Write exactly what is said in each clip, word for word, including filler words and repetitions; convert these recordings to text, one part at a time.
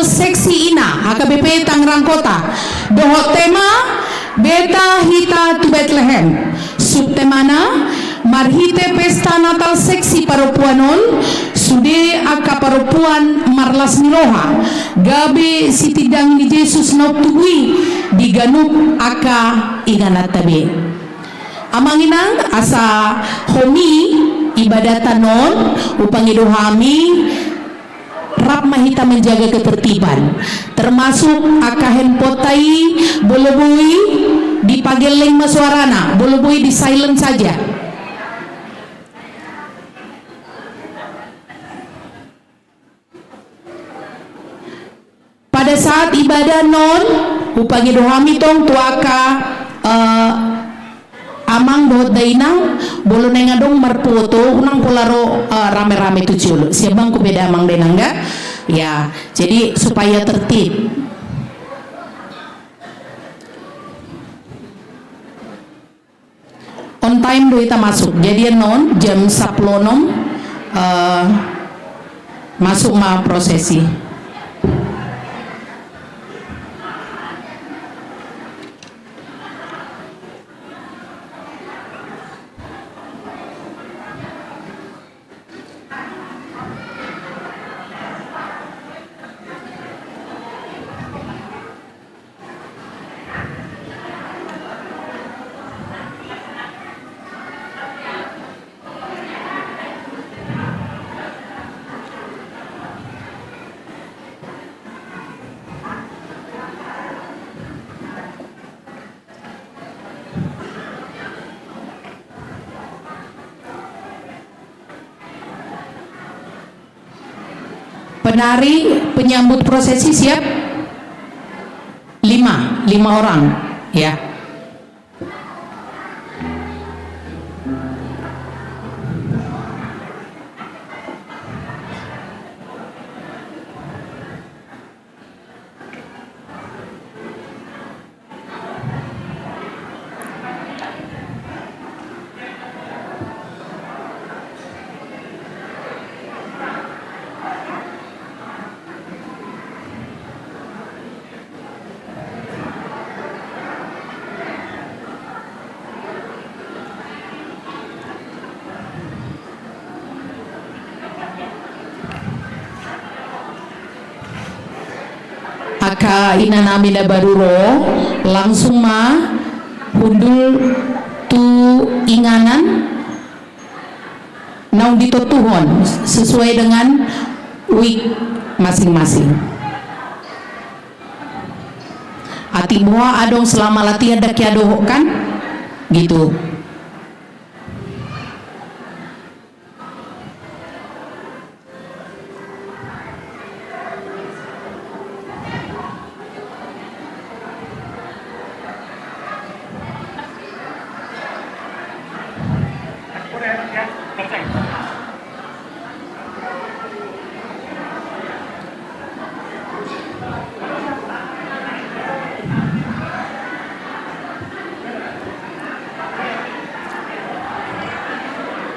Seksi Ina, H K B P Tangerang Kota, dohot tema Beta Hita tu Betlehem. Subtemana, marhite pesta Natal seksi parompuan on, sude angka parompuan marlas ni roha, gabe sitindangi ni Jesus na umtubu i di ganup angka ingananta be. Amang inang, asa homi ibadatan on, hupangido hami, rap ma hita menjaga ketertiban. Termasuk angka handphoneta i, molo boi dipagelleng ma suarana, molo boi di silent saja. Pada saat ibadah on, hupangido hami tong tu angka, eh, amang dohot dainang, molo naeng adong marfoto, unang pola ro, eh, rame-rame tu jolo. Siap bangku pe da amang dainang da? Ya, jadi supaya tertib. On time do hita masuk. Jadi annon jam sampulu onom, eh, masuk ma prosesi. Penari penyambut prosesi siap? Lima, lima orang, ya. Angka inanami na baru ro, langsung ma hundul tu inganan naung ditontuhon sesuai dengan week masing-masing. Atik boha adong selama latihan dang hea dohot kan? Gitu.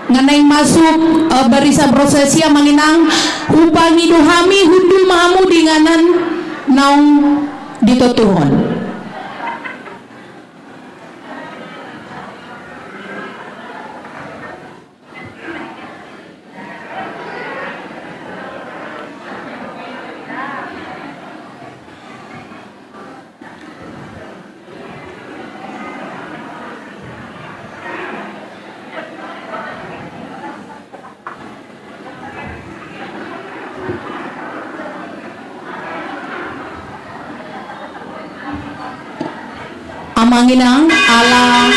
Nga naeng masuk, eh, barisan prosesi, amang inang, hupangido hami hundul ma hamu di inganan naung ditontuhon. Amang inang, ala,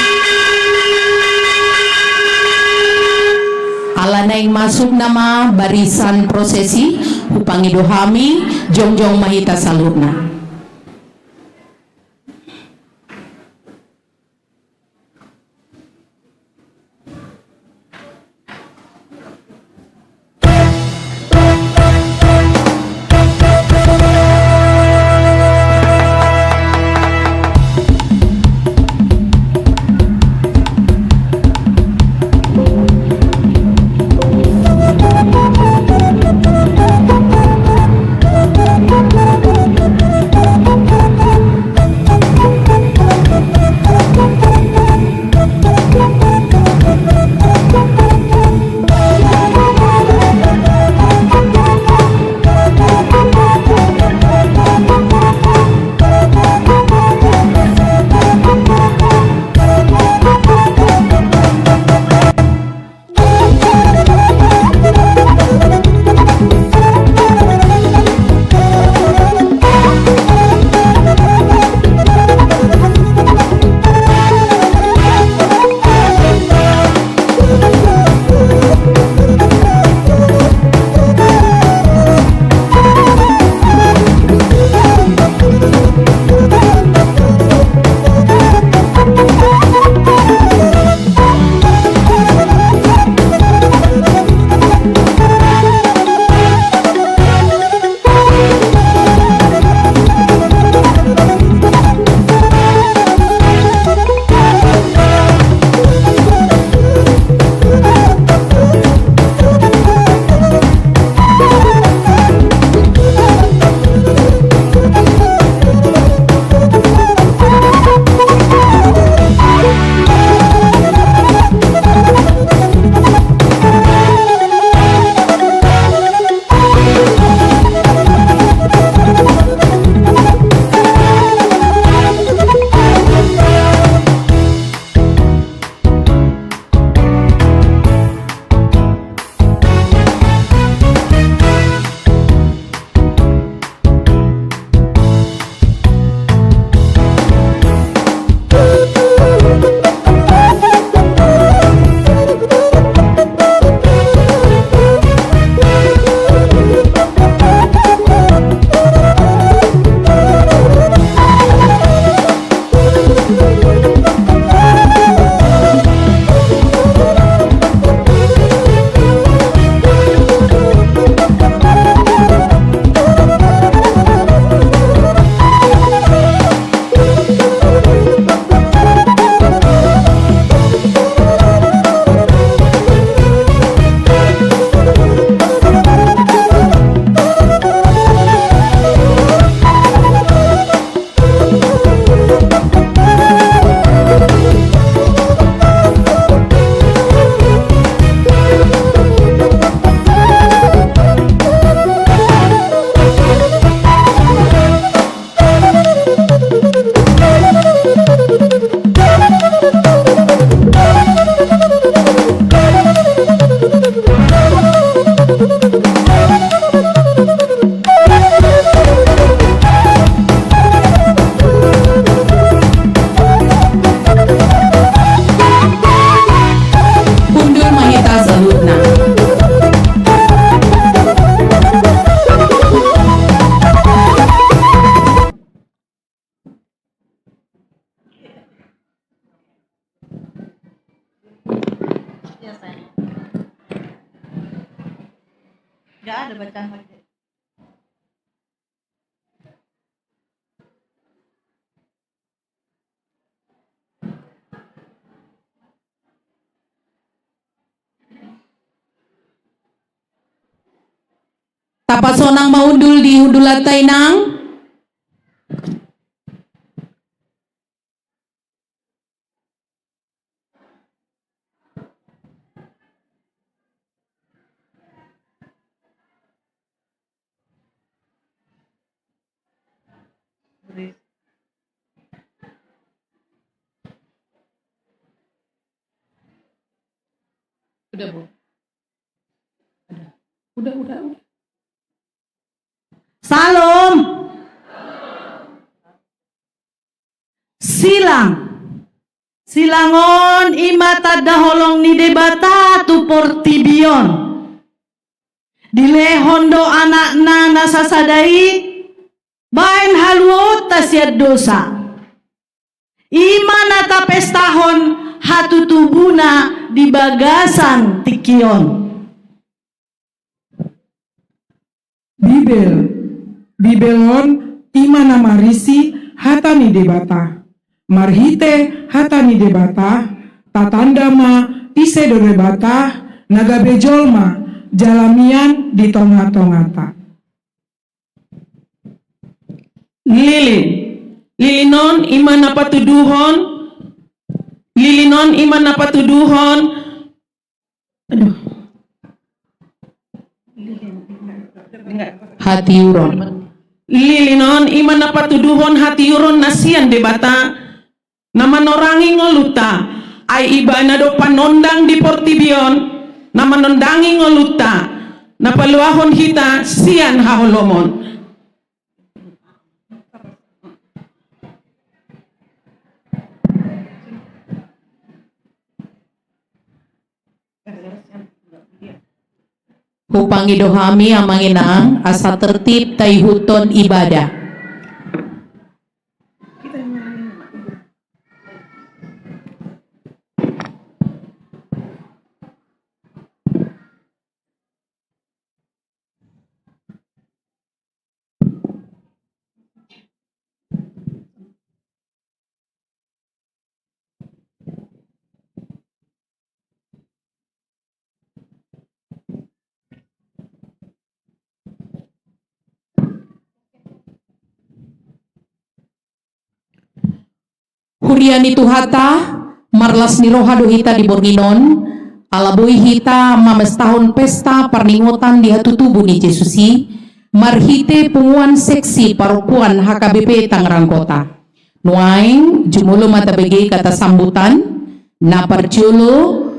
ala naeng masuk nama barisan prosesi, hupangido hami, jongjong ma hita saluhutna. Tapasonang ma hundul di hundulanta, Inang. Udah, Bu. Udah. Udah, udah, udah. Syalom. Silang. Silang on i ma tanda holong ni Debata tu portibi on. Dilehon do Anakna na sasada i baen haluaonta sian dosa. I ma na tapestahon hatutubuna di bagasan tingki on. Bibel. Bibel on i ma na marisi hata ni Debata. Marhite hata ni Debata, tatanda ma ise do Debata, na gabe jolma, jala mian di tonga-tongata. Lilin. Lilin on i ma na patuduhon, lilin on i ma na patuduhon, aduh. Hatiuron. Lilin on i ma na patuduhon hatiuron na sian Debata, na manorangi ngolunta, ai ibana do panondang di portibi on, na manondangi ngolunta, na paluahon hita sian haholomon. Hupangido hami, Amang Inang, asa tertib taihuthon ibadah. Huria ni Tuhanta, marlas ni roha do hita di borngin on, ala boi hita mamestahon pesta parningotan di hatutubu ni Jesus i, marhite punguan seksi parompuan H K B P Tangerang Kota. Nuaeng, jumolo ma tabege hata sambutan, na parjolo,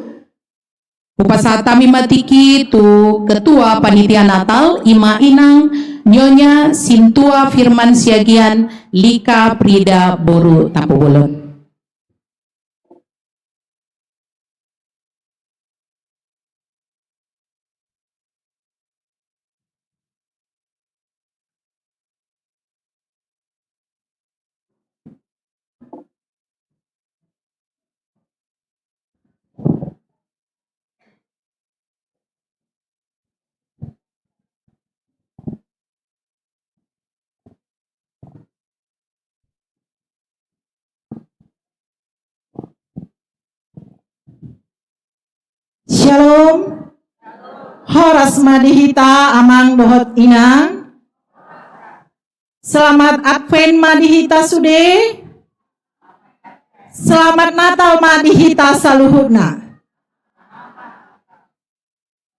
hupasahat hami ma tingki tu Ketua Panitia Natal, i ma Inang Nyonya Sintua Firman Siagian Lika Prida boru Tampubolon. Syalom. Horas ma di hita, Amang dohot Inang. Selamat Advent ma di hita sude. Selamat Natal ma di hita saluhutna.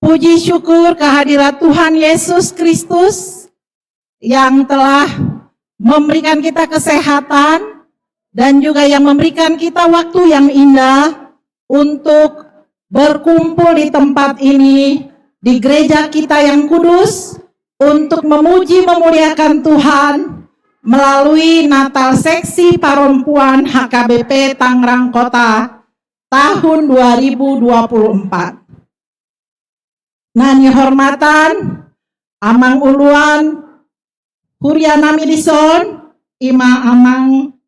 Puji syukur kehadirat Tuhan Yesus Kristus yang telah memberikan kita kesehatan dan juga yang memberikan kita waktu yang indah untuk berkumpul di tempat ini, di gereja kita yang kudus, untuk memuji memuliakan Tuhan melalui Natal Seksi Parompuan H K B P Tangerang Kota tahun dua ribu dua puluh empat. Na nihormatan amang uluan huria nami dison, i ma amang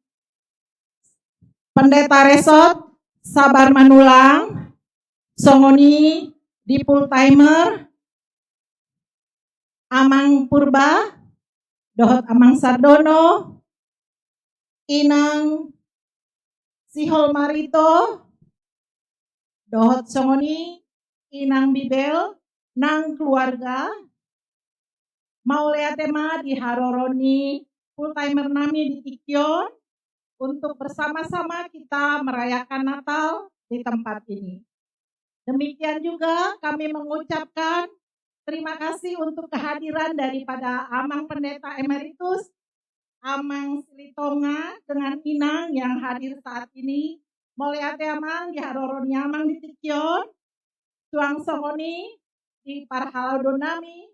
Pendeta Resort Sabar Manulang, songon i di full timer, Amang Purba, dohot Amang Sardono, Inang Sihol Marito, dohot songon i Inang Bibel, nang keluarga. Mauliate ma di haroro ni full timer nami di tingki on untuk bersama-sama kita merayakan Natal di tempat ini. Demikian juga kami mengucapkan terima kasih untuk kehadiran daripada Amang Pendeta Emeritus, Amang Silitonga dengan Inang yang hadir saat ini. Mauliate Amang, di haroro ni Amang di tingki on. Suang songon i di parhalado nami,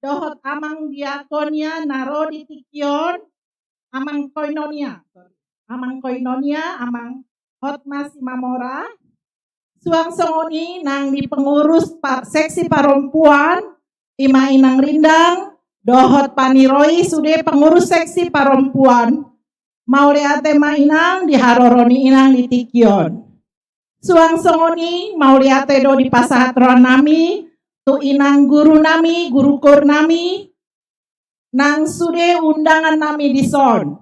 dohot Amang Diakonia na ro di tingki on, Amang Koinonia, sorry. Amang Koinonia, Amang Hotma Simamora. Suang songon i nang di pengurus pa-, seksi parompuan, i ma Inang Rindang, dohot paniroi sude pengurus seksi parompuan. Mauliate ma Inang di haroro ni Inang di tingki on. Suang songon i, mauliate do dipasahat roha nami tu Inang guru nami, guru koor nami, nang sude undangan nami dison.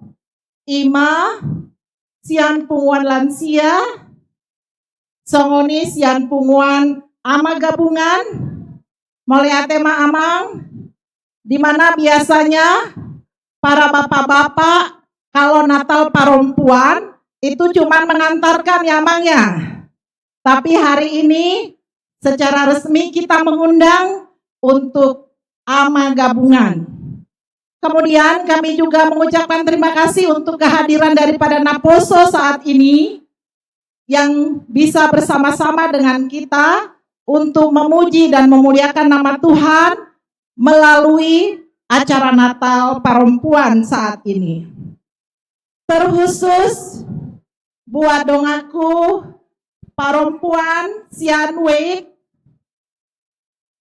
I ma sian punguan lansia, songon i sian punguan Ama Gabungan. Mauliate ma Amang, di mana biasanya para bapak-bapak kalau Natal parompuan itu cuman mengantarkan ya Amang ya. Tapi hari ini secara resmi kita mengundang untuk Ama Gabungan. Kemudian kami juga mengucapkan terima kasih untuk kehadiran daripada Naposo saat ini yang bisa bersama-sama dengan kita untuk memuji dan memuliakan nama Tuhan melalui acara Natal parompuan saat ini. Terkhusus buat donganku parompuan sian Wake.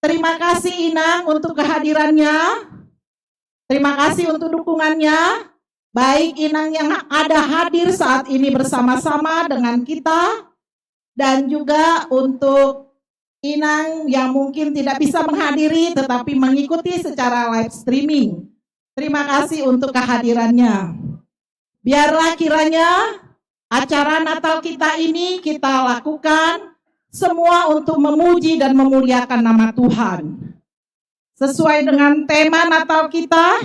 Terima kasih Inang untuk kehadirannya. Terima kasih untuk dukungannya. Baik Inang yang ada hadir saat ini bersama-sama dengan kita, dan juga untuk Inang yang mungkin tidak bisa menghadiri tetapi mengikuti secara live streaming. Terima kasih untuk kehadirannya. Biarlah kiranya acara Natal kita ini kita lakukan semua untuk memuji dan memuliakan nama Tuhan. Sesuai dengan tema Natal kita,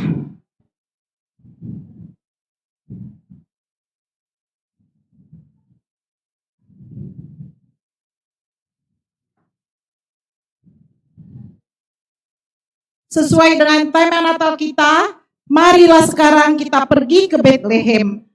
sesuai dengan tema Natal kita, marilah sekarang kita pergi ke Betlehem.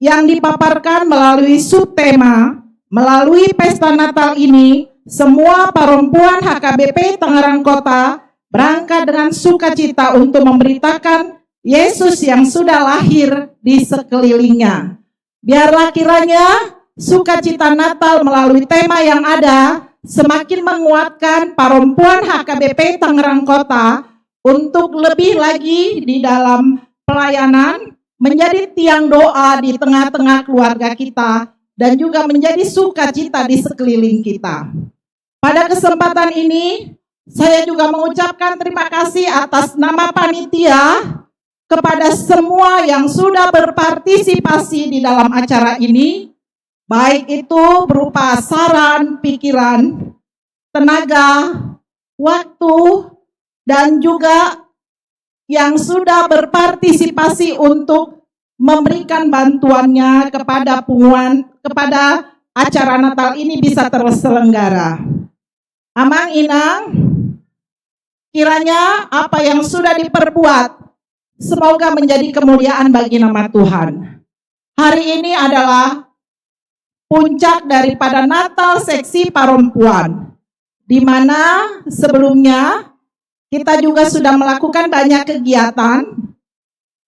Yang dipaparkan melalui subtema, melalui pesta Natal ini, semua parompuan H K B P Tangerang Kota berangkat dengan sukacita untuk memberitakan Yesus yang sudah lahir di sekelilingnya. Biarlah kiranya sukacita Natal melalui tema yang ada semakin menguatkan parompuan H K B P Tangerang Kota untuk lebih lagi di dalam pelayanan, menjadi tiang doa di tengah-tengah keluarga kita, dan juga menjadi sukacita di sekeliling kita. Pada kesempatan ini, saya juga mengucapkan terima kasih atas nama panitia kepada semua yang sudah berpartisipasi di dalam acara ini, baik itu berupa saran, pikiran, tenaga, waktu, dan juga yang sudah berpartisipasi untuk memberikan bantuannya kepada punguan, kepada acara Natal ini bisa terselenggara. Amang Inang, kiranya apa yang sudah diperbuat semoga menjadi kemuliaan bagi nama Tuhan. Hari ini adalah puncak daripada Natal seksi parompuan, di mana sebelumnya kita juga sudah melakukan banyak kegiatan,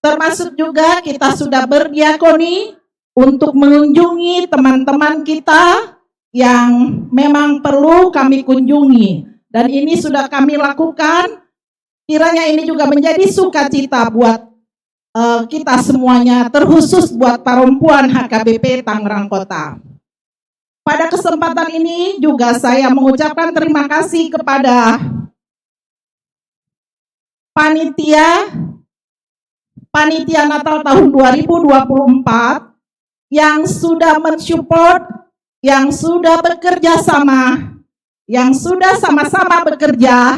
termasuk juga kita sudah berdiakoni untuk mengunjungi teman-teman kita yang memang perlu kami kunjungi. Dan ini sudah kami lakukan, kiranya ini juga menjadi sukacita buat, eh, kita semuanya, terkhusus buat parompuan H K B P Tangerang Kota. Pada kesempatan ini juga saya mengucapkan terima kasih kepada panitia, panitia Natal tahun dua ribu dua puluh empat yang sudah mensupport, yang sudah bekerja sama, yang sudah sama-sama bekerja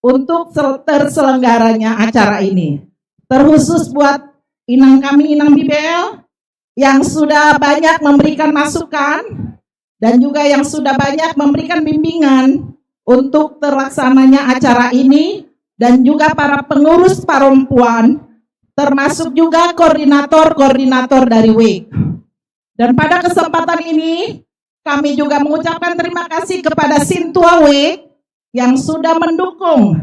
untuk sel-, terselenggaranya acara ini. Terkhusus buat inang kami, Inang Bibel, yang sudah banyak memberikan masukan dan juga yang sudah banyak memberikan bimbingan untuk terlaksananya acara ini, dan juga para pengurus perempuan, termasuk juga koordinator-koordinator dari WIC. Dan pada kesempatan ini, kami juga mengucapkan terima kasih kepada Sintua WIC yang sudah mendukung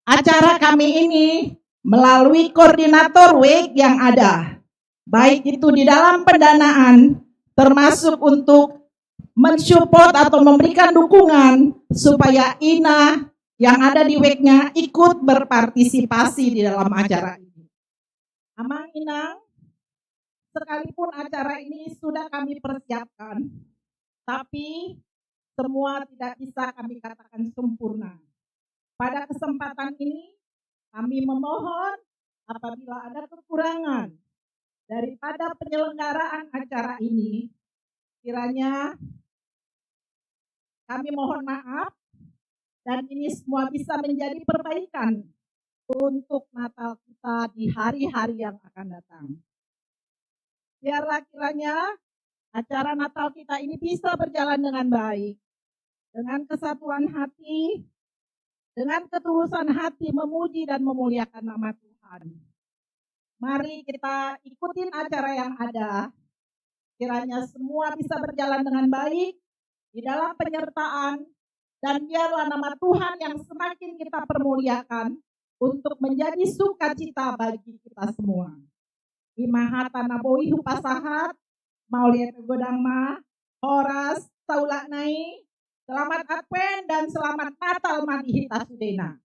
acara kami ini melalui koordinator WIC yang ada, baik itu di dalam pendanaan, termasuk untuk mensupport atau memberikan dukungan supaya ina yang ada di WIC-nya ikut berpartisipasi di dalam acara ini. Amang Inang, sekalipun acara ini sudah kami persiapkan, tapi semua tidak bisa kami katakan sempurna. Pada kesempatan ini, kami memohon apabila ada kekurangan daripada penyelenggaraan acara ini, kiranya kami mohon maaf, dan ini semua bisa menjadi perbaikan untuk Natal kita di hari-hari yang akan datang. Biarlah kiranya acara Natal kita ini bisa berjalan dengan baik, dengan kesatuan hati, dengan ketulusan hati memuji dan memuliakan nama Tuhan. Mari kita ikutin acara yang ada. Kiranya semua bisa berjalan dengan baik di dalam penyertaan, dan biarlah nama Tuhan yang semakin kita permuliakan untuk menjadi sukacita bagi kita semua. I ma hata na boi hupasahat, mauliate godang ma, horas, saulak nai, selamat Advent dan selamat Natal ma di hita sudena.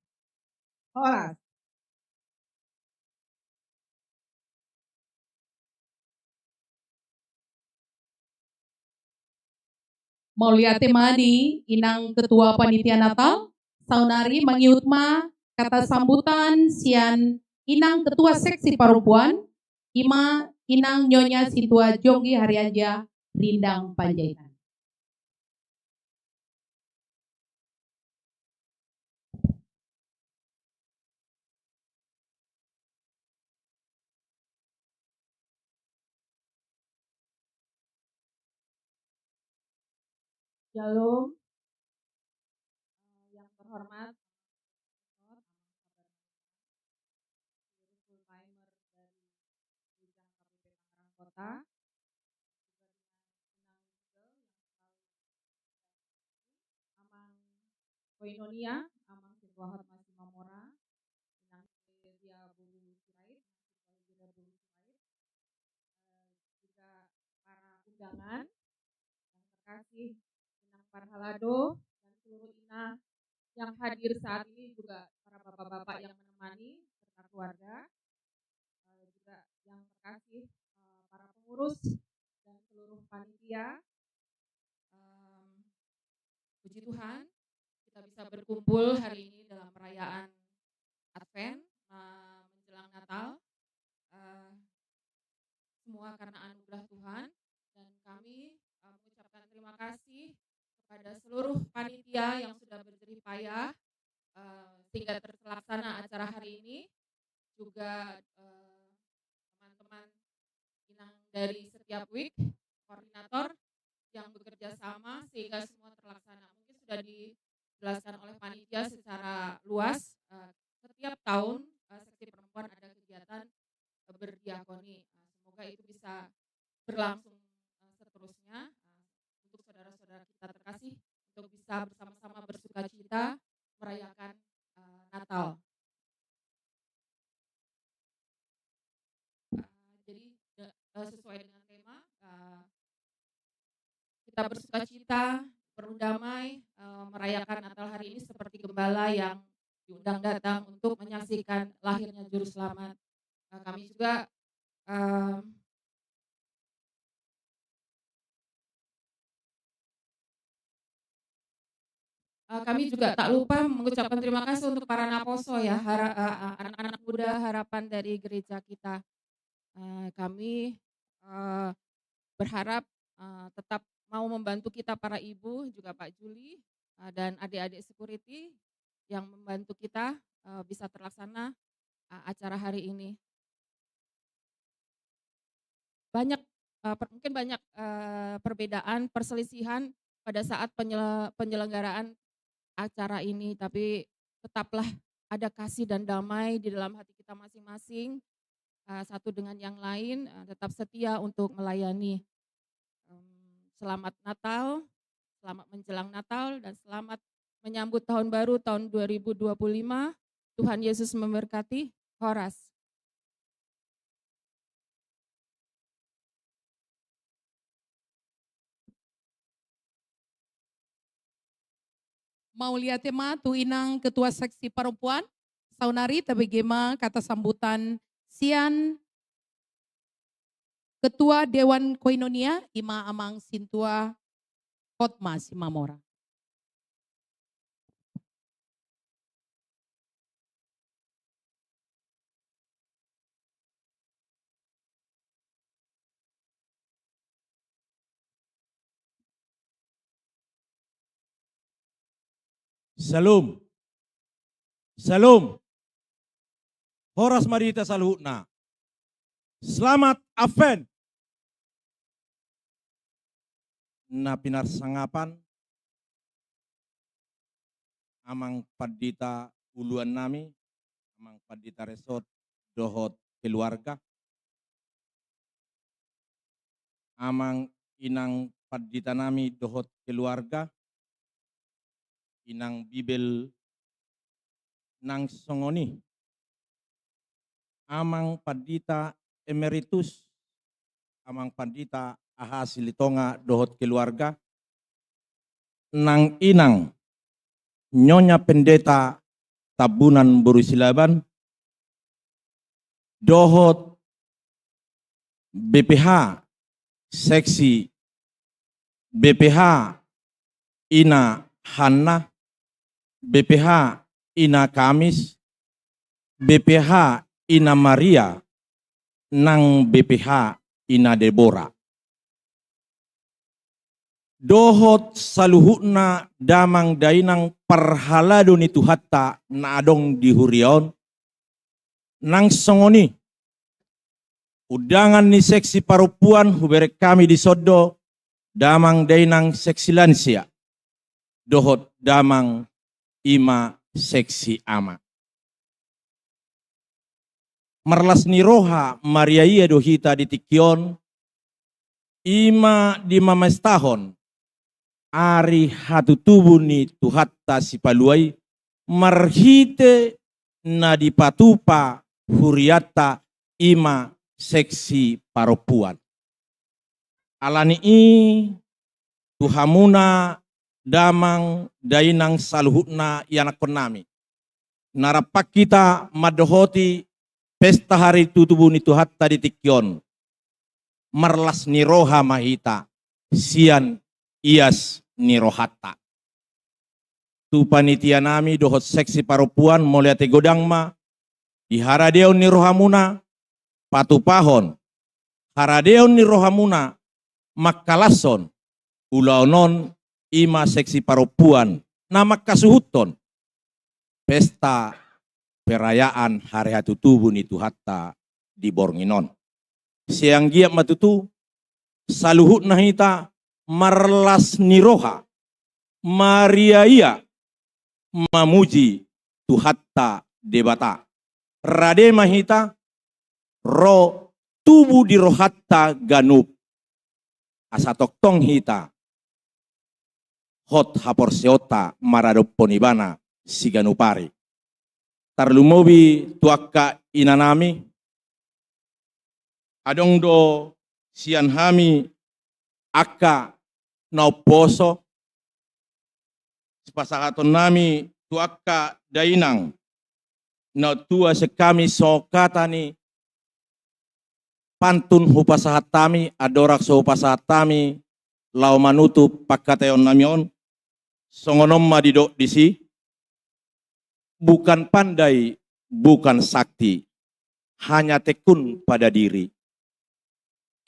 Horas. Mauliate ma di Inang Ketua Panitia Natal, saonari mangihut ma kata sambutan sian Inang Ketua Seksi Parompuan, i ma Inang Nyonya Sintua Jonggi Harianja Rindang Panjaitan. Shalom. Eh, yang terhormat, Profesor Amang Sabar Simanjuntak, seluruh full timer dari Gereja H K P P Tangerang Kota, juga dengan Inang Gisel yang selalu Amang Koinonia, Amang Sintua Hotma Simamora, Inang Eklezia Boru Sirait, Inang Sintua Eklezia Boru Sirait, eh, juga para undangan yang terkasih, Inang Parhalado, dan seluruh ina yang hadir saat ini, juga para bapak-bapak yang menemani serta keluarga, eh, juga yang terkasih, eh, para pengurus dan seluruh panitia. Em, puji Tuhan, kita bisa berkumpul hari ini dalam perayaan Advent, eh, menjelang Natal. Eh, semua karena anugerah Tuhan, dan kami, eh, mengucapkan terima kasih kepada seluruh panitia yang sudah berjerih payah, eh, sehingga terlaksana acara hari ini. Juga, eh, teman-teman inang dari setiap WIC, koordinator yang bekerja sama sehingga semua terlaksana. Mungkin sudah dijelaskan oleh panitia secara luas, eh, setiap tahun, eh, seksi perempuan ada kegiatan, eh, berdiakoni. Eh, semoga itu bisa berlangsung, eh, seterusnya, eh, untuk saudara-saudara kita terkasih, untuk bisa bersama-sama bersukacita merayakan, eh, Natal. Eh, jadi, de-, eh, sesuai dengan tema, eh, kita bersukacita, berdamai, eh, merayakan Natal hari ini seperti gembala yang diundang datang untuk menyaksikan lahirnya Juru Selamat. Eh, kami juga, eh, eh, kami juga tak lupa mengucapkan terima kasih untuk para naposo ya, hara-, eh, eh, anak-anak muda harapan dari gereja kita. Eh, kami, eh, berharap, eh, tetap mau membantu kita para ibu, juga Pak Juli, eh, dan adik-adik security yang membantu kita, eh, bisa terlaksana, eh, acara hari ini. Banyak, eh, per-, mungkin banyak, eh, perbedaan, perselisihan pada saat penyele-, penyelenggaraan acara ini, tapi tetaplah ada kasih dan damai di dalam hati kita masing-masing, eh, satu dengan yang lain, eh, tetap setia untuk melayani. Em, selamat Natal, selamat menjelang Natal, dan selamat menyambut tahun baru tahun dua ribu dua puluh lima. Tuhan Yesus memberkati. Horas. Mauliate ma tu inang ketua seksi parompuan. Saonari tabege ma kata sambutan sian ketua Dewan Koinonia, ima amang sintua Hotma Simamora. Shalom. Shalom. Horas ma di hita saluhutna. Selamat Advent. Na pinarsangapan, amang pandita uluan nami, amang pandita resort dohot keluarga, amang inang pandita nami dohot keluarga, inang Bibel, nang songon i amang pandita emeritus, amang pandita Aha Silitonga dohot keluarga, nang inang Nyonya Pendeta Tambunan boru Silaban, dohot B P H seksi, B P H Ina Hanna, B P H Ina Kamis, B P H Ina Maria, nang B P H Ina Debora. Dohot saluhutna damang dainang parhalado ni Tuhanta na adong di huria on, nang songon i undangan ni seksi parompuan hubereng hami dison do, damang dainang seksi lansia dohot damang ima seksi ama. Marlas ni roha mariaia do hita di tingki on, ima di mamestahon ari hatutubu ni Tuhanta Sipalua i, marhite na dipatupa hurianta ima seksi parompuan. Ala ni i, tu hamuna damang dainang saluhutna ianakhon nami, na rap hita mandohoti pesta hari tutubu ni Tuhanta di tingki on, marlas ni roha ma hita sian ias ni rohanta. Tu panitia nami dohot seksi parompuan, mauliate godang ma di haradeon ni rohamuna patupahon haradeon ni rohamuna mangkalashon ulaon on, ima seksi parompuan na mangkasuhuthon pesta perayaan hari hatutubu ni Tuhanta di borngin on. Sai anggiat ma tutu saluhutna hita marlas ni roha mariaia mamuji Tuhanta Debata. Rade ma hita ro tubu di rohanta ganup, asa tongtong hita hot haporseaonta maradophon Ibana siganup ari. Tarlumobi tu angka ina nami, adong do sian hami angka na umposo, sipasahaton nami tu angka dainang na tua sian hami, songon hata ni pantun hupasahat hami, andorang so hupasahat hami laho manutup pangkataion nami on. Songon on ma didok disi, bukan pandai, bukan sakti, hanya tekun pada diri.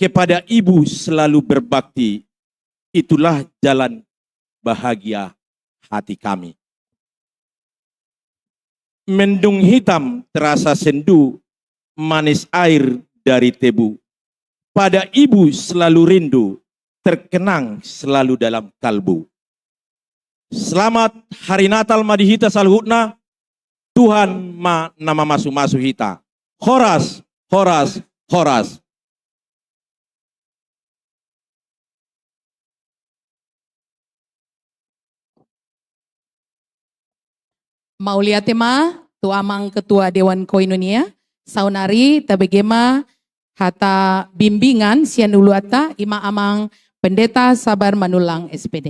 Kepada ibu selalu berbakti, itulah jalan bahagia hati kami. Mendung hitam terasa sendu, manis air dari tebu. Pada ibu selalu rindu, terkenang selalu dalam kalbu. Selamat Hari Natal ma di hita saluhutna. Tuhan ma na mamasu-masu hita. Horas, horas, horas. Mauliate ma tu amang ketua Dewan Koinonia. Saonari tabege ma hata bimbingan sian uluanta, ima amang Pendeta Sabar Manulang, S P D.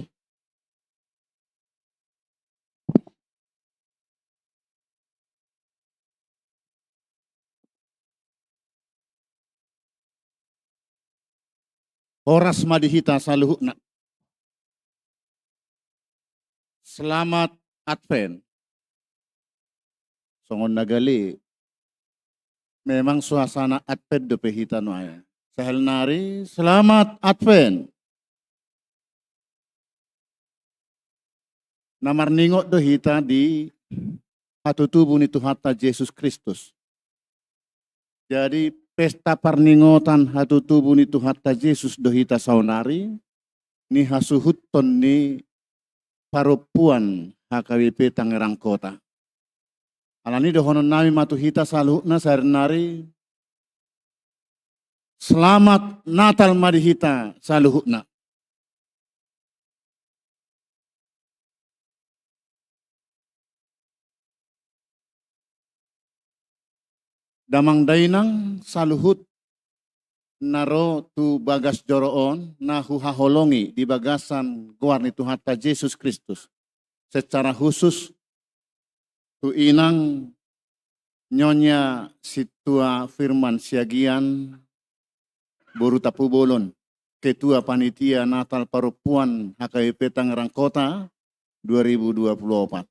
Horas ma di hita saluhutna. Selamat Advent. Songon na gale. Memang suasana Advent dope hita nuaeng. Sahali nari, selamat Advent. Na marningot do hita di hatutubu ni Tuhanta Jesus Kristus. Jadi, pesta parningotan hatutubu ni Tuhanta Jesus do hita saonari, ni hasuhuton ni parompuan H K B P Tangerang Kota. Alani dohonon nami ma tu hita saluhutna sahali nari, selamat Natal ma di hita saluhutna. Damang dainang saluhut na ro tu bagas joro on, na huhaholongi di bagasan goar ni Tuhanta Jesus Kristus. Secara khusus tu inang Nyonya Sintua Firman Siagian, boru Tampubolon, Ketua Panitia Natal Parompuan H K B P Tangerang Kota dua ribu dua puluh opat.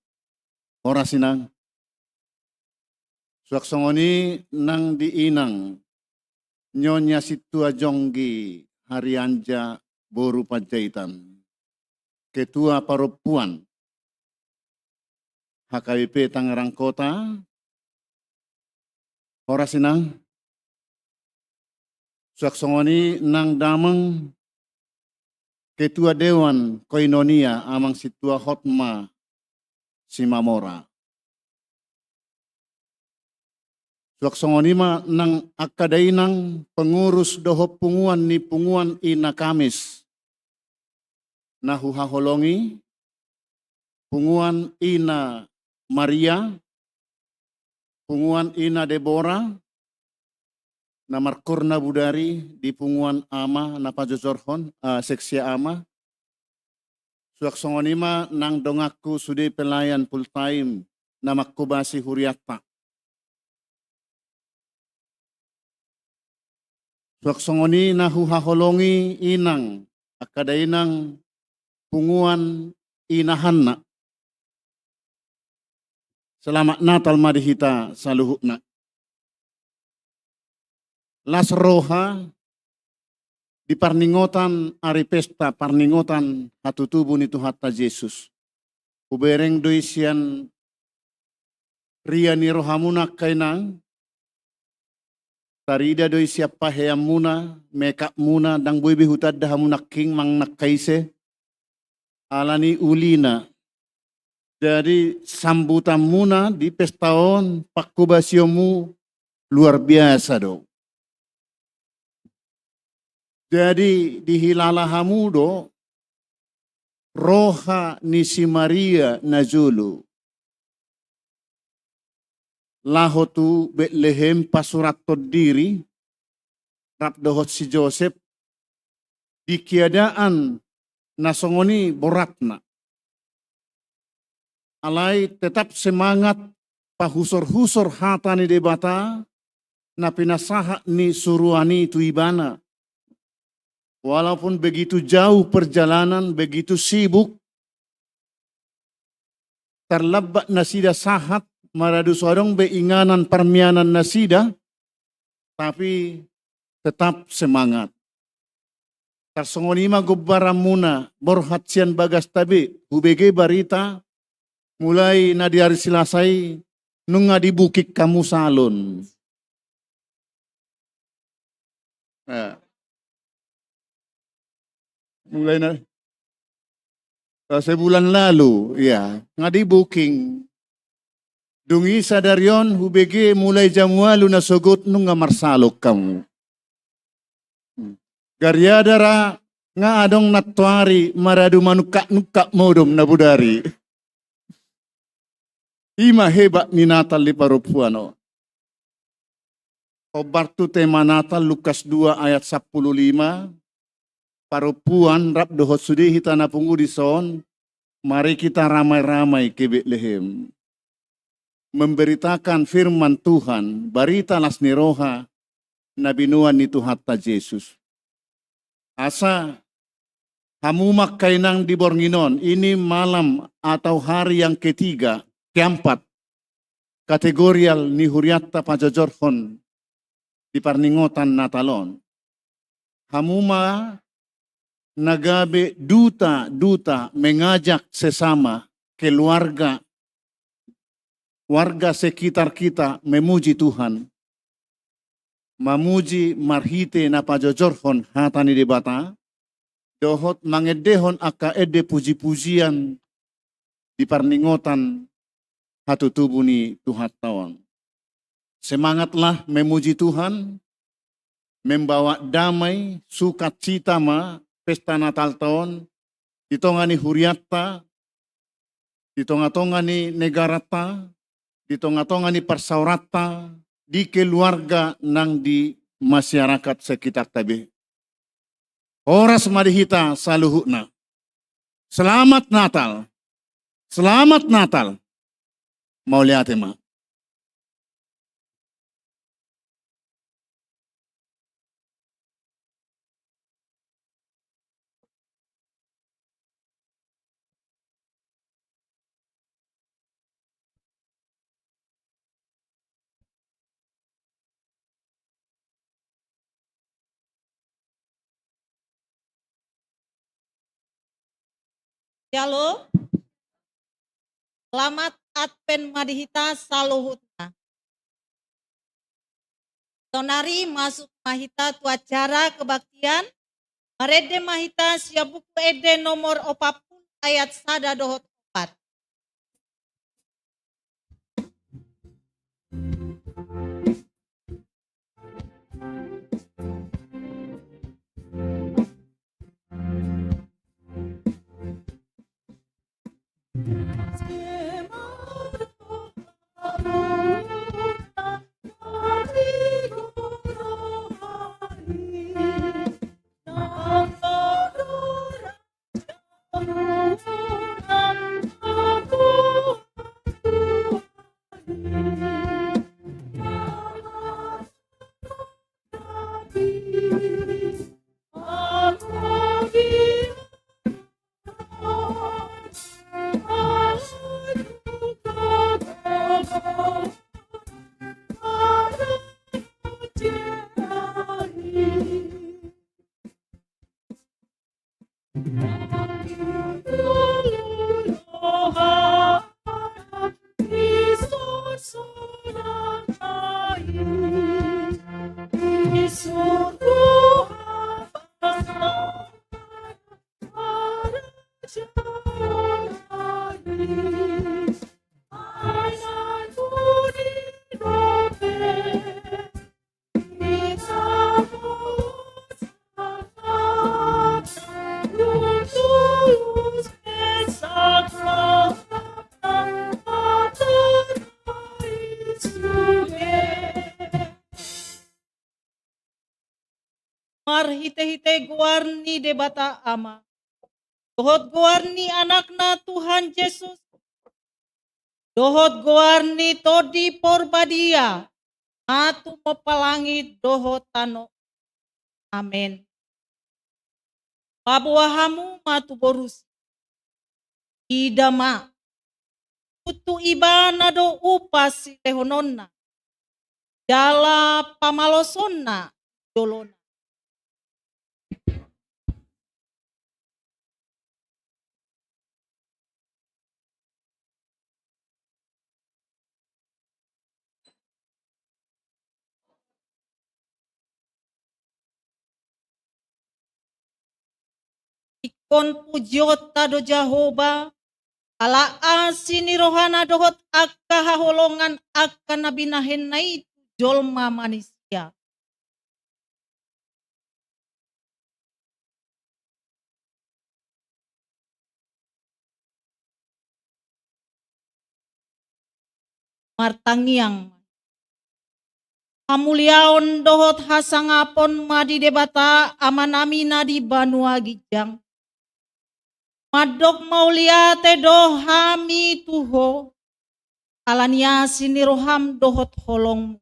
Horas inang. Suang songon i nang di inang Nyonya Sintua Jonggi Harianja, boru Panjaitan, Ketua Parompuan H K B P Tangerang Kota. Horas inang. Suang songon i nang damang Ketua Dewan Koinonia, amang Sintua Hotma Simamora. Suang songon i ma nang angka dainang pengurus dohot punguan ni Punguan Ina Kamis na huhaholongi, Punguan Ina Maria, Punguan Ina Debora, na markorna bodari di Punguan Ama na pajojorhon, eh, Seksia Ama. Suang songon i ma nang donganku sude pelayan full time na manghobasi hurianta. Suang songon i na huhaholongi inang, angka dainang Punguan Ina Hanna. Selamat Natal ma di hita saluhutna. Las roha di parningotan ari pesta parningotan hatutubu ni Tuhanta Jesus. Hubereng do i sian ria ni rohamuna angka inang, tarida do i sian paheanmuna, makeupmuna, ndang boi be hutanda hamu nangkin manang angka ise, alani ulina. Jadi sambutanmuna di pesta on, panghobasionmu luar biasa do. Jadi dihilala hamu do roha ni si Maria najolo laho tu Betlehem pasurathon diri rap dohot si Josep di keadaan na songon i boratna. Alai tetap semangat pahusorhusor hata ni Debata na pinasahat ni suruan i tu ibana. Walaupun begitu jauh perjalanan, begitu sibuk, tarlambat nasida sahat, maradu so adong be inganan parmianan nasida, tapi tetap semangat. Tarsongon i ma gombaranmuna, borhat sian bagasta be hubege barita, mulai na di ari Selasa i nunga di-booking hamu salon. Nah. Mulai na, eh, sebulan lalu, ya, nunga di-booking. Dung i sadari on hubege mulai jam ualu na sogot nunga marsalon hamu. Gariada ra nga adong nantoari maradu manungkak-nungkak modom na bodari. I ma hebat ni Natal di parompuan on. Hombar tu tema Natal, Lukas dua ayat sampulu lima, parompuan rap dohot sude hita na pungu dison, mari kita ramai-ramai ke Betlehem. Memberitakan firman Tuhan, barita las ni roha, na binoan ni Tuhanta Jesus. Asa, hamu ma angka inang di borngin on, ini malam atau hari yang ketiga, keempat, kategorial ni hurianta pajojorhon di parningotan Natal on. Hamu ma na gabe duta-duta mengajak sesama keluarga, warga sekitar kita memuji Tuhan. Mamuji marhite na pajojorhon hata ni Debata, dohot mangendehon angka ende puji-pujian di parningotan hatutubu ni Tuhanta on. Semangatlah memuji Tuhan, membawa damai, sukacita ma pesta Natalta on, di tonga ni hurianta, di tonga-tonga ni negaranta, di tonga-tonga ni parsaoranta, di keluarga nang di masyarakat sekitarta be. Horas ma di hita saluhutna. Selamat Natal. Selamat Natal. Mauliate ma. Halo. Selamat Advent ma di hita saluhutna. Saonari masuk ma hita tu acara kebaktian. Marende ma hita sian Buku Ende nomor opat pulu ayat sada dohot opat. Marhitehite goar ni Debata Ama, dohot goar ni Anakna Tuhan Jesus, dohot goar ni Tondi Porbadia, na tumompa langit dohot tano. Amen. Paboa hamu ma tu borus. Ida ma. Tung tu Ibana do upa silehononna jala pamalosonna jolona. Ingkon pujionta do Jahowa, ala asi ni rohana dohot angka haholongan angka na binahenna i tu jolma manisia. Martangiang. Hamuliaon dohot hasangapon ma di Debata Amanami na di banua ginjang. Mandok mauliate do hami tu Ho, ala ni asi ni roham dohot holongmu.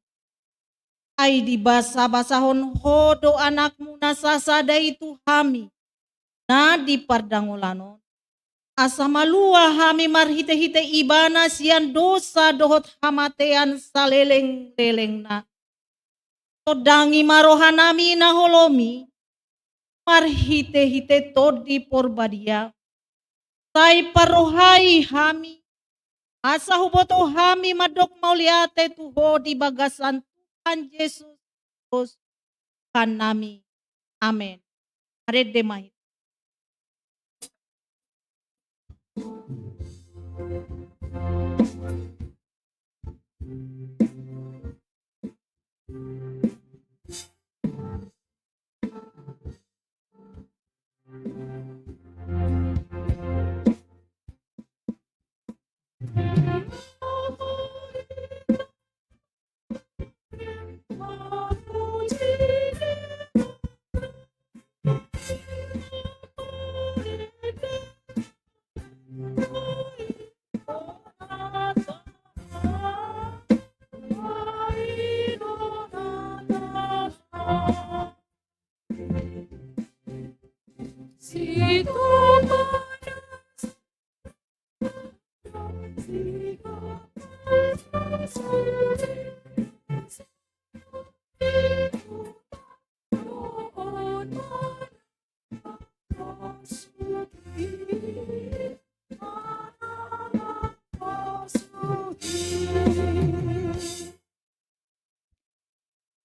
Ai dibasabasahon Ho do Anakmu na sasada i tu hami, na di pardangolan on, asa malua hami marhitehite Ibana sian dosa dohot hamatean salelenglelengna. Tondangi ma rohanami na holom i, marhitehite Tondi Porbadia, sai parrohai hami, asa huboto hami mandok mauliate tu Ho di bagasan Tuhan Jesus Kristus, Tuhannami. Amen. Marende ma hita.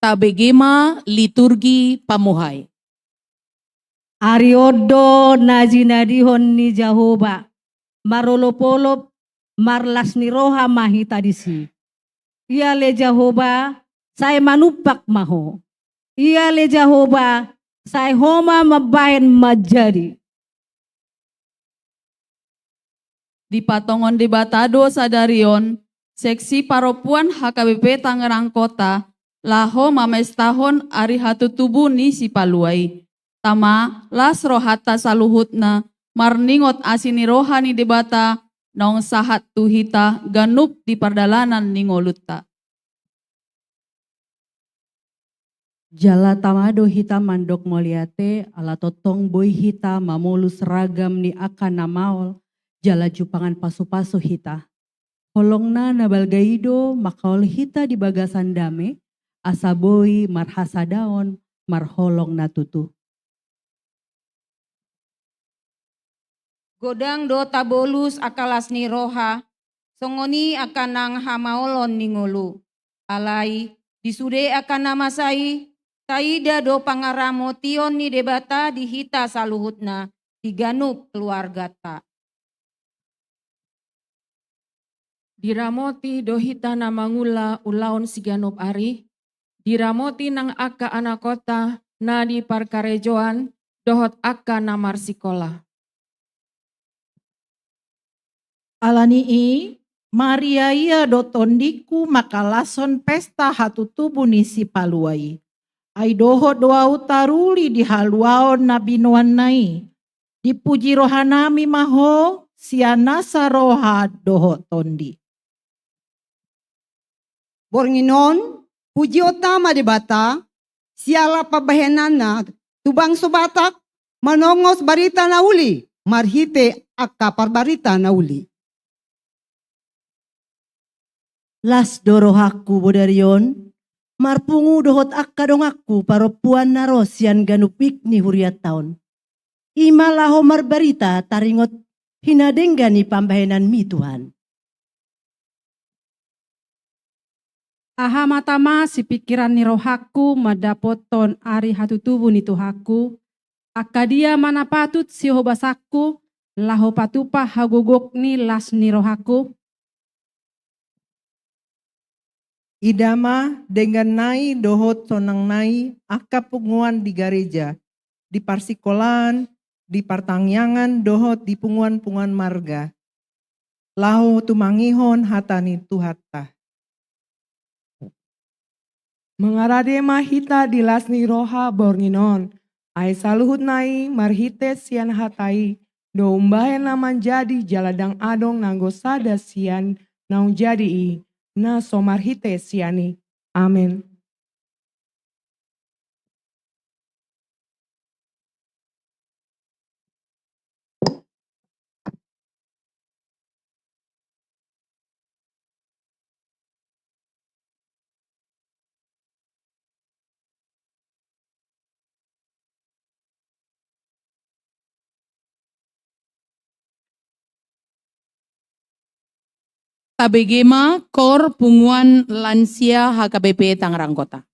Tabege ma liturgi pamuhai. Ari on do na jinadihon ni Jahowa, marolopolop, marlas ni roha ma hita disi. Ia ale Jahowa, sai manumpak ma Ho. Ia ale Jahowa, sai Ho ma mambahen manjadi. Dipatongon Debata do sadari on, seksi parompuan H K B P Tangerang Kota, laho mamestahon ari hatutubu ni Sipalua i. Tama, las rohanta saluhutna, marningot asi ni roha ni Debata, naung sahat tu hita ganup di pardalanan ni ngolunta. Jala tama do hita mandok mauliate, ala tongtong boi hita mamolus ragam ni angka na maol, jala jupangan pasupasu hita. Holongna na balga i do mangkaol hita di bagasan dame, asa boi marhasadaon marholong na tutu. Godang do tabolus angka las ni roha, songon i angka nang hamaolon ni ngolu. Alai, di sude angka na masa i, taida do pangaramotion ni Debata di hita saluhutna, di ganup keluarganta. Diramoti do hita na mangula ulaon siganup ari, diramoti nang angka anakonta na di parkarejoan dohot angka na marsikola. Ala ni i, mariaia do tondingku mangkalashon pesta hatutubu ni Sipalua i. Ai dohot do ahu taruli di haluaon na binoanna i. Dipuji rohanami ma Ho, sian nasa roha dohot tondi. Borngin on, pujionta ma Debata, siala pambahenanna tu bangso Batak, manongos barita na uli, marhite angka parbarita na uli. Las do rohangku bodari on, marpungu dohot angka donganku parompuan na ro sian ganup gik ni hurianta on. I ma laho marbarita taringot hinadenggan ni pambahenanmi, Tuhan. Aha ma tama sipingkiran ni rohangku mandapothon ari hatutubu ni Tuhanku, angka dia ma na patut sihobasanku, laho patupa hagogok ni las ni rohangku? Ida ma denggan nai dohot sonang nai angka punguan di gareja, di parsikolaan, di partangiangan dohot di punguan-punguan marga, laho tumangihon hata ni Tuhanta. Mangarade ma hita di las ni roha borngin on, ai saluhutna i marhite sian hata i, do umbahen na manjadi jala ndang adong nanggo sada sian naung jadi i, na so marhite sian i. Amen. Tabege ma KOR Punguan Lansia H K B P Tangerang Kota.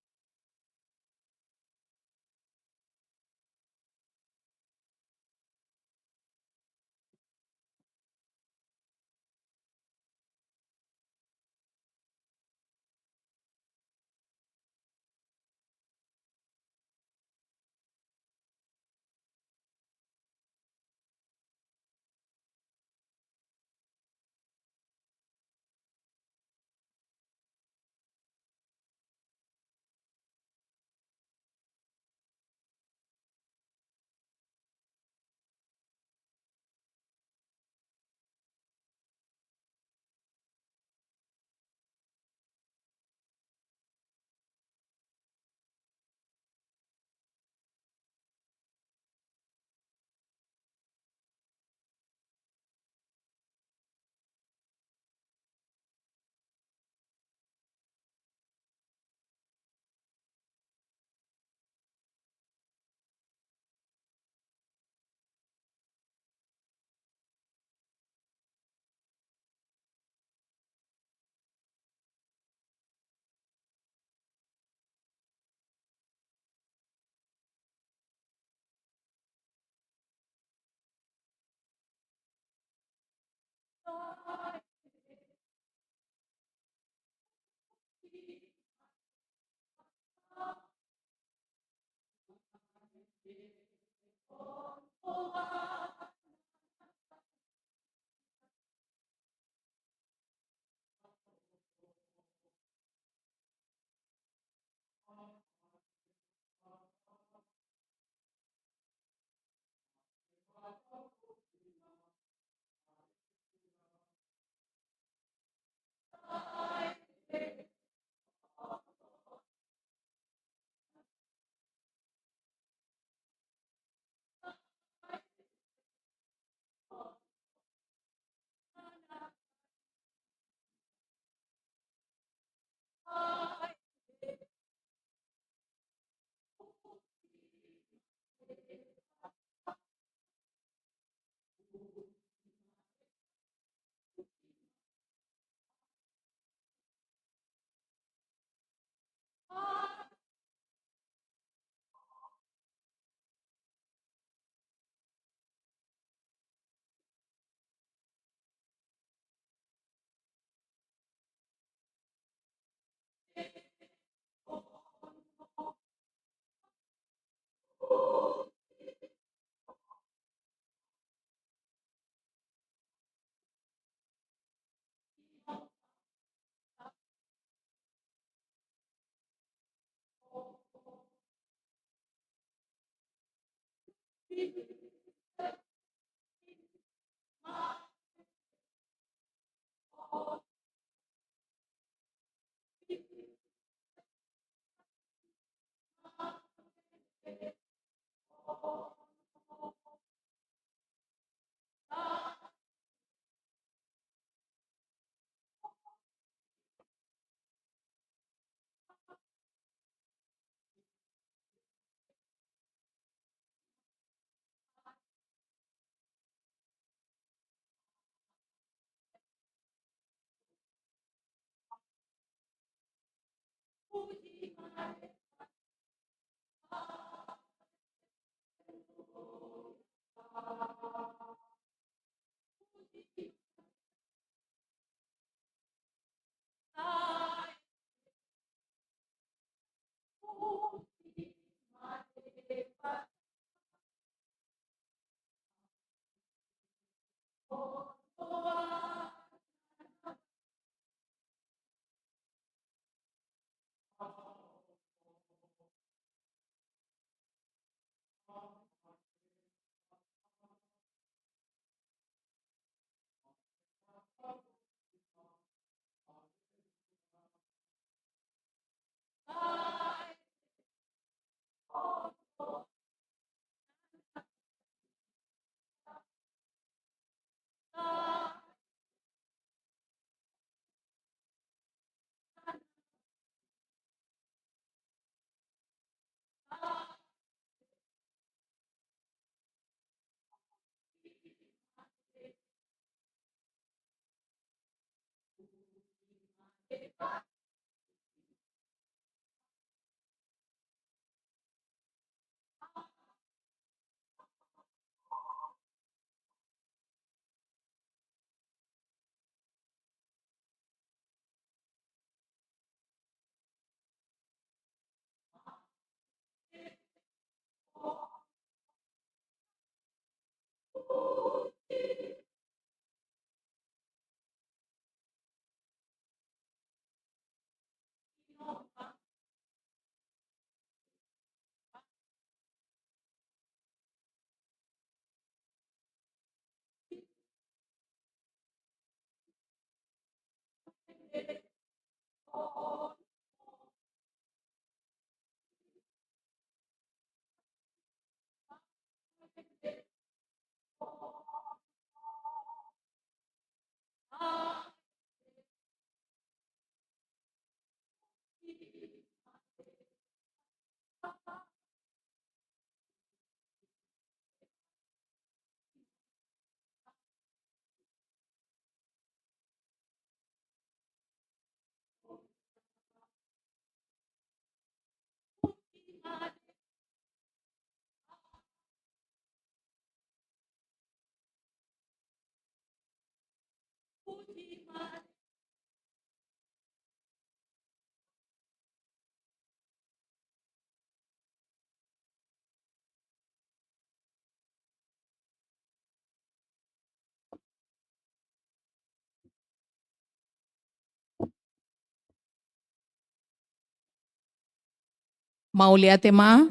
Mauliate ma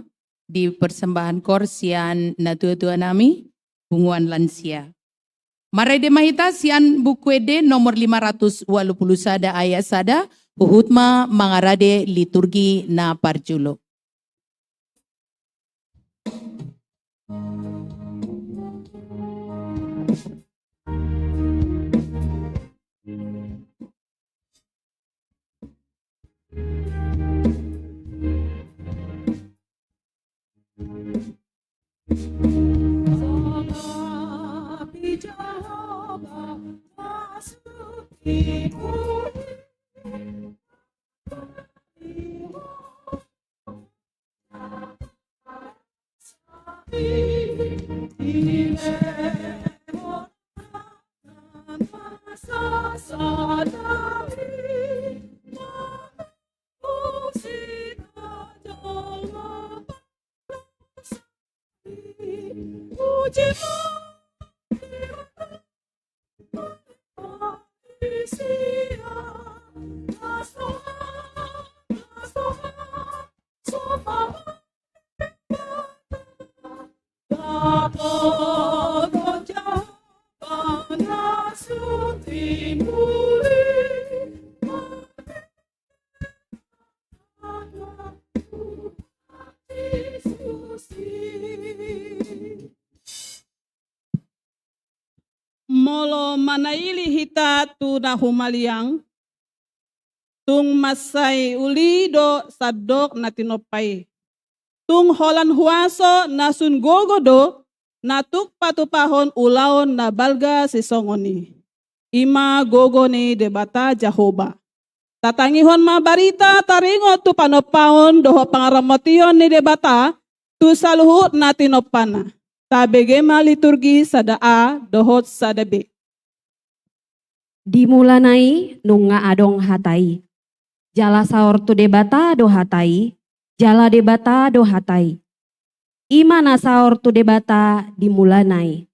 di persembahan koor sian natuatua nami, punguan lansia. Marende ma hita sian Buku Ende nomor lima ratus ualu pulu sada ayat sada, huhut ma mangarade liturgi na parjolo. Molo manaili hita tu na humaliang, tung mansai uli do sandok na tinompa i. Tung holan huaso na sun gogo do na tuk patupahon ulaon na balga sisongon i. I ma gogo ni Debata Jahowa. Tatangihon ma barita taringot tu panompaon dohot pangaramotion ni Debata tu saluhut na tinompana. Tabege ma liturgi sada A dohot sada B. Di mulana i nunga adong Hata i. Jala saor tu Debata do Hata i, jala Debata do Hata i. I ma na saor tu Debata di mulana i.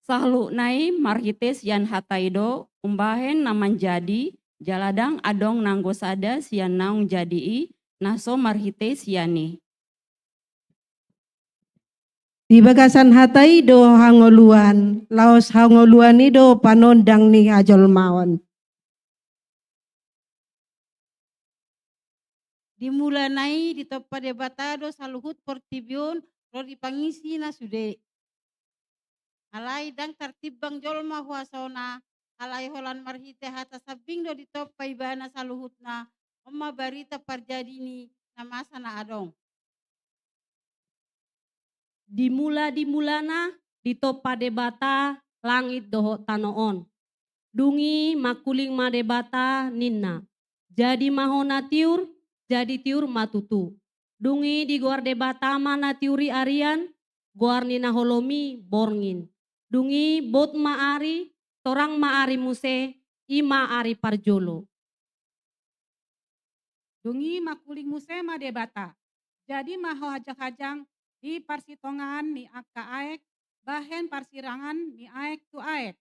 Saluhutna i marhite sian Hata i do umbahen na manjadi, jala ndang adong nanggo sada sian naung jadi i na so marhite sian i. Di bagasan Hata i do hangoluan, laos hangoluan i do panondang ni hajolmaon. Di mulana i ditompa Debata do saluhut portibi on ro di pangisi na sude. Alai ndang tartimbang jolma huasona, alai holan marhite hata sambing do ditompa ibana saluhutna. On ma barita parjadi ni na masa na adong. Di mula-di mulana ditompa Debata langit dohot tano on. Dung i mangkuling ma Debata ninna, jadi ma ho na tiur, jadi tiur ma tutu. Dung i digoar Debata ma na tiur i arian, goar ni na holom i borngin. Dung i bot ma ari, torang ma ari muse, i ma ari parjolo. Dung i mangkuling muse ma Debata. Jadi ma ho hajak-hajang di parsitongaan ni angka aek, bahen parsirangan ni aek tu aek.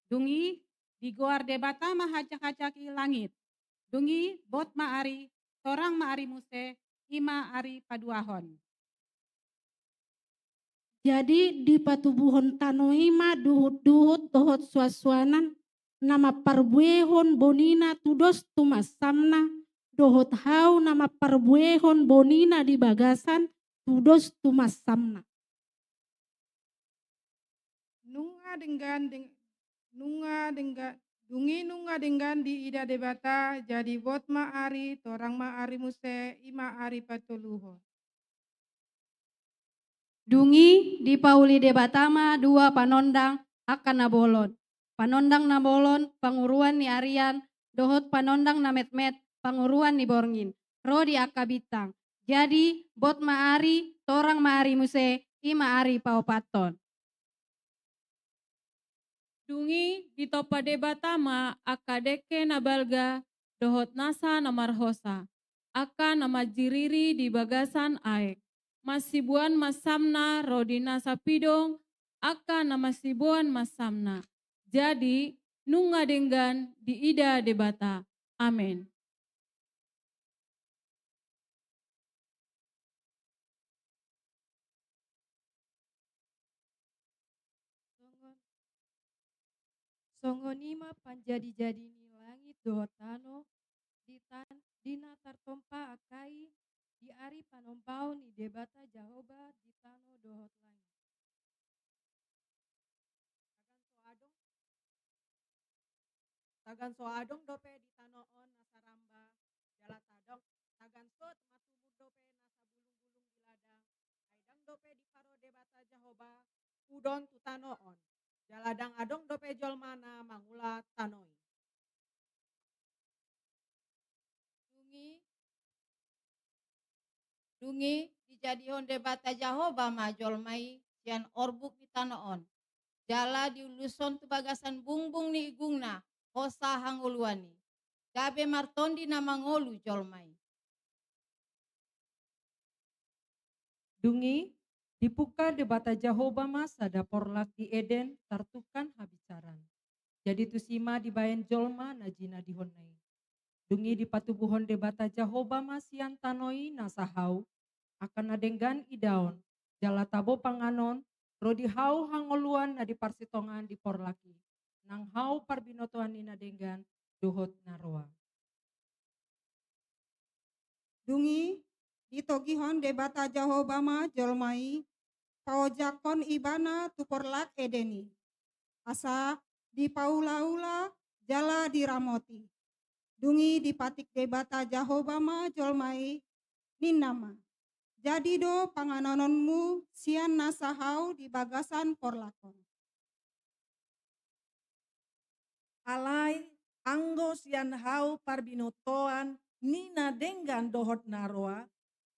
Dung i digoar Debata ma hajak-hajak i langit. Dung i bot ma ari, torang ma ari muse, i ma ari paduahon. Jadi dipatubuhon tano i ma duhut-duhut dohot suan-suanan, na mamparbuehon bonina tudos tu mansamna, dohot hau na mamparbuehon bonina di bagasan tudos tu mansamna. Nunga denggan deng-, nunga denggan, dung i nunga denggan diida Debata, jadi bot ma ari, torang ma ari muse, i ma ari patoluhon. Dung i dipauli Debata ma dua panondang angka na bolon. Panondang na bolon panguruan ni arian, dohot panondang na metmet panguruan ni borngin, ro di angka bintang. Jadi bot ma ari, torang ma ari muse, i ma ari paopathon. Dung i ditompa Debata ma angka dengke na balga dohot nasa na marhosa, angka na manjiriri di bagasan aek. Mansiboan mansamna ro di na sapidong, angka na mansiboan mansamna. Jadi nunga denggan diida Debata. Amen. Songon, songon i ma panjadi-jadi ni langit dohot tano, di tan-, di na tartompa angka i, di ari panombaon ni Debata Jahowa di tano dohot langit. Tagan so adong, tagan so adong dope di tano on nasa ramba, jala tadong, tagan so tumatumur dope nasa bulung-bulung di ladang, ai ndang dope diparo Debata Jahowa hudon tu tano on, jala ndang adong dope jolma na mangula tano i. Dung i, dung i dijadihon Debata Jahowa ma jolma i sian orbuk ni tano on, jala diullushon tu bagasan bungbung ni igungna hosa hangoluan i, gabe martondi na mangolu jolma i. Dung i dipungka Debata Jahowa ma sada porlak di Eden tartungkan habisaran. Jadi tusi ma dibaen jolma na jinadihonna i. Dung i dipatubuhon Debata Jahowa ma sian tano i nasa hau, angka na denggan idaon, jala tabo panganon, ro di hau hangoluan na di parsitongaan di porlak i, nang hau parbinotoan ni na denggan dohot na roa. Dung i ditogihon Debata Jahowa ma jolma i, paojakhon ibana tu porlak Eden i, asa dipaula-ula jala diramoti. Dung i dipatik Debata Jahowa ma jolma i, ninna ma, jadi do panganononmu sian nasa hau di bagasan porlak on. Alai anggo sian hau parbinotoan ni na denggan dohot na roa,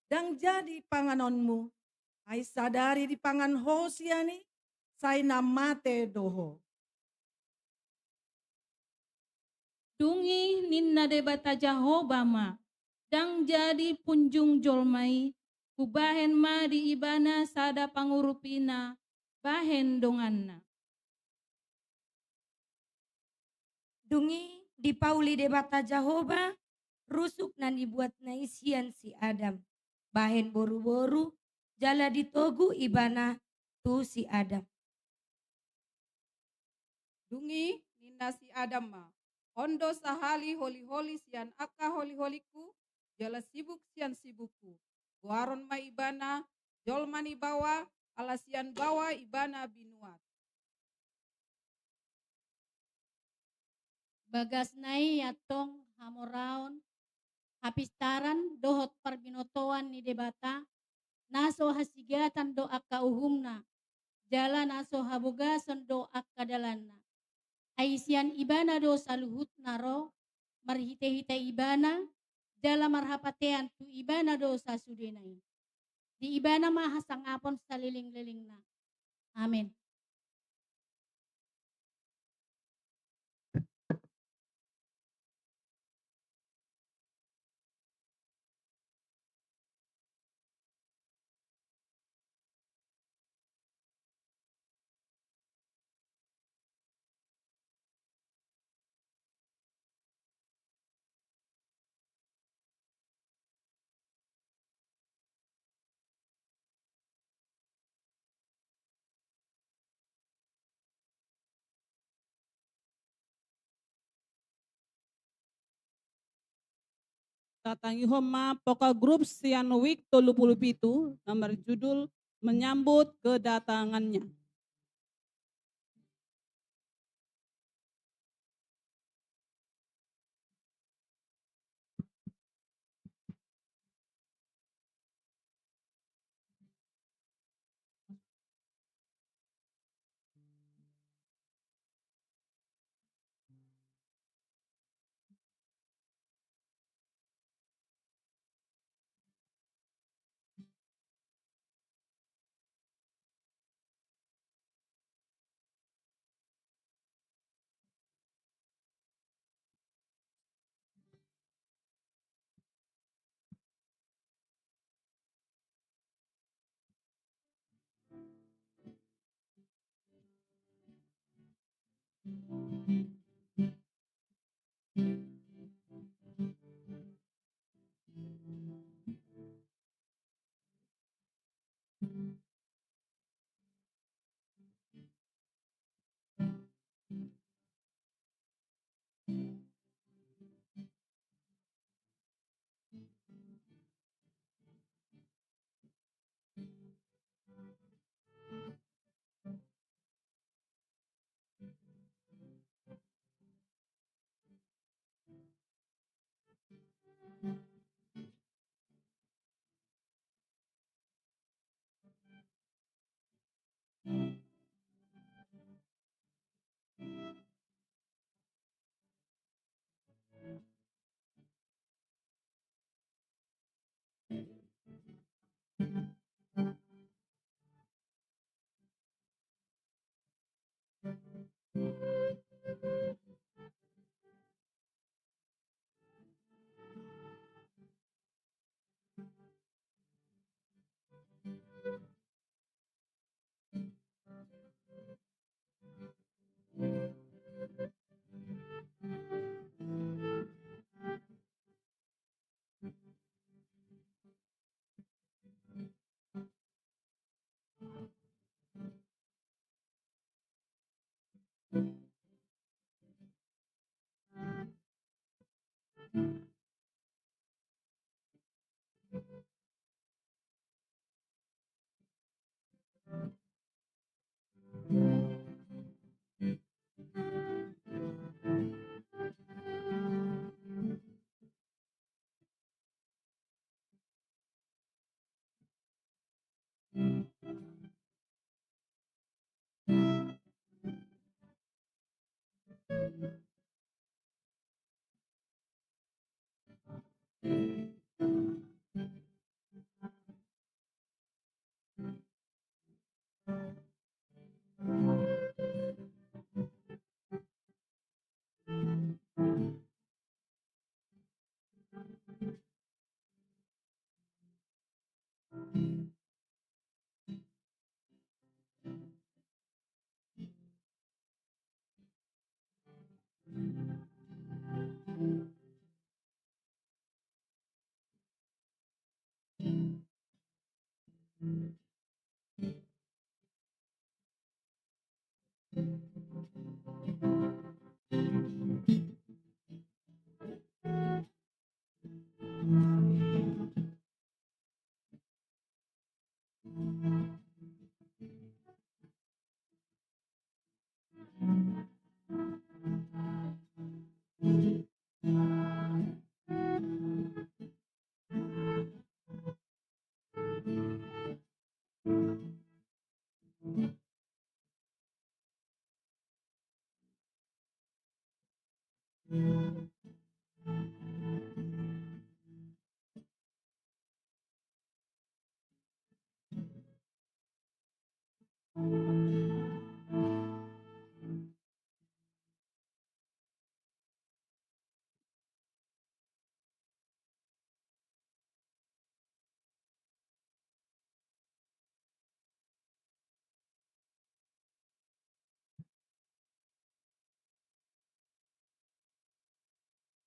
ndang jadi panganonmu, Ai sadari dipangan ho sian i, sai na mate do ho. Dung i ninna Debata Jahowa ma, ndang jadi punjung jolma i, hubahen ma di ibana sada pangurupina bahen donganna. Dung i dipauli Debata Jahowa rusuk na nibuatna i sian si Adam, bahen boruboru, jala ditogu ibana tu si Adam. Dung i ninna si Adam ma, on do sahali holiholi sian angka holiholingku, jala sibuk sian sibukku. Goaron ma ibana jolma ni baoa, ala sian baoa ibana binuat. Bagasna i antong hamoraon, hapistaran dohot parbinotoan ni Debata, na so hasigatan do angka uhumna, jala na so habogason do angka dalanna. Ai sian ibana do saluhutna ro, marhitehite ibana, jala marhapatean tu ibana do sasudena i. Di ibana ma hasangapon salelenglelengna. Amen. Tatangihon ma pokal grup sian week tolu pulu pitu na marjudul Menyambut Kedatangannya.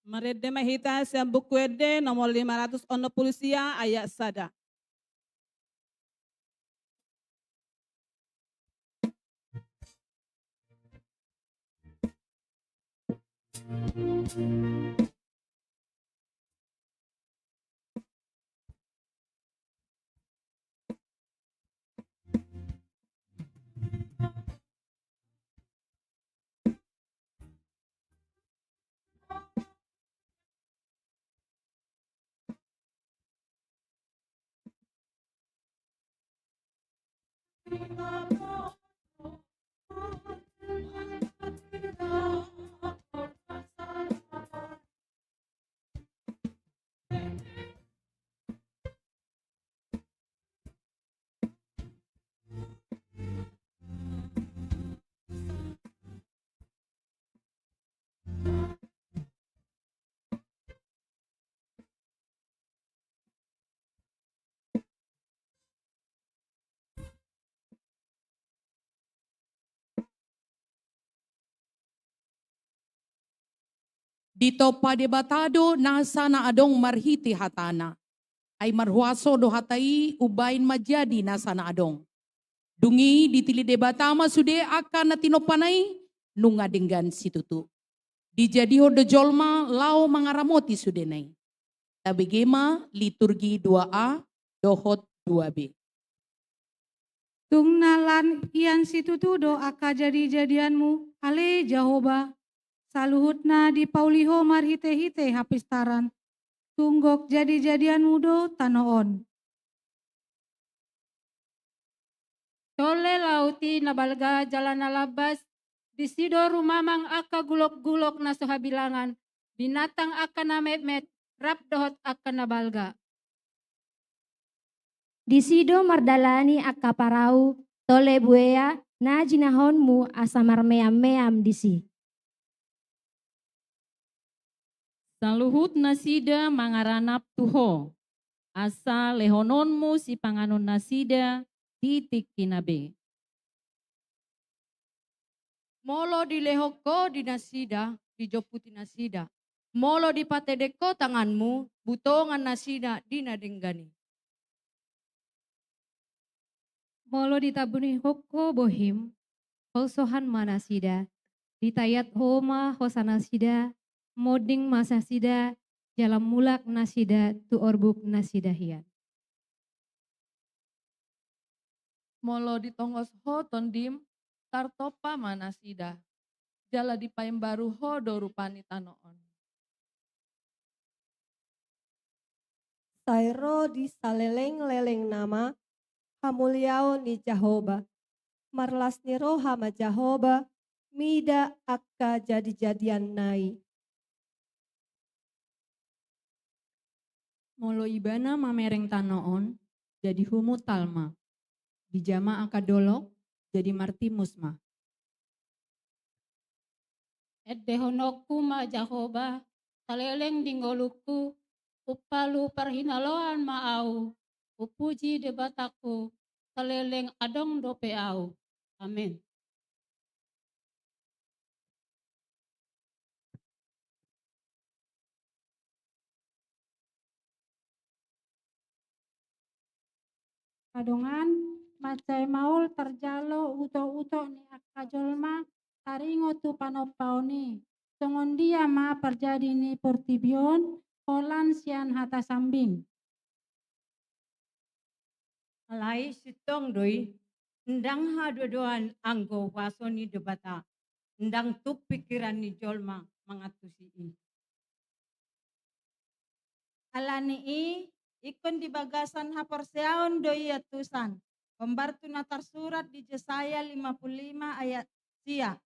Marende ma hita sian Buku Ende nomor lima ratus onom pulu sia, ayat sada. Ditompa Debata do nasa na adong marhite hataNa. Ai marhuaso do hata i umbahen manjadi nasa na adong. Dung i ditilin Debata ma sude angka na tinompaNa i nunga denggan situtu. Dijadihon do jolma laho mangaramoti sudena i. Tabege ma liturgi dua A dohot dua B. Tung na lan hian situtu do angka jadijadianMu, ale Jahowa, saluhutna dipauli Ho marhitehite hapistaran. Tung gok jadijadianMu do tano on. Tolle laut i na balga jala na lambas, disi do rumamang angka gulokgulok na so habilangan, binatang angka na metmet, rap dohot angka na balga. Disi do mardalani angka parau, tolle buea na jinahonMu asa marmeammeam disi. Saluhut nasida mangaranap tu Ho, asa lehononMu sipanganon nasida di tingkina be. Molo dilehon Ho di nasida, dijomputi nasida. Molo dipatedek Ho tanganMu, butongan nasida di na denggan i. Molo ditabunihon Ho bohiM, holsohan ma nasida, ditaiat Ho ma hosa nasida, monding ma nasida, jala mulak nasida tu orbuk nasida hian. Molo ditongos Ho TondiM, tartompa ma nasida, jala dipaimbaru Ho do rupa ni tano on. Sai ro di salelenglelengna ma hamuliaon ni Jahowa. Marlas ni roha ma Jahowa, mida angka jadijadianNa i. Molo Ibana mamereng tano on, jadi humutal ma. Dijama angka dolok, jadi martimus ma. Endehononku ma Jahowa, saleleng di ngolungku, umpalu parhinaloan ma ahu, umpuji Debatangku, saleleng adong dope ahu. Amen. angka dongan, mansai maol tarjalo utok-utok ni angka jolma taringot tu panompaon i. Songon dia ma parjadi ni portibi on holan sian hata sambing. Alai sintong do i, ndang hadodoan anggo huaso ni Debata, ndang tuk pingkiran ni jolma mangantusi i. Ala ni i, ingkon di bagasan haporseaon do i antusan, hombar tu na tarsurat di Jesaya lima pulu lima ayat sia.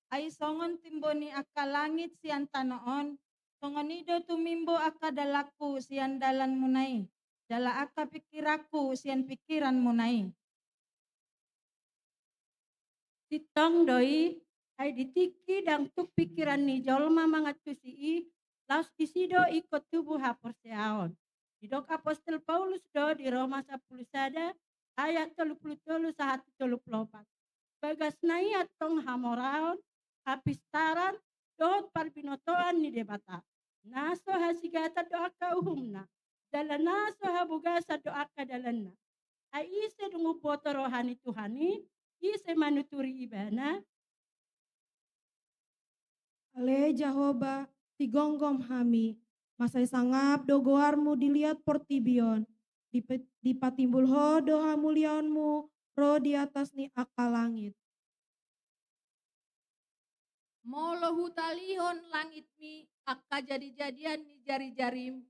Ai songon timbo ni angka langit sian tano on, songon i do tumimbo angka dalanku sian dalanmuna i, jala angka pingkiranku sian pingkiranmuna i. Sintong do i, ai di tingki ndang tuk pingkiran ni jolma mangantusi i, laos disi do ingkon tubu haporseaon. Didok apostel Paulus do di Roma sampulu sada ayat tolu pulu tolu sahat tolu pulu opat. Bagasna i antong hamoraon, hapistaran, dohot parbinotoan ni Debata. Na so hasigatan do angka uhumna, jala na so habogasan do angka dalanna. Ai ise dung umboto roha ni Tuhan i, ise manuturi ibana? Ale Jahowa, sigomgom hami, mansai sangap do goarmu di liat portibi on, dipe-, dipatimbul ho do hamuliaonmu ro di atas ni angka langit. Molo hutalihon langitmi angka jadijadian ni jarijarim,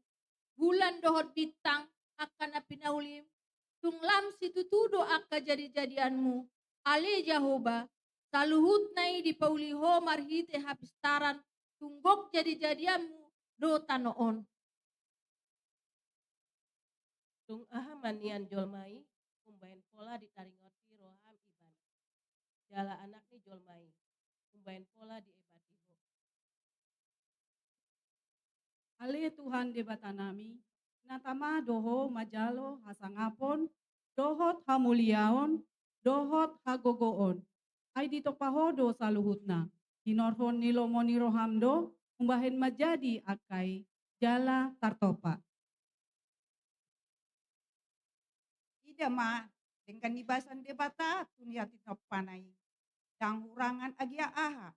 bulan dohot bintang angka na pinaulim, tung lam situtu do angka jadijadianmu, ale Jahowa, saluhutna i dipauli ho marhite hapistaran, tung gok jadijadianmu do tano on. Tung aha ma nian jolma i, umbahen pola ditaringoti roham ibana. Jala anak ni jolma i, umbahen pola diebati ho. Ale Tuhan Debatanami, na tama do ho manjalo hasangapon, dohot hamuliaon, dohot hagogoon. Ai ditompa ho do saluhutna, tinorhon ni lomo ni roham do, umbahen manjadi angka i, jala tartompa. Ida ma, denggan ni basa ni Debata tu na tinompana i. Ndang hurangan agia aha.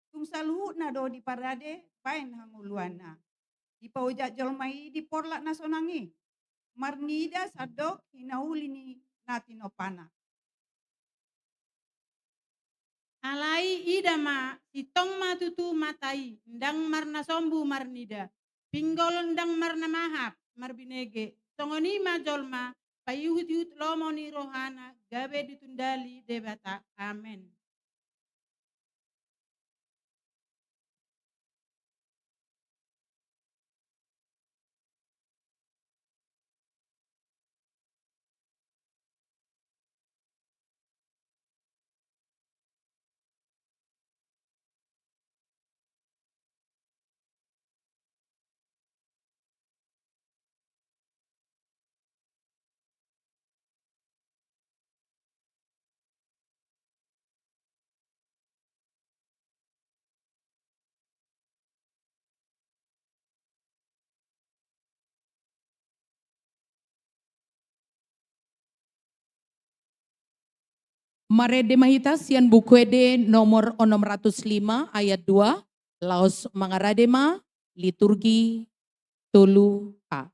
Tung saluhutna do diparade baen hangoluanna. Dipaojak jolma i di porlak na sonang i. Marnida sandok hinauli ni na tinompana. Alai ida ma, sintong ma tutu mata i, ndang marnasombu marnida, pinggol ndang marnamahap marbinege, songon i ma jolma, paihutihut lomo ni rohana, gabe ditundali Debata. Amen. Marende ma hita sian Buku Ende nomor onom ratus lima ayat dua, laos mangarade ma liturgi tolu A.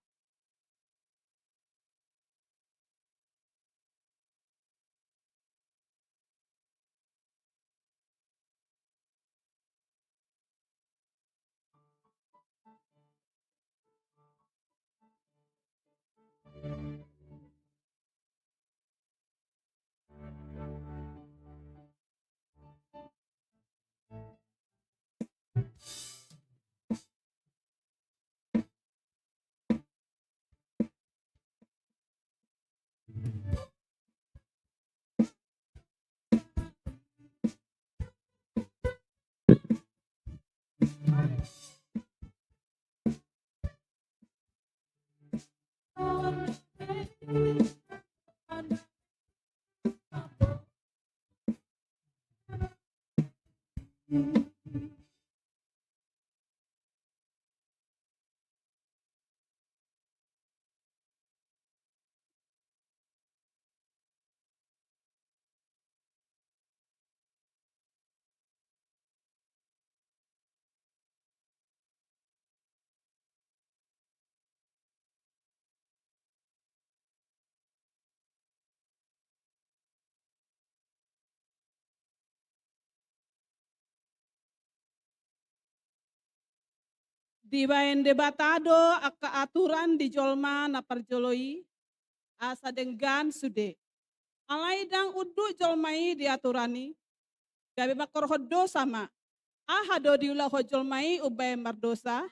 Dibahen Debata do angka aturan di jolma na parjolo i, asa denggan sude. Alai ndang unduk jolma i di aturan i, gabe mangkorhon dosa ma. Aha do diulahon jolma i umbahen mardosa?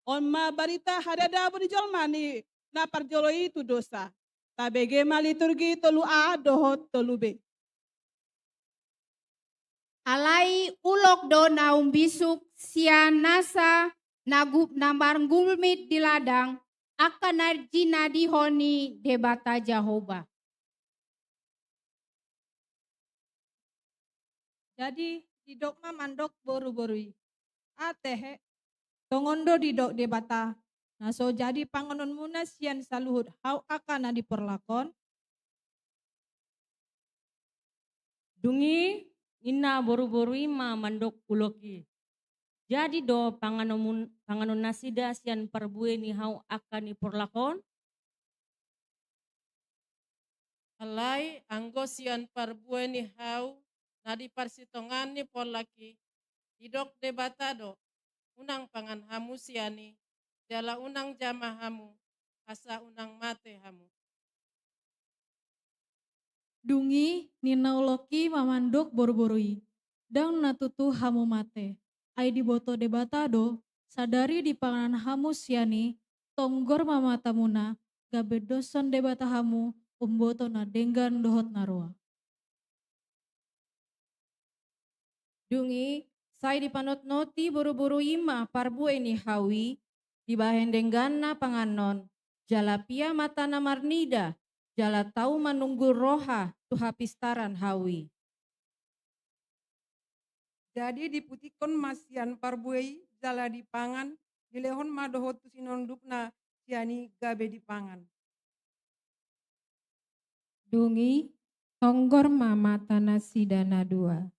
On ma barita hadadabu ni jolma ni na parjolo i tu dosa. Tabege ma liturgi tolu A dohot tolu B. Alai ulok do na umbisuk sian nasa na gu-, na margulmit di ladang, angka na jinadihon ni Debata Jahowa. Jadi didok ma mandok boruboru i: Atehe, tongon do didok Debata, na so jadi panganonmuna sian saluhut hau angka na di porlak on? Dung i ninna boruboru i ma mandok ulok i: Jadi do panganon-, panganon nasida sian parbue ni hau angka ni porlak on? Alai anggo sian parbue ni hau na di parsitongaan ni porlak i, didok Debata do: Unang pangan hamu sian i, jala unang jama hamu, asa unang mate hamu. Dung i ninna ulok i ma mandok boruboru i: Ndang na tutu hamu mate. Ai diboto Debata do, sadari dipangan hamu sian i, tonggor ma matamuna, gabe doshon Debata hamu umboto na denggan dohot na roa. Dung i sai dipanotnoti boruboru i ma parbue ni hau i, dibahen dengganna panganon, jala pia matana marnida, jala tau manunggul roha tu hapistaran hau i. Jadi diputikkon ma sian parbue i jala dipangan, dilehon ma dohot tu sinondukna sian i gabe dipangan. Dung i tonggor ma mata nasida na dua.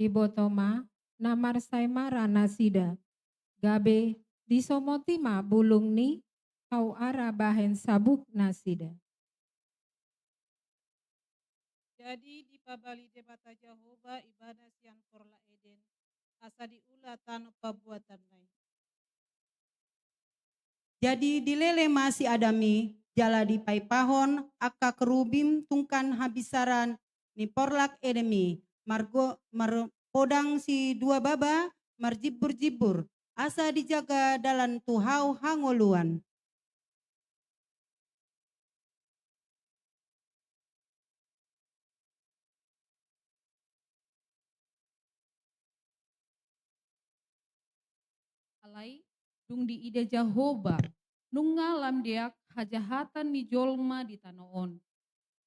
Diboto ma na marsaemara nasida, gabe disomoti ma bulung ni hau ara bahen sabuk nasida. Jadi dipabali Debata Jahowa ibana sian porlak Eden, asa diula tano pambuatanna i. Jadi dilele ma si Adam i, jala dipaipahon angka kerubim tungkan hapistaran ni porlak Eden i, margo-, marpodang sidua baba, marjimburjimbur, asa dijaga dalan tu hau hangoluan. Alai dung diida Jahowa, nunga lam deak hajahatan ni jolma di tano on.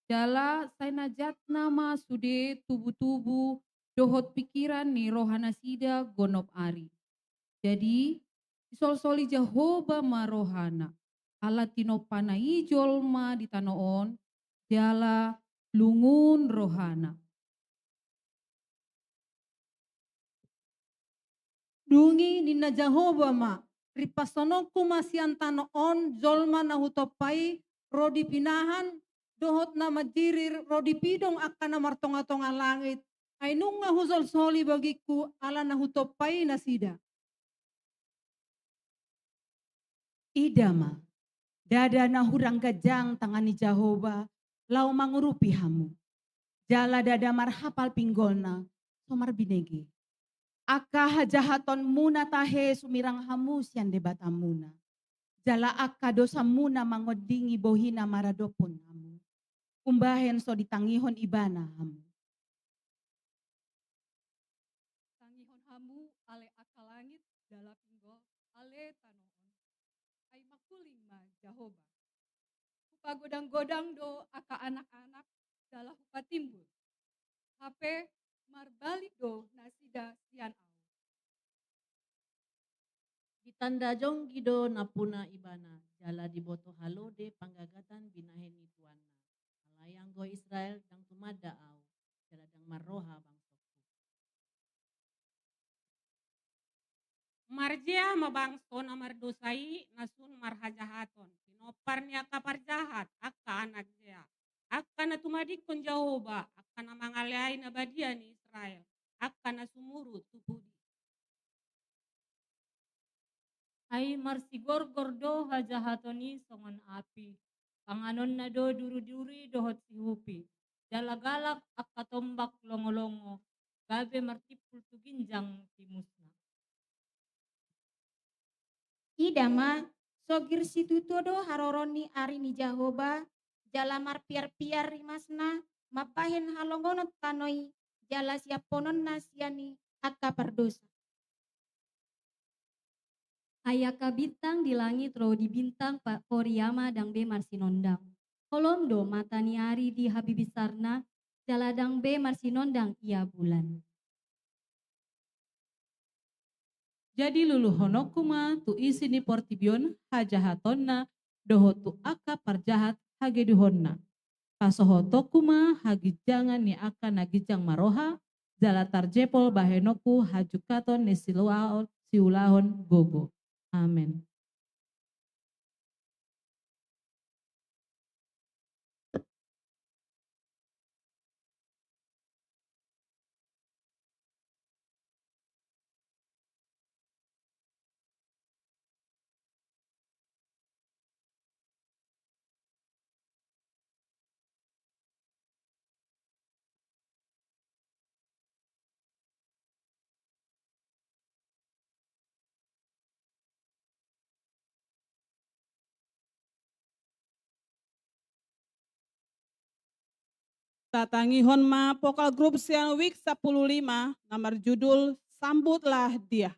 Jala sai na jatna ma sude tubutubu dohot pingkiran ni rohanasida gonop ari. Jadi disolsoli Jahowa ma rohana, ala tinompana i jolma di tano on, jala lungun rohana. Dung i ninna Jahowa ma: Rimpashononku ma sian tano on jolma na hutompa i, ro di pinahan, dohot na manjirir, ro di pidong angka na martongatonga langit. Ai nunga husolsoli bagingku ala na hutompa i nasida. Ida ma, ndada na hurang ganjang tangan ni Jahowa laho mangurupi hamu. Jala ndada marhapal pinggolna so marbinege. Angka hajahatonmuna tahe sumirang hamu sian Debatamuna. Jala angka dosamuna mangondingi bohina maradophon hamu. Umbahen so ditangihon ibana hamu. Tangihon hamu ale angka langit jala pinggol ale tano on. Ai mangkuling ma Jahowa. Hupagodanggodang do angka anakanak jala hupatimbul. Hape marbalik do nasida sian ahu. Ditanda jonggi do nampuna ibana, jala diboto halode panggagatan binahen ni tuanna. Alai anggo Israel ndang tumanda ahu, jala ndang marroha bangsongku. Marjea ma bangso na mardosa i na sun marhajahaton, pinompar ni angka parjahat, angka anak jea, angka na tumadingkon Jahowa, angka na mangaleai na badia ni Israel, angka na sumurut tu pudi. Ai marsigorgor do hajahaton i songon api, panganonna do duri-duri dohot sihupi, jala galak angka tombak longo-longo, gabe martimpul tu ginjang timusna. Ida ma, sogir situtu do haroro ni ari ni Jahowa, jala marpiar-piar rimasna mambahen halongonon tano i, jala siaphononna sian i angka pardosa. Ai angka bintang di langit ro di bintang pa-, pori ama ndang be marsinondang. Holom do mata ni ari di habibinsarna, jala ndang be marsinondang ia bulan. Jadi luluhononku ma tu isi ni portibi on hajahatonna dohot tu angka parjahat hagedihonna. Pasohotonku ma haginjangan ni angka na ginjang marroha, jala tarjempol bahenonku hajungkaton ni siulaon, siulaon gogo. Amen. Tatangihon ma vokal grup sian wik sampulu lima na marjudul Sambutlah Dia.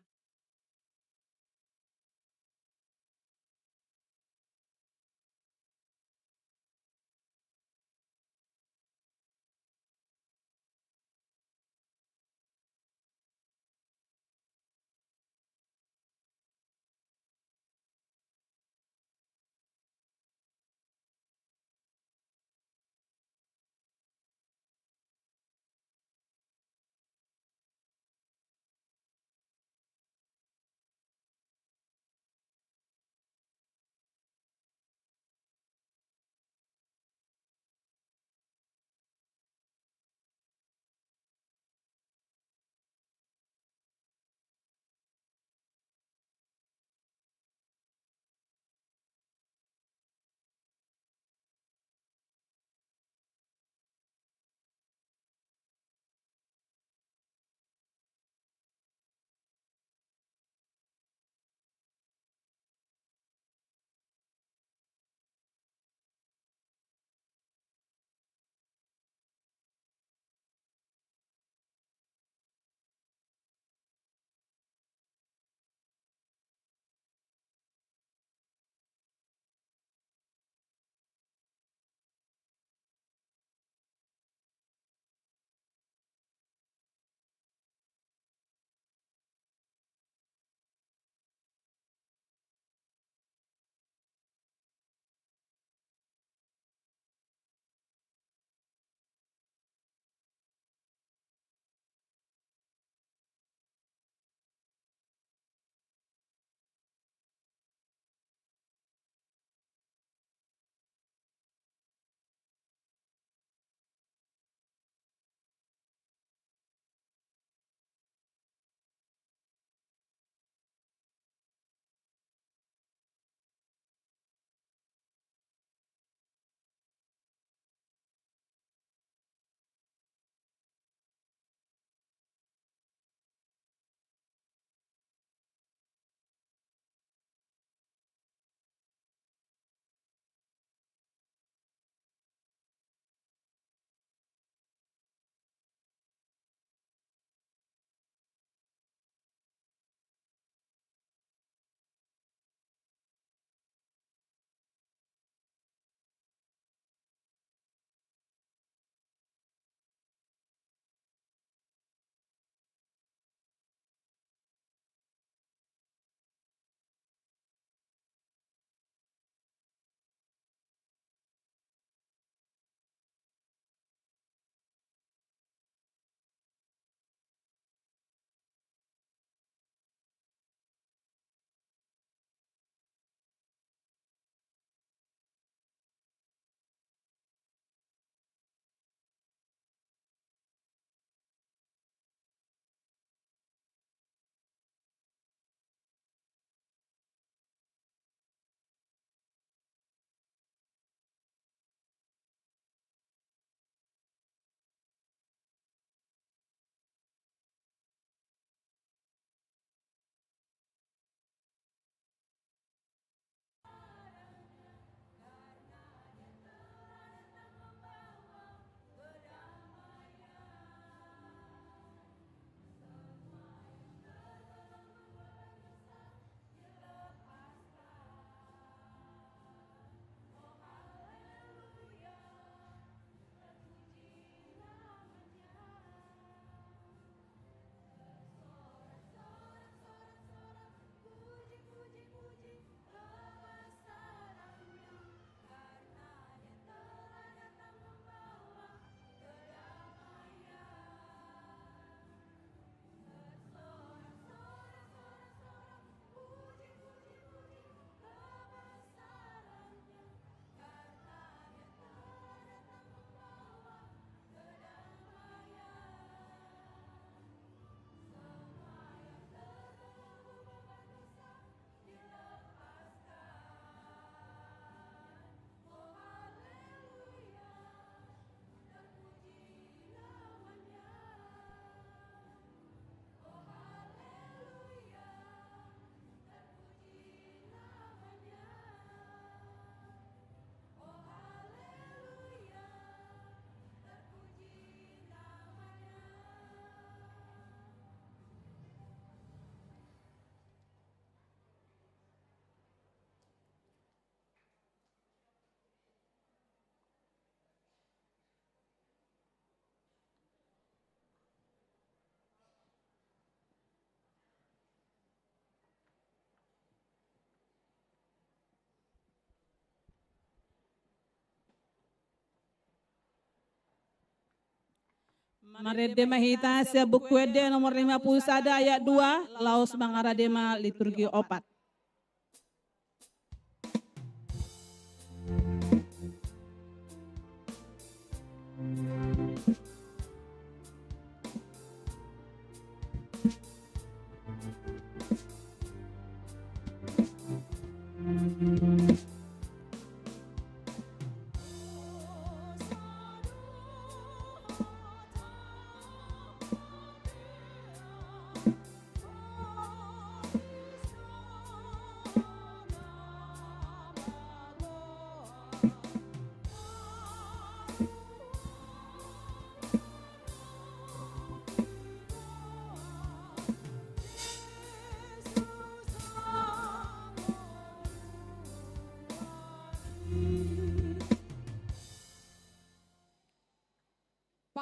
Marende ma hita sian Buku Ende nomor lima puluh sada ayat dua, laos mangarade ma liturgi opat.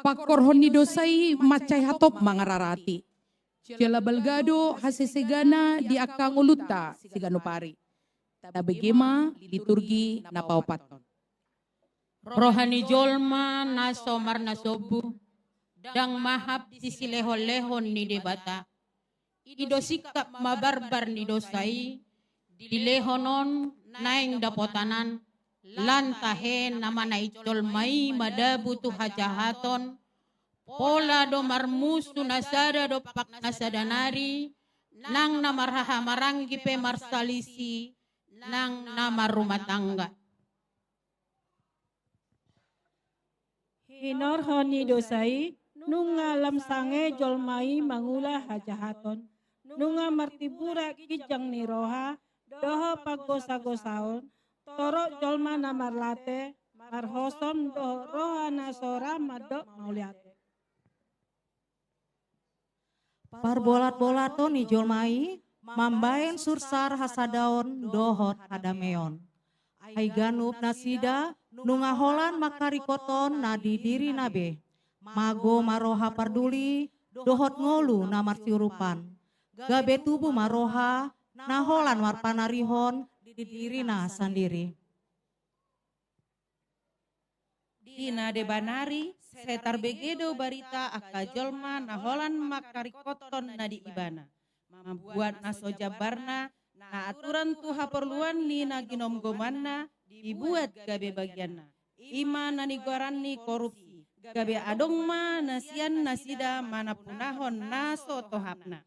Pangkorhon ni dosa i mansai hatop mangararati. Jala balga do hasesegana di angka ngolunta siganup ari. Tabege ma liturgi na paopathon. Roha ni jolma na so marnasombu, ndang mahap di silehonlehon ni Debata. I do singkap ma barbar ni dosa i, dilehon on naeng dapotan an, lan tahe na manait jolma i madabu tu hajahaton, pola do marmusu na sada dompak na sada nari, nang na marhahamaranggi pe marsalisi, nang na marrumah tangga. Hinorhon ni dosa i, nunga lam sange jolma i mangula hajahaton. Nunga martimbura ginjang ni roha, dohot panggosagosaon, torop jolma na marlate, marhosom dohot roha na so ra mandok mauliate. Parbolatbolaton ni jolma i mambahen sursar hasadaon dohot hadameon. Ai ganup nasida nunga holan mangkaringkothon na di dirina be. Mago ma roha parduli dohot ngolu na marsiurupan. Gabe tubu ma roha na holan marpanarihon di dirina sandiri. Di na deba nari, sai tarbege do barita angka jolma na holan mangkaringkothon na di ibana. Mambuat na so jambarna, na aturan tu haporluan ni na ginomgomanna, dibuat gabe bagianna. I ma na nigoaran ni korupsi, gabe adong ma na sian nasida manampunahon na so tohapna.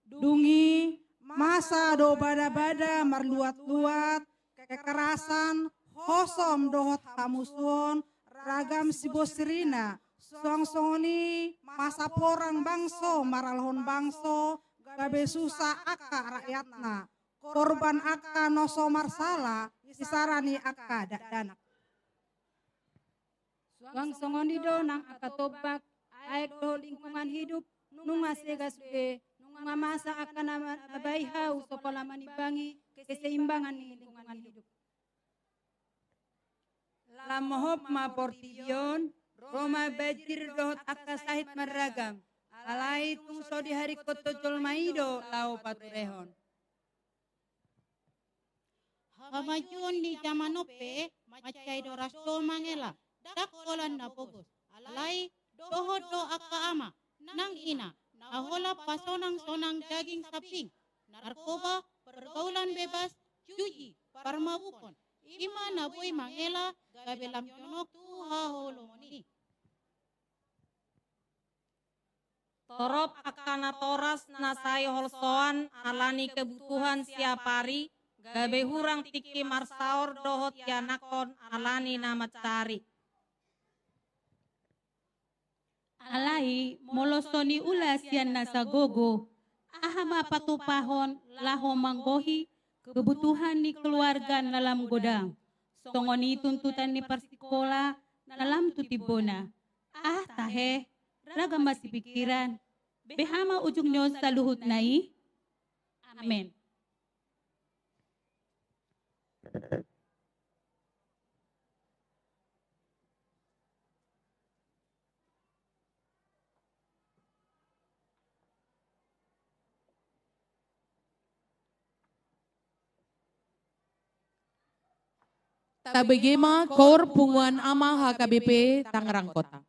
Dung i, masa do badabada marluatluat, kekerasan, hosom dohot hamusuon, ragam sibonsirina, suang songon i masa porang bangso maralohon bangso, gabe susa angka rakyatna, korban angka na so marsala, isara ni angka dakdanak. Suang songon i do nang angka tombak, aek dohot lingkungan hidup, nunga sega sude, nunga masa angka na ma-, na baiha uso pola manimbangi keseimbangan ni lingkungan hidup. Lam mohop ma portibi on, ro ma banjir dohot angka sahit marragam, alai tung so diharingkothon jolma i do laho paturehon. Hamajuon ni jaman on pe mansai do ras do mangela, ndang holan na pogos, alai dohot do angka ama nang ina na holan pasonang-sonang daging sambing, narkoba, pergaulan bebas, judi, parmabukon, i ma na boi mangela gabe lam jonok tu haholomon i. Torop angka natoras na sai holsoan ala ni kebutuhan siap ari, gabe hurang tingki marsaor dohot ianakhon ala ni na mansari. Alai molo so niula sian na sagogo, aha ma patupahon laho manggohi kebutuhan ni keluarga na lam godang, songon i tuntutan ni parsikola na lam tu timbona. Ah, tahe, ragam ma sipingkiran. Beha ma ujung ni on saluhutna i. Amen. Tabege ma KOR Punguan Ama H K B P Tangerang Kota.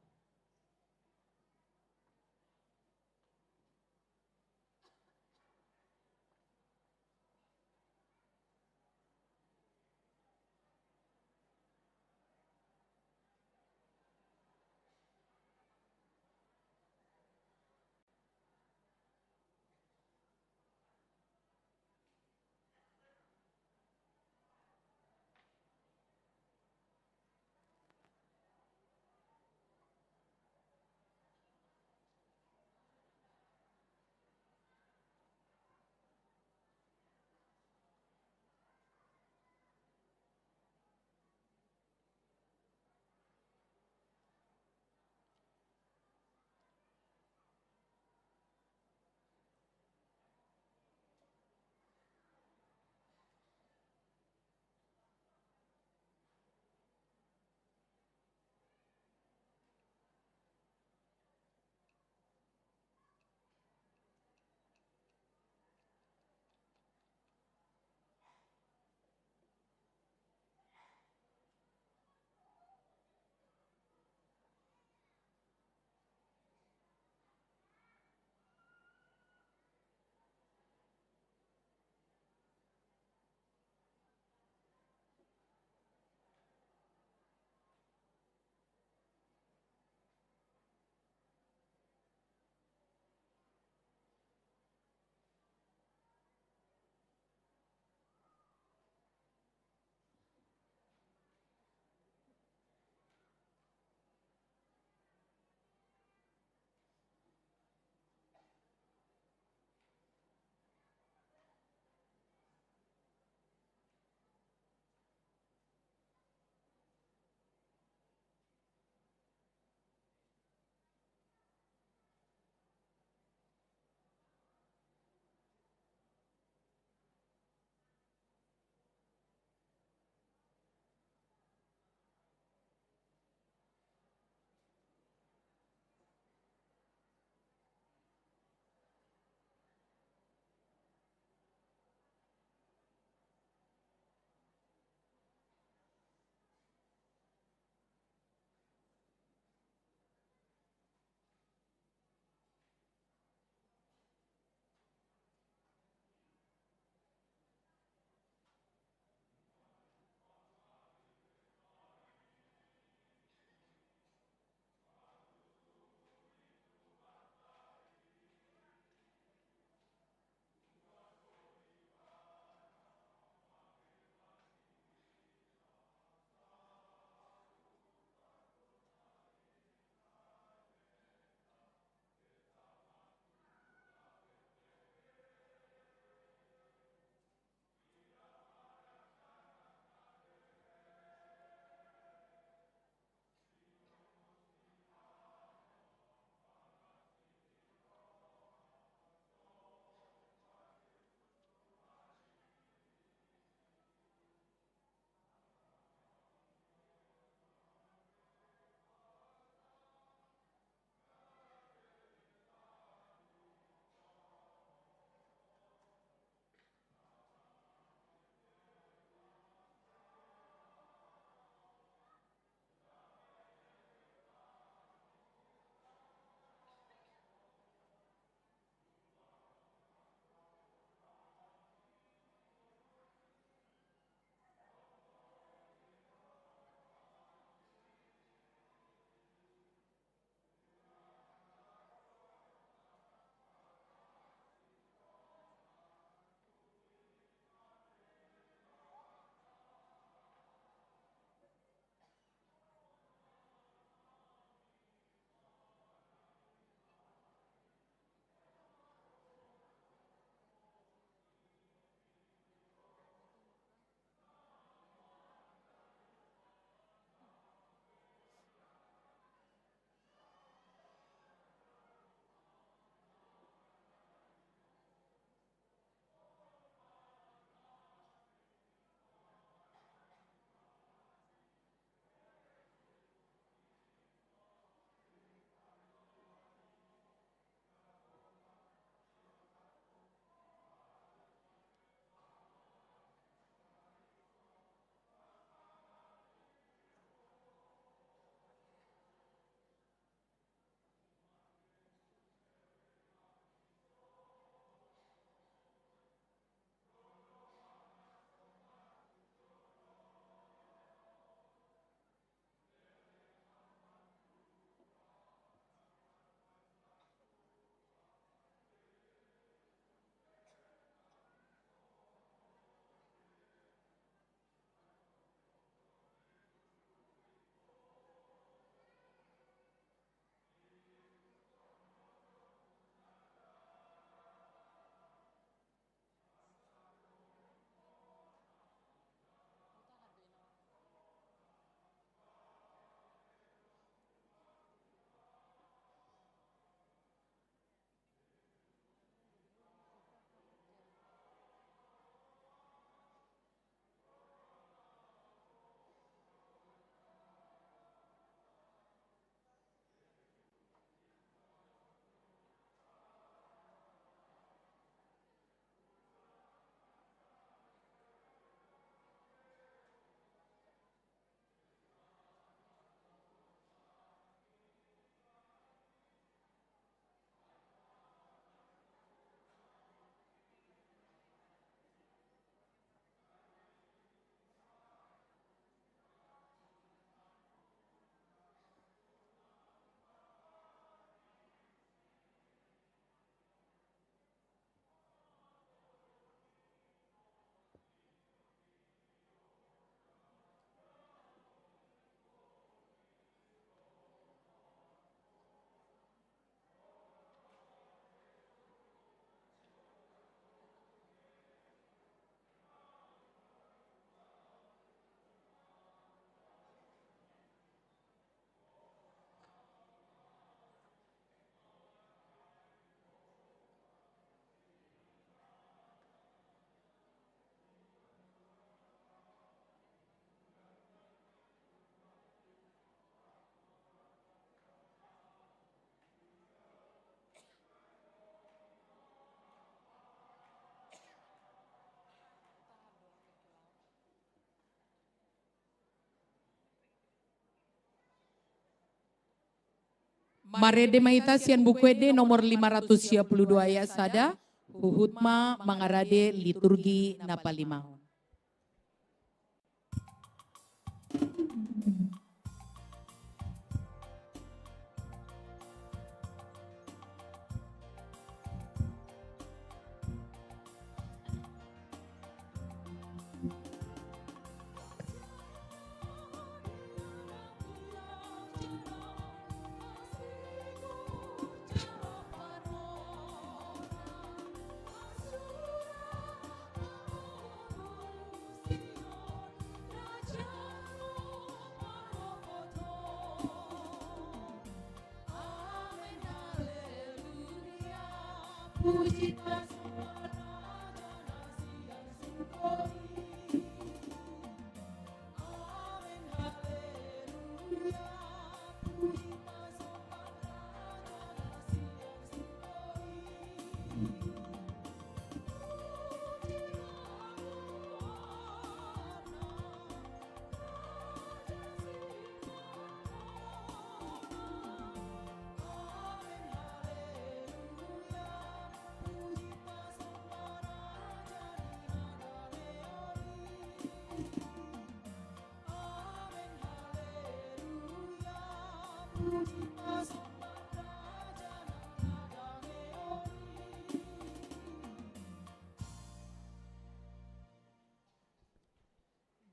Marende ma hita sian Buku Ende nomor lima ratus sia pulu dua ayat sada, huhut ma mangarade liturgi na palimahon.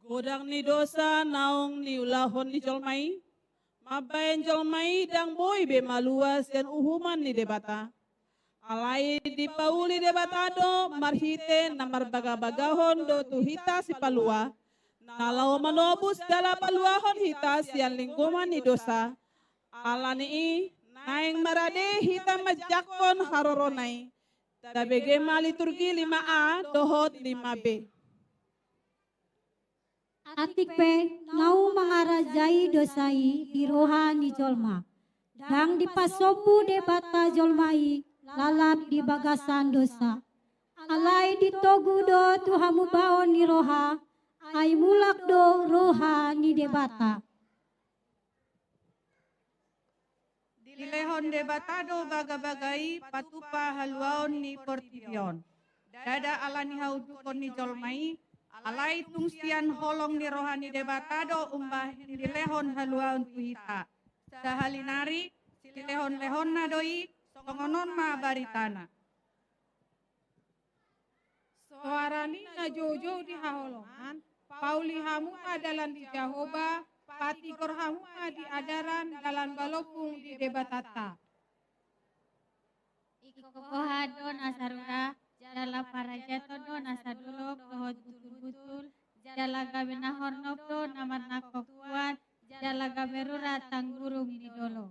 Godang ni dosa naung niulahon ni jolma i, mambahen jolma i ndang boi be malua sian uhuman ni Debata. Alai dipauli Debata do marhite na marbagabagahon do tu hita Sipalua, na laho manobus jala paluahon hita sian linggoman ni dosa. Ala ni i, naeng marade hita manjangkon harorona i. Tabege ma liturgi lima A dohot lima B. Atik pe, naung mangarajai dosa i di roha ni jolma. Ndang dipasombu Debata jolma i lalap di bagasan dosa. Alai ditogu do tu hamubaon ni roha, ai mulak do roha ni Debata. Dilehon Debata do bagabaga i patupa haluaon ni portibi on. Ndada ala ni haundukhon ni jolma i, alai tung sian holong ni roha ni Debata do umbahen dilehon haluaon tu hita. Sahali nari, silehonlehonna do i, songon on ma baritana. Soara ni na joujou di haholongan, pauli hamu ma dalan di Jahowa, patigor hamu ma di adaran dalan balombung di Debatanta. Ingkon hohom do na sarura, jala parajaton do na sadolok dohot butul-butul, jala gabe na hornop do na marnangkok tuat, jala gabe rura tanggurung ni dolok.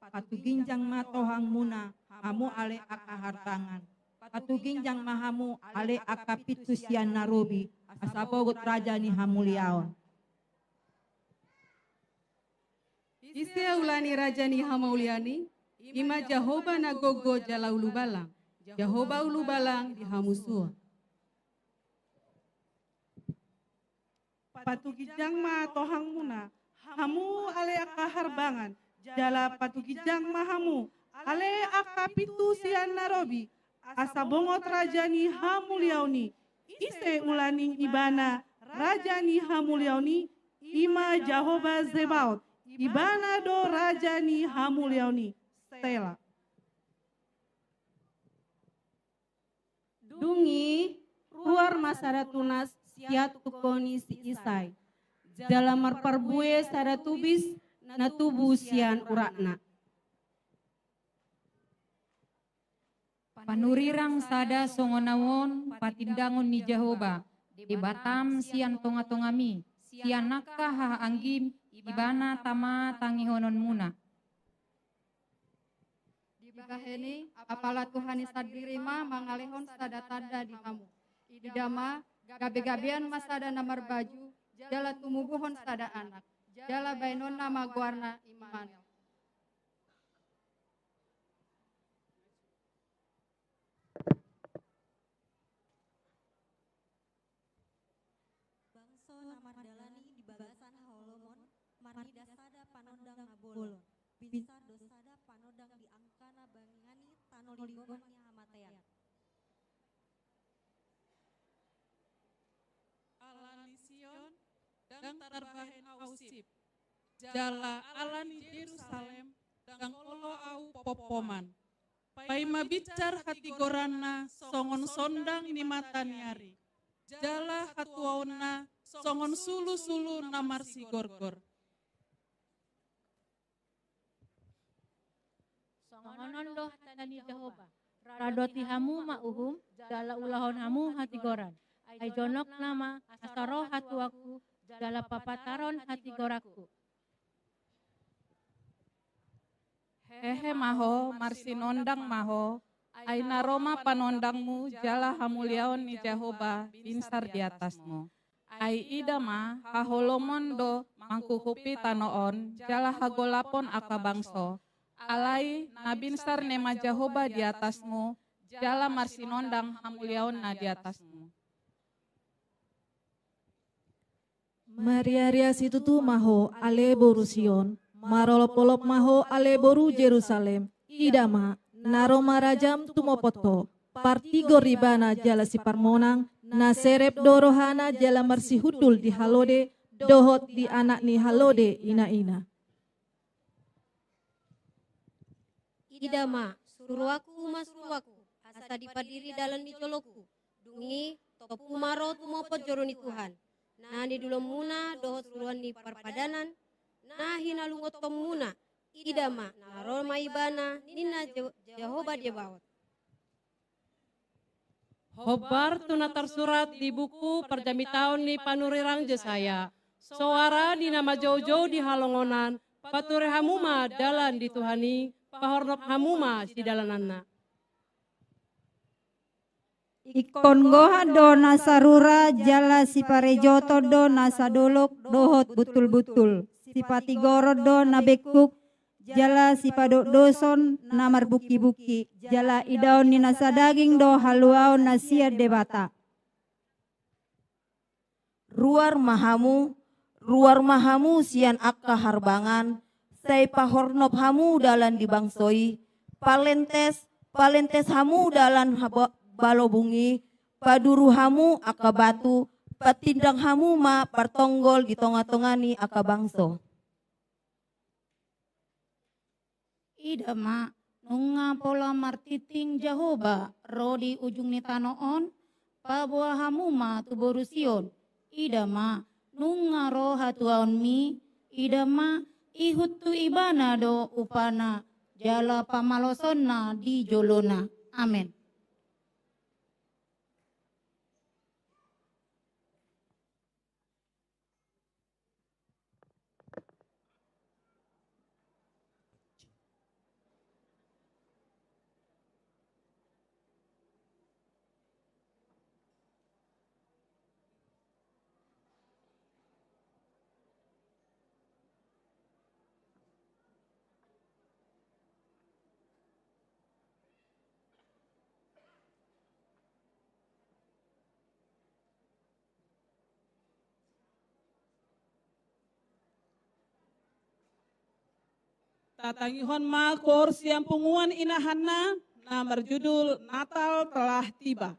Patuginjang ma tohangmuna, hamu ale angka harbangan. Patuginjang ma hamu ale angka pintu sian na robi, asa bongot raja ni hamuliaon. Ise ula ni raja ni hamuliaon i? I ma Jahowa na gogo jala ulubalang, Jahowa ulubalang di hamusuon. Patuginjang ma tohangmuna, hamu ale angka harbangan, jala patuginjang ma hamu ale angka pintu sian na robi, asa bongot raja ni hamuliaon i. Ise ula ni ibana raja ni hamuliaon i? I ma Jahowa Zebaot, ibana do raja ni hamuliaon i. Sela. Dung i ruar ma sada tunas sian tungko ni si Isai, jala marparbue sada tubis na tubu sian uratna. Panurirang sada songon ahu on patindangon ni Jahowa, Debatam sian tongatongami, sian angka hahaanggim, ibana tama tangihononmuna. Dibahen i, apala Tuhan i sandiri ma mangalehon sada tanda di hamu. Ida ma, gabegabean ma sada na marbaju, jala tumubuhon sada anak, jala baenonna ma goarna Immanuel. Bangso na mardalani di bagasan haholomon, Parnida sada panondang na bolon. Binsar do sada panondang di angka na bangihani tano linggoman ni hamatean. Ala ni Sion ndang tarbahen ahu sip, jala ala ni Jerusalem ndang olo ahu pompoman. Paima binsar hatigoranna songon sondang ni mata ni ari, jala hatuaonna songon sulusulu na marsigorgor. Songon on do hata ni Jahowa: Radoti hamu ma uhum, jala ulahon hamu hatigoran. Ai jonok nama asa ro hatuaku, jala papataron hatigoranku. Hehe ma ho, marsinondang ma ho, ai na ro ma panondangmu, jala hamuliaon ni Jahowa binsar di atasmu. Ai ida ma, haholomon do mangkuhupi tano on, jala hagolapon angka bangso. Alai na binsar nama Jahowa di atasmu, jala marsinondang hamuliaonna di atasmu. Mariaria situtu ma ho, ale boru Sion, marolopolop ma ho, ale boru Jerusalem. Ida ma, na ro ma rajam tumopot ho, partigor ibana jala siparmonang, na serep do rohana jala marsihundul di halode, dohot di anak ni halode inaina. Ida ma, suruanku ma suruanku, asa dipadiri dalan ni jolongku. Dung i, tompu ma ro tumopot joro ni Tuhan, na nidulonmuna dohot suruan ni parpadanan, na hinalungothonmuna. Ida ma, na ro ma ibana, ninna Je-, Jahowa Zebaot. Hombar tu na tarsurat di buku parjamitaon ni panurirang Jesaya, soara ni na majoujou di halongonan, pature hamu ma dalan di Tuhan i, pahornop hamu ma sidalananna. Ingkon gohan do na sarura, jala siparejoton do na sadolok dohot buntulbuntul. Sipatigoron do na bengkuk, jala sipadokdoson na marbungkibungki, jala idaon ni na sadaging do haluaon na sian Debata. Ruar ma hamu, ruar ma hamu sian angka harbangan, sai pahornop hamu dalan di bangso i, palentes, palentes hamu dalan haba-, balobung i, paduru hamu angka batu, patindang hamu ma partonggol di tongatonga ni angka bangso. Ida ma, nunga pola martinting Jahowa ro di ujung ni tano on, paboa hamu ma tu boru Sion. Ida ma, nunga ro hatuaonmi. Ida ma, ihut tu ibana do upana, jala pamalosonna di jolona. Amen. Tatangihon ma koor sian punguan inahanna na marjudul Natal Telah Tiba.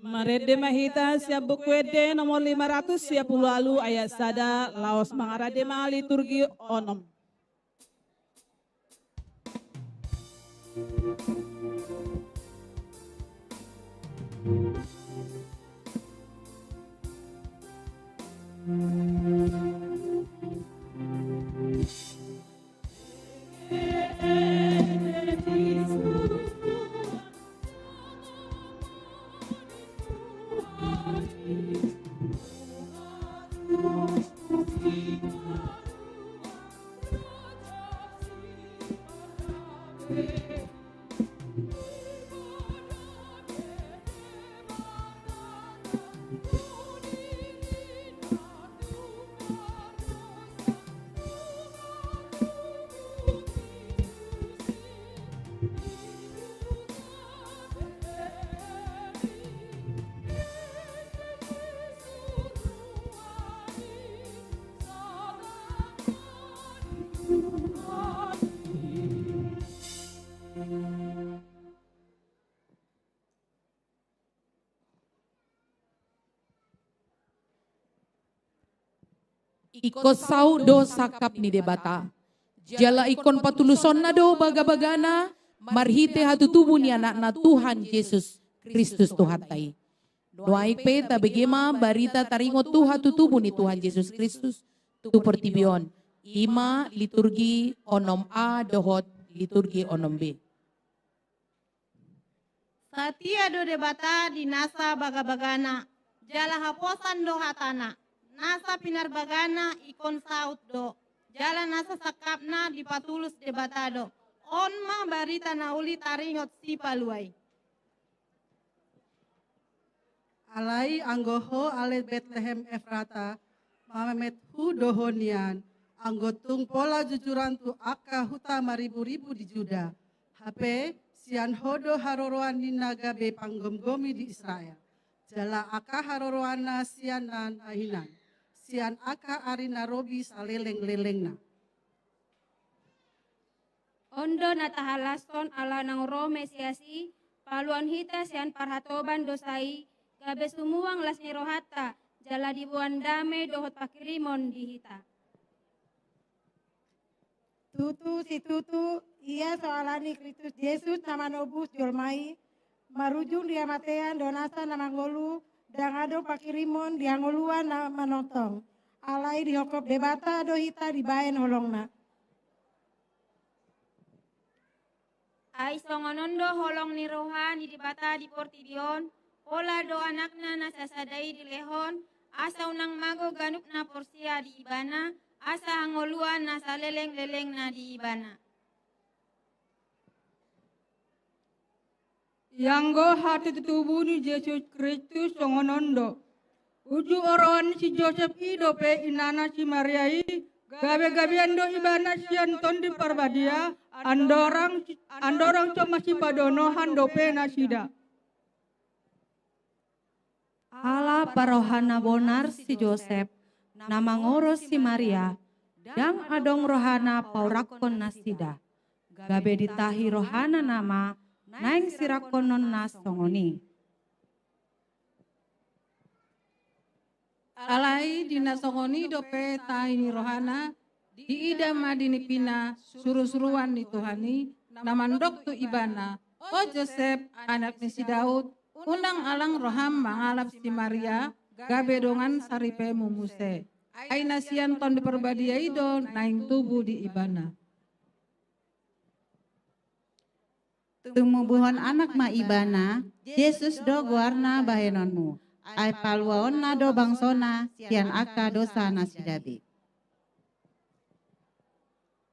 Marende ma hita sian Buku Ende nomor lima ratus sia pulu ualu ayat sada, laos mangarade ma liturgi onom. Ingkon saut do sangkap ni Debata, jala ingkon patulusonna do bagabagana marhite hatutubu ni Anakna Tuhan Jesus Kristus Tuhanta i. Nuaeng pe tabege ma barita taringot tu hatutubu ni Tuhan Jesus Kristus tu portibi on, i ma liturgi onom A dohot liturgi onom B. Satia do Debata di nasa bagabagana, jala haposan do hatana. Nasa pinarbagana ingkon saut do, jala nasa sangkapna dipatulus Debata do. On ma barita na uli taringot sipalua i. Alai anggo ho ale Betlehem Efrata, mamethu do ho nian, anggo tung pola jujuran tu angka huta mariburibu di Juda. Hape sian ho do haroroan ninna gabe panggomgomi di Israel. Jala angka haroroanna sian na nahinan, sian angka ari na robi salelenglelengna. On do na tahalashon ala naung ro Mesias i, paluahon hita sian parhatoban dosa i, gabe sumuang las ni rohanta, jala diboan dame dohot pangkirimon di hita. Tutu situtu, ia so ala ni Kristus Jesus na manobus jolma i, marujung di hamatean do nasa na mangolu, ndang adong pangkirimon di hangoluan na manongtong. Alai dihophop Debata do hita dibahen holongna. Ai songon on do holong ni roha ni Debata di portibi on, pola do Anakna na sasada i dilehon, asa unang mago ganup na porsea di Ibana, asa hangoluan na salelenglelengna di Ibana. Ianggo hatutubu ni Jesus Kristus songon on do. Uju oroan ni si Josep i dope inana si Maria i, gabegabean do ibana sian Tondi Parbadia, andorang, andorang so masipadonohan dope nasida. Ala parrohana bonar si Josep, na mangoros si Maria, ndang adong rohana paurakkon nasida. Gabe ditahi rohana nama naeng sirangkononna songon i. Alai di na songon i dope tahi ni rohana, diida ma di nipina surusuruan ni Tuhan i, na mandok tu ibana, "O Josep, anak ni si Daud, unang alang roham mangalap si Maria, gabe dongan saripemu muse. Ai na sian Tondi Parbadia i do naeng tubu di ibana." Tumubuhon anak ma ibana, Jesus do goarna bahenonmu. Ai paluaonna do bangsona sian angka dosa nasida be.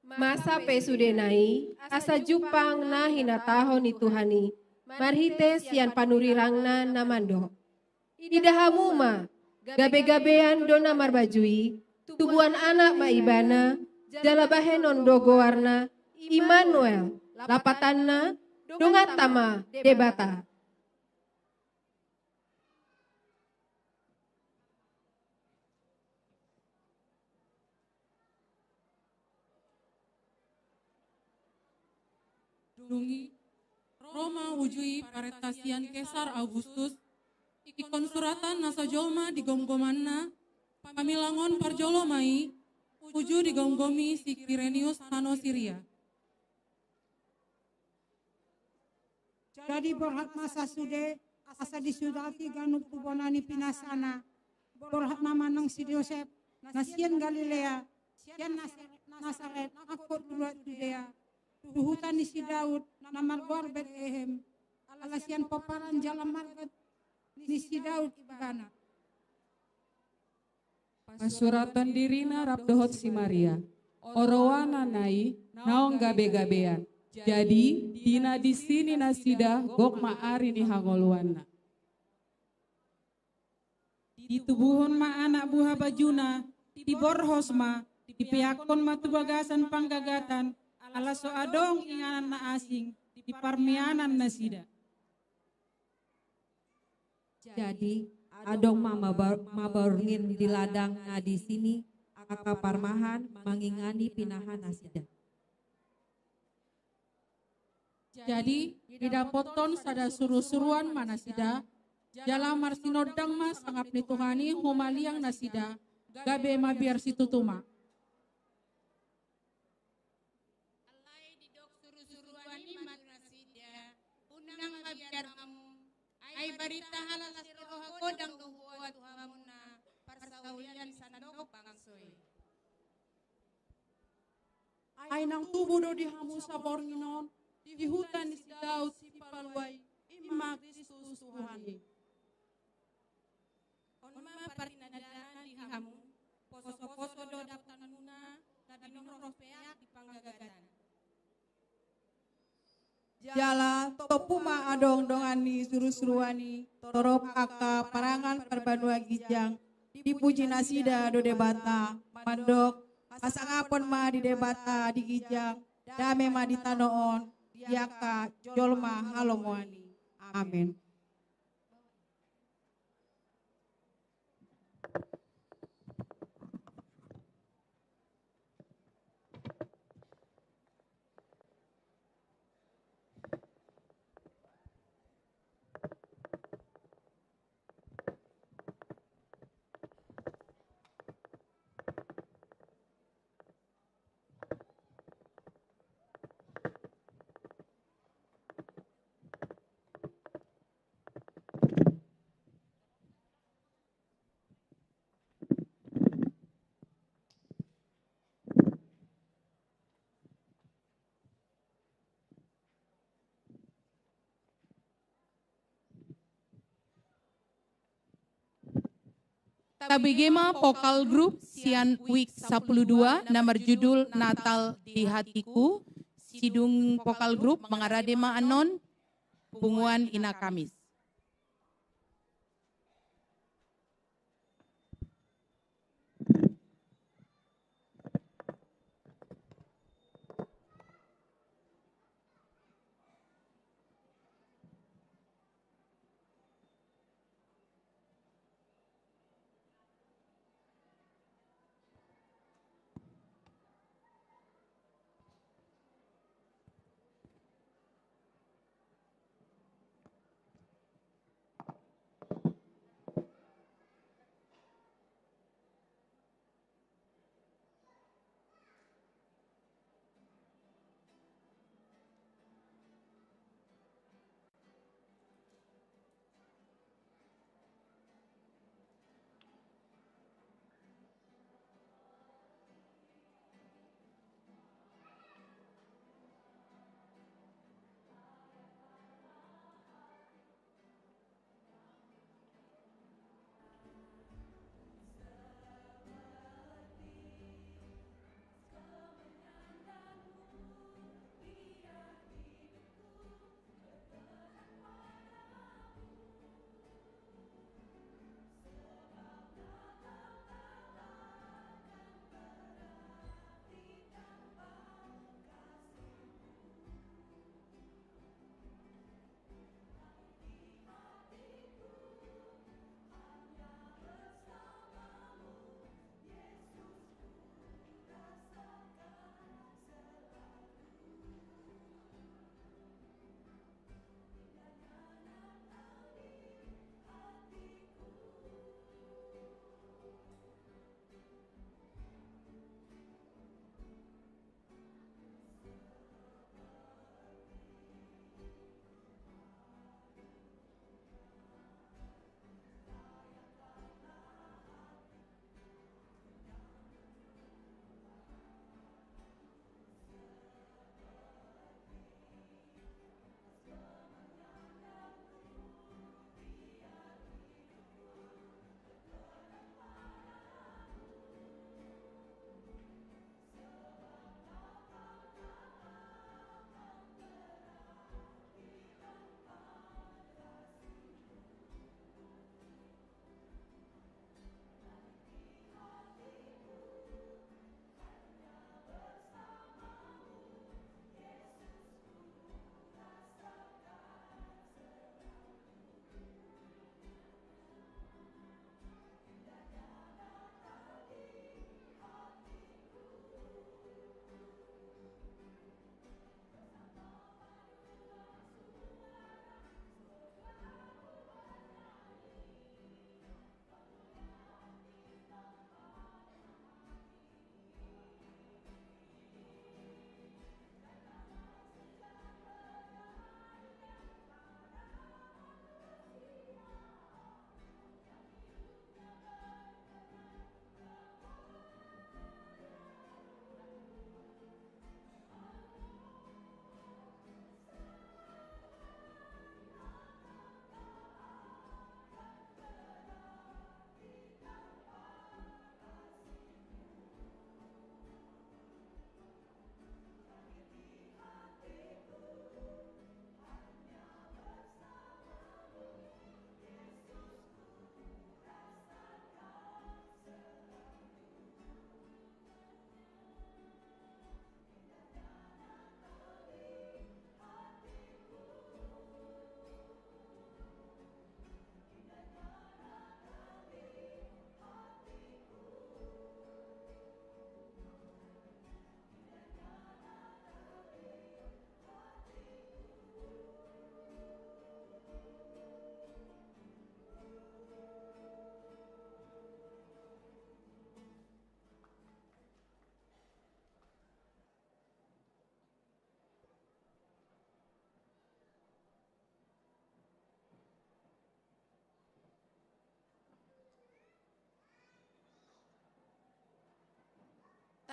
Masa pe sudena i, asa jumpang na hinatahon ni Tuhan i, marhite sian panurirangna na mandok. Ida hamu ma, gabegabean do na marbaju i, tubuan anak ma ibana, jala bahenon do goarna, Immanuel, lapatanna, donganta ma Debata. Dung i, ro ma uju i parenta sian Kesar Augustus, jolma di gomgomanna, pamilangon parjolo ma i, uju digomgomi si Kirenius tano Siria. Jadi borhat ma sasude, asa disudati ganup tu bona ni pinasana. Borhat ma manang si Josep, na sian Galilea, sian Nasaret, Nasaret, nangkok tu luat Judea, tu huta ni si Daud, na margoar Betlehem, ala sian pomparan jala marga ni si Daud ibana. Pasurathon dirina rap dohot si Maria, oroana na i naung gabe-gabean. Jadi, di na disi ni nasida gok ma ari ni hangoluanna. Ditubuhon ma anak buha bajuna, diborhos ma, dipeakkon ma tu bagasan panggagatan, ala so adong inganan na asing di parmianan nasida. Jadi, adong ma mabar-, maborngin di ladang na disi ni angka parmahan mangingani pinahan nasida. Jadi, didapothon sada surusuruan ma nasida, jala marsinondang ma sangap ni Tuhan i humaliang nasida, gabe mabiar situtu ma. Alai didok surusuruan i ma tu nasida, unang mabiar hamu, ai barita halak las ni roha godang do huboan tu hamuna parsaulian sandok bangso i. Ai naung tubu do di hamu saborngin on, di huta ni si Daud Sipalua i, i ma Kristus Tuhan i. On ma partinandaan di hamu, poso-poso do dapotanmuna, na binoros peak di panggagatan. Jala tompu ma adong dongan ni surusuruan i, torop angka parangan parbanua ginjang, dipuji nasida do Debata, mandok, hasangapon ma di Debata di ginjang, dame ma di tano on, di angka jolma halomoan i. Amen. Tabege ma vokal grup sian week sampulu dua na marjudul Natal di Hatiku. Sidung vokal grup, mangarade ma annon punguan Ina Kamis.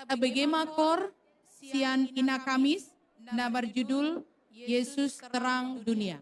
tabege ma kor sian Ina Kamis na marjudul Yesus Terang Dunia.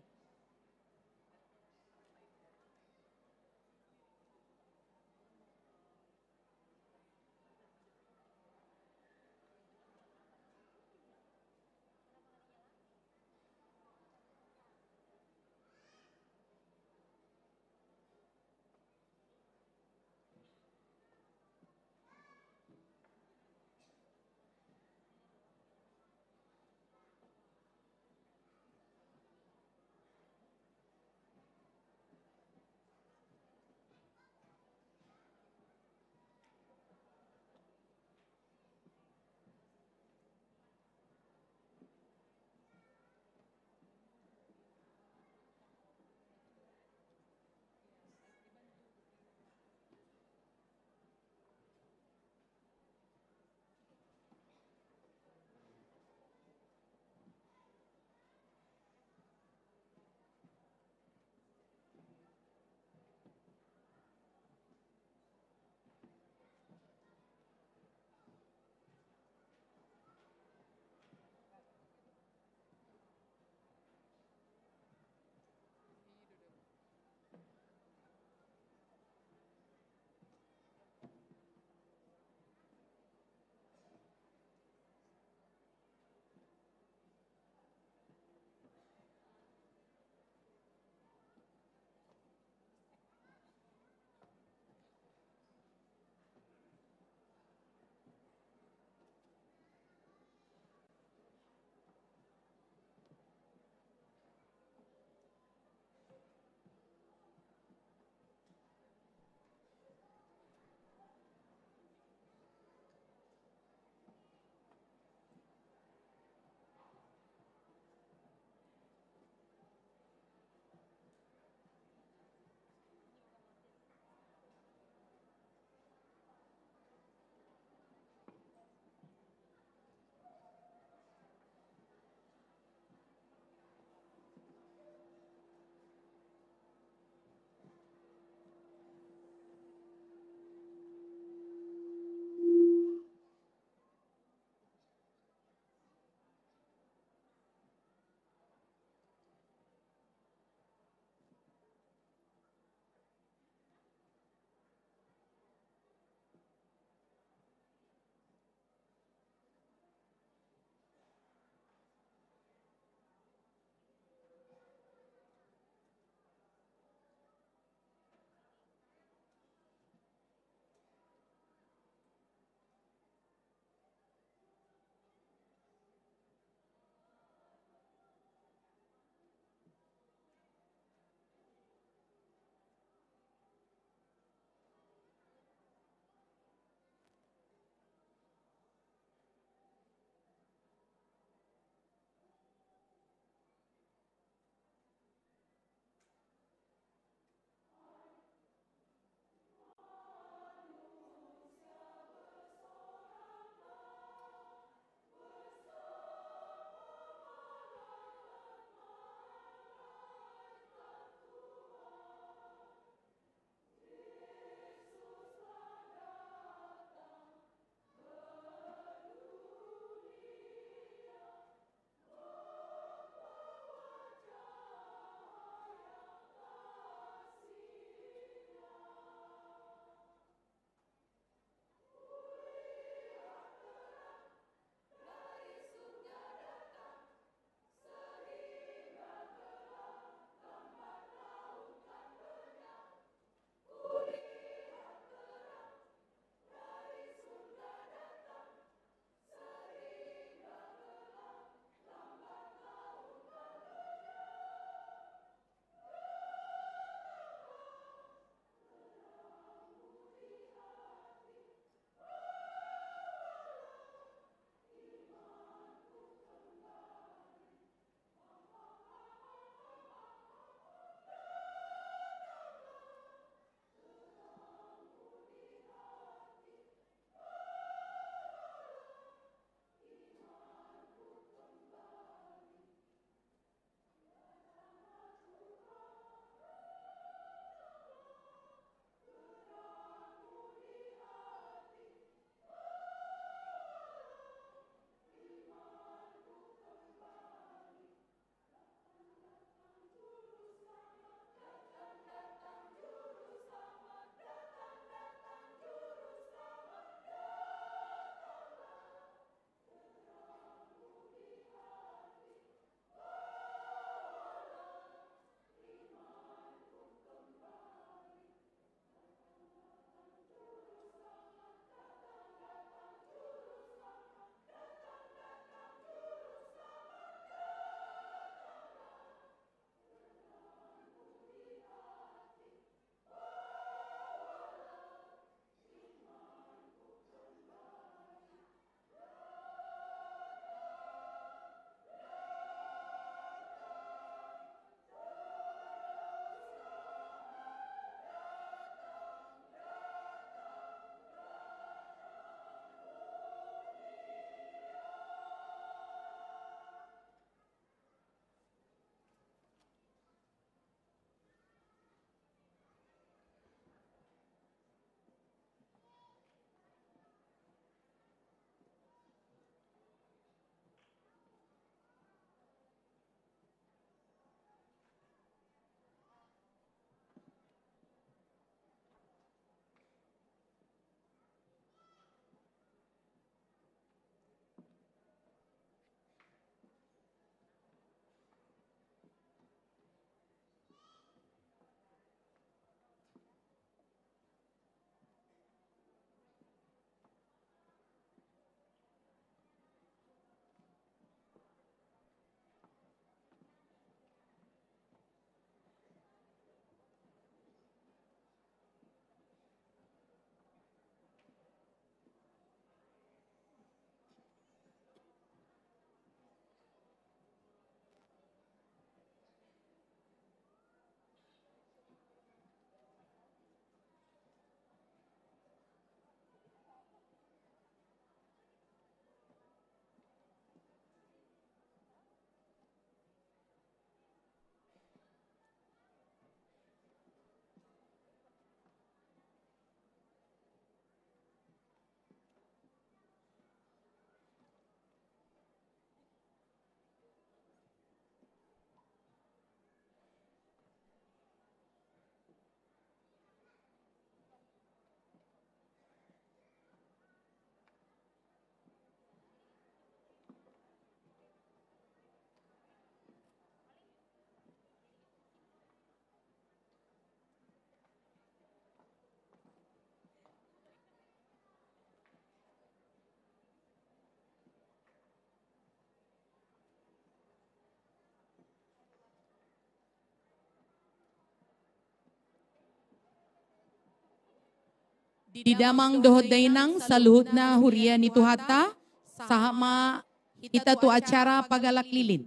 Di damang dohot dainang saluhutna huria ni Tuhanta, sahat ma hita tu acara pagalak lilin.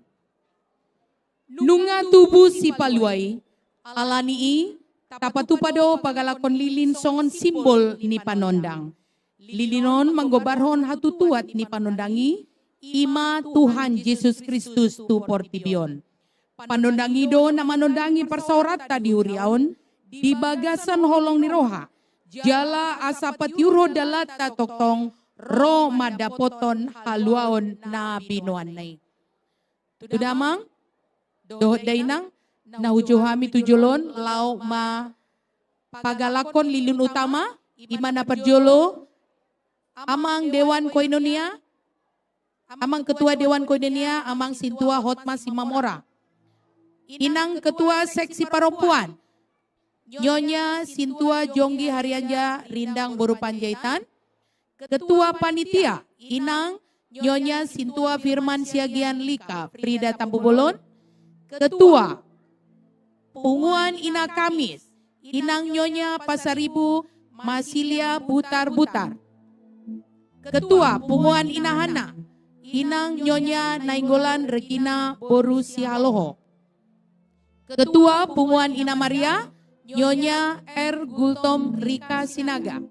Nunga tubu Sipalua i, ala ni i tapatupa do pagalakon lilin songon simbol ni panondang. Lilin on manggombarhon hatutuat ni panondang i, i ma Tuhan Jesus Kristus tu portibi on. Panondang i do na manondangi parsaoranta di huria on di bagasan holong ni roha, jala asa patiurhon dalanta tongtong ro mandapothon haluaon na binoanna i. Tu damang dohot dainang na hujou hami tu jolo on, laho ma pagalakhon lilin utama, i ma na parjolo, Amang Dewan Koinonia, Amang Ketua Dewan Koinonia, Amang Sintua Hotma Simamora. Inang Ketua Seksi Parompuan, Nyonya Sintua Jonggi Harianja Rindang boru Panjaitan. Ketua Panitia, Inang Nyonya Sintua Firman Siagian Lika Frida Tampubolon. Ketua Punguan Ina Kamis, Inang Nyonya Pasaribu Masilia Butar-Butar. Ketua Punguan Ina Hana, Inang Nyonya Nainggolan Regina boru Sihaloho. Ketua Punguan Ina Maria, Nyonya R Gultom Rika Sinaga.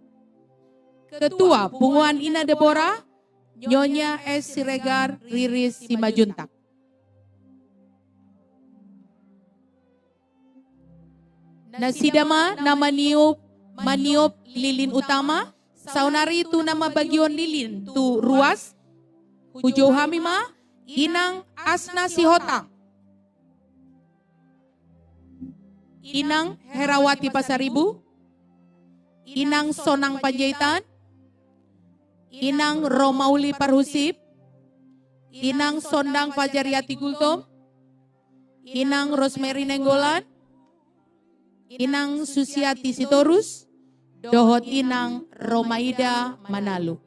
Ketua Punguan Ina Debora, Nyonya S Siregar Riris Simajuntak. Nasida ma na maniop, maniop lilin utama, saonari tu na mambagion lilin tu ruas, hujou hami ma, Inang Asna Sihotang, Inang Herawati Pasaribu, Inang Sonang Panjaitan, Inang Romauli Parhusip, Inang Sondang Fajariati Gultom, Inang Rosemary Nainggolan, Inang Susiati Sitorus, dohot Inang Romaida Manalu.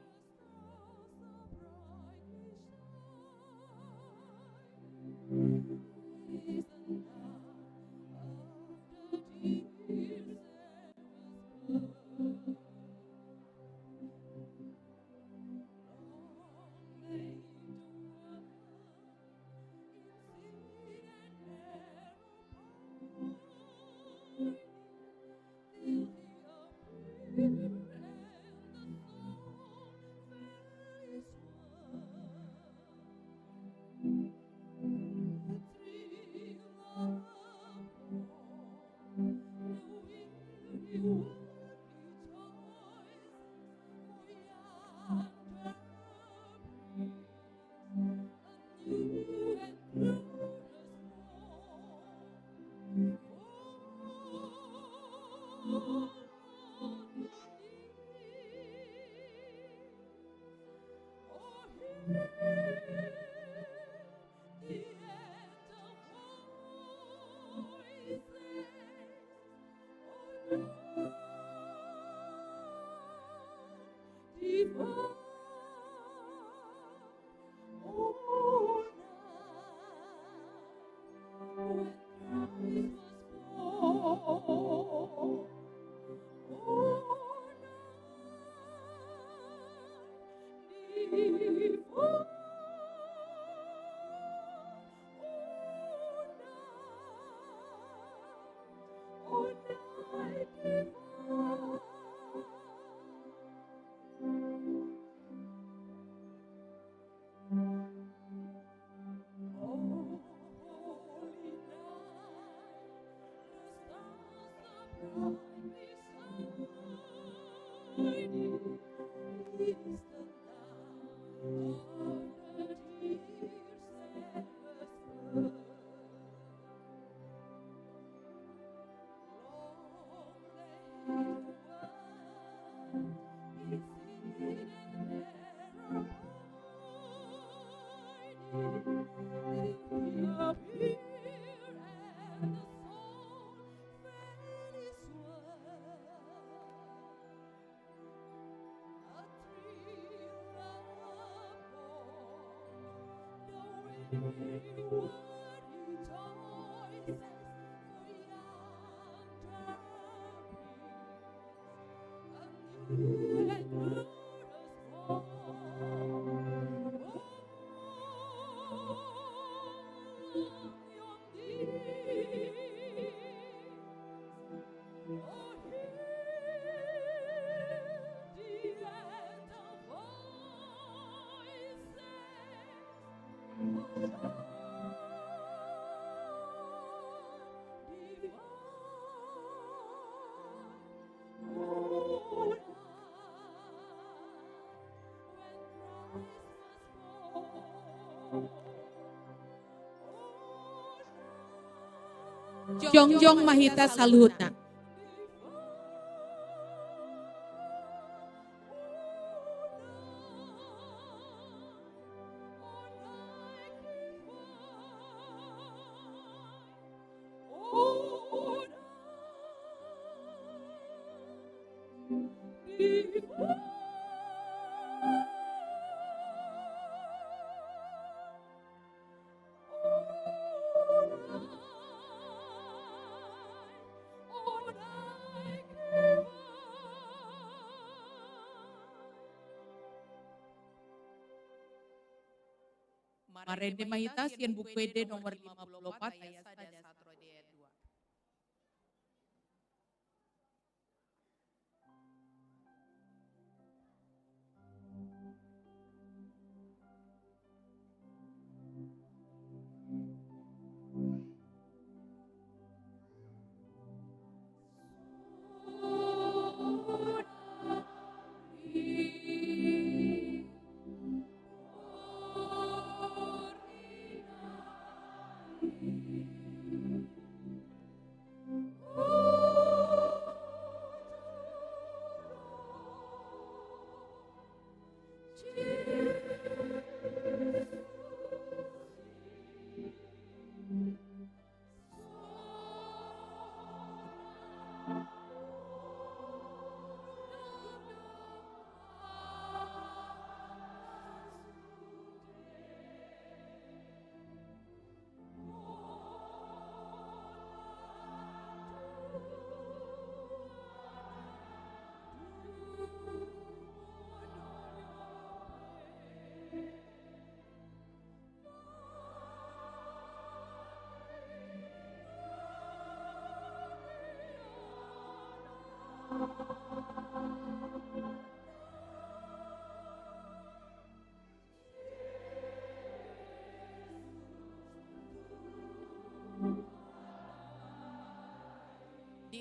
Jongjong ma hita saluhutna. Marende ma hita sian Buku Ende nomor lima puluh opat, ayat sada sahat tu ayat dua.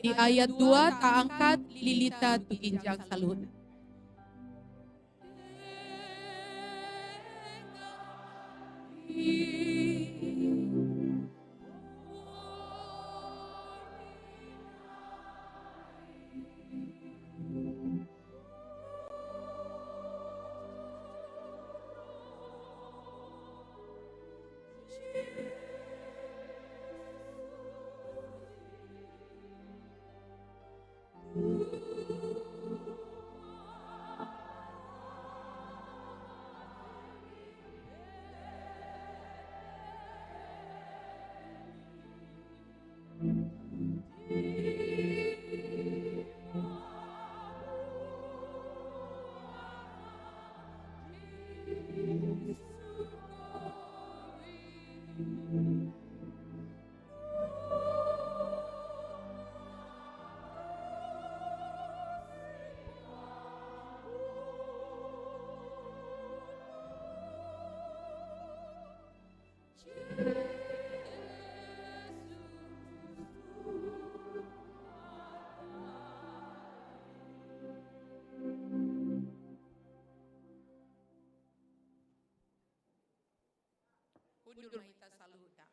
Di ayat dua taangkat lilinta tu ginjang saluhutna. Hundul ma hita saluhutna.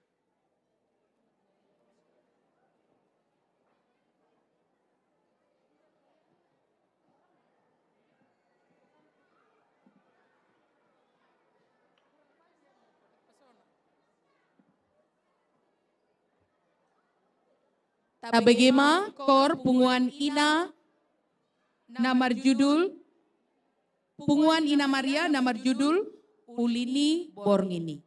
Tabege ma kor punguan ina na marjudul, punguan Ina Maria na marjudul Uli ni Borngin i.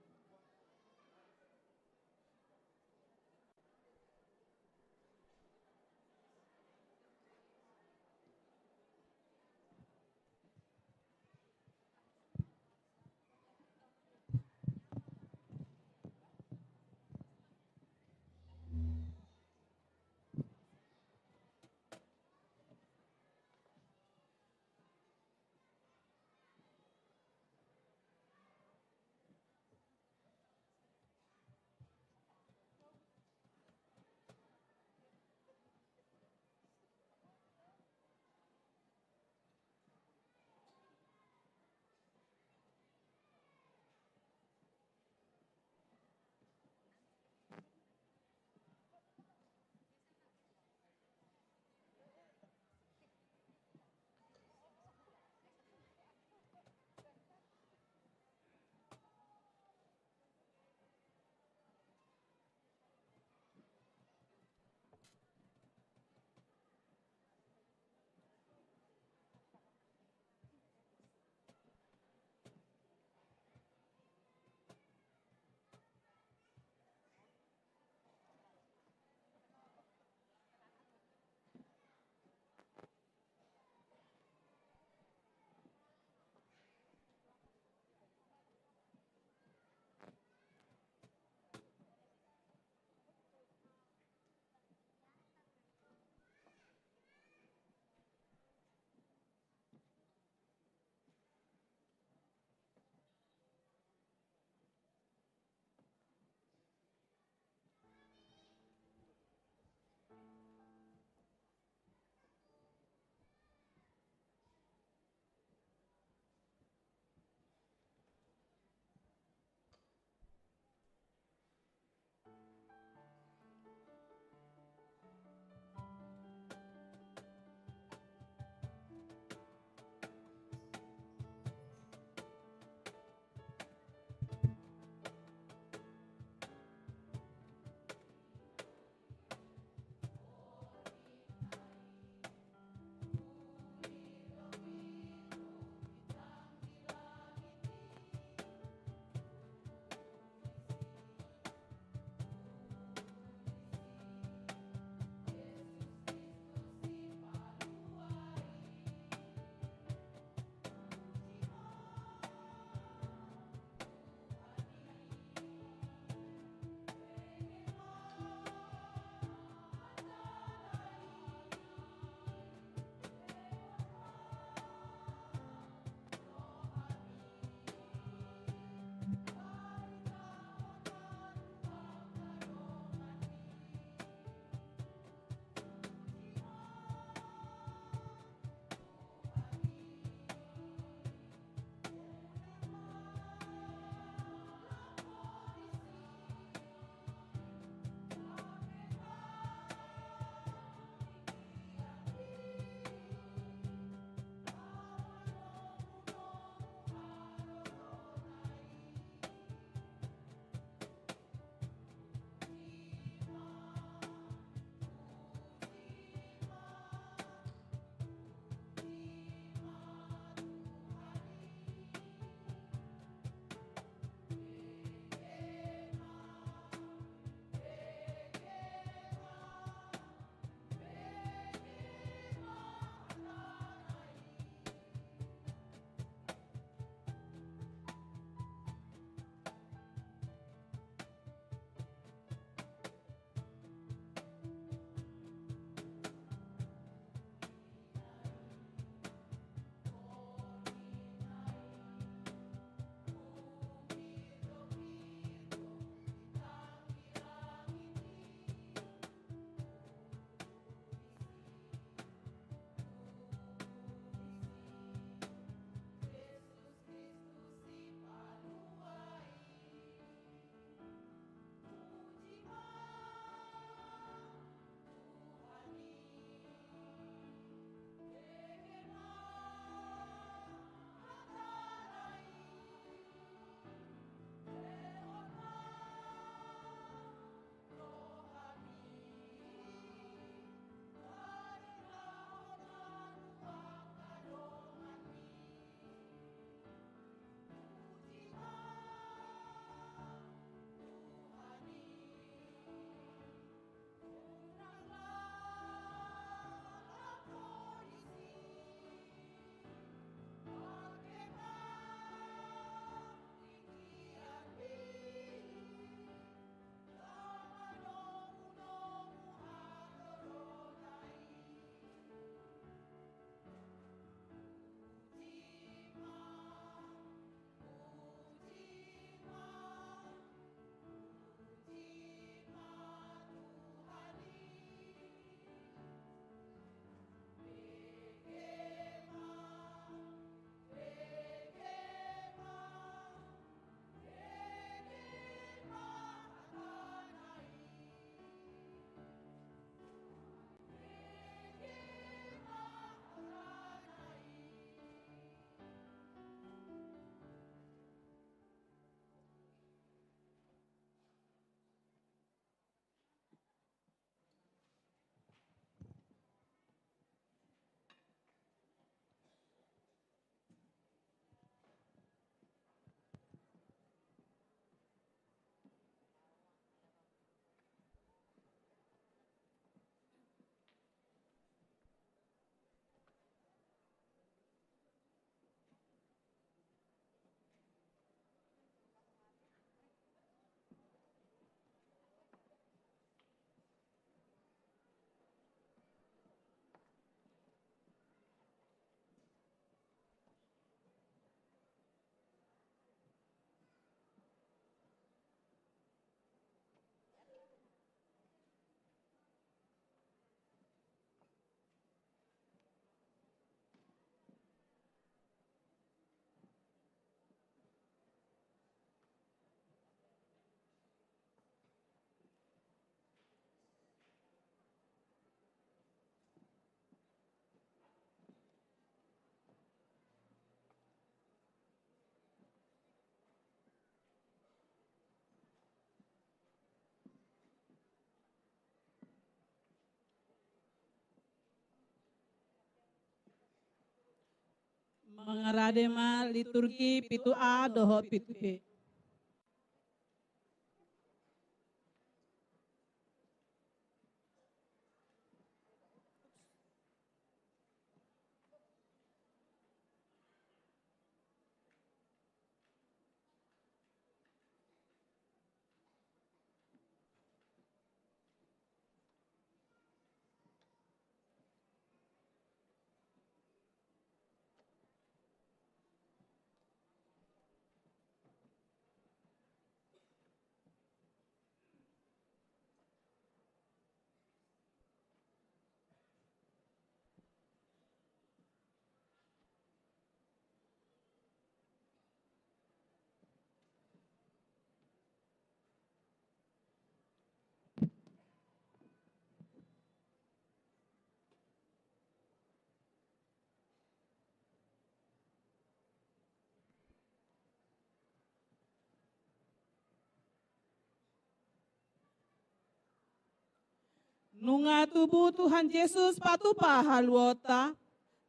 Mangarade ma liturgi pitu A dohot pitu B. Nunga tubu Tuhan Jesus patupa haluaonta,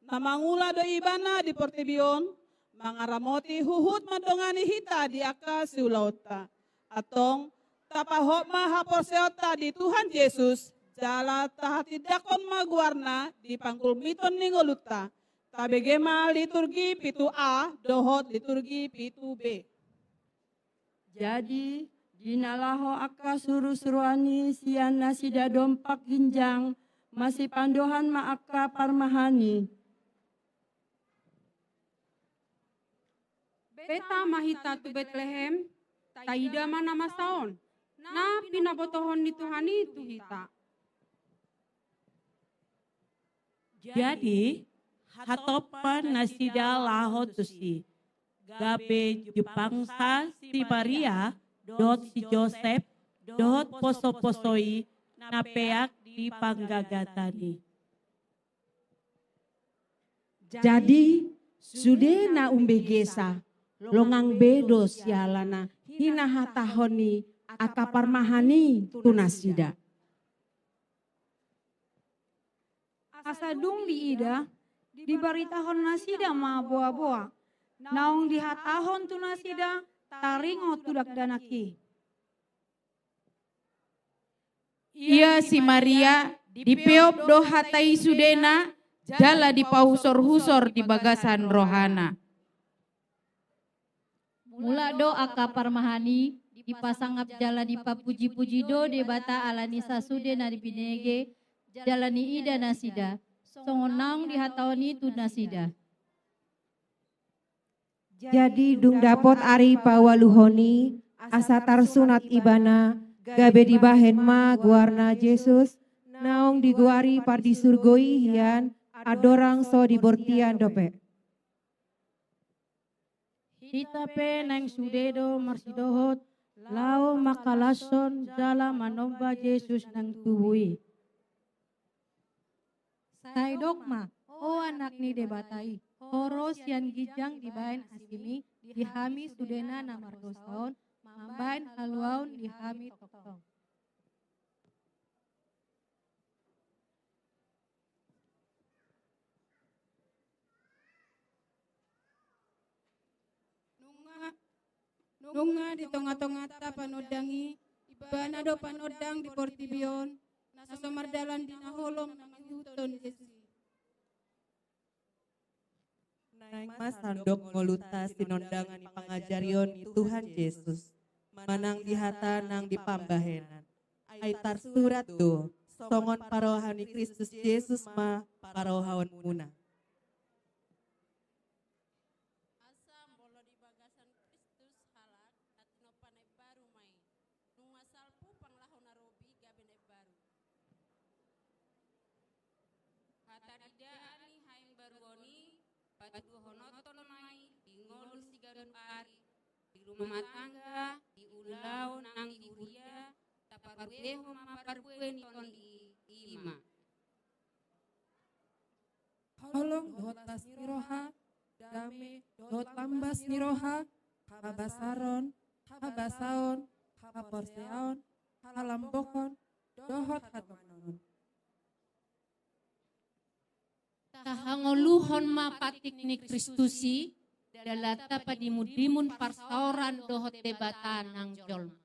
na mangula do Ibana di portibi on, mangaramoti huhut mandongani hita di angka siulaonta. Antong, tapahot ma haporseaonta di Tuhan Jesus, jala tahatindangkon ma goarna di panggulmiton ni ngolunta. Tabege ma liturgi pitu A dohot liturgi pitu B. Jadi, di na laho angka surusuruan i sian nasida dompak ginjang, masipandohan ma angka parmahan i. Beta ma hita tu Betlehem, taida ma na masa on, na pinabotohon ni Tuhan i tu hita. Jadi, hatompa nasida laho tusi, gabe jumpangsa si Maria dohot si Josep dohot posoposo i na peak di panggagatan i. Jadi, sude na umbegesa, longang be do siala na hinahatahon ni angka parmahan i tu nasida. Asa dung diida, dibaritahon nasida ma boaboa, naung dihatahon tu nasida taringot tu dakdanak i. Ia si Maria dipeop do hata i sudena, jala dipahusorhusor di bagasan rohana. Mulak do angka parmahan i, dipasangap jala dipapujipuji do Debata ala ni sasude na binege jala niida nasida, songon naung dihatahon i tu nasida. Jadi dung dapot ari paualuhon i, asa tarsunat Ibana, gabe dibahen ma goarna Jesus, naung digoari pardisurgo i hian, andorang so dibortian dope. Hita pe naeng sude do marsidohot laho mangkalashon jala manomba Jesus naeng tubu i. Sai dok ma, o Anak ni Debata i, ho ro sian ginjang dibahen asimi di hami sudena na mardosa on, mambahen haluaon di hami tongtong. Nunga, nunga di tongatonganta panondang i, Ibana do panondang di portibi on, na so mardalan di na holom mangihuthon Jesus i. Naeng ma sandok ngolunta sinondangan ni pangajarion ni Tuhan Jesus, manang di hata nang di pambahenan. Ai tarsurat do, songon paroha ni Kristus Jesus ma parohaonmuna. Asa molo di bagasan Kristus halak, na tinompa na imbaru ma i. Nunga salpu panglaho na robi gabe na imbaru. Hataridaan ni haimbaruon i patuduhononton ma i di ngolu siganup ari, di rumah tangga, di ulaon nang di huria, taparbuehon ma parbue ni tondi i, i ma. Holong dohot las ni roha, dame dohot lambas ni roha, habasaron, habasaon, haporseaon, halambokon, dohot hatonganon. Tahangoluhon ma patik ni Kristus i, dalanta padimundimun parsaoran dohot Debata nang jolma.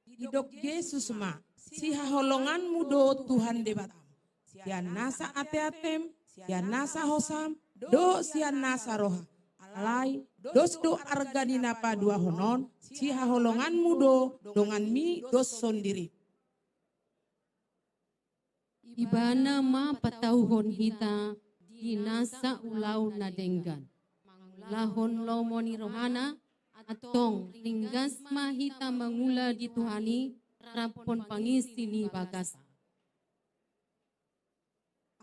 Didok Jesus ma: Sihaholonganmu do Tuhan Debatam, sian nasa ateatem, sian nasa hosam, dohot sian nasa roha. Alai dos do arga ni na paduahon on, sihaholonganmu do, donganmi dos songon diri. Ibana ma patauhon hita di nasa ulaon na denggan, mangulahon lomo ni rohana. Antong ringgas ma hita mangula di Tuhan i, raphon pangisi ni bagasna.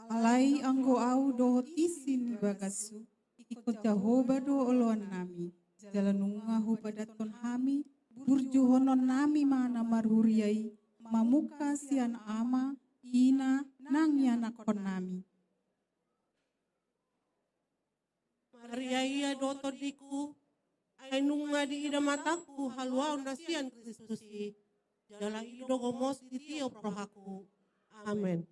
Alai anggo ahu dohot isi ni bagashu, ingkon Jahowa do oloannami, jala nunga hupadathon hami burjuhononnami ma na marhuria i, mamungka sian ama, ina, nang ianakhonnami. Marria ia do tondingku, ai nunga diida matangku haluaon na sian Kristus i, jala i do gomos ditiop rohangku. Amen.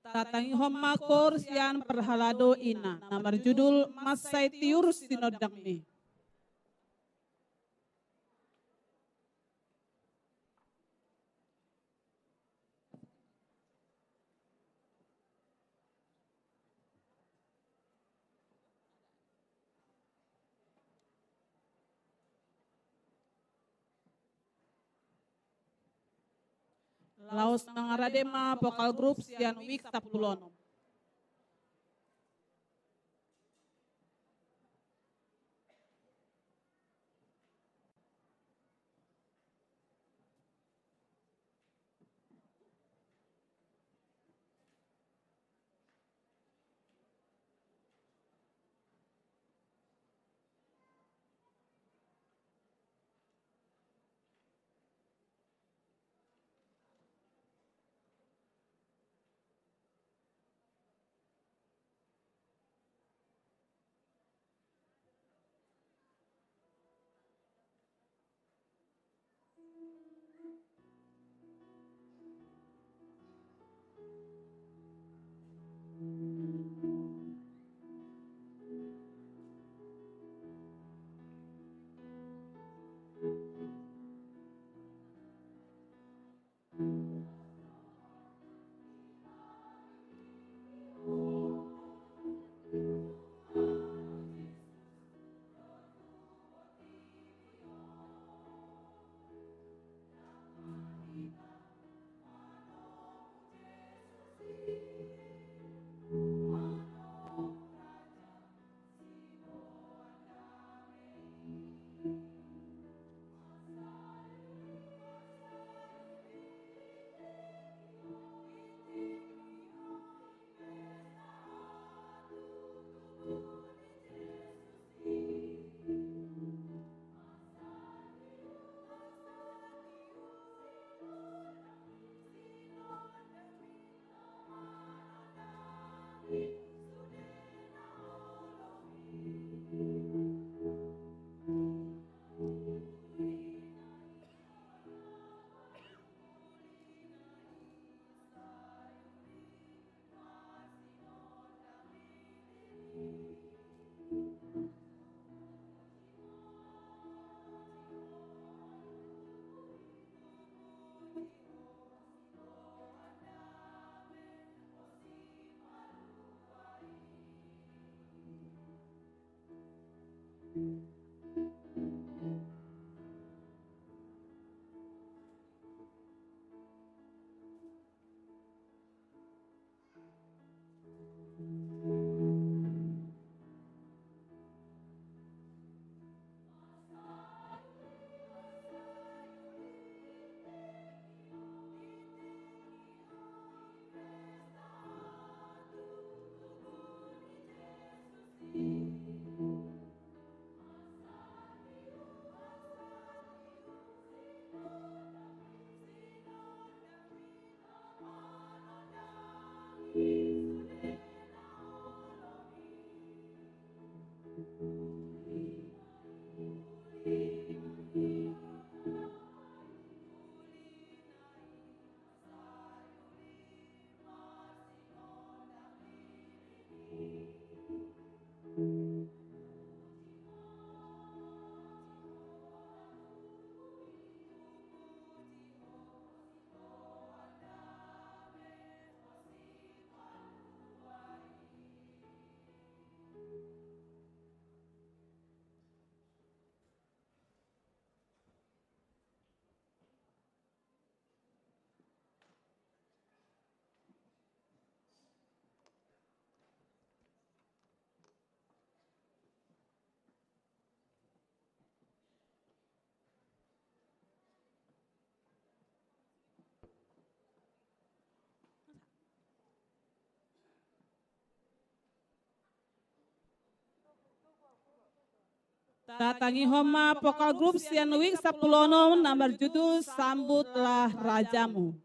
Tatangihon ma koor sian parhalado ina na marjudul Mansai Tiur Sinondangmi. Laos mangarade ma vokal grup sian wik sampulu onom. Tatangihon ma vokal grup sian wijk sampulu onom na marjudul Sambutlah Rajamu.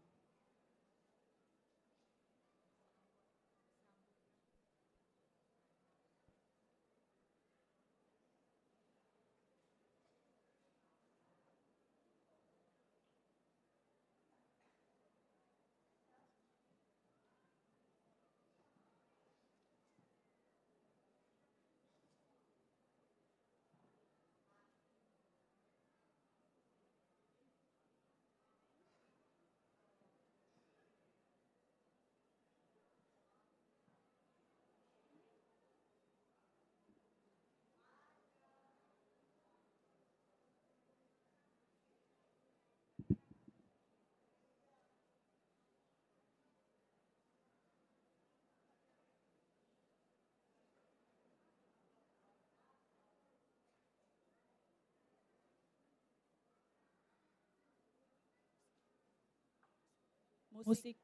Musik.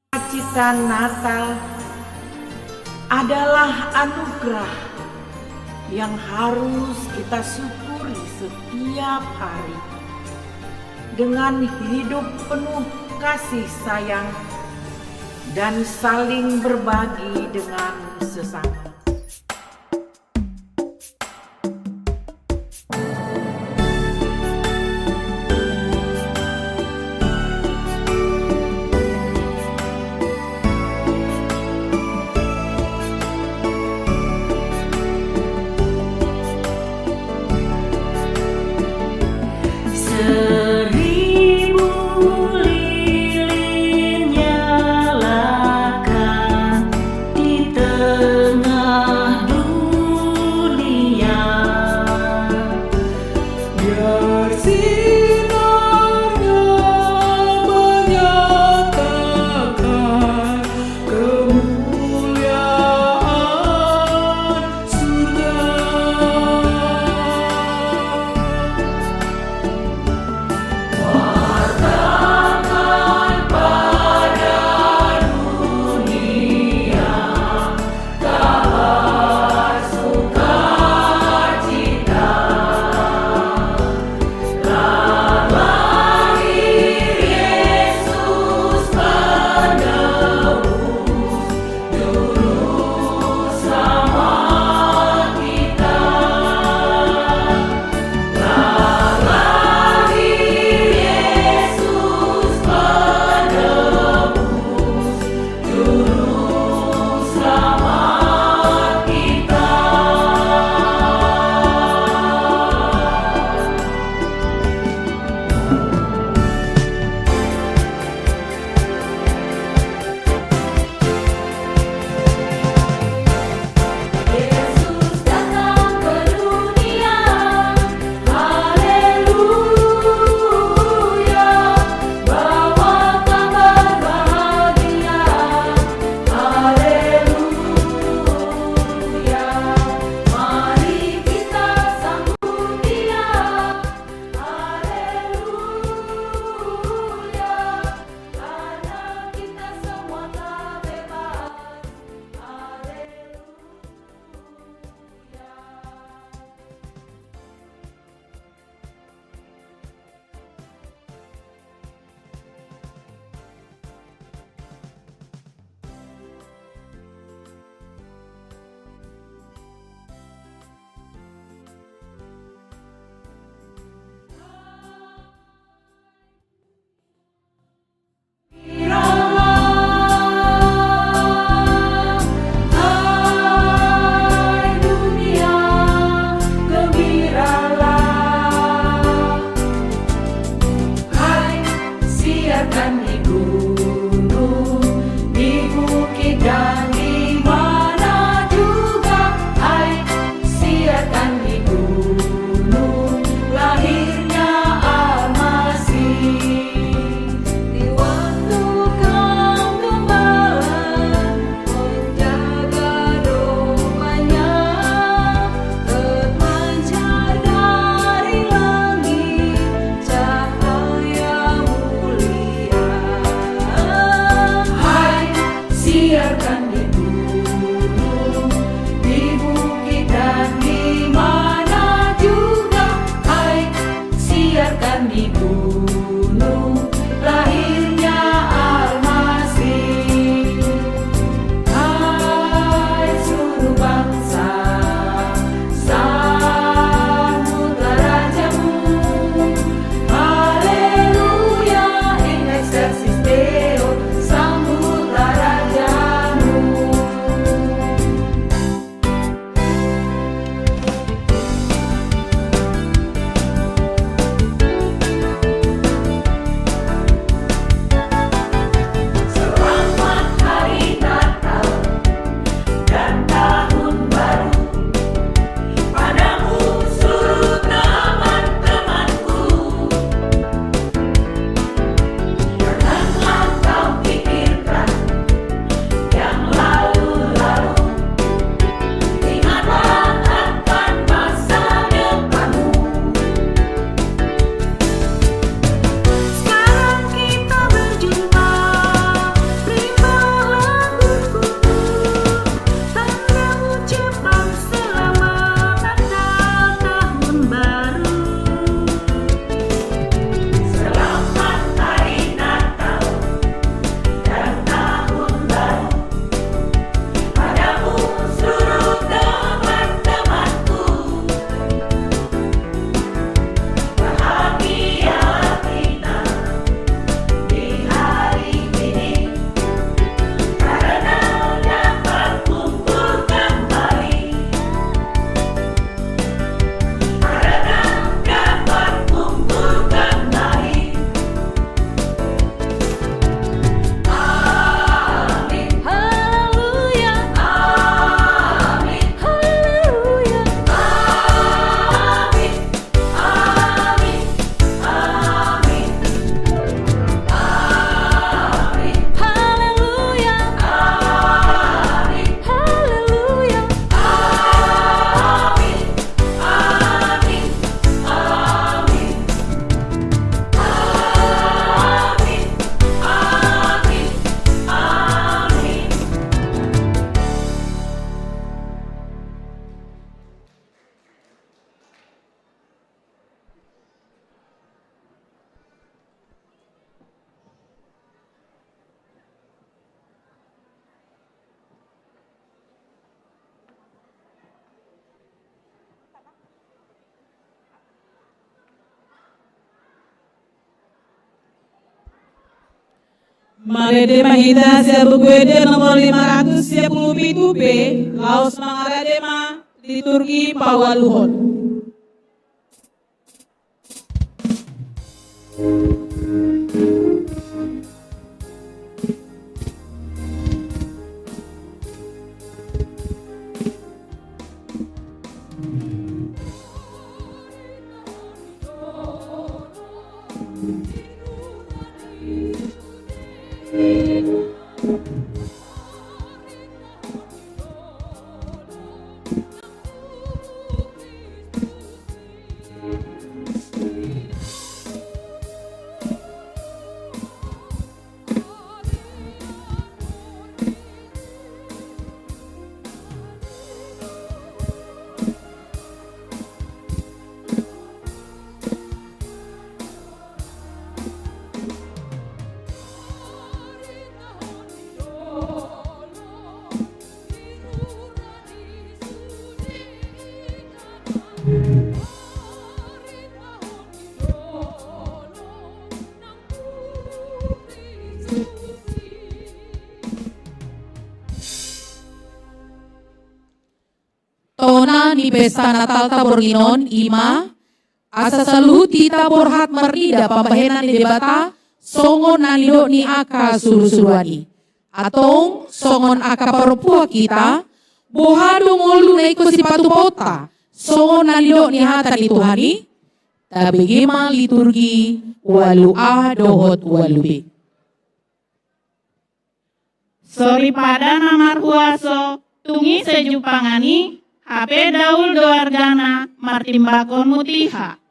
Sukacita Natal adalah anugerah yang harus kita syukuri setiap hari dengan hidup penuh kasih sayang dan saling berbagi dengan sesama. Seribu lilin nyalakan di tengah dunia. Biar sinarnya menyatakan kemuliaan surga. Wartakan pada dunia kabar sukacita. Telah lahir Yesus Penebus, Juru Selamat kita. Telah lahir Yesus Penebus, Juru Selamat kita. Yesus datang ke dunia. Haleluya, bawa kabar bahagia. Haleluya. Marende ma hita sian Buku Ende nomor lima ratus sia pulu pitu pe, laos mangarade ma liturgi paualuhon. Tona ni pesta Natalta borngin on i ma, asa saluhut hita borhat marnida pambahenan ni Debata, songon na nidok ni angka surusuruan i. Antong songon angka parompuan hita, boha do ngolu na ingkon sipatupaonta, songon na nidok ni hata ni Tuhan i? Tabege ma liturgi ualu A dohot ualu B. Soripada na marhuaso, tung ise jumpangan i, hape daul do argana martimbangkon mutiha.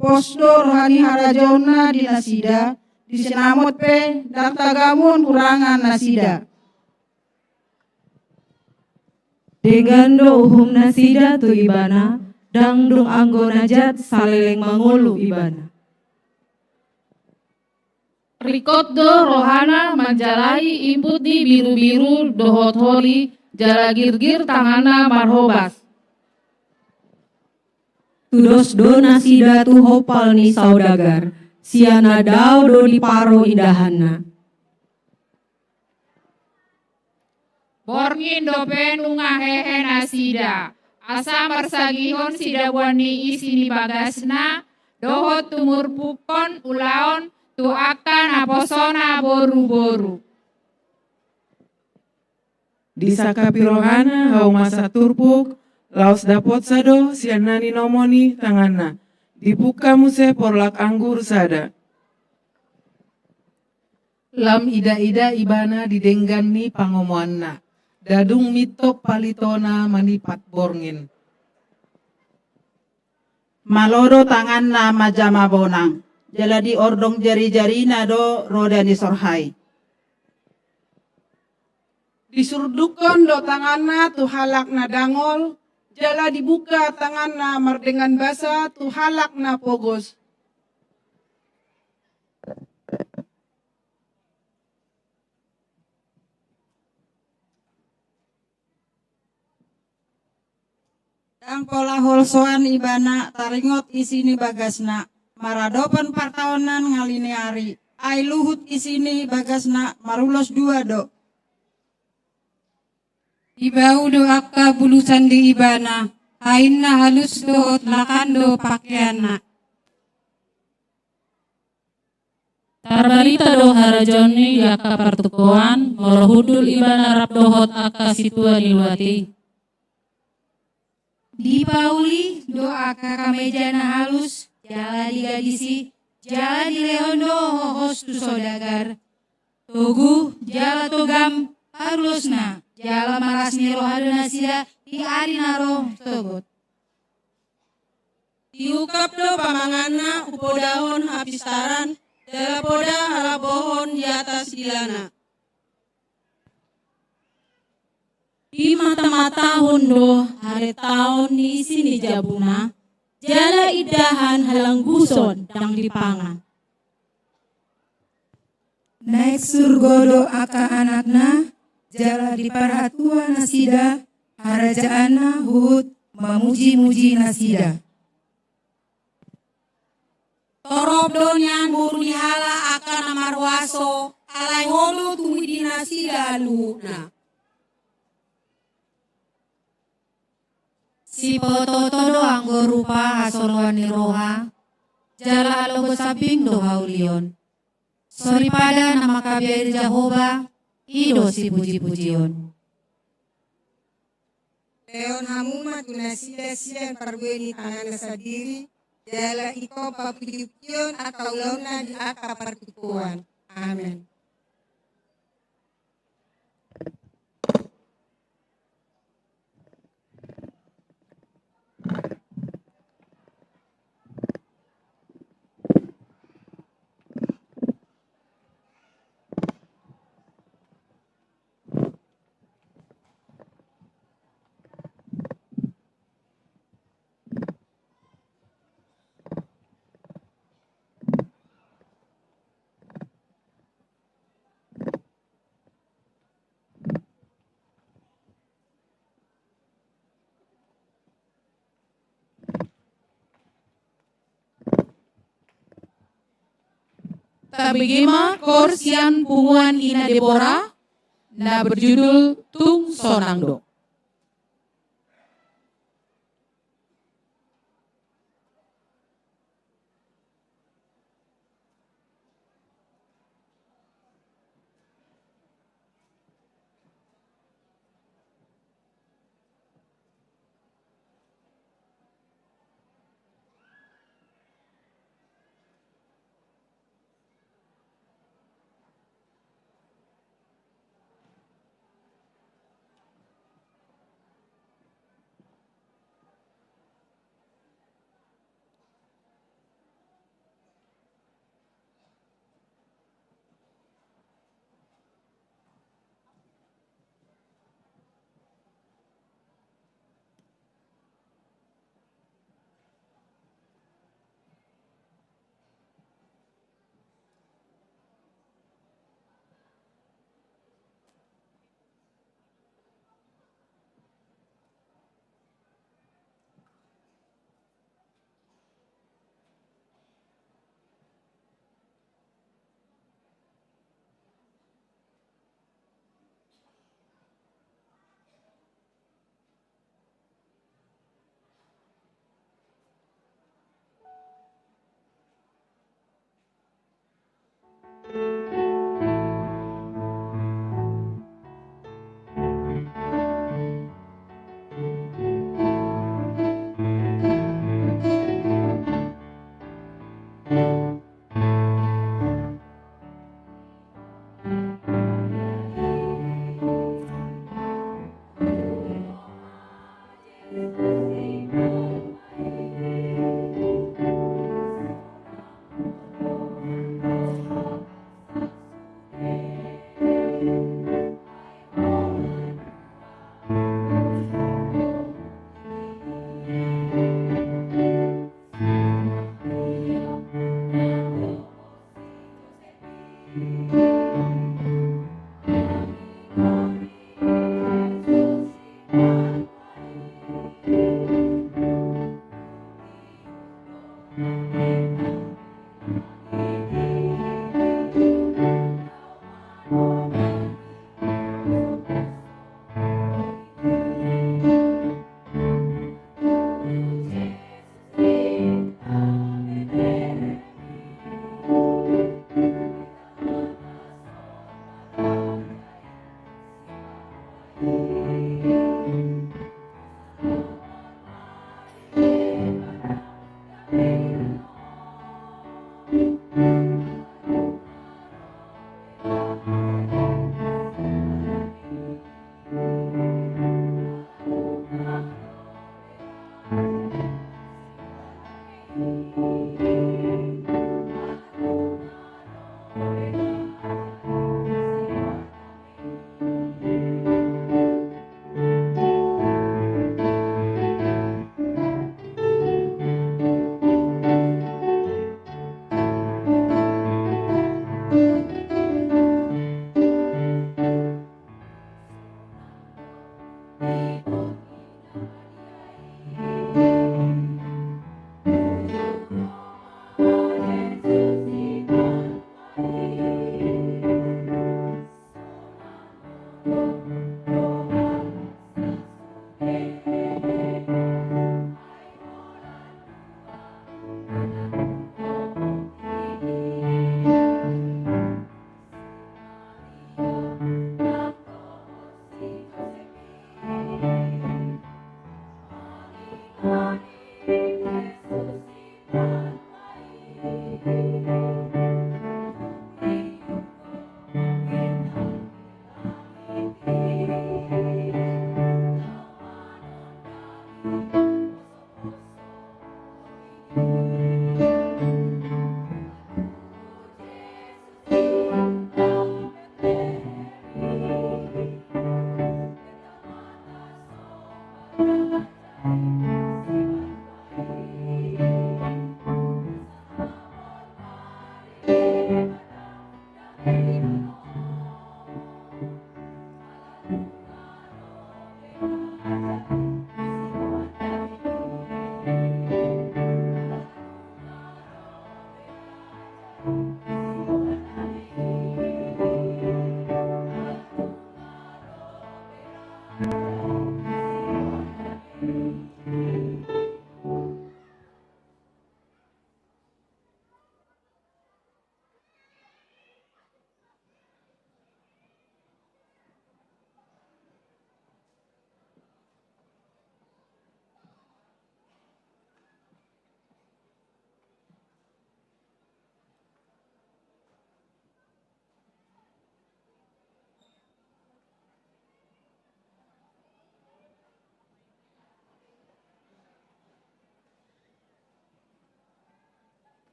Pos do roha ni harajaonna di nasida, di sinamot pe ndang tagamon hurangan nasida. Denggan do uhum nasida tu Ibana, ndang dung anggo na jat saleleng mangolu Ibana. Ringkot do rohana manjalahi imput ni birubiru dohot holi, jala girgir tanganna marhobas. Tudos do nasida tu hompal ni saudagar, sian na dao do diparo indahanna. Borngin dope nunga hehe nasida, asa marsagihon sidabuan ni isi ni bagasna, dohot tumurpukkon ulaon tu angka naposona boruboru. Disangkapi rohana haumasa turpuk, laos dapotsa do sian na ninomo ni tanganna. Dipungka muse porlak anggur sada. Lam idaida Ibana di denggan ni pangomoanna, ndang dung mintop palitona manipat borngin. Malo do tanganna manjama bonang, jala di ordong jarijarina do roda ni sorhai. Disurdukkon do tanganna tu halak na dangol, jala dibuka tanganna mardenggan basa tu halak na pogos. Ndang pola holsoan Ibana taringot isi ni bagasna, maradophon partaonan ngali ni ari, ai luhut isi ni bagasna marulos dua do. Dibau do angka bulusan di Ibana, hainna halus dohot lakan do pakeanna. Tarbarita do harajaon i di angka partukoan, molo hundul Ibana rap dohot angka sintua ni luat i. Dipauli do angka kameja na halus, jala digadisi, jala dilehon do hohos tu saudagar. Togu, jala togam, parulosna, jala marlas ni roha do nasida di ari na ro sogot. Diungkap do pamanganna hupodahon hapistaran, jala poda halabohon di atas dilana. Dimatamatahon do haretaon ni isi ni jabuna, jala indahan halangguson ndang dipangan. Naek surgo do angka anakna, jala diparhatua nasida, harajaanna huhut mamujimuji nasida. Torop do nian boru ni halak angka na marhuaso, alai Ho do tumidi nasida luhutna. Sipaotooto do anggo rupa hasoloan ni roha, jala alogo sambing do haulion. Soripada na mangkabiari Jahowa, i do sipujipujion. Lehon hamu ma tu nasida sian parbue ni tanganna sandiri, jala ingkon papujipujion angka ulaonna di angka partingkian. Amen. Tabege ma koor sian punguan Ina Debora, na berjudul Tung Sonang Do.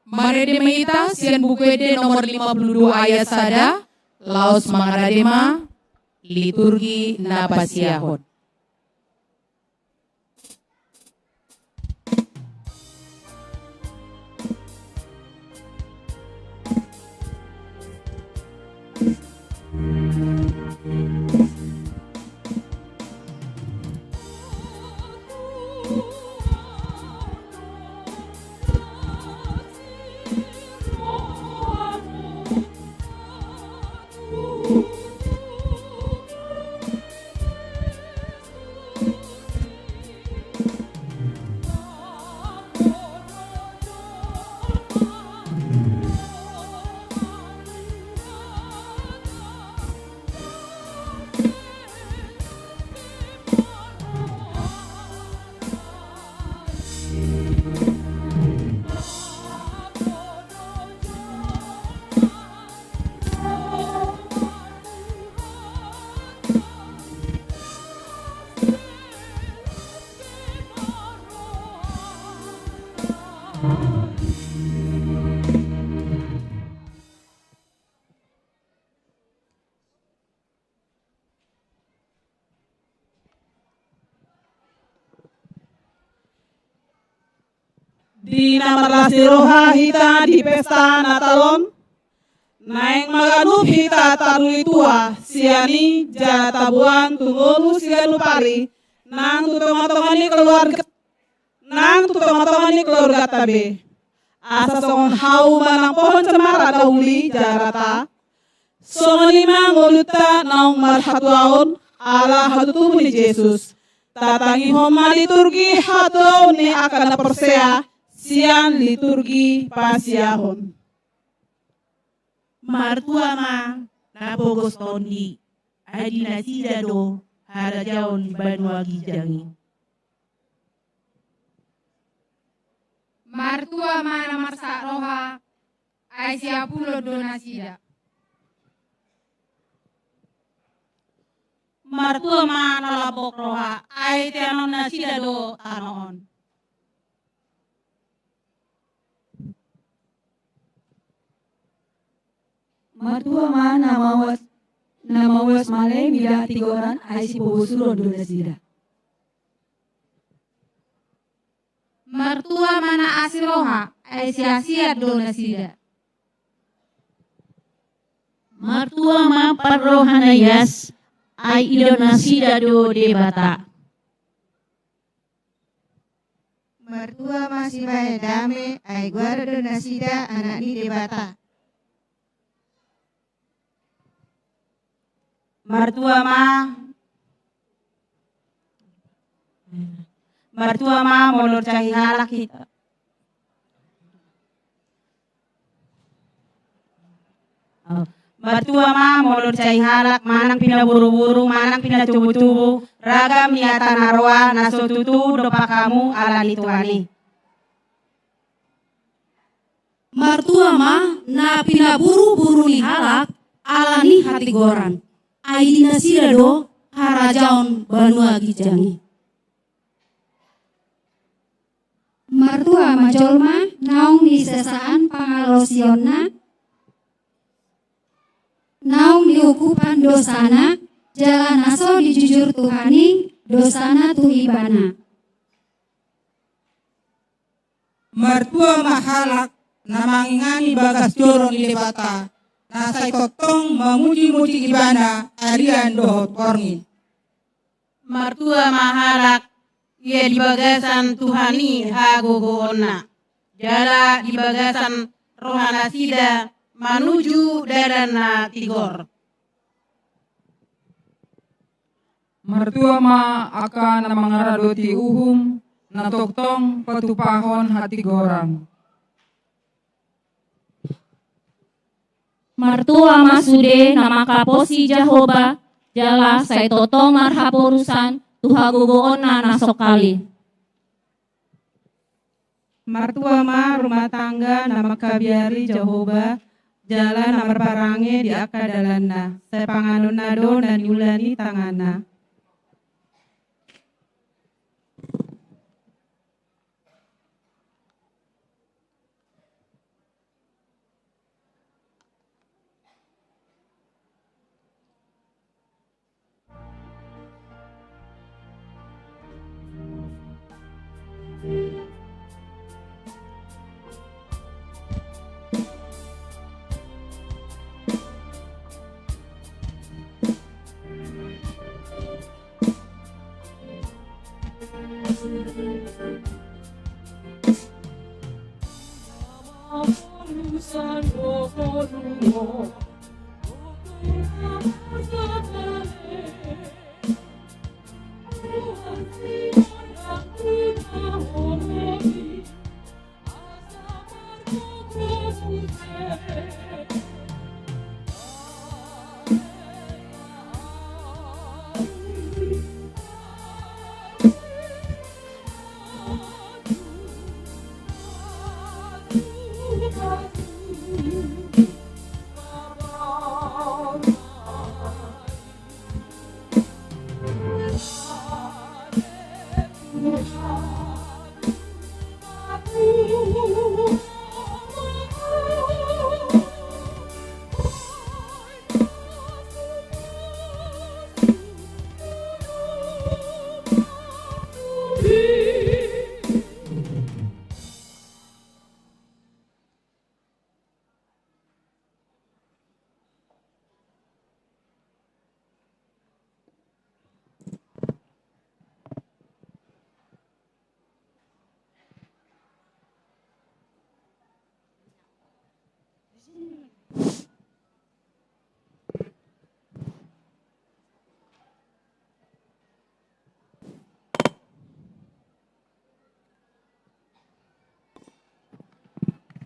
Marende ma hita sian Buku Ende nomor lima puluh dua ayat sada, laos mangarade ma liturgi na pasiahon. Di na marlas ni roha hita di pesta Natal on, naeng mangalup hita tarlumobi tua sian i jala taboan tu ngolu siganup ari, nang tu tongatonga ni keluarga, nang tu tongatonga ni keluarganta be. Asa songon hau manang pohon cemara na uli jala rata, songon i ma ngolunta naung marhatuaon ala hatutubu ni Jesus. Tatangihon ma liturgi hatuaon ni angka na porsea sian liturgi pasiahon. Martua ma na pogos tondi, ai di nasida do harajaon di banua ginjang i. Martua ma na marsak roha, ai siapulon do nasida. Martua ma na lambok roha, ai teanon nasida do tano on. Martua ma na mauas, na mauas male mida hatigoran, ai sipabosulon do nasida. Martua ma na asi roha, ai siasian do nasida. Martua ma parroha na ias, ai idaon nasida do Debata. Martua ma sibahen dame, ai goaran do nasida anak ni Debata. Martua ma, martua ma molo dicahi halak hita. Oh. Martua ma molo dicahi halak manang pinaburuburu manang pinatubutubu ragam ni hata na roa na so tutu dompak hamu ala ni Tuhan i. Martua ma na pinaburuburu ni halak ala ni hatigoran, ai di nasida do harajaon banua ginjang i. Martua ma jolma naung nisasaan pangalosionna, naung diukupan dosana, jala na so dijujur Tuhan i dosana tu ibana. Martua ma halak na mangingani bagas joro ni Debata, na sai tongtong mamujimuji Ibana arian dohot borngin. Martua ma halak ia di bagasan Tuhan i hagogoonna, jala di bagasan rohanasida manuju dalan na tigor. Martua ma angka na mangaradoti uhum, na tongtong patupahon hatigoran. Martua ma sude na mangkaposi Jahowa, jala sai tongtong marhaporusan tu hagogoonna na songkali. Martua ma rumah tangga na mangkabiari Jahowa, jala na marparange di angka dalanna, sai panganonna do na niula ni tanganna.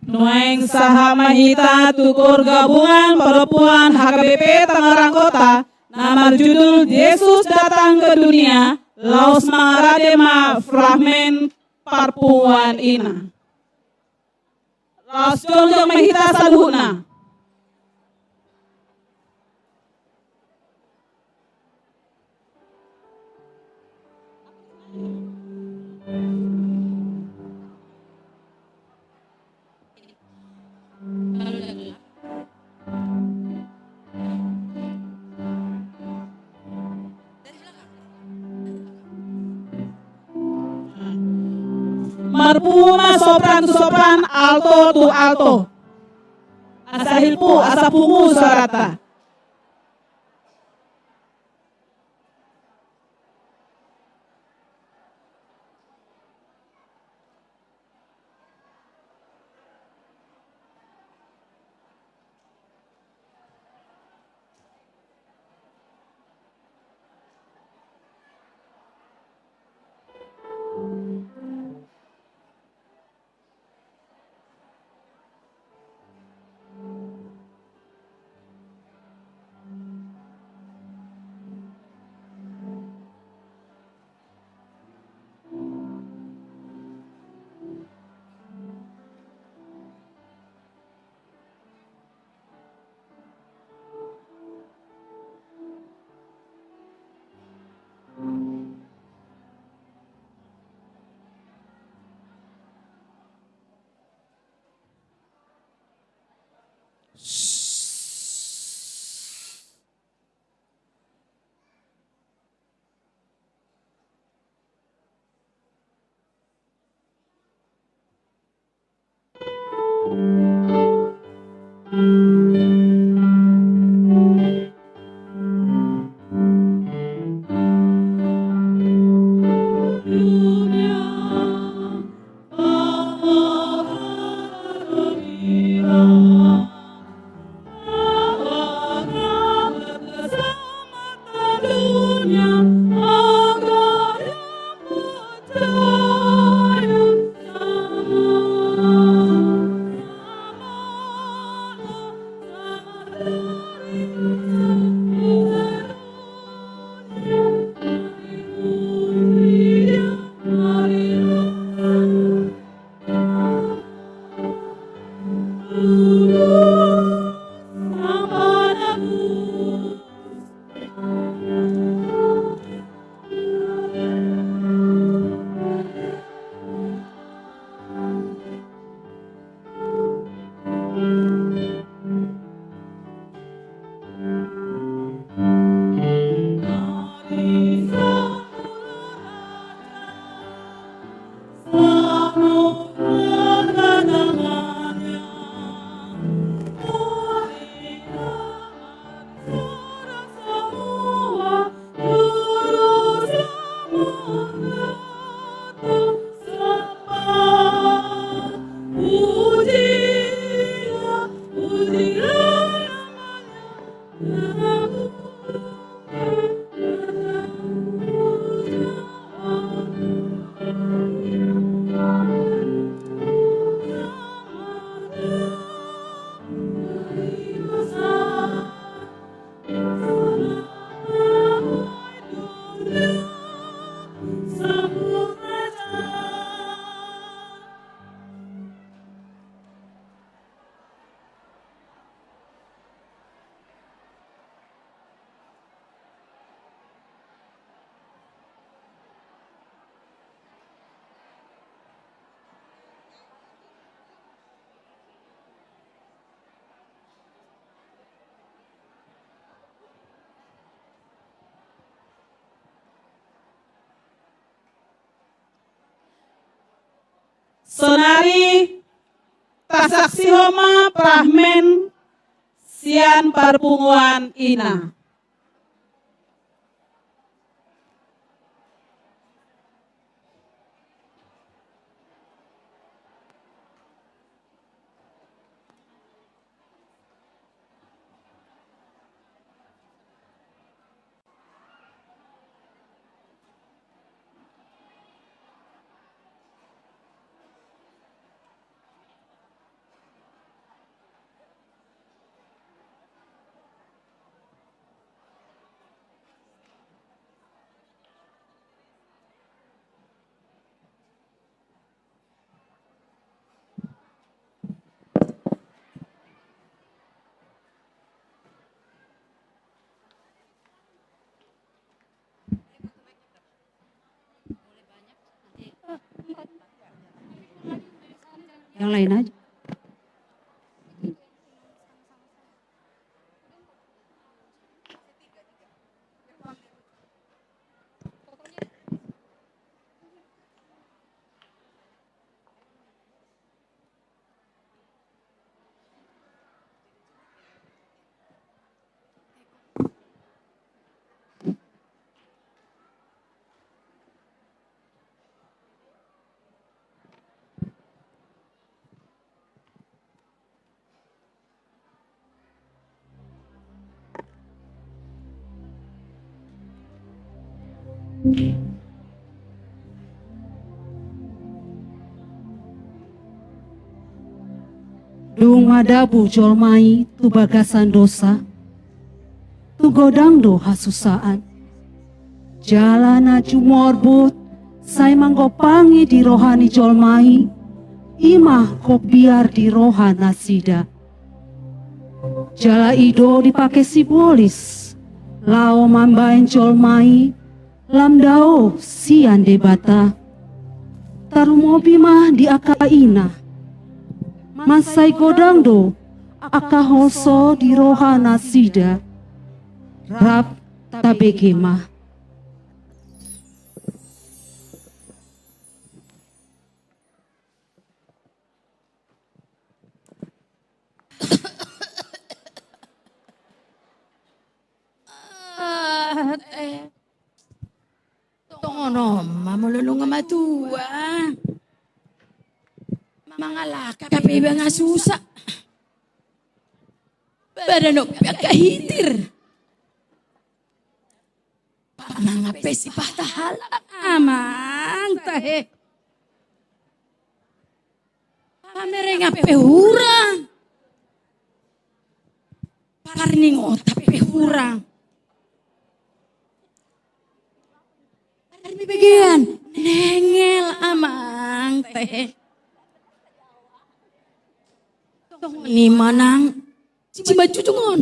Nuaeng sahat ma hita tu koor gabungan parompuan H K B P Tangerang Kota na marjudul Jesus Datang ke Dunia, laos mangarade ma fragmen parpunguan ina. Laos jongjong ma hita saluhutna. Marpungu ma sopran tu sopran, alto tu alto. Asa hilpu, asa pungu suaranta. Sonari tasaksihon ma fragmen sian parpunguan ina. Yang lain aja. Dung madabu jolma i tu bagasan dosa, tu godang do hasusaan. Jala na jumorbut sai manggompangi di roha ni jolma i, i ma gok biar di roha nasida. Jala i do dipake sibolis laho mambahen jolma i lam dao sian Debata. Tarlumobi ma di angka ina, mansai godang do angka holso di roha nasida. Rap tabege ma. Ah, eh. Tongon on ma molo nunga matua. Mangalangka pe iba nga susa. Badan on pe angka hitir. Pangan pe sipata halak amang tahe. Pamereng pe hurang. parningotan pe hurang. Ari begean, nengel amang, tehe. Tong ni manang, si manjujung on.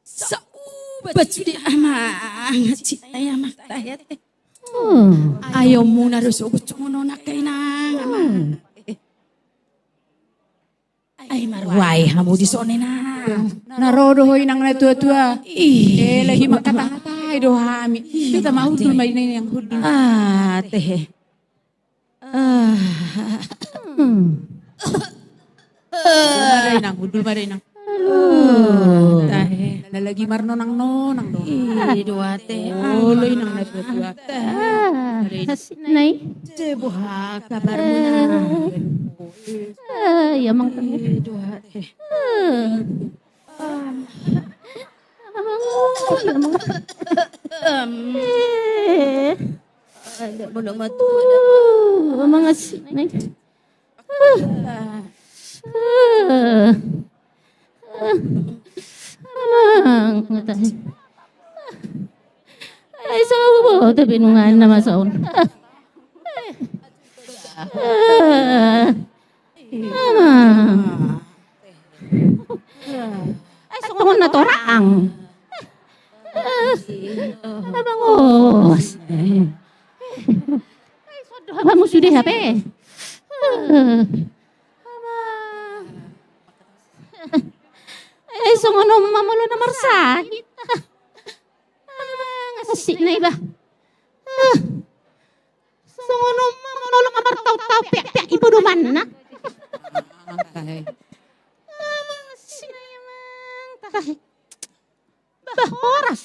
Saubat sude amang, si ai amang, tehe. Hmm. Ayo muna do sogot songon on angka inang, amang. Hmm. Ai marwai hamu di son inang. Na ro do ho inang na tua-tua. Ih. Eh, lagi mangkata-katai do hami. Ih. Hita ma hundul ma inang, hundul. Ah, tehe. Ah. Hmm. Hundul ma da inang, hundul ma da inang. Aduh. Tahe. Lagi marnonang-nonang do. Ih, do ate. Olo inang na tua-tua. Ah, asik nai. Boha kabarmuna? Eh. Ah, iya, Mang. Eh, dua, eh. Eh. Amang, amang. Eh. Ada bola mata. Uh, amang, asik nai. Uh. Uh. Amang, tahe. Ai, saboto pe nunga na masa on. Ah. Amang. Ai, songon na torang. Amang, os. Ai, sodo hamu sude hape. Amang. Ai, songon on ma molo na marsahit. Amang, asik nai ba. Ah. Songon on ma molo na martaon-taon peak-peak i podomanna. Amang, asik nai amang. Tahe. Bah, horas.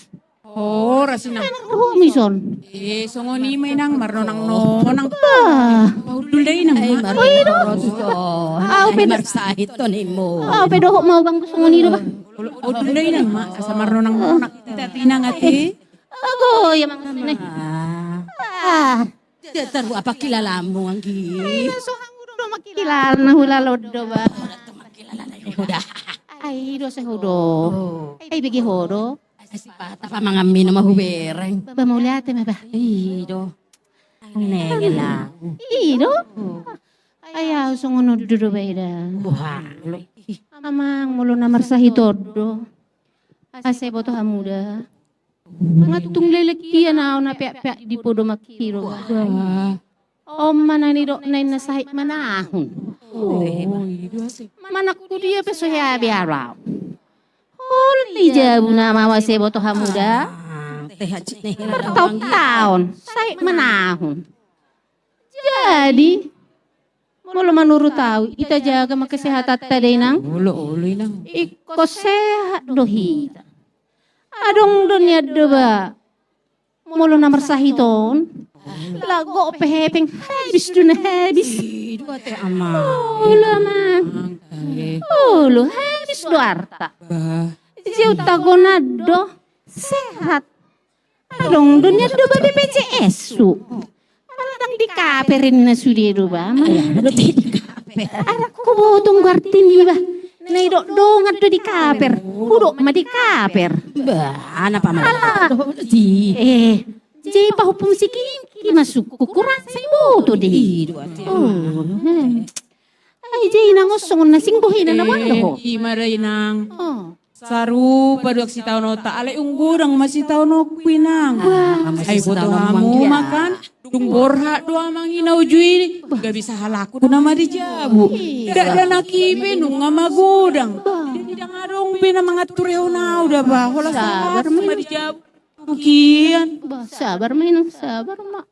Horas, inang. Enak romi son. Eh, songon i ma inang, marnonang-nonang. Bah. Hundul da inang. Ai, marnonang-nonang. Au pe, marsahit tonimu. Au pe dohot ma au bang songon i do, bah. Hundul da inang ma, asa marnonang-nonang. Hita inang ate. Ago, iya mang. Ah. Ah. Dia taru apa kilalamu, anggi? Ai, na so hanggo do mangkilala, na hulala do, bah. Ora tu mangkilala, ya udah. Ai, do seho do. Oh. Ai, bege ho do. Ai, sipata pamangan minum ma hubereng. Bah, mauliate ma, bah. I do. Nengel au. I do. Oh. Ai, au songon on do, bah, eda. Wah, lo. Amang, molo na marsahit on do. Asa boto hamu da. Mangantung lelek ia na on na peak-peak di podomanki do. Wah. On ma na nidokna inna sahit manahun. Oh, i do ate. Manang tu dia pe so hea be au. Olo di jabu nama, asa boto hamu da. Ah, teh hacit nih. Bertahun-tahun sahit manahun. Jadi, molo manurut au, ita jaga ma kesehatanta da, inang. Olo, olo, inang. Ingkon sehat do hita. Adong do nian do, bah. Molo na marsahit on, laho pe hepeng, habis do na habis. I do ate, amang. Olo, amang. Amang, eh. Olo, habis do arta. Bah. Jeu tagonan do, sehat. Adong do nian do, bah, B P J S su. Ala ndang di kaper inna sude do, bah, amang. Ai, di kaper. Ai, ndang huboto anggo artina, bah. Na nidok dongan do di kaper. Hudok ma di kaper. Bah, na paman. Ala. Eh, jadi pahompung si Kingki masuk kukuran sai boto de. I do ate. Oh, eh. Ai, jadi inang, on songon na sing bohina na boan do ho. Eh, i ma da, inang. Oh. Sarupa do sitaononta, alai umgodang ma sitaononku, inang. Wah. Ai, boto hamu ma kan, dung borhat do amang i na uju i, gabe sahalaku nama di jabu. Iya. Dakdanak i pe nunga magodang. Bah. Jadi ndang adong be na manganturehon au da, bah. Holan sahalaku ma di jabu. Kian. Bah, sabar ma, inang, sabar ma.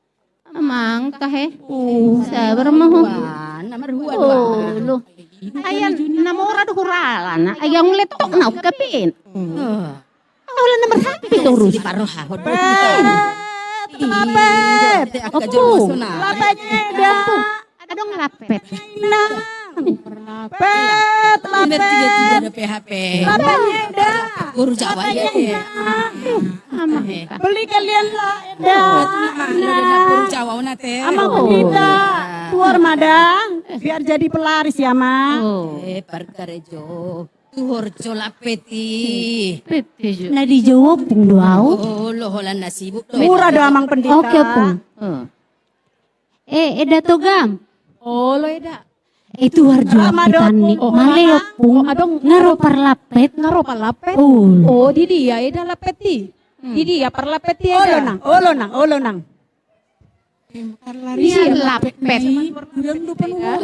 Amang, tahe. Oh. Sabar ma ho. Wah, na marhua do. Olo. Ai na mora do huralana. Ai anggo letok na uka pen. Hmm. Holan na marhape torus. Di parroha. Pet, lapet. Opo. Lapet, eda. Adong lapet. Inang. Lapet, lapet. Lapet, eda. Guru Jawa ya. Beli kalian lah, eda. Guru Jawa, Nate. Amang Pendeta, tuor ma da, biar jadi pelaris ya, Mang. Oh. Eh, parkarejo. tu horjo lampet i. Pepejot. Na dijou ompung do au. Olo, holan na sibuk do. Mura do, Amang Pendeta. Oke, Ompung. Eh, Eda Togam. Olo, Eda. Eh, tu horjo lampet an i. Male, Ompung. Adong. Nga ro parlampet. Nga ro parlampet. Oh, di dia, Eda, lampet i? Di dia parlampet i, Eda? Olo nang, olo nang, olo nang. Nian lampet.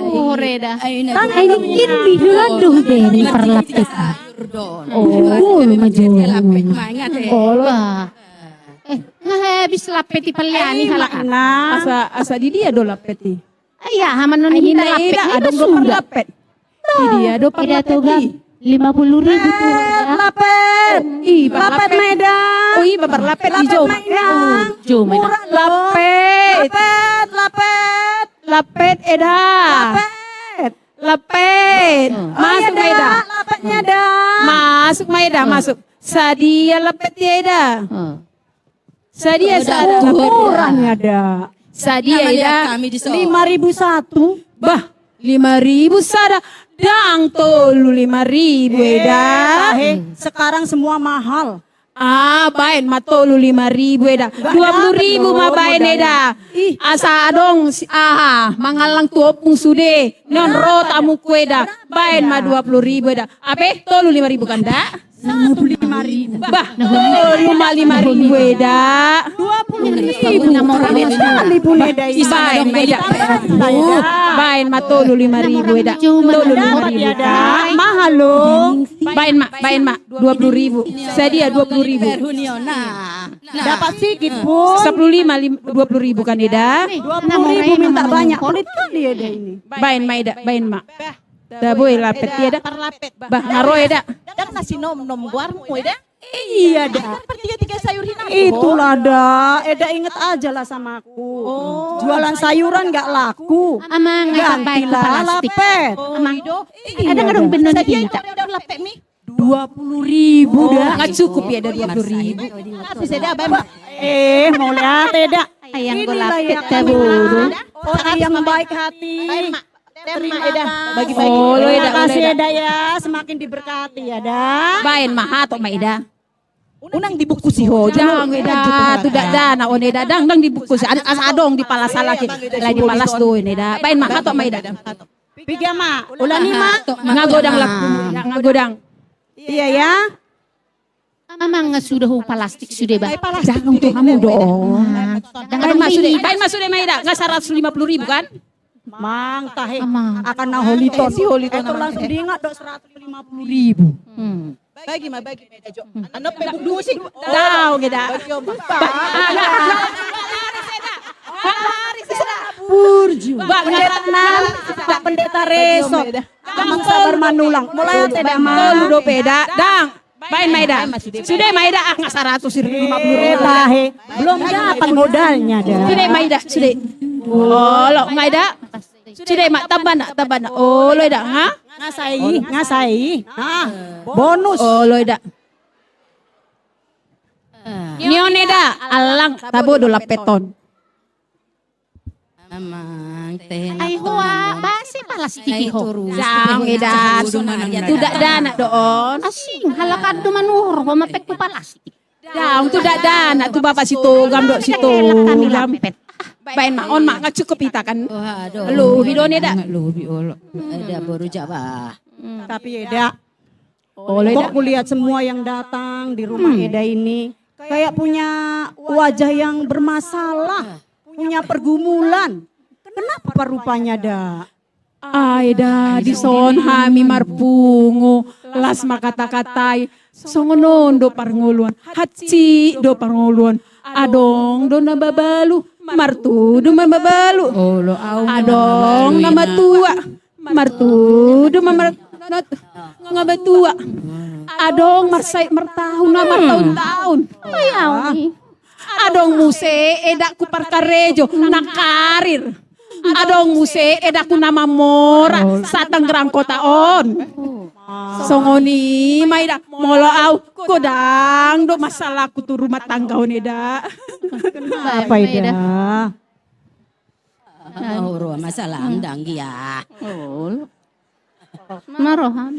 Ore da. Ai ningkin bidulan do dari parlapet. Oh, lu maju. Olo. Eh, nga habis lampet i paliani halak. Asa, asa di dia do lampet i? Iya, haman non hita lampet. Adong do parlapet. Di dia do parlapet i? Lima puluh ribu tu, Eda. Lampet. Ih, lampet ma, Eda. Oh, iba parlapet i jo. Lampet ma, Eda. Lampet. Lampet, lampet. Lampet, Eda. Lampet. Lampet. Masuk ma, Eda. Lampetnya, Eda. Masuk ma, Eda, masuk. Sadia lampet i, Eda? Sadia, Eda? Kurang, Eda. Sadia, Eda? Lima ribu satu. Bah, lima ribu sada. Ndang tolu lima ribu, Eda. Sekarang semua mahal. Ah, baen ma tolu lima ribu, Eda. Dua puluh ribu ma baen, Eda. Asa adong, aha, mangallang tu ompung sude. Non ro tamuku, Eda. Baen ma dua puluh ribu, Eda. Ape, tolu lima ribu kan, da? Bah, tolu ma lima ribu, Eda. Dua puluh ribu. Baen ma, Eda. Baen ma tolu lima ribu, Eda. Tolu lima ribu, Eda. Mahal, lo. Baen ma, baen ma. Dua puluh ribu. Sadia dua puluh ribu. Dapat sikit, Bung. Sepuluh lima, dua puluh ribu kan, Eda? Dua puluh ribu minta banyak. Pelit kali, Eda, ini. Baen ma, Eda, baen ma. Dah, boy, lampet i, Eda. Bah, nga ro, Eda. Ndang na sinomnom goarmu, Eda? Iya, Da. Pertiga-tiga sayur hilang. Itulah, Da. Eda inget aja lah sama aku. Jualan sayuran nggak laku. Amang, gantilah lampet. Amang. Eda, ngadong benon kita. Dua puluh ribu, Da. Nggak cukup ya, Da, dua puluh ribu. Kasih saya, Da, Bang. Eh, mau lihat, Eda. Inilah yang namanya orang yang baik hati. Terima, Eda. Bagi-bagi. Olo, Eda, olo, Eda. Terima kasih, Eda, ya. Semakin diberkati, ya, Da. Baen ma, hatop ma, Eda. Unang dibungkusi ho. Ndang, Eda, tu dakdanak on, Eda. Ndang, ndang dibungkusi. Asa adong dipalas halak i. Lae dipalas do, Eda. Baen ma, hatop ma, Eda. Piga ma? Ula lima. Nga godang lah. Nga godang. Iya, ya. Amang, nga suda hu palastik sude, bah. Jangan tu hamu do. Baen ma sude, baen ma sude ma, Eda. Nga saratus lima puluh ribu kan? Mang, tahe. Akan na holiton. Si holiton. Langsung diingat do seratus lima puluh ribu. Bagi ma, bagi ma, Eda, jo. Ano pe bungkusi. Dao, Eda. Bagi, Oma. Burju. Pak Pendeta Reso. Amang Sabar Manulang. Mulai ate, Eda, Mang. Tolu dope, Eda. Ndang. Baen ma, Eda. Sude ma, Eda. Ah, nga saratus lima puluh ribu. Eh, tahe. Belum dapat modalnya, Da. Sude ma, Eda. Sude. Olo, nga, Eda. Sude ma, tamba na, tamba na. Olo, Eda, nga? Nga sae i, nga sae i. Nah, bonus. Olo, Eda. Ni on, Eda, allang tabo do lampet on. Amang, teh. Ai hoa, basi palastik i ho. Ndang, Eda, tu dakdanak do on. Asing, halak an do manuhor ho ma pe tu palastik. Ndang, tu dakdanak, tu Bapak Sitogam do, Sitogam. Baen ma, on ma, nga cukup hita kan. Lobi do on, Eda. Lobi, olo. Eda, boru Jawa. Tapi, Eda, kok kulihat semua yang datang di rumah Eda ini kayak punya wajah yang bermasalah, punya pergumulan. Kenapa rupanya, Da? Ai, Eda, dison hami marpungu, las ma hata-hatai. Songon on do parngoluan, hansit do parngoluan. Adong do na mabalu, martudu ma mabalu. Adong na matua, martudu ma mar-, na matua. Adong marsahit martahun, na martahun-tahun. Adong muse edakku parkarejo na karir. Adong muse edakku na mamora satanggerang kota on. Songon i ma, Eda, molo au godang do masalahku tu rumah tangga on, Eda. Apa, Eda? Masalah ndang gia. Maroham.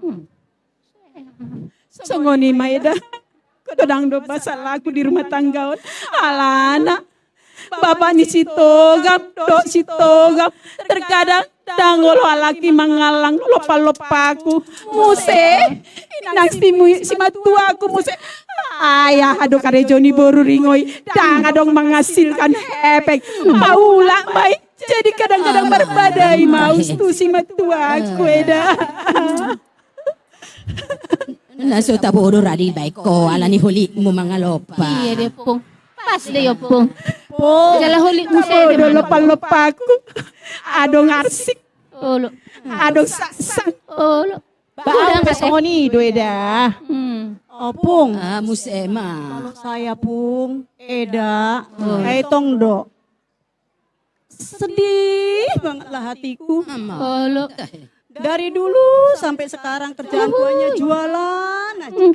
Hmm. Songon i ma, Eda. Godang do masalahku di rumah tangga on. Alana bapak ni si Togam dohot si Togam terkadang ndang olo halak i mangallang lompa-lompaku. Muse inang si mu-, simatuaku muse. Ai aha do karejo ni boru Ringo i, ndang adong menghasilkan hepeng. Paulak ma i. Jadi kadang-kadang marbadai ma au tu simatuaku, Eda. Na so tabo do ra dibaen ho ala ni holitmu mangalompa. Iya deh, Pung. Pas deh, yo, Pung. Pung. Jala holitmu tabo do lompa-lompaku. Adong arsik. Olo. Adong saksang. Olo. Ba, au pe songon i do, Eda. Hmm. O, Pung. Ah, muse ma. Kalau saya, Pung, Eda, oh, kaetong do. Sedih bangetlah hatiku. Olo. Dari dulu sampai sekarang kerjaanku hanya jualan aja.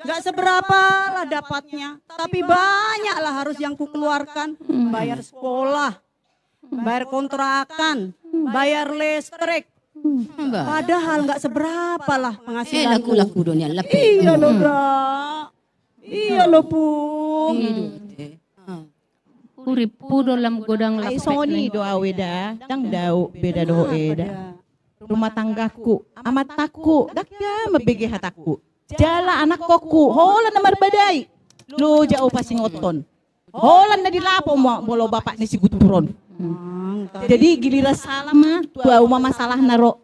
Nggak seberapa lah dapatnya, tapi banyaklah harus yang kukeluarkan. Bayar sekolah, bayar kontrakan, bayar listrik. Padahal nggak seberapa lah penghasilanku. Eh, laku-laku do nian, laku. Iya lo, Bra. Iya lo, Pung. Iya. Urippu do lam godang. Ai songon i do au, Eda, ndang dao beda dohot Eda. Rumah tanggaku, amantaku, ndang mambege hataku. Jala anakkonku, holan na marbadai. Loja au pasingothon. Holan na dilapor ma molo bapak ni si Guntur on. Jadi giliran salah ma tu au ma masalahna ro.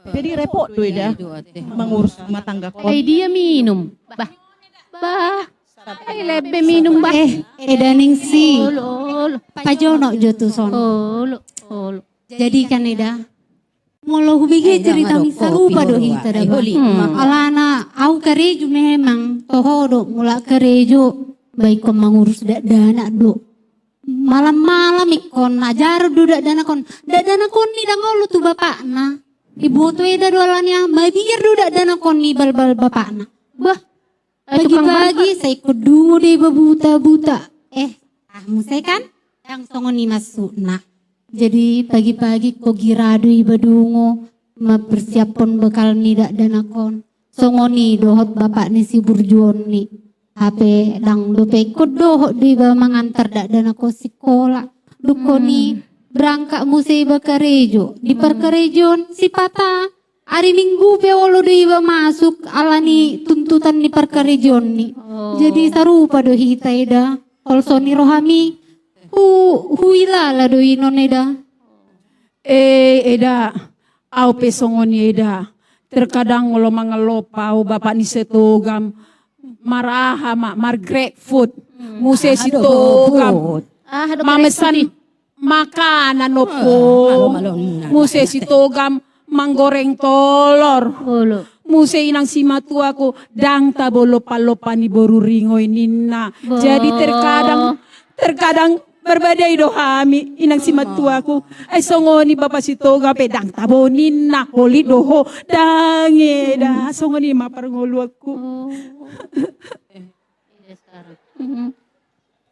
Jadi repot do, Eda, mangurus rumah tangga kon. Ai dia minum. Bah. Bah. Ai lebe minum, bah. Eh, Eda Ningsi. Olo, olo. Pajonok jo tu son. Olo, olo. Jadi kan, Eda, molo hubege cerita ni sarupa do hita da, bah. Alana au karejo memang toho do, mulak karejo, ba ingkon mangurus dakdanak do. Malam-malam ingkon ajaron do dakdanak on. Dakdanak on ni ndang olo tu bapakna. Iboto Eda do alani aha, mabiar do dakdanak on ni balbal bapakna. Bah. Pagi-pagi sai ingkon dungo do iba buta-buta. Eh, ah, muse kan? Ndang songon i maksudna. Jadi pagi-pagi ingkon gira do iba dungo, mampersiaphon bekal ni dakdanak on. Songon i dohot bapak ni si burju on ni. Hape ndang dope ingkon dohot do iba mangantar dakdanak on sikola. Dungkon i berangkat muse iba karejo. Di parkarejoan sipata ari Minggu pe olo do iba masuk alani tuntutan ni parkarejoan ni. Oh. Jadi sarupa do hita, Eda. Holso ni rohami hu-, huilala do i non, Eda. Eh, Eda. Au pe songon i, Eda. Terkadang olo mangalompa au, bapak ni si Togam maraha ma, margrabfood. Muse si Togam mamesan makanan, Ompung. Muse si Togam manggoreng tolor. Muse inang simatuaku, ndang tabo lompa-lompa ni boru Ringo i ninna. Jadi terkadang, terkadang marbadai do hami, inang simatuaku. Ai songon i bapak si Togam pe ndang tabo ninna, holit do ho. Ndang, Eda, songon i ma parngoluanku.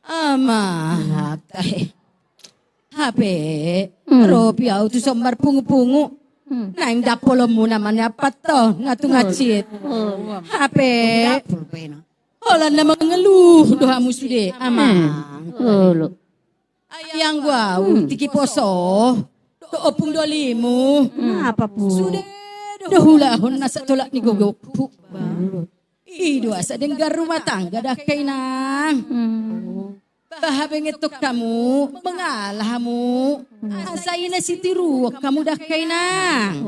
Ama, hape ro pe au tu son marpungu-pungu. Naeng dapolonmuna ma nian patto, nga tu nga cit. Hape holan na mangeluh do hamu sude, Amang. Olo. Ai anggo au, tingki poso do ompung dolimu. Apa, Pung? Sude do hulahon na satolap ni gogokku. I do asa denggan rumah tangga, dang, Inang. Bah, habengeton hamu, mangala hamu. Asa i na sitiruon hamu, dang, Inang.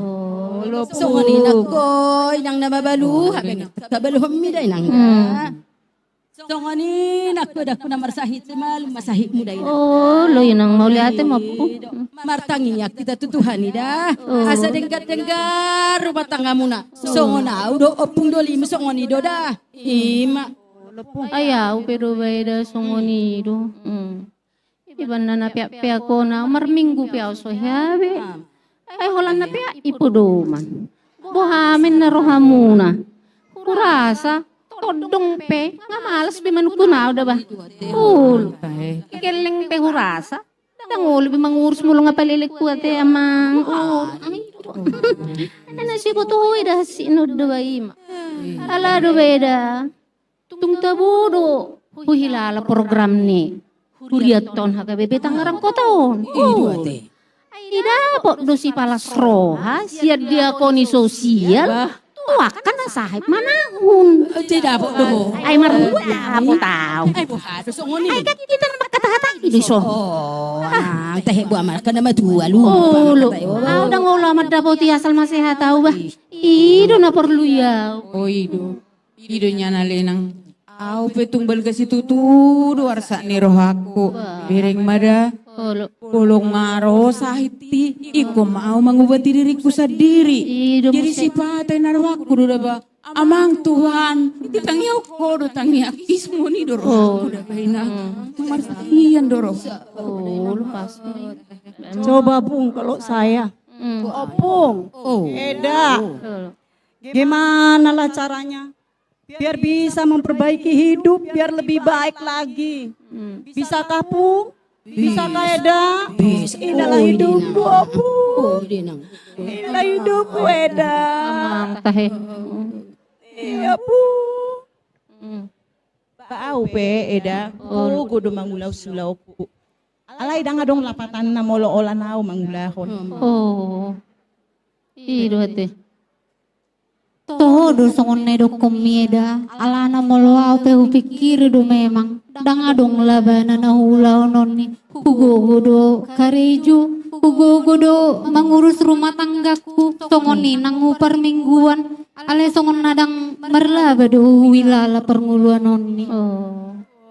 Songon i nanggo, Inang na mabalu, habengeton habaluhonmi da, Inang, da. Songon i nanggo, dang, na marsahit, malum ma sahitmu da, Inang. Olo, Inang, mauliate ma, Ompung. Martangiang hita tu Tuhan i da. Asa denggan-denggan rumah tanggamuna. Songon au do ompung dolimu, songon i do da. I ma. Ai au pe do, bah, Eda, songon i do. Iba na peak-peak on, marminggu pe au so hea be. Ai holan na peak i podoman. Boha ma ninna rohamuna? Hurasa tondong pe nga malas be manungkun au da, bah. Olo. Gelleng pe hurasa. Ndang olo be mangurus molo nga paleleng hu ate, Amang. Olo. Ena siboto ho eda, hasinon do ba ima. Ala do ba eda. Tung tabo do huhilala program ni hurianta on H K B P Tangerang Kota on. Ai dapot do sipalas roha sian diakoni sosial. Tu angka na sahit manahun. Ai dapot do. Ai marhua dapot au. Ai boha do songon i. Ai kan hita na mangkatahatai do i so. Tahe boha ma angka na matua lupa. Au ndang olo mandapoti asal masehat au bah. I do na porlu i au. O i do. I do nian ale inang. Au pe tung balga situtu do arsak ni rohangku. Bereng ma da. Olo. Olo nga ro sahit i, ingkon ma au mangubati diringku sandiri. Jadi sipata i na rohangku do da ba. Amang Tuhan, ditangiang ho do tangiang i, songon i do rohangku da ba inang. Martangiang do roha. Olo pasti. Coba Pung kalau saya. Opung. Eda. Gimana lah caranya? Biar bisa memperbaiki hidup, biar lebih baik lagi. Bisakah Pung? Bisakah Eda? Indalah hidupku, Opung. Indalah hidupku, Eda. Iya Pung. Ba au pe Eda, gogo do mangula ulaonku. Alai ndang adong lapatanna molo holan au mangulahon. I do ate. Toho do songon na nidokkonmi Eda, alana molo au pe hupingkiri do memang ndang adong labana na huulahon on i. Hugogo do karejo, hugogo do mangurus rumah tanggaku, songon i nang huparmingguan, alai songon na ndang marlaba do huhilala parngoluan on i.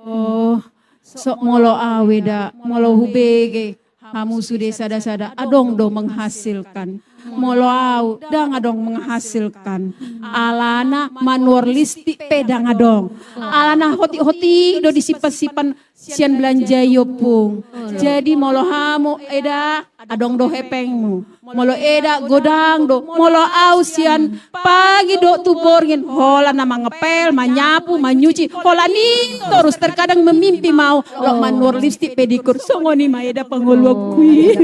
Oh, sok molo au Eda, molo hubege hamu sude sada-sada adong do menghasilkan. Molo au ndang adong menghasilkan. Alana manuhor listik pe ndang adong. Alana hotik-hotik do disimpan-simpan sian belanja i Opung. Jadi molo hamu Eda adong do hepengmu. Molo Eda godang do. Molo au sian pagi dohot tu borngin holan na mangepel, manyapu, manyuci, holan i torus, terkadang memimpi ma au. Lo manuhor listik, pedikur, songon i ma Eda pangoluanku i.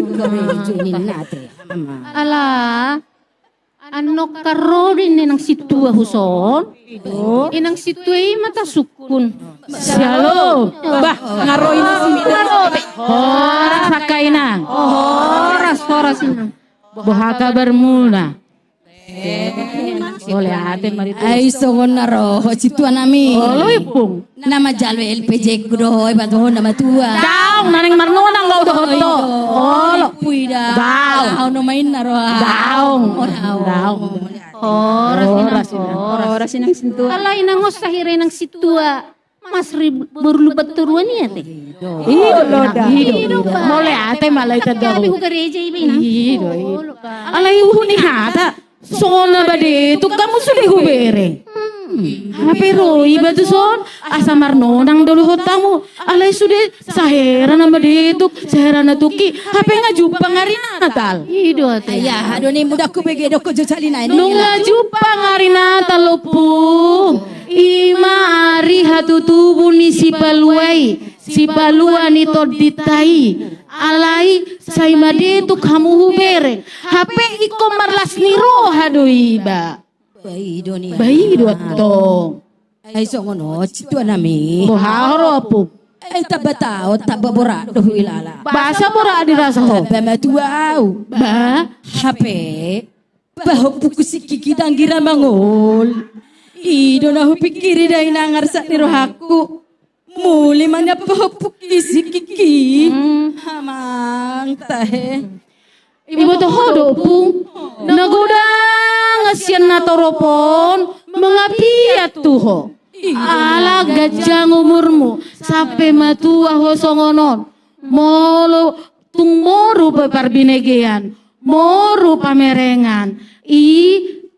Ala annon kan ro do inang sintua huson. Inang sintua i ma tasungkun. Shalom. Bah, nga ro inang sintua. Horas angka inang. Horas, horas inang. Boha kabarmuna? Mauliate ma. Ai songon na ro ho sintua nami. Olo Ipung. Na manjalo L P J ku do ho, ibaen ho na matua. Daong, na naeng marnonang do ho dohot ho. Olo. Pui da. Daong. Au no main na ro. Daong. Daong. Horas inang. Horas inang sintua. Ala inang, on sahira inang sintua. Mas ri boru lubat toruan i ate. I do da. Mauliate ma alai tanda. Gabe hu gareja iba inang. I do. Alai huhut ni hata. Songon na badetuk hamu sude hubere. Hape ro iba tuson asa marnonang do dohot hamu. Alai sude sahera na badetuk, sahera na tungki, hape nga jumpang ari Natal. I do ate. Ai aha do ni mudakku bege do ko jojali na ini. Nunga jumpang ari Natal Opung. I ma ari hatutubu ni sipalua i, sipalua ni tondinta i. Alai sai madetuk hamu hubere. Hape ingkon marlas ni roha do iba. Ba i do ni. Ba i do antong. Ai songon on sintua nami. Boha ro Opung? Ai tamba taon tamba borat do huhilala. Boasa borat dirasa ho? Tamba matua au. Ba. Hape pahompungku si Kiki ndang gira mangol. I do na hupingkiri da inang arsak ni rohangku. Muli ma nian pahompungki si Kiki. Amang tahe. Iboto ho do Opung, na godang sian natorop on mangapian tu ho. Ala ganjang umurmu sampe matua ho songon on. Molo tung moru pe parbinegean, moru pamerengan, i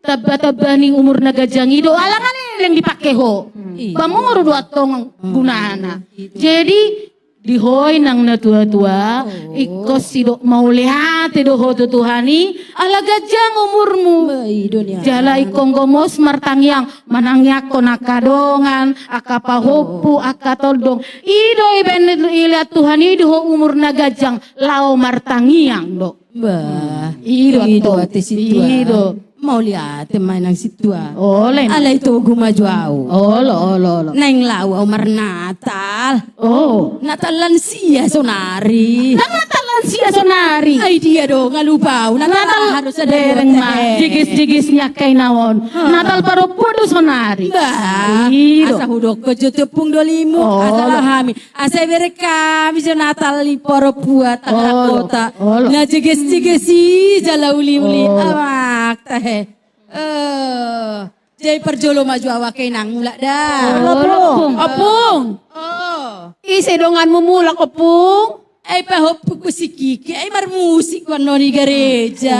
tamba-tamba ni umur na ganjang i do, ala nga leleng dipake ho. Ba moru do antong gunana. Jadi Di ho inang na tua-tua, ingkon sidok mauliate do ho tu Tuhan i, ala ganjang umurmu. Jala ingkon gomos martangiang, manangiangkon angka dongan, angka pahompu, angka tondong. I do ibaen, ilean Tuhan i di ho umur na ganjang, laho martangiang do. Bah, i do, i do antong. Ate sintua. I do. Mauliate ma inang sintua. Olo. Alai togu ma jo au. Olo, olo, olo. Naeng laho au marnatal. Oh. Natal lansia sonari. Natal lansia sonari. Ai dia do, nga lupa au. Natal, Natal aha do sada dereng ma. Jigis-jigis ni angka inang on. Natal parompuan do sonari. Bah, i do. Asa hudokkon jo tu ompung dolimu. Olo. Asa laho hami. Asa ibereng hami jo Natal i parompuan tangkas kota. Olo. Na jigis-jigis i jala uli-uli. Olo. Amak tahe. Eh, jadi parjolo ma jo au angka inang mulak da. Olo, Ompung. Ompung. Oh. Ise donganmu mulak, Ompung? Ai pahompungku si Kiki, ai marmusik annon di gareja.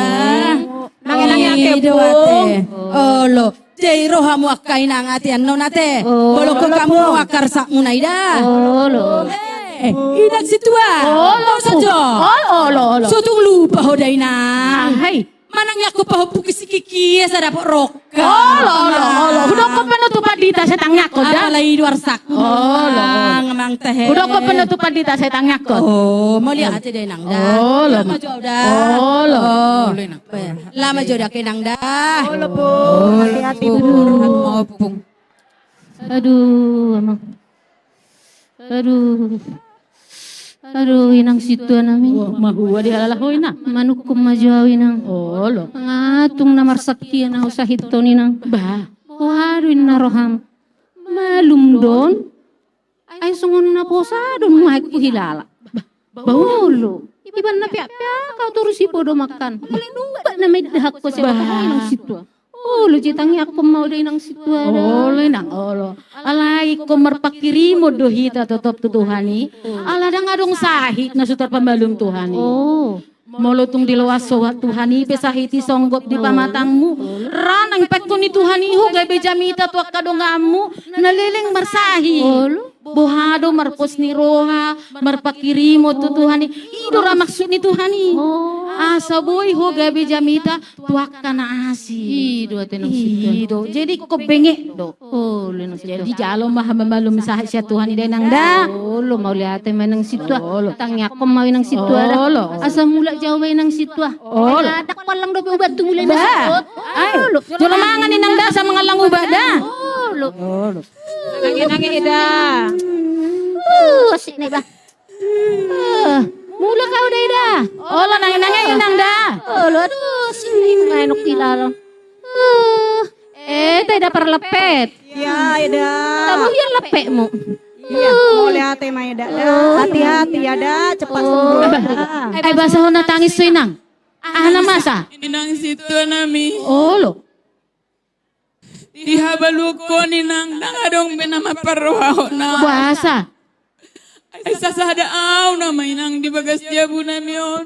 Oh. Nange-nange ate, Ompung. Olo. Jadi ro hamu angka inang ate annon ate. Olo. Bolongkon hamu angka arsakmuna i da. Olo. Eh, inang sintua. Olo, Ompung. Olo, olo, olo. So tung lupa ho da inang. Ah, hai. Manangiangkon pahompungku si Kiki asa dapot rongkap. Olo, olo, olo. Hudokkon pe annon tu pandita asa tangiangkon da. Apala i do arsakmu. Olo. Amang tahe. Hudokkon pe annon tu pandita asa tangiangkon. Oh, mauliate da inang da. Olo. Laho ma jo au da. Olo. Oh. Laho ma jo au da angka inang da. Olo, Ompung. Hati-hati, Ompung. Ompung. Aduh, amang. Aduh. Aduh, inang sintua nami. Wah, mahua dihalala ho inang. Manungkun ma jo au inang. Olo. Nga tung na marsangkian au sahiton inang. Bah. Boha do inna roham? Malum do on. Ai songon na posa do on ma huhilala. Bah. Bah. Olo. Iba na peak-peak au torus i podomangkan. Molo nubat na maidahak ho sian ho inang sintua. Olo, jadi tangiangkon ma au da inang sintua da. Olo inang, olo. Alai ingkon marpanghirimon do hita totop tu Tuhan i. Ala ndang adong sahit na so tarpamalum Tuhan i. Oh. Molo tung diloas ho Tuhan i pe sahit i songgop di pamatangmu. Ra naeng pakkon ni Tuhan i ho gabe jamita tu angka donganmu na leleng marsahit. Olo. Boha do marpos ni roha, marpanghirimon tu Tuhan i. I do ra maksud ni Tuhan i. Oh. Asa boi ho gabe jamita tu angka na asing. I do ate nang sintua. I do. Jadi ingkon benget do. Olo nang sintua. Jadi jalo ma hamamalum sahit sian Tuhan i da inang da. Olo, mauliate ma inang sintua. Olo. Tangiangkon ma au inang sintua da. Olo. Asa mulak jo au ba inang sintua. Olo. Ai, ndang huallang dope ubat tu mulai masuk. Ai. Olo. Jolo mangan inang da, asa mangallang ubat da. Olo. Olo. Nange-nange da. Uh, asik ni ba. Uh, mulak au da ida. Olo, nange-nange inang da. Olo, aduh, asik ni ba, enok ilalo. Uh, eh, tai da parlepet. Iya, ida. Tamu hian lepetmu. Iya, mauliate ma ida da. Hati-hati ya da, cepat sembuh da. Eh, boasa ho na tangis ho inang? Aha na masa? Inang sintua nami. Olo. Di habaluhon inang, ndang adong be na mamparrohahon au. Boasa? Ai sasada au nama inang di bagas jabu nami on.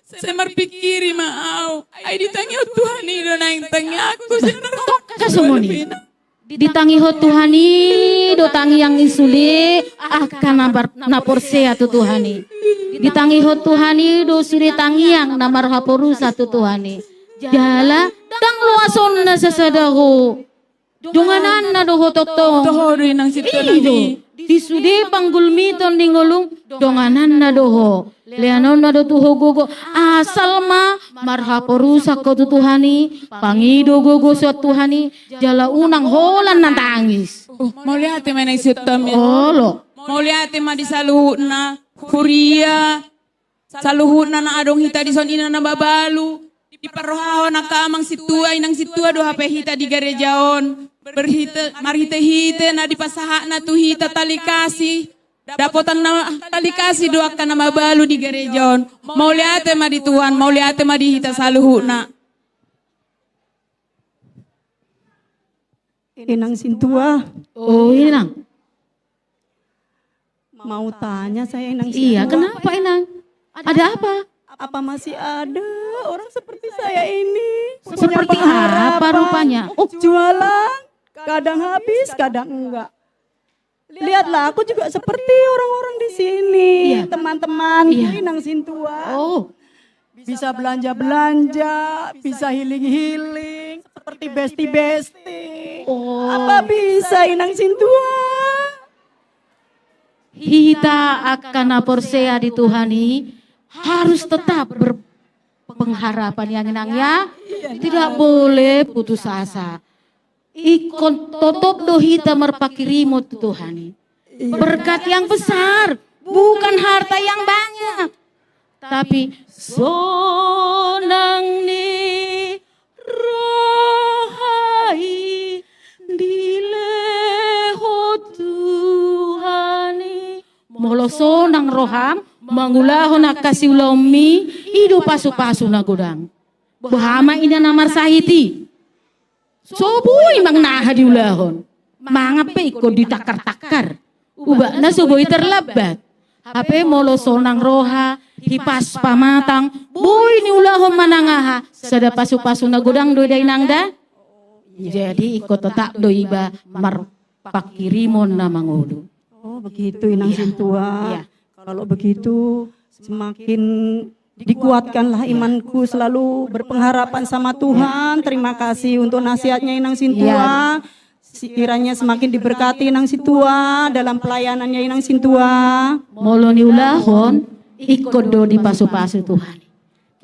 Sai marpingkiri ma au. Ai ditangihon Tuhan i do naeng tangiangku. Songon i. Ditangihon Tuhan i do tangiang ni sude angka na mar-, na porsea tu Tuhan i. Ditangihon Tuhan i do sude tangiang na marhaporusan tu Tuhan i. Jala, ndang loasonna sasada ho. Dongananna do ho tongtong. Toho do inang sintua nami. I do. Di sude panggulmiton ni ngolum, dongananna do ho. Leanonna do tu ho gogo. Asal ma marhaporusan ho tu Tuhan i, pangido gogo sian Tuhan i, jala unang holan na tangis. Uh, mauliate ma inang sintua nami. Olo. Mauliate ma di saluhutna huria. Saluhutna na adong hita dison, ina na mabalu. Diparrohahon angka amang sintua, inang sintua do hape hita di gareja on. Berhite, marhite-hite na dipasahatna tu hita tali kasih. Dapotan na tali kasih do angka na mabalu di gareja on. Mauliate ma di Tuhan, mauliate ma di hita saluhutna. Inang sintua. Oh, inang. Mau tanya saya, inang sintua. Iya, kenapa, inang? Ada apa? Apa masih ada orang seperti saya ini? Punya pengharapan. Seperti apa rupanya? Oh. Jualan, kadang habis, kadang enggak. Lihatlah, aku juga seperti orang-orang di sini, iya, teman-teman, iya, Inang Sintua. Oh. Bisa belanja-belanja, bisa healing-healing, seperti besti-besti. Oh. Apa bisa, Inang Sintua? Hita angka na porsea di Tuhan i harus tetap berpengharapan, ya, Inang, ya. Iya, Inang. Tidak boleh putus asa. Ingkon totop do hita marpanghirimon tu Tuhan i. Iya. Berkat yang besar, bukan harta yang banyak, tapi sonang ni roha i dilehon Tuhan i. Molo sonang roham mangulahon angka siulaonmi, i do pasu-pasu na godang. Boha ma ina na marsahit i? So boi manang na diulahon. Mangan pe ingkon ditakar-takar. Ubatna so boi terlambat. Hape molo sonang roha, hipas pamatang, boi niulahon manang aha, sada pasu-pasu na godang do i da, Inang, da. Jadi ingkon tetap do iba marpanghirimon na mangolu. Oh, begitu, Inang Sintua. Iya. Kalau begitu, semakin dikuatkanlah imanku, selalu berpengharapan sama Tuhan. Terima kasih untuk nasihatnya, Inang Sintua. Iya. Kiranya semakin diberkati Inang Sintua dalam pelayanannya, Inang Sintua. Molo niulahon, ingkon do dipasu-pasu Tuhan.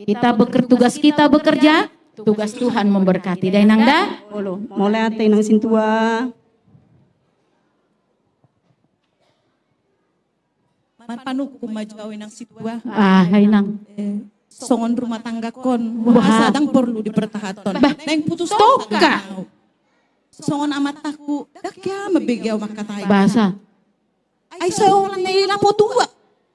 Kita beker-, tugas kita bekerja, tugas Tuhan memberkati. Da, Inang, da? Molo, mauliate, Inang Sintua. Marpanungkun ma jo au, Inang Sintua. Ah, Inang. Eh, songon rumah tanggakon, boha, boha sa ndang porlu dipertahanhon. Bah, naeng putus tongka. Songon amantangku, ndang hea mambege au mangkatai. Boasa? Ai sai holan na i lapo tuak.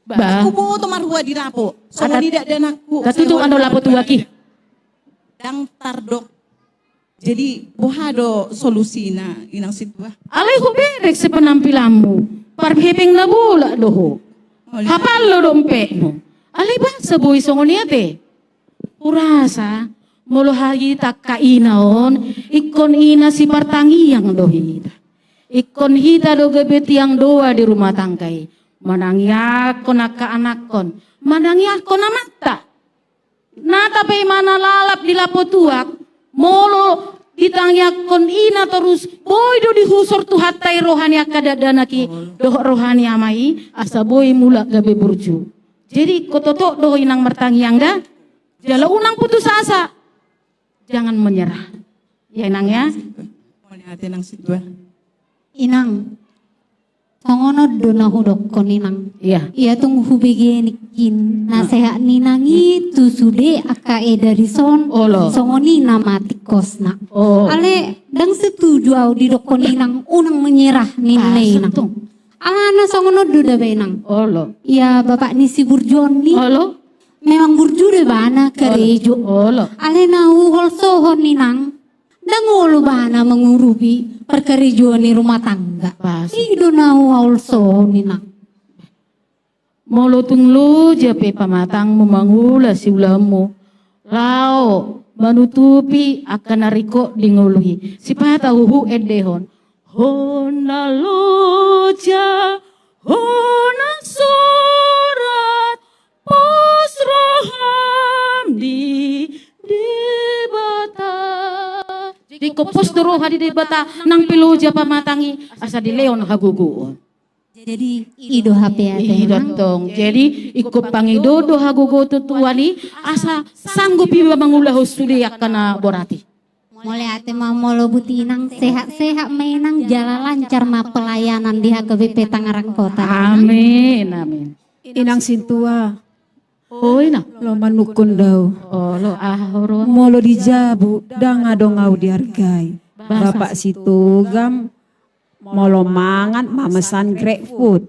Bah. Huboto marhua di lapo. Songon i dakdanakku. Tatutu, sai holan ano lapo tuak i. Ndang tardok. Jadi, boha do solusina, Inang Sintua? Alai huberek se penampilanmu, parhepeng na bolak do ho. Hapal do dompetmu. Alai boasa boi songon i ate? Hurasa, molo hita angka ina on, ingkon ina sipartangiang do hita. Ingkon hita do gabe tiang doa di rumah tangga i. Manangiangkon angka anakkon, manangiangkon amanta. Nata pe i ma na lalap di lapo tuak, molo ditangiangkon ina torus, boi do dihusor Tuhanta i roha ni angka dakdanak i, dohot roha ni ama i, asa boi mulak gabe burju. Jadi, ingkon totop do ho, Inang, martangiang da, jala unang putus asa. Jangan menyerah. Ya, Inang, ya. Mauliate, Inang Sintua. Inang, songon on do na hudokkon, Inang. Iya. Ia tung hubege nangkin na sehat ni inang i tu sude angka eda dison. Olo. Songon i nama tingkosna. Oh. Alai ndang setuju au didokkon inang unang menyerah ninna i, Inang. Alana songon on do da ba, Inang. Olo. Ia bapak ni si burju on i. Olo. Memang burju do ibana, karejo. Olo. Alai na huholsohon, Inang, ndang olo ibana mangurupi parkarejoan ni rumah tangga. Pas. I do na huholsohon, Inang. Molo tung loja pe pamatangmu mangula siulaonmu, laho manutupi angka na ringkot di ngolu i. Sipata huhuendehon. Hona loja, hona sorat, pos roham di Debata. Jadi, ingkon pos do roha di Debata, nang pe loja pamatang i, asa dilehon hagogoon. Jadi, i do hape ate, Inang. I do tong. Jadi, ingkon pangidoon do hagogoon tu Tuhan i, asa sanggup iba mangulahon sude angka na borat i. Mauliate ma, molo buti, Inang, sehat-sehat ma, Inang, jala lancar ma pelayanan di H K B P Tangerang Kota, Inang. Amin, amin. Inang Sintua. O, Inang. Lo manungkun do au. O, lo, ah, oro. Molo di jabu, ndang adong au dihargai. Boasa? Bapak Sitogam, molo mangan mamesan GrabFood.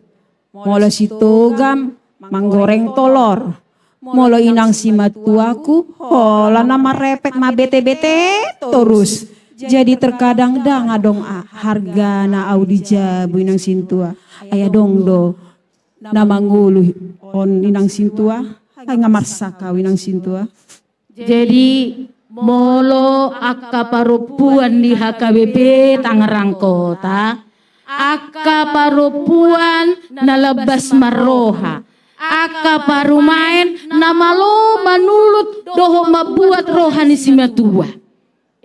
Molo Sitogam manggoreng tolor. Molo inang simatuaku, holan na marepet mabete-bete torus. Jadi terkadang ndang adong a-, hargana au di jabu, Inang Sintua. Ai adong do na mangolu on, Inang Sintua. Ai nga marsak au, Inang Sintua. Jadi, molo angka parompuan di H K B P Tangerang Kota, angka parompuan na lambas marroha, angka parumaen na malo manulut dohot mambuat roha ni simatua.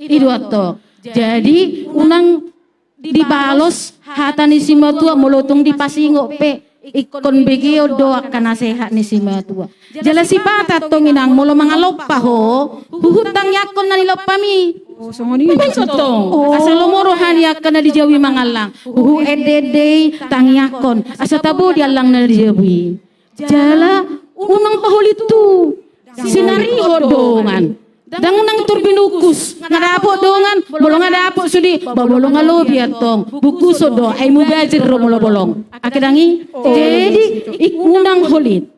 I do antong. Jadi unang dibalos hata ni simatua molo tung dipasingot pe, ingkon begeon do angka nasehat ni simatua. Jala sipata antong inang, molo mangalompa ho, huhut tangiangkon na nilompami. Oh, songon i. Baik antong. Oh. Asa lomo roha ni angka na di jabu i mangallang. Huhut ende-ende i tangiangkon asa tabo di allang na di jabu i. Jala unang paholit tu sinarihon dongan. Ndang unang tur binungkus, nga dapot dongan, molo nga dapot sude, ba molo nga lobi antong bungkuson do, ai mubazir do molo bolong. Ake dang i. Jadi unang holit.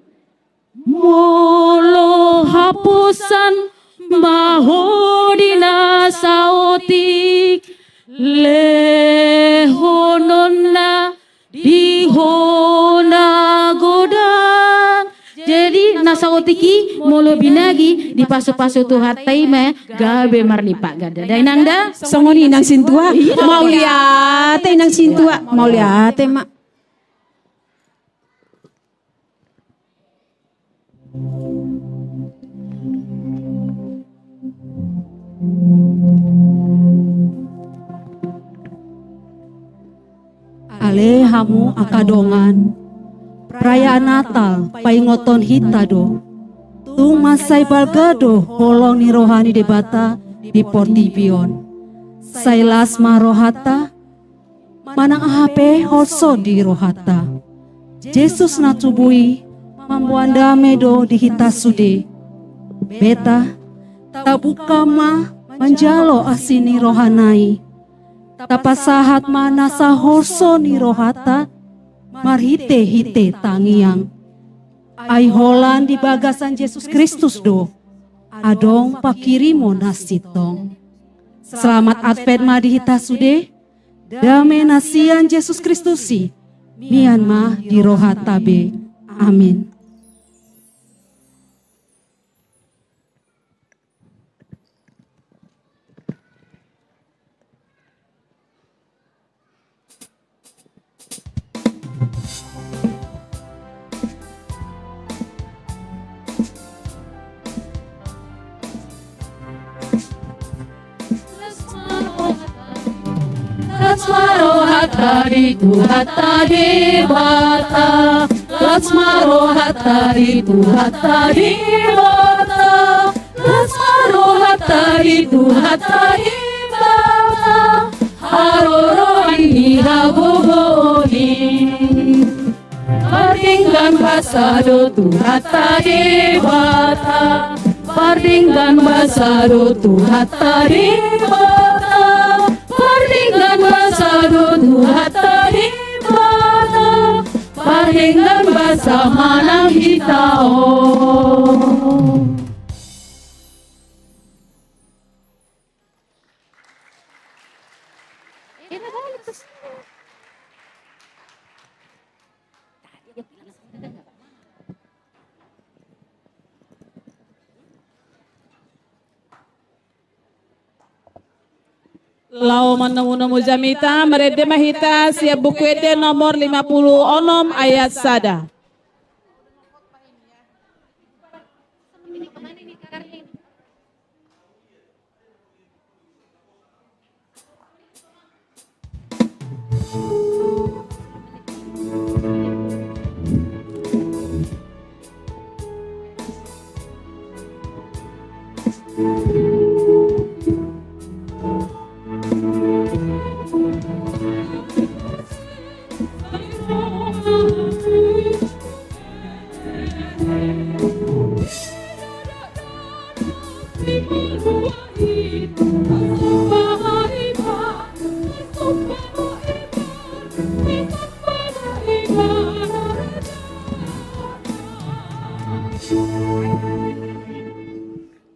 Molo haposan ma ho di na saotik, lehononna di ho na godang. Jadi na saotik i molo binagi dipasu-pasu Tuhanta i ma gabe marlipat ganda. Da inang da? Songon i inang sintua. Iya. Mauliate inang sintua. Mauliate ma. Ale hamu angka dongan, perayaan Natal paingoton hita do. Tung mansai balga do holong ni roha ni Debata di portibi on. Sai las ma rohanta, manang aha pe holso di rohanta. Jesus na tubu i mamboan dame do di hita sude. Beta, tabuka ma manjalo asi ni rohana i. Tapasahat ma nasa holso ni rohanta marhite-hite tangiang. Ai holan di bagasan Jesus Kristus do adong pangkirimon na sintong. Selamat Advent ma di hita sude. Dame na sian Jesus Kristus i mian ma di rohanta be. Amin. Las ma rohanta di Tuhanta Debata. Las ma rohanta di Tuhanta Debata. Las ma rohanta di Tuhanta Debata. Haroroan ni hagogoon i. Pardenggan basa do Tuhanta Debata. Pardenggan basa do Tuhanta Debata. Pardenggan basa do Tuhanta Debata. Pardenggan basa ma nang hita on. Laho manomu-nomu jamita, marende ma hita sian Buku Ende nomor lima puluh onom ayat sada.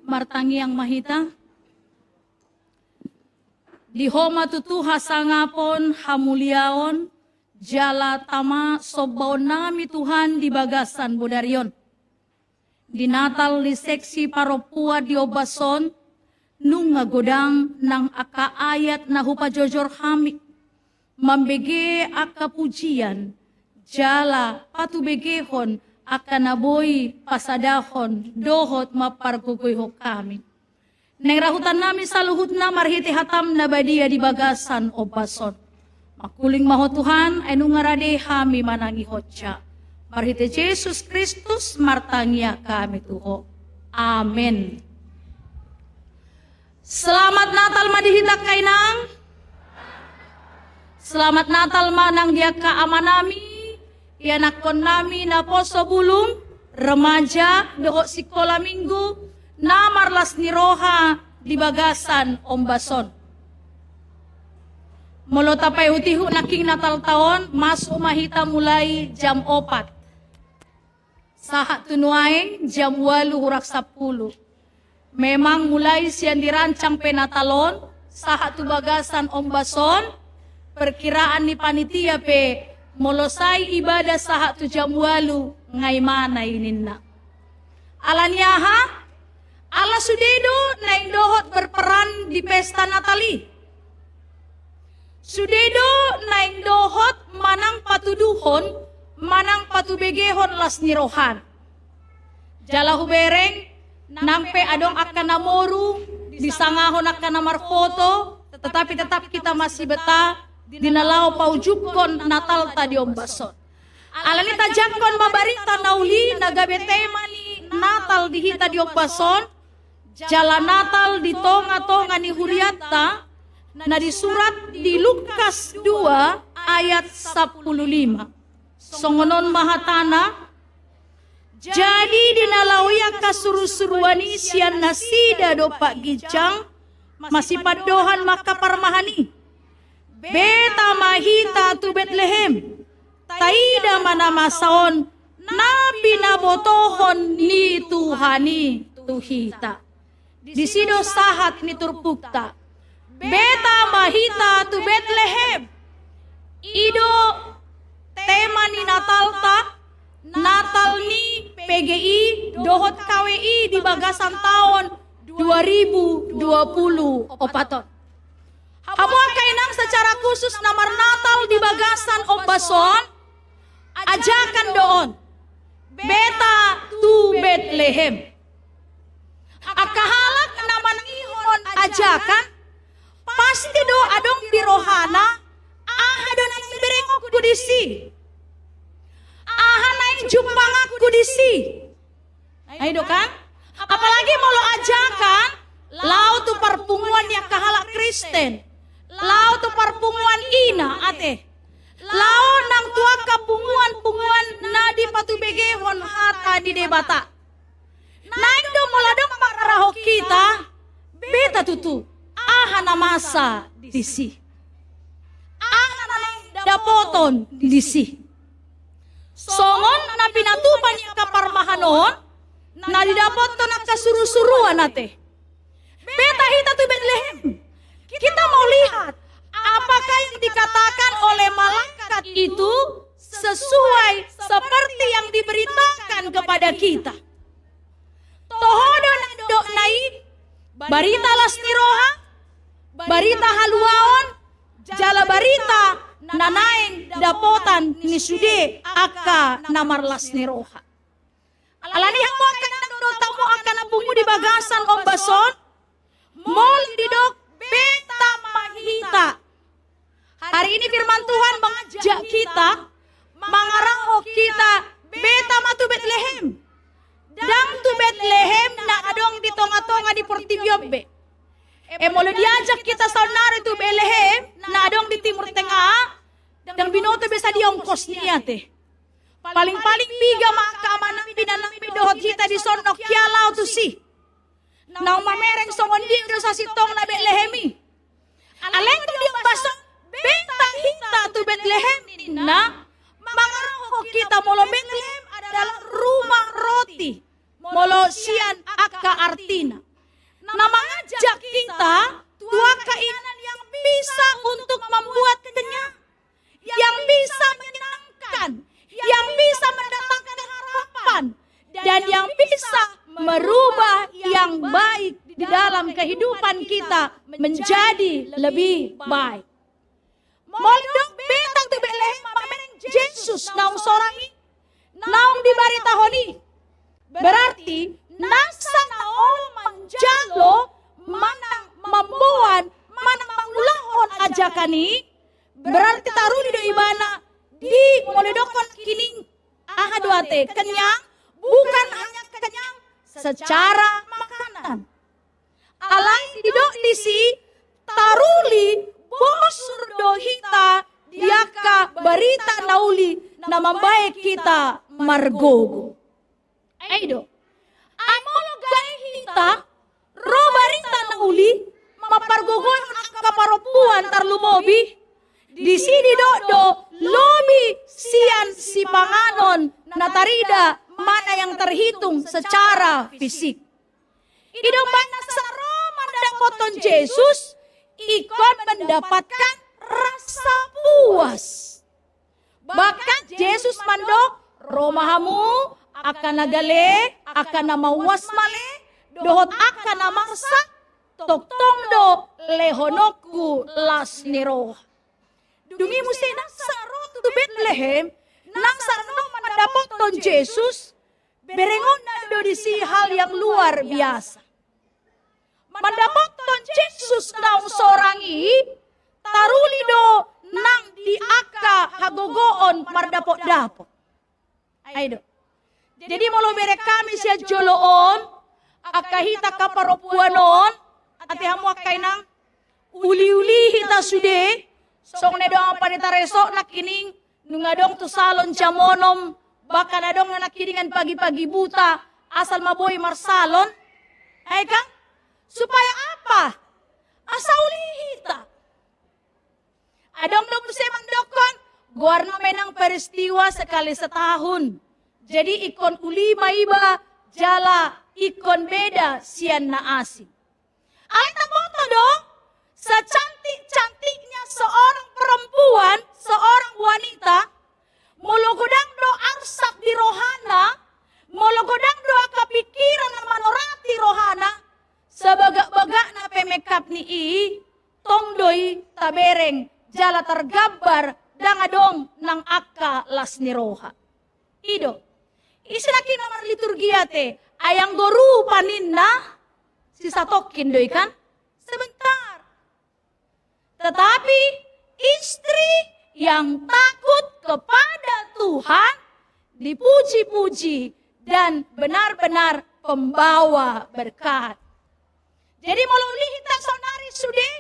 Martangiang ma hita. Di Ho ma tutu hasangapon, hamuliaon, jala tama sombaonnami Tuhan di bagasan bodari on. Di Natal di seksi parompuan di ombas on, nunga godang nang angka ayat na hupajojor hami. mambege angka pujian, jala patubegehon angka na boi pasadahon dohot mampargogoihon hami. Naeng rahutan nami saluhutna marhite hatam na badia di bagasan ombas on. Mangkuling ma Ho Tuhan, ai nunga rade hami manangihon ja. Marhite Jesus Kristus martangiang hami tu Ho. Amen. Selamat Natal ma di hita angka inang. Selamat Natal ma nang di angka amanami, ianakkonnami naposo bulung, remaja, dohot sikola minggu, na marlas ni roha di bagasan ombas on. Molo tapaihutihut nangkin Natalta on, masuk ma hita mulai jam opat. Sahat tu nuaeng jam ualu hurang sampulu. Memang mulai sian dirancang pe Natal on, sahat tu bagasan ombas on, perkiraan ni panitia pe molo sai ibadah sahat tu jam ualu nga i ma na i ninna. Ala ni aha? Ala sude do naeng dohot berperan di pesta Natal i. Sude do naeng dohot manang patuduhon, manang patubegehon las ni rohana. Jala hubereng, nang pe adong angka na moru, disangahon angka na marfoto, tetapi tetap hita masibeta di na laho paujungkon Natalta di ombas on. Ala ni tajangkon ma barita na uli na gabe tema ni Natal di hita di ombas on, jala Natal di tongatonga ni hurianta, na disurat di Lukas dua ayat sampulu lima. Songon on ma hatana, jadi di na laho i angka surusuruan i sian nasida dompak ginjang, masipandohan ma angka parmahan i. Beta ma hita tu Betlehem, taida ma na masa on na pinabotohon ni Tuhan i tu hita. Disi do sahat ni turpukta. Beta ma hita tu Betlehem. I do tema ni Natalta, Natal ni P G I dohot K W I di bagasan taon dua ribu dua puluh opat on. Hamu angka inang, secara khusus na marnatal di bagasan ombas on, ajakan do on. Beta tu Betlehem. Angka halak na manangihon ajakan, pasti do adong di rohana, aha do naeng berengonku disi? Aha naeng jumpanganku disi? Ai do kan? Apalagi molo ajakan, laho tu parpunguan ni angka halak Kristen, laho tu parpunguan ina ate, laho nang tu angka punguan-punguan na dipatubegehon hata ni Debata. Naeng do molo adong mangarahon hita, beta tutu, aha na masa disi? Aha na naeng dapoton disi? Songon na pinatupa ni angka parmahan on, na didapothon angka surusuruan ate. Beta hita tu Betlehem. Kita mau lihat apakah yang dikatakan oleh malaikat itu sesuai seperti yang diberitakan kepada kita. Toho do na nidokna i, barita las ni roha, barita haluaon, jala barita na naeng dapotan ni sude angka na marlas ni roha. Ala ni hamu angka na dok, hamu angka na pungu di bagasan ombas on, molo didok beta ma hita. Hari ini firman Tuhan mengajak kita, mangarahon hita, beta ma tu Betlehem. Ndang tu Betlehem na adong di tongatonga ni portibi on be. E, molo diajak hita saonnari tu Betlehem na adong di Timur Tengah, ndang binoto be sadia ongkosna ate. Paling-paling piga ma angka amanami, inanami dohot hita dison nunga laho tusi. Naung mamereng songon dia do sasintongna Betlehem i. Alai di ombas on, beta hita tu Betlehem ninna, mangarahon hita, molo Betlehem adalah rumah roti. Molo sian angka artina, na mangajak hita tu angka inganan yang bisa untuk membuat kenyang, yang bisa menyenangkan, yang bisa mendatangkan harapan, dan yang bisa merubah yang baik di dalam kehidupan kita menjadi lebih baik. Molo didok beta tu Betlehem mamereng Jesus naung sorang i, naung dibaritahon i. Berarti nasa na olo manjalo manang mamboan manang mangulahon ajakan i, berarti taruli do ibana di molo didokkon nangkining aha do ate kenyang, bukan hanya kenyang secara makanan. Alai didok disi taruli bosur do hita di angka barita na uli na mambaen hita margogo. Ai do. Ai molo gabe hita ro barita na uli mampargogohon angka parompuan tarlumobi, disi didok do lobi sian sipanganon na tarida mana yang terhitung secara fisik. I do umbahen nasa ro mandapothon Jesus ingkon mendapatkan rasa puas. Bahkan Jesus mandok, ro ma hamu, angka na gale, angka na mauas male, dohot angka na marsak, tongtong do lehononku las ni roha. Dung i muse nasa ro tu Betlehem, nasa ro mandapothon Jesus, berengonna do disi hal yang luar biasa. Mandapothon Jesus naung sorang i, taruli do nang di angka hagogoon mardapotdapot. Ai do. Jadi molo bereng hami sian jolo on, angka hita angka parompuan on, ate hamu angka inang, uliuli hita sude, songon na didok pandita resort nangkining, nunga adong tu salon jam onom, bahkan adong na nangkiningan pagi-pagi buta, asal ma boi marsalon. Ai kan? Supaya apa? Asa uli hita. Adong do muse mandokkon, goarna memang peristiwa sekali setahun. Jadi ingkon uli ma iba jala ingkon beda sian na asing. Alai taboto do, secantik-cantiknya seorang perempuan, seorang wanita, molo godang do arsak di rohana, molo godang do angka pikiran na manorati rohana, sabagak-bagakna pe mengkap ni i, tong do i tabereng jala targambar ndang adong nang angka las ni roha. I do. Ise nangkin na marliturgia te, ai anggo rupa ninna, sisatongkin do i kan? Sebentar. Tetapi istri yang takut kepada Tuhan dipuji-puji dan benar-benar pembawa berkat. Jadi molo uli hita saonari sude,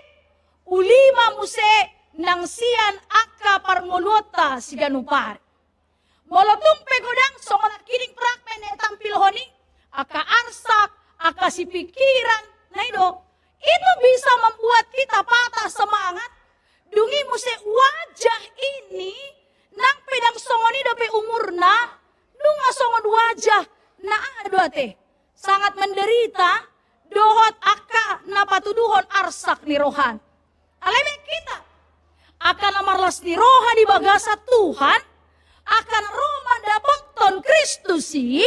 uli ma muse nang sian angka parngoluonta siganup ari. Molo tung pe godang songon nangkining fragmen na tampilhon i, angka arsak, angka sipikiran, na i do, itu bisa membuat kita patah semangat. Dung i muse wajah ini, nang pe ndang songon i dope umurna, nunga songon wajah na aha do ate, sangat menderita, dohot angka na patuduhon arsak ni rohana. Alai baen hita, angka na marlas ni roha di bagasan Tuhan, angka na ro mandapothon Kristus i,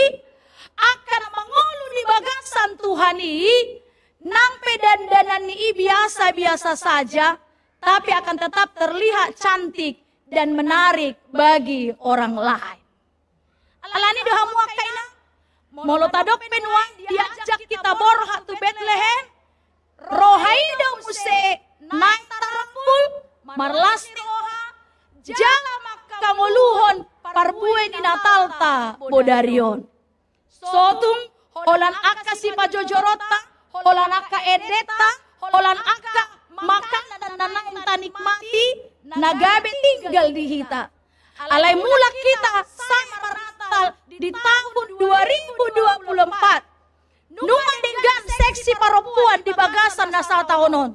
angka na mangolu di bagasan Tuhan i, nang pe dandanan ni i biasa-biasa saja, tapi akan tetap terlihat cantik dan menarik bagi orang lain. Alani do hamu angka inang, molo tadok pe nuaeng diajak hita borhat tu Betlehem, roha i do muse naeng tarambul, marlas ni roha, jala mangkangoluhon parbue ni Natalta bodari on. Sotung holan angka sipajojoronta, holan angka endenta, holan angka makanan na naeng tanikmati, na gabe tinggal di hita. Alai mulak hita sae marnatal di tahun dua ribu dua puluh empat. Nunga denggan seksi parompuan di bagasan na sataon on.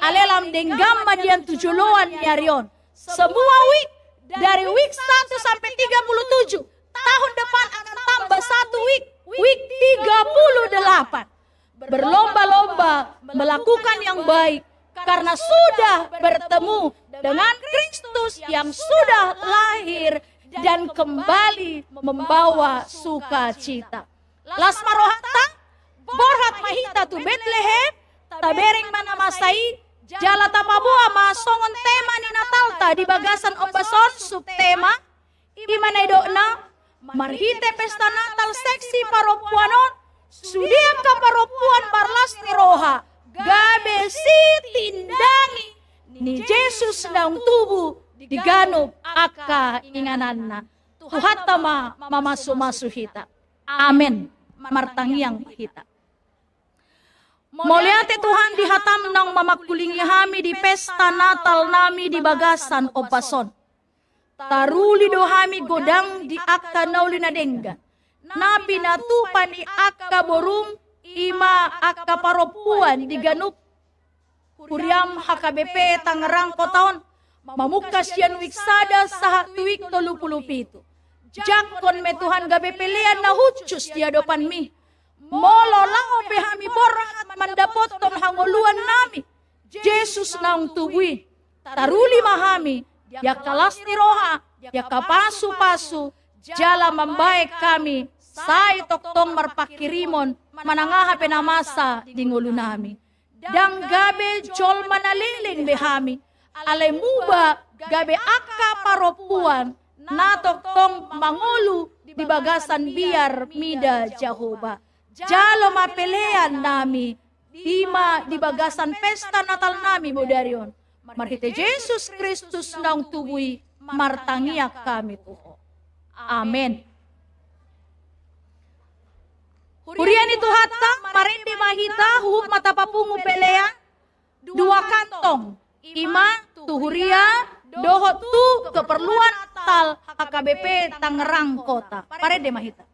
Alai lam denggan ma nian tu joloan ni ari on. Semua week, dari week satu sampai tiga puluh tujuh, tahun depan akan tambah satu week, week tiga puluh delapan. Berlomba-lomba melakukan yang baik karena sudah bertemu dengan Kristus yang sudah lahir dan kembali membawa sukacita. Las ma rohanta, borhat ma hita tu Betlehem, tabereng ma na masa i, jala tapaboa ma songon tema ni Natalta di bagasan ombas on, subtema, i ma na nidokna, marhite pesta Natal seksi parompuan on, sude angka parompuan marlas ni roha, gabe sitindangi ni Jesus naung tubu di ganup angka ingananna. Tuhanta ma mamasumasu hita. Amen. Martangiang hita. Mauliate Tuhan di hataM naung mamangkulingi hami di pesta Natal nami di bagasan ombas on. Taruli do hami godang di angka na uli na denggan, na pinatupa ni angka borung, i ma angka parompuan di ganup huriaM H K B P Tangerang Kota on, mamungka sian wik sada sahat tu wik tolu pulu pitu. Jangkon ma i Tuhan gabe pelean na hushus di adopanMi. Molo laho pe hami borhat mandapothon hangoluan nami, Jesus naung tubu i, taruli ma hami di angka las ni roha, di angka pasupasu, jala mambahen hami sai tongtong marpanghirimon manang aha pe na masa di ngolu nami. Ndang gabe jolma na leleng be hami, alai muba gabe angka parompuan na tongtong mangolu di bagasan biar mida Jahowa. Jalo ma pelean nami, i ma di bagasan pesta Natal nami bodari on. Marhite Jesus Kristus naung tubu i, martangiang hami tu Ho. Amen. Huria ni Tuhanta, marende ma hita, huhut ma tapapungu pelean dua kantong, i ma tu huria dohot tu keperluan Natal H K B P Tangerang Kota. Parende ma hita.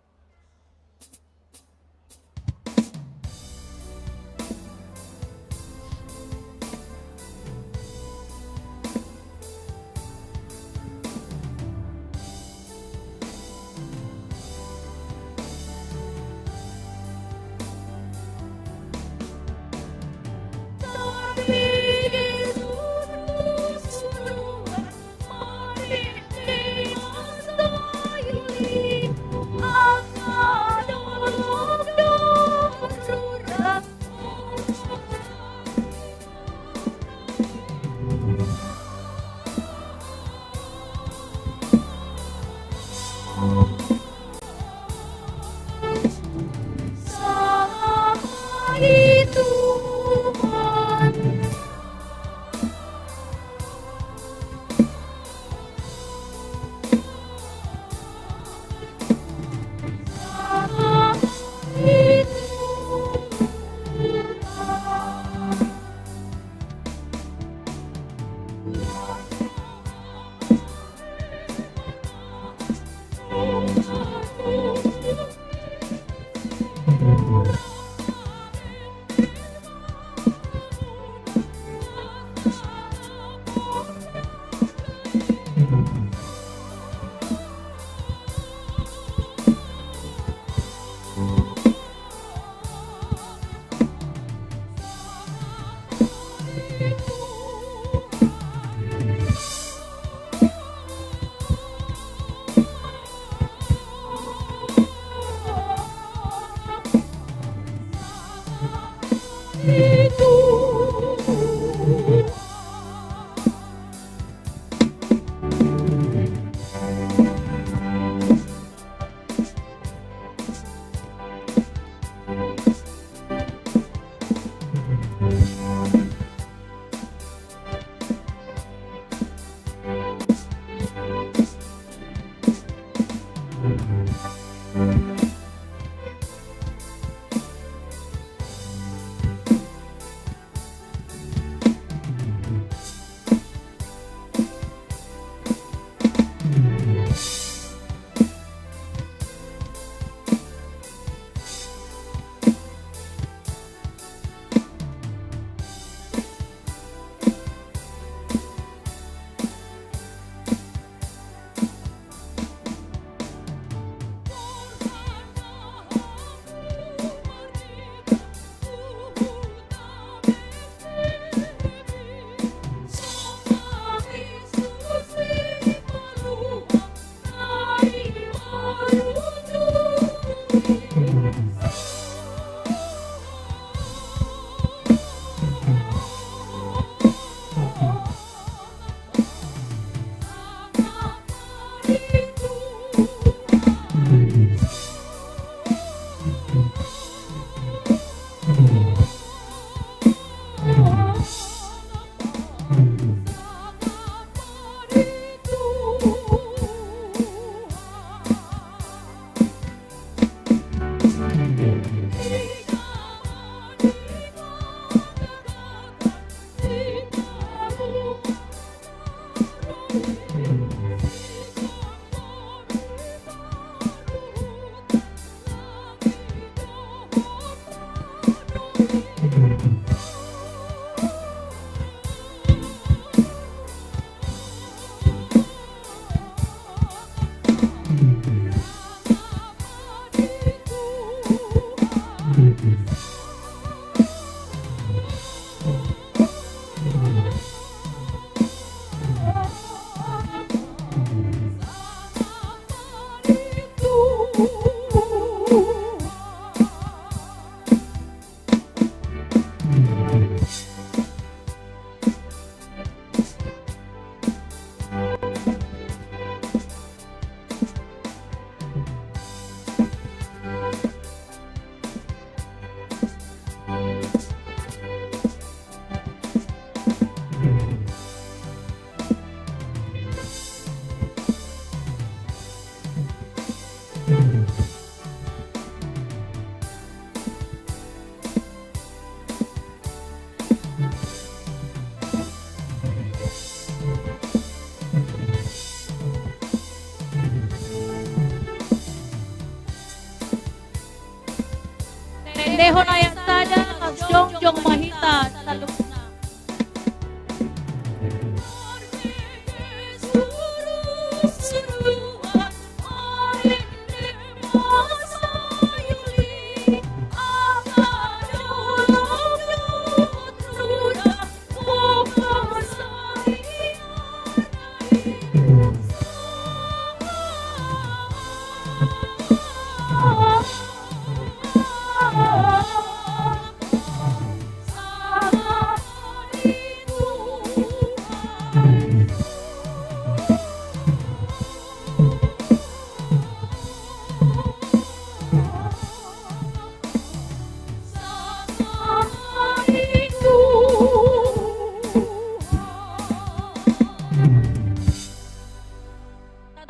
Tendehon ayat sada, laos jongjong ma hita saluhutna.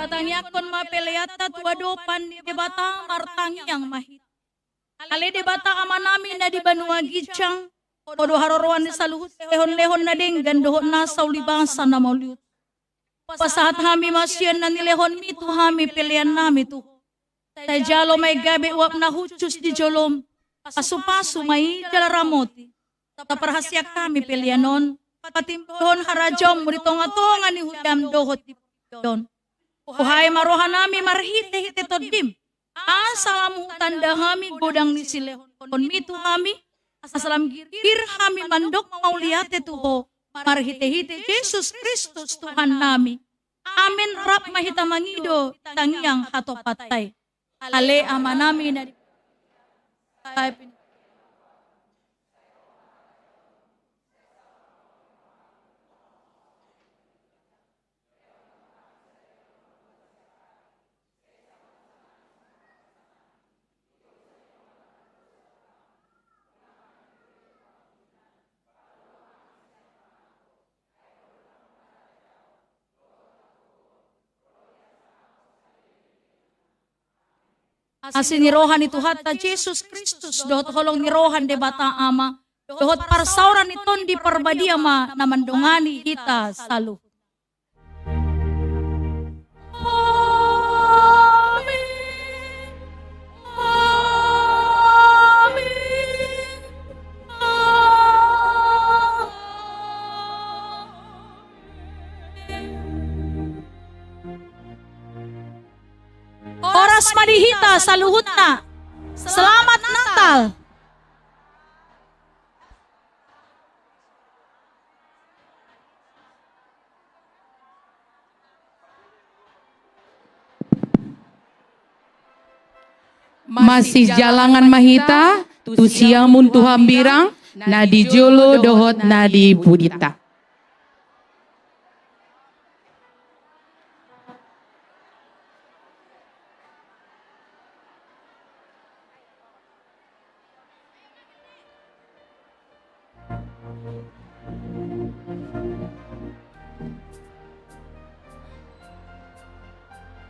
Tatangiangkon ma peleanta tu adopan ni Debata. Martangiang ma hita. Ale Debata Amanami na di banua ginjang, Ho do haroroan ni saluhut lehonlehon na denggan dohot nasa ulibasa na mauliuthon. Pasahat hami ma sian na nilehonMi tu hami peleannami tu Ho. Tajalo ma i gabe uap na hushus di joloM. Pasupasu ma i jala ramoti. Taparhasiang hami pelean on, patimbohon harajaonMu di tongatonga ni huriaM dohot di portibi on. Bohai ma rohanami marhitehite TondiM, asa lam hutanda hami godang ni silehonMi tu hami, asa lam girgir hami mandok mauliate tu Ho, marhitehite Jesus Kristus Tuhannami. Amen. Rap ma hita mangido tangiang hatopatta i. Ale Amanami na di Asi ni roha ni Tuhanta Jesus Kristus, dohot holong ni roha ni Debata Ama, dohot parsaoran ni Tondi Parbadia ma na mandongani hita saluhut. Horas ma di hita saluhutna. Selamat Natal. Masijalangan ma hita tu siamun tu hambirang, na di jolo dohot na di pudita.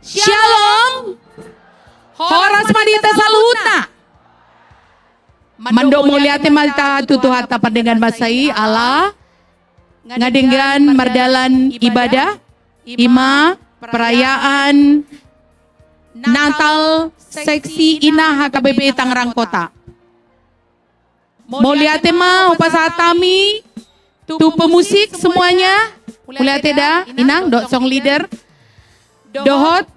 Syalom. Horas ma di hita saluhutna. Mandok mauliate ma hita tu Tuhanta pardenggan basa i, ala nga denggan mardalan ibadah, Ima perayaan Natal seksi Ina H K B P Tangerang Kota. Mauliate ma hupasahat hami tu pemusik semuanya. Mauliate da, Inang, dohot song leader. Dohot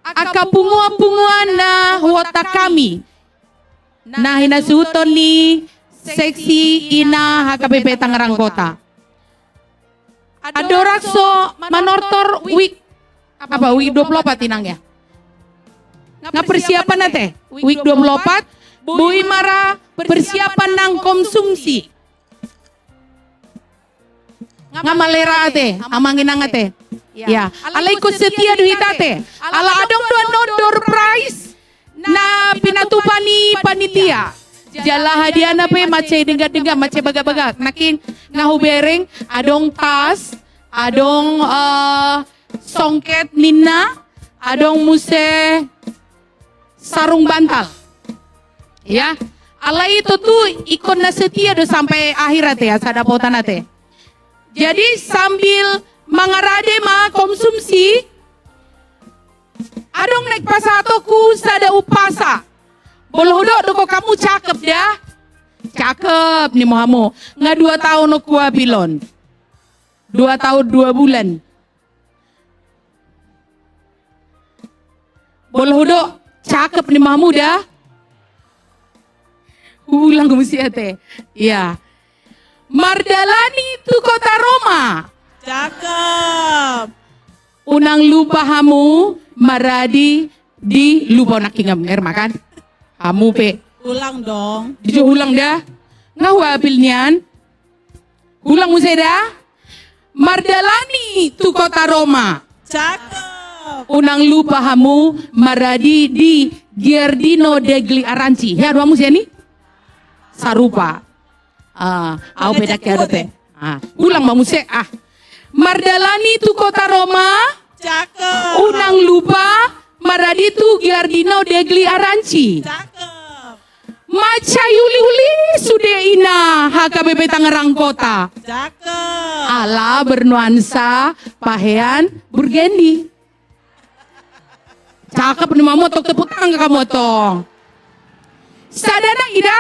angka punguan-punguan na huontang hami. Na hinasuhuton ni seksi Ina H K B P Tangerang Kota. Andorang so manortor wijk, apa, wijk dua puluh opat, Inang, ya? Nga persiapan ate, wijk dua puluh opat, boi ma ra persiapan nang konsumsi. Nga malera ate, amang inang ate. Ya, alai ingkon setia do hita ate. Ala adong do annon door prize na pinatupa ni panitia. Jala hadiahna pe mansai denggan-denggan, mansai bagak-bagak. Nangkin nga hubereng, adong tas, adong, eh, songket ninna, adong muse sarung bantal. Ya, alai tontu ingkon na setia do sampe akhir ate, asa dapotan ate. Jadi sambil mangarade ma konsumsi, adong naeng pasahatonku sada umpasa. Molo hudok do hamu cakep da. Cakep nimmu hamu. Nga dua taon on huapil on. Dua taon dua bulan. Molo hudok cakep nimmu hamu da. Huulang muse ate. Iya. Mardalani tu kota Roma. Cakep. Unang lupa hamu maradi di lupa nangkin, ngerti ma kan? Hamu pe. Ulang dong. Dijou ulang da. Nga huapil nian. Ulang muse da. Mardalani tu kota Roma. Cakep. Unang lupa hamu maradi di Giardino degli Aranci. Ya, dua muse ni? Sarupa. Ah, au pe dang kedo pe. Ah, ulang ma muse, ah. Mardalani tu kota Roma. Cakep. Unang lupa maradi tu Giardino degli Aranci. Cakep. Mansai uli-uli sude ina H K B P Tangerang Kota. Cakep. Ala bernuansa pahean burgundy. Cakep nimmu hamu, tong tepuk tangan hamu tong. Sada nai da.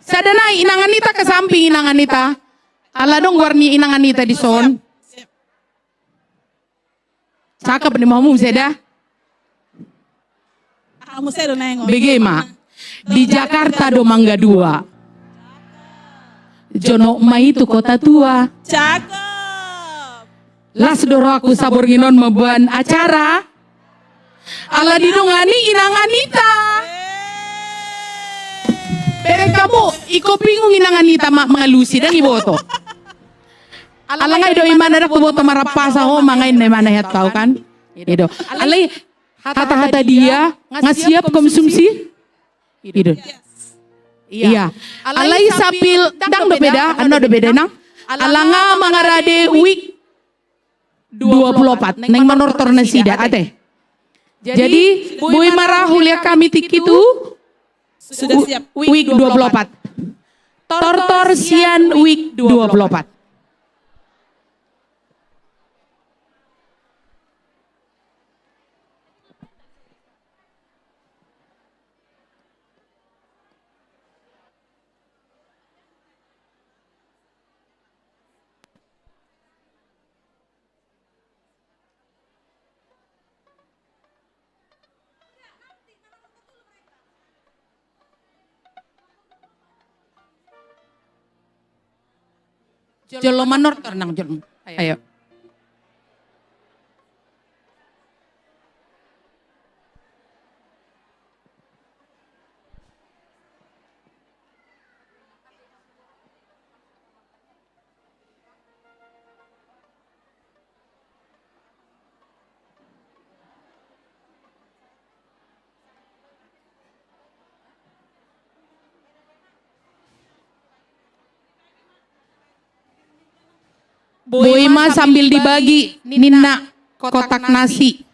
Sada nai inangan ita, ke samping inangan ita. Ala adong goar ni inangan ita dison. Cakep nimmu hamu muse da. Hamu muse do naeng on. Bege ma. Di Jakarta do mangga dua. Jonok ma i tu kota tua. Cakep. Las do rohangku saborngin on mamboan acara. Ala didongani inangan ita. Bereng hamu, ingkon bingung inangan ita ma mangalusi, dang diboto. Ala nga i do imana dang huboto marampasa ho, mangain na imana head tau kan. I do. Alai hata-hata dia nga siap konsumsi. I do. Iya. Alai sambil dang dope da, annon dope da nang. Ala nga mangarade wijk dua puluh opat, naeng manortor nasida ate. Jadi boi ma ra hulean hami tingki tu. Sudah siap. Wijk dua puluh opat. Tortor sian wijk dua puluh opat. Jolo manortor nang jolo. Ayo. Boi ma sambil dibagi ninna kotak nasi.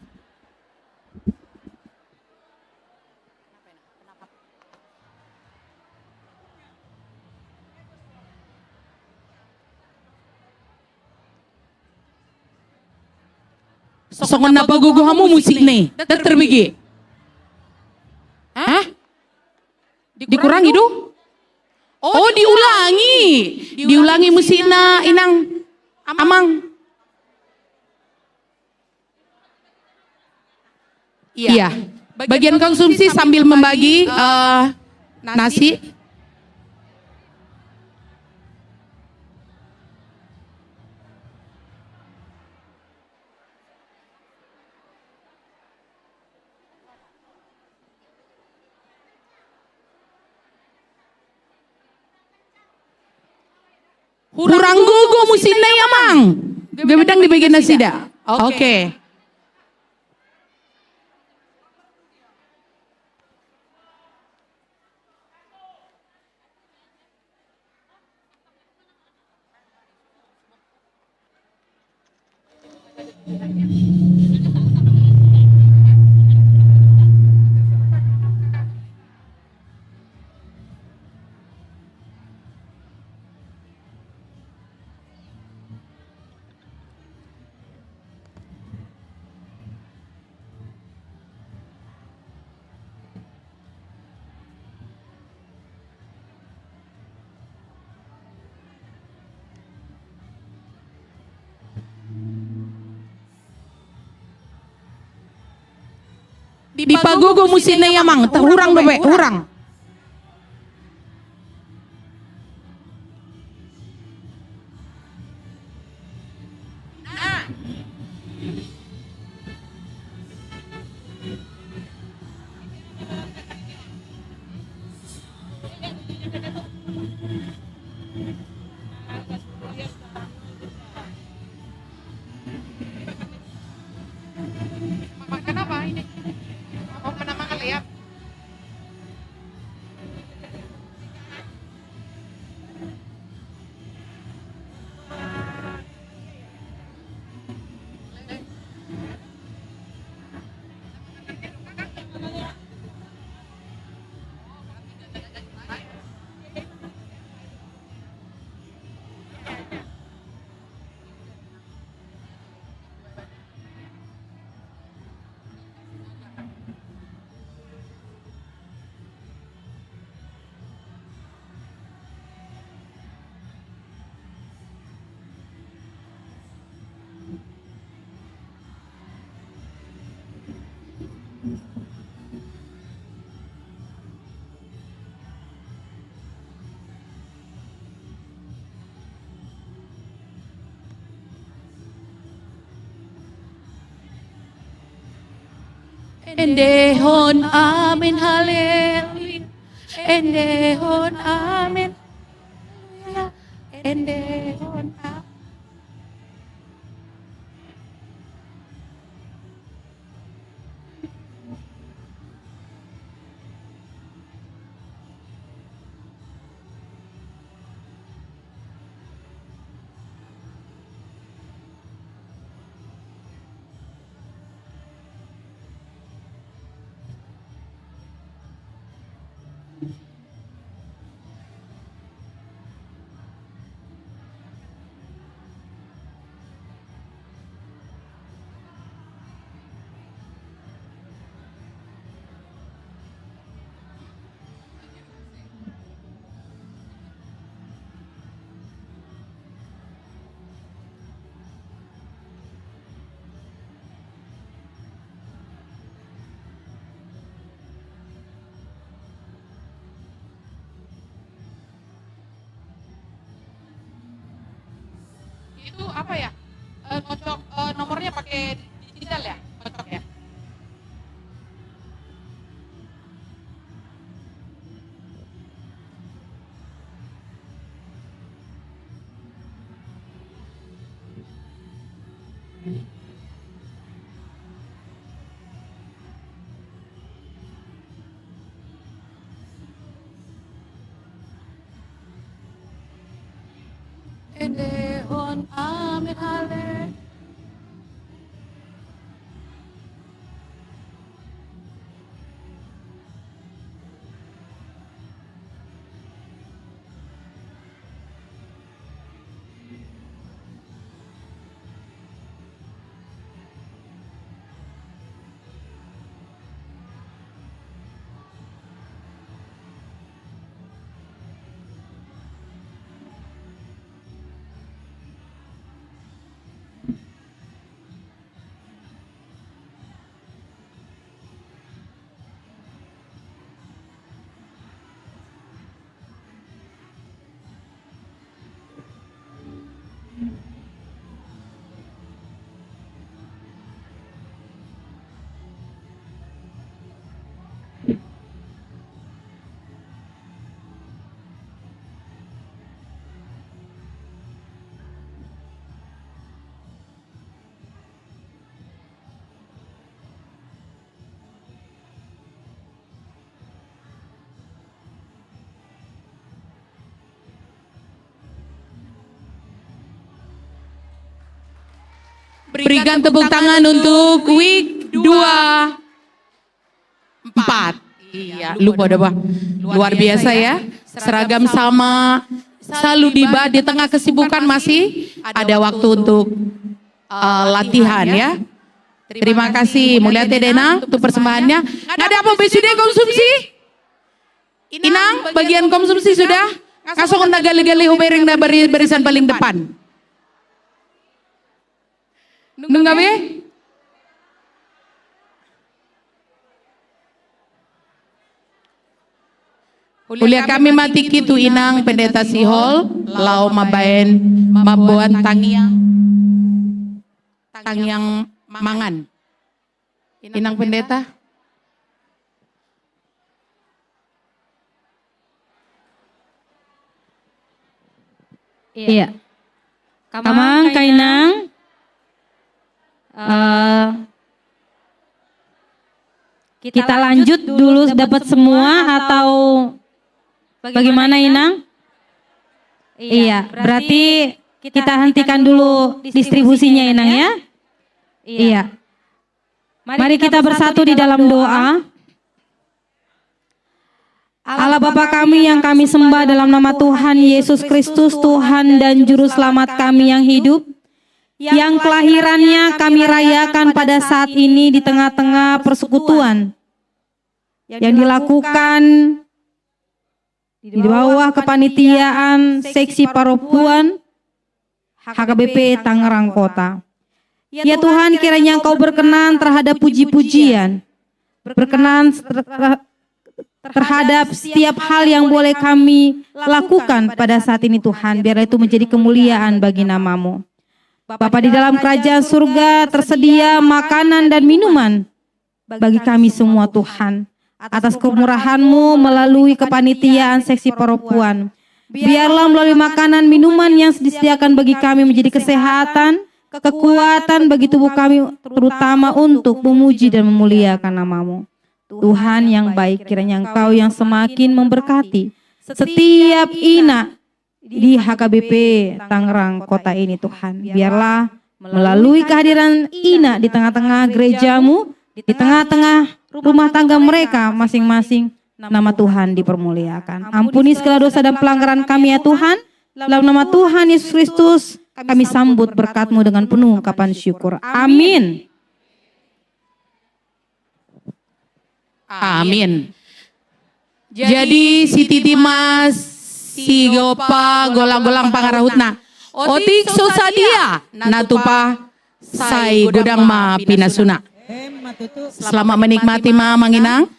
Songon na pagogo hamu musikna i, ndang terbege. Hah? Dikurangi do? Oh, diulangi. Diulangi musikna, Inang, Amang. Iya. Bagian konsumsi sambil membagi, eh, nasi. Hurang gogo musikna i, Amang. Gabe ndang dibege nasida. Oke. Dipagogo musikna i, Amang, hurang dope, hurang. Makan apa ini? Mau menambah kali ya? Endehon amen, haleluya. Endehon amen, haleluya. Endehon amen. Itu apa ya? Eh, ngocok, eh, nomornya pakai digital ya? Ngocok ya? Endehon amen, haleluya. Berikan tepuk tangan untuk week dua empat. Iya, lupa udah, Bah. Luar biasa ya. Seragam sama, selalu di, di tengah kesibukan masih ada waktu untuk eh, latihan ya. Terima kasih, mauliate da Inang, untuk persembahannya. Nggak ada apa, be sudah konsumsi? Inang, bagian konsumsi sudah? Nga songon na gale-gale hubereng na bari-, barisan paling depan. Nunga be? Huliat hami ma tingki tu Inang Pendeta Sihol, laho mambaen, mamboan tangiang, tangiang mangan. Inang Pendeta? Iya. Amang, Inang, eh, kita lanjut dulu dapat semua atau bagaimana, Inang? Iya, berarti kita hentikan dulu distribusinya, Inang, ya. Iya. Mari kita bersatu di dalam doa. Allah Bapa kami yang kami sembah dalam nama Tuhan Yesus Kristus, Tuhan dan Juru Selamat kami yang hidup, yang kelahirannya kami rayakan pada saat ini di tengah-tengah persekutuan yang dilakukan di bawah kepanitiaan Seksi Perempuan H K B P Tangerang Kota. Ya Tuhan, kiranya Engkau berkenan terhadap puji-pujian, berkenan ter-, ter-, terhadap setiap hal yang boleh kami lakukan pada saat ini, Tuhan. Biarlah itu menjadi kemuliaan bagi nama-Mu. Bapa di dalam kerajaan surga, tersedia makanan dan minuman bagi kami semua, Tuhan, atas kemurahan-Mu melalui kepanitiaan Seksi Perempuan. Biarlah melalui makanan minuman yang disediakan bagi kami menjadi kesehatan, kekuatan bagi tubuh kami, terutama untuk memuji dan memuliakan nama-Mu. Tuhan yang baik, kiranya Engkau yang semakin memberkati setiap ina di H K B P Tangerang Kota ini, Tuhan. Biarlah melalui kehadiran ina di tengah-tengah gereja-Mu, di tengah-tengah rumah tangga mereka masing-masing, nama Tuhan dipermuliakan. Ampuni segala dosa dan pelanggaran kami, ya Tuhan. Dalam nama Tuhan Yesus Kristus, kami sambut berkat-Mu dengan penuh ungkapan syukur. Amin. Amin. Jadi, sititi ma sigompa golang-golang pangarahutna. Otik so sadia, na tupa sai godang ma pinasuna. Selamat menikmati ma, Amang Inang.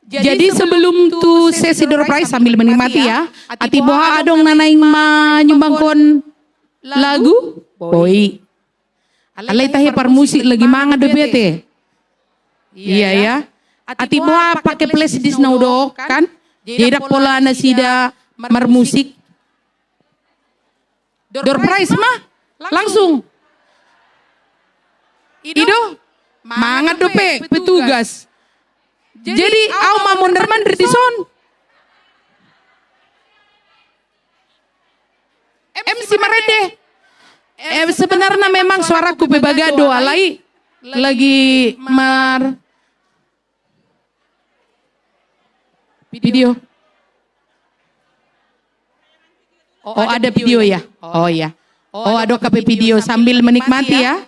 Jadi, sebelum tu sesi door prize, sambil menikmati ya. Atik boha adong na naeng manyumbangkon lagu? Boi. Alai tahe parmusik lagi mangan dope ate. Iya, ya. Atik boha pake flash disk na hudok kan? Jadi ndang pola nasida marmusik. Door prize ma langsung. I do, mangan dope petugas. Jadi au ma mondar-mandir dison. M C marende. Eh, sebenarnya memang suaraku pe bagas do, alai lagi mar video. Oh, ada video ya? Oh, iya. Oh, adong hape video, sambil menikmati ya.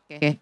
Oke.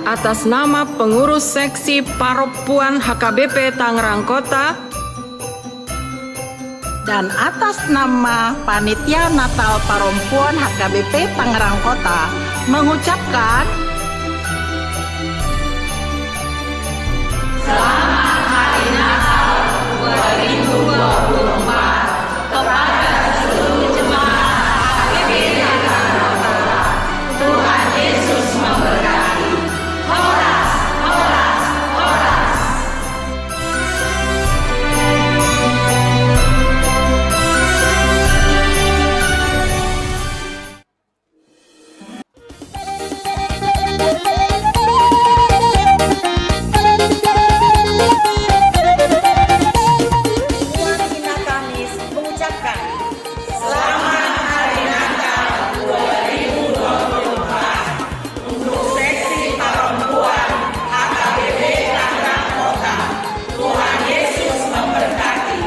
Atas nama pengurus seksi parompuan H K B P Tangerang Kota dan atas nama panitia Natal parompuan H K B P Tangerang Kota mengucapkan Selamat Hari Natal dua ribu dua puluh empat kepada seluruh jemaat H K B P Tangerang Kota. Tuhan Yesus memberkati. Horas, horas, horas. Tuan Ina Kamis mengucapkan, Selamat Hari Natal dua ribu dua puluh empat untuk seksi parompuan H K B P Tangerang Kota. Tuhan Yesus memberkati.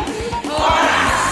Horas.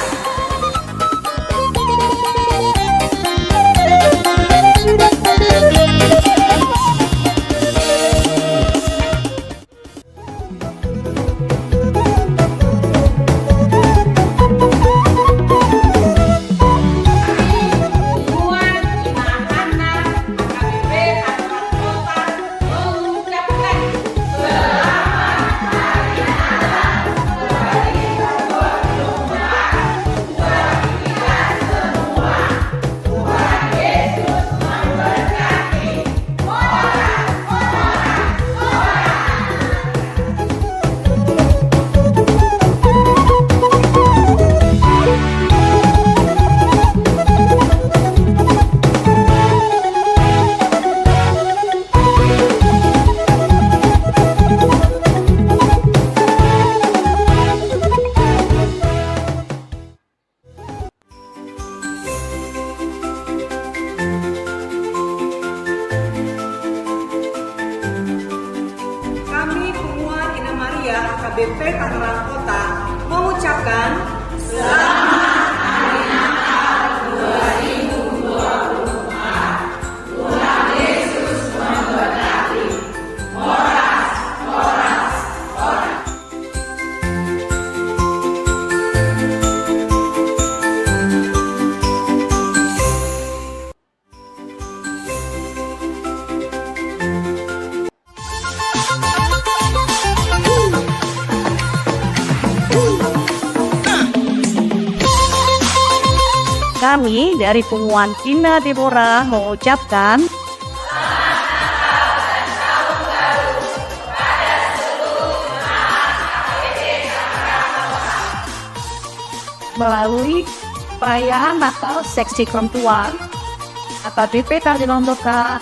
Kami, Punguan Ina Maria H K B P Tangerang Kota, mengucapkan selamat Hari Natal dua ribu dua puluh empat. Tuhan Yesus memberkati. Horas, horas, horas. Kami dari Punguan Ina Deborah mengucapkan melalui perayaan Natal seksi perempuan H K B P Tangerang Kota,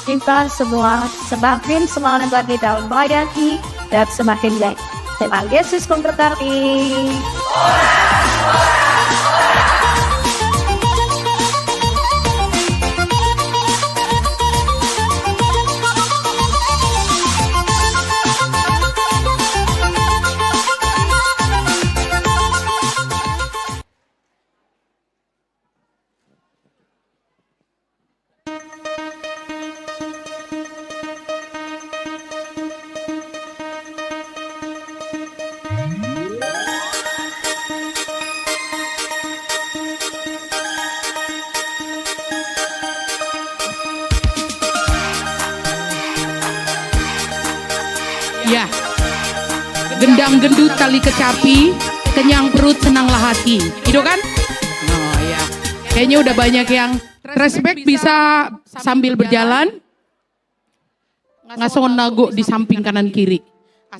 kita semua semakin semangat lagi dalam melayani dan semakin baik. Tuhan Yesus memberkati. Ya. Gendang gendut tali kecapi, kenyang perut senanglah hati. Gitu kan? Oh ya. Kayaknya udah banyak yang respect, bisa sambil berjalan. Nga songon na gok di samping kanan kiri.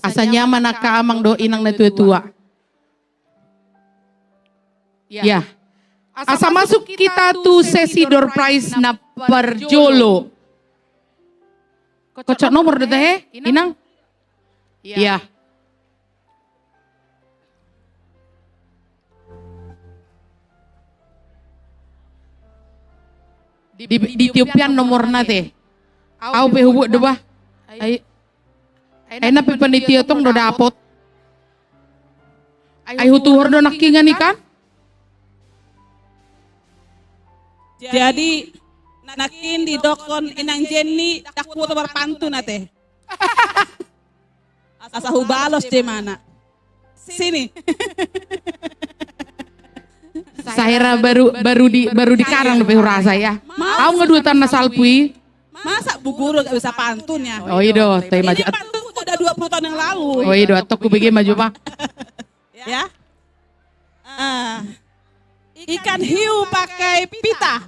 Asa nyaman angka amang dohot inang na tua-tua. Ya. Asa masuk kita tu sesi door prize na parjolo. Kocok nomor do tahe, inang? Ya. Di, di tiop hian nomorna te. Au pe hubuat do bah. Ai, ai na pe panitia tong do dapot. Ai hutuhor do nangkingan i kan. Jadi nangkin didokkon inang Jenny, ndang huboto marpantun ate. Asa hubalos jemana. Sini. Sahera baru, baru di, baru dikarang dope hurasa ya. Au nga dua tanna salpu i. Masa bu guru gak bisa pantun ya? Oh, i do, tai maju. Ini pantun udah dua puluh tahun yang lalu. Oh, i do, atok ku bege maju, Pak. Ya. Ah. Ikan hiu pakai pita.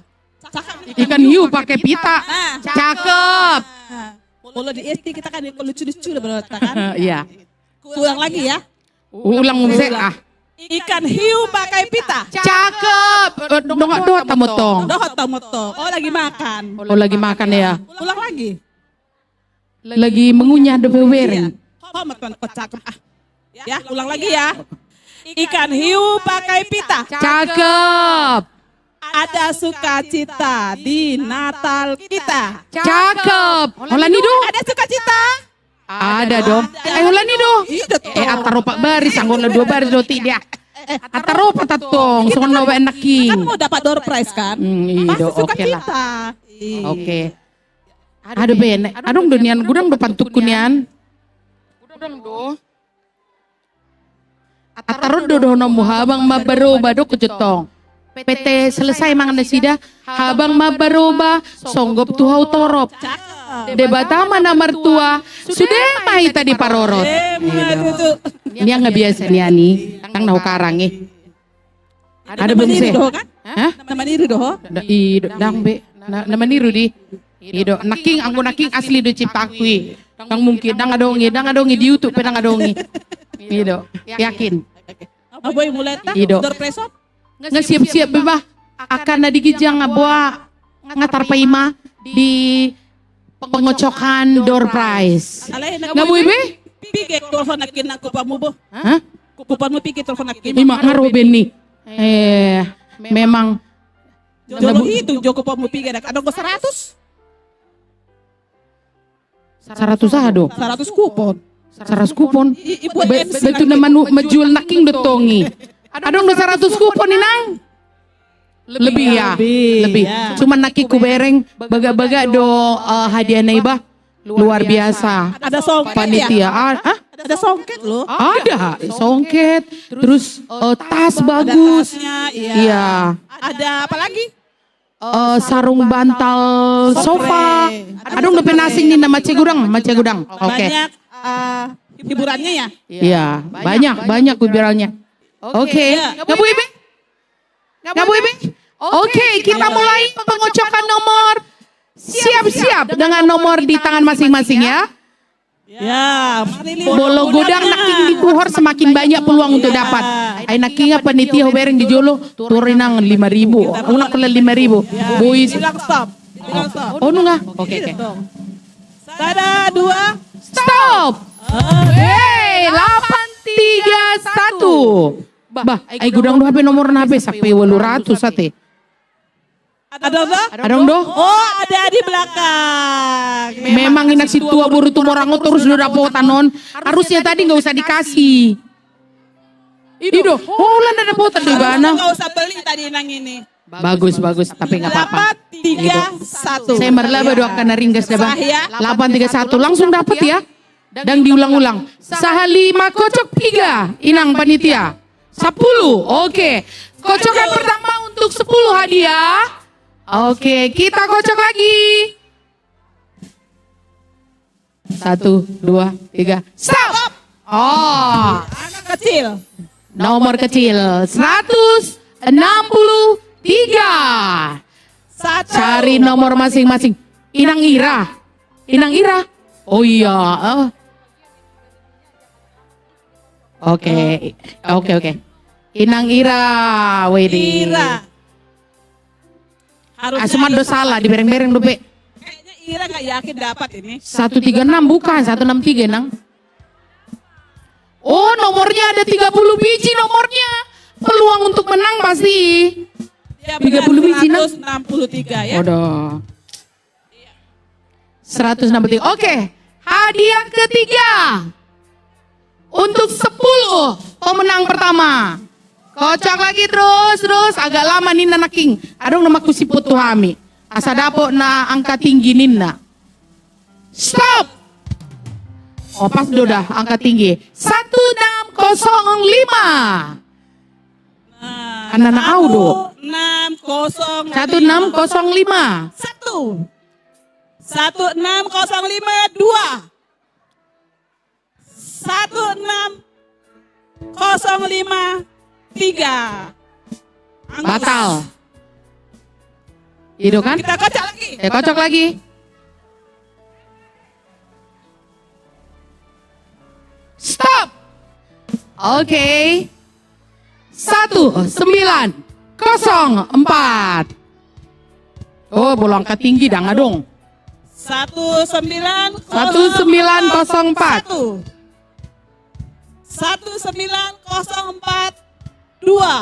Ikan hiu pakai pita. Nah. Cakep. Nah. Kalau di S D kita kan lucu-lucu lah berarti kan. Iya. Ulang lagi ya. Ulang muse ah. Ikan hiu pakai pita. Cakep. Eh, dohot, dohot hamu tong. Dohot hamu tong. Oh, lagi makan. Oh, lagi makan ya. Ulang lagi. Lagi mengunyah dope hubereng. Iya. Oh, teman kok cakep ah. Ya, ulang lagi ya. Ikan hiu pakai pita. Cakep. Ada sukacita di Natal kita. Cakep. Holan i do. Ada sukacita. Ada dong. Eh, holan i do. Iya, ada tuh. Eh, atar opat baris, anggo na dua baris do tidak. Eh, atar opat tong, songon na baen nangkin. Kan mau dapat door prize kan? Hmm, i do, oke lah. Pasti sukacita. Iya. Oke. Ada be, adong do nian, godang do pantunku nian. Godang do. Atar on do dohononmu, habang ma baroba do, kujotong. Pete selesai mangan nasida, habang ma baroba, songgop tu hau torop. Cakep. Debata ma na martua, sude ma hita diparorot. Emma tutu. Nian nga biasa nian i, ndang na hukarang i. Ada na maniru doho kan? Hah? Na maniru doho? I do, ndang be. Na, na maniru di. I do, nangkin, anggo nangkin asli do ciptaku i. Ndang mungkin, ndang adong i, ndang adong i di YouTube pe ndang adong i. I do, yakin. Oke. Aboy mulai ta? I do. Door prize on? Nga siap-siap be bah. Angka na di ginjang nga boha, nga tarpaima di pengocokan door prize. Alai na nga boi be? Piga tolhon nangkin na kuponmu bo. Hah? Kuponmu piga tolhon nangkin? Ima nga ro be ni. Eh, memang. Jolo hitung jo kuponmu piga, adong do saratus? Saratus aha do? Saratus kupon. Saratus kupon. I, i buat be-, M C betul nangkin na manu-, menjual nangkin do tong i. Adong do saratus kupon inang. Lebih ya? Lebih, lebih. Ya. Cuman nangkin kubereng bagak-bagak do, eh, hadiahna i bah. Luar biasa. Ada songket ya? Panitia. Ah, ah? Ada songket loh. Ada songket. Terus, eh, tas bagus. Ada tasnya, iya. Iya. Ada apa lagi? Eh, sarung bantal sofa. Spray. Adong dope na asing ni na mace godang, mace godang. Oke. Banyak, eh, hiburannya ya? Iya, banyak, banyak hiburannya. Oke. Iya. Nga boi be? Nga boi be? Oke, kita mulai pengocokan nomor. Siap-siap dengan nomor di tangan masing-masing ya. Ya, mari. Molo godang nangkin dituhor, semakin banyak peluang untuk dapat. Ai nangkin nga panitia hubereng di jolo, tuhor inang lima ribu. Unang pala lima ribu. Ya, boys. Bilang stop. Bilang stop. Oh, nunga. Oke, oke. Gitu dong. Sada, dua, stop. Oke. Hei, delapan tiga satu. Bah, ai godang do hape nomorna hape sampe walu ratus ate. Adong do? Adong do? Oh, ada di belakang. Memang inang sintua boru Tumorang on torus do dapotan on. Harusnya tadi nggak usah dikasih. I do. Oh, holan nda dapotan do ibana. Nggak usah beli tadi inang ini. Bagus, bagus, tapi nggak apa-apa. Delapan tiga satu. Saya marlaba do angka na ringgas da bah. Sah ya? Delapan tiga satu. Langsung dapat ya. Ndang diulang-ulang. Sahali mangkocok piga, inang panitia? Sepuluh. Oke. Kocokan pertama untuk sepuluh hadiah. Oke, kita kocok lagi. Satu, dua, tiga. Stop. Oh. Anak kecil. Nomor kecil seratus enam puluh tiga. Satu. Cari nomor masing-masing. Inang Ira. Inang Ira. Oh iya. Eh. Oke, oke, oke. Inang Ira, wedi. Ira. Harusnya Asuman do salah, dibereng-bereng dope. Kayaknya Ira nggak yakin dapat ini. Satu tiga enam bukan, satu enam tiga, Nang. Oh, nomornya ada tiga puluh biji nomornya. Peluang untuk menang pasti. Tiga puluh biji, nah? Seratus enam puluh tiga, ya. Waduh. Seratus enam puluh tiga. Oke, hadiah ketiga untuk sepuluh pemenang pertama. Kocok lagi terus, terus. Agak lama ninna nangkin. Adong nama kusiput tu hami. Asa dapot na angka tinggi ninna. Stop. Oh, pas do dah angka tinggi. Satu enam kosong lima. Nah, anak-anak au do. Enam kosong. Satu enam kosong lima. Satu. Satu enam kosong lima, dua. Satu enam kosong lima, tiga. Angus. Batal. Itu kan? Kita kocok lagi. Eh, kocok lagi. Stop. Oke. Satu sembilan kosong empat. Oh, bolo angka tinggi dang adong. Satu sembilan kosong empat. Satu sembilan kosong empat. Satu. Satu sembilan kosong empat. Dua.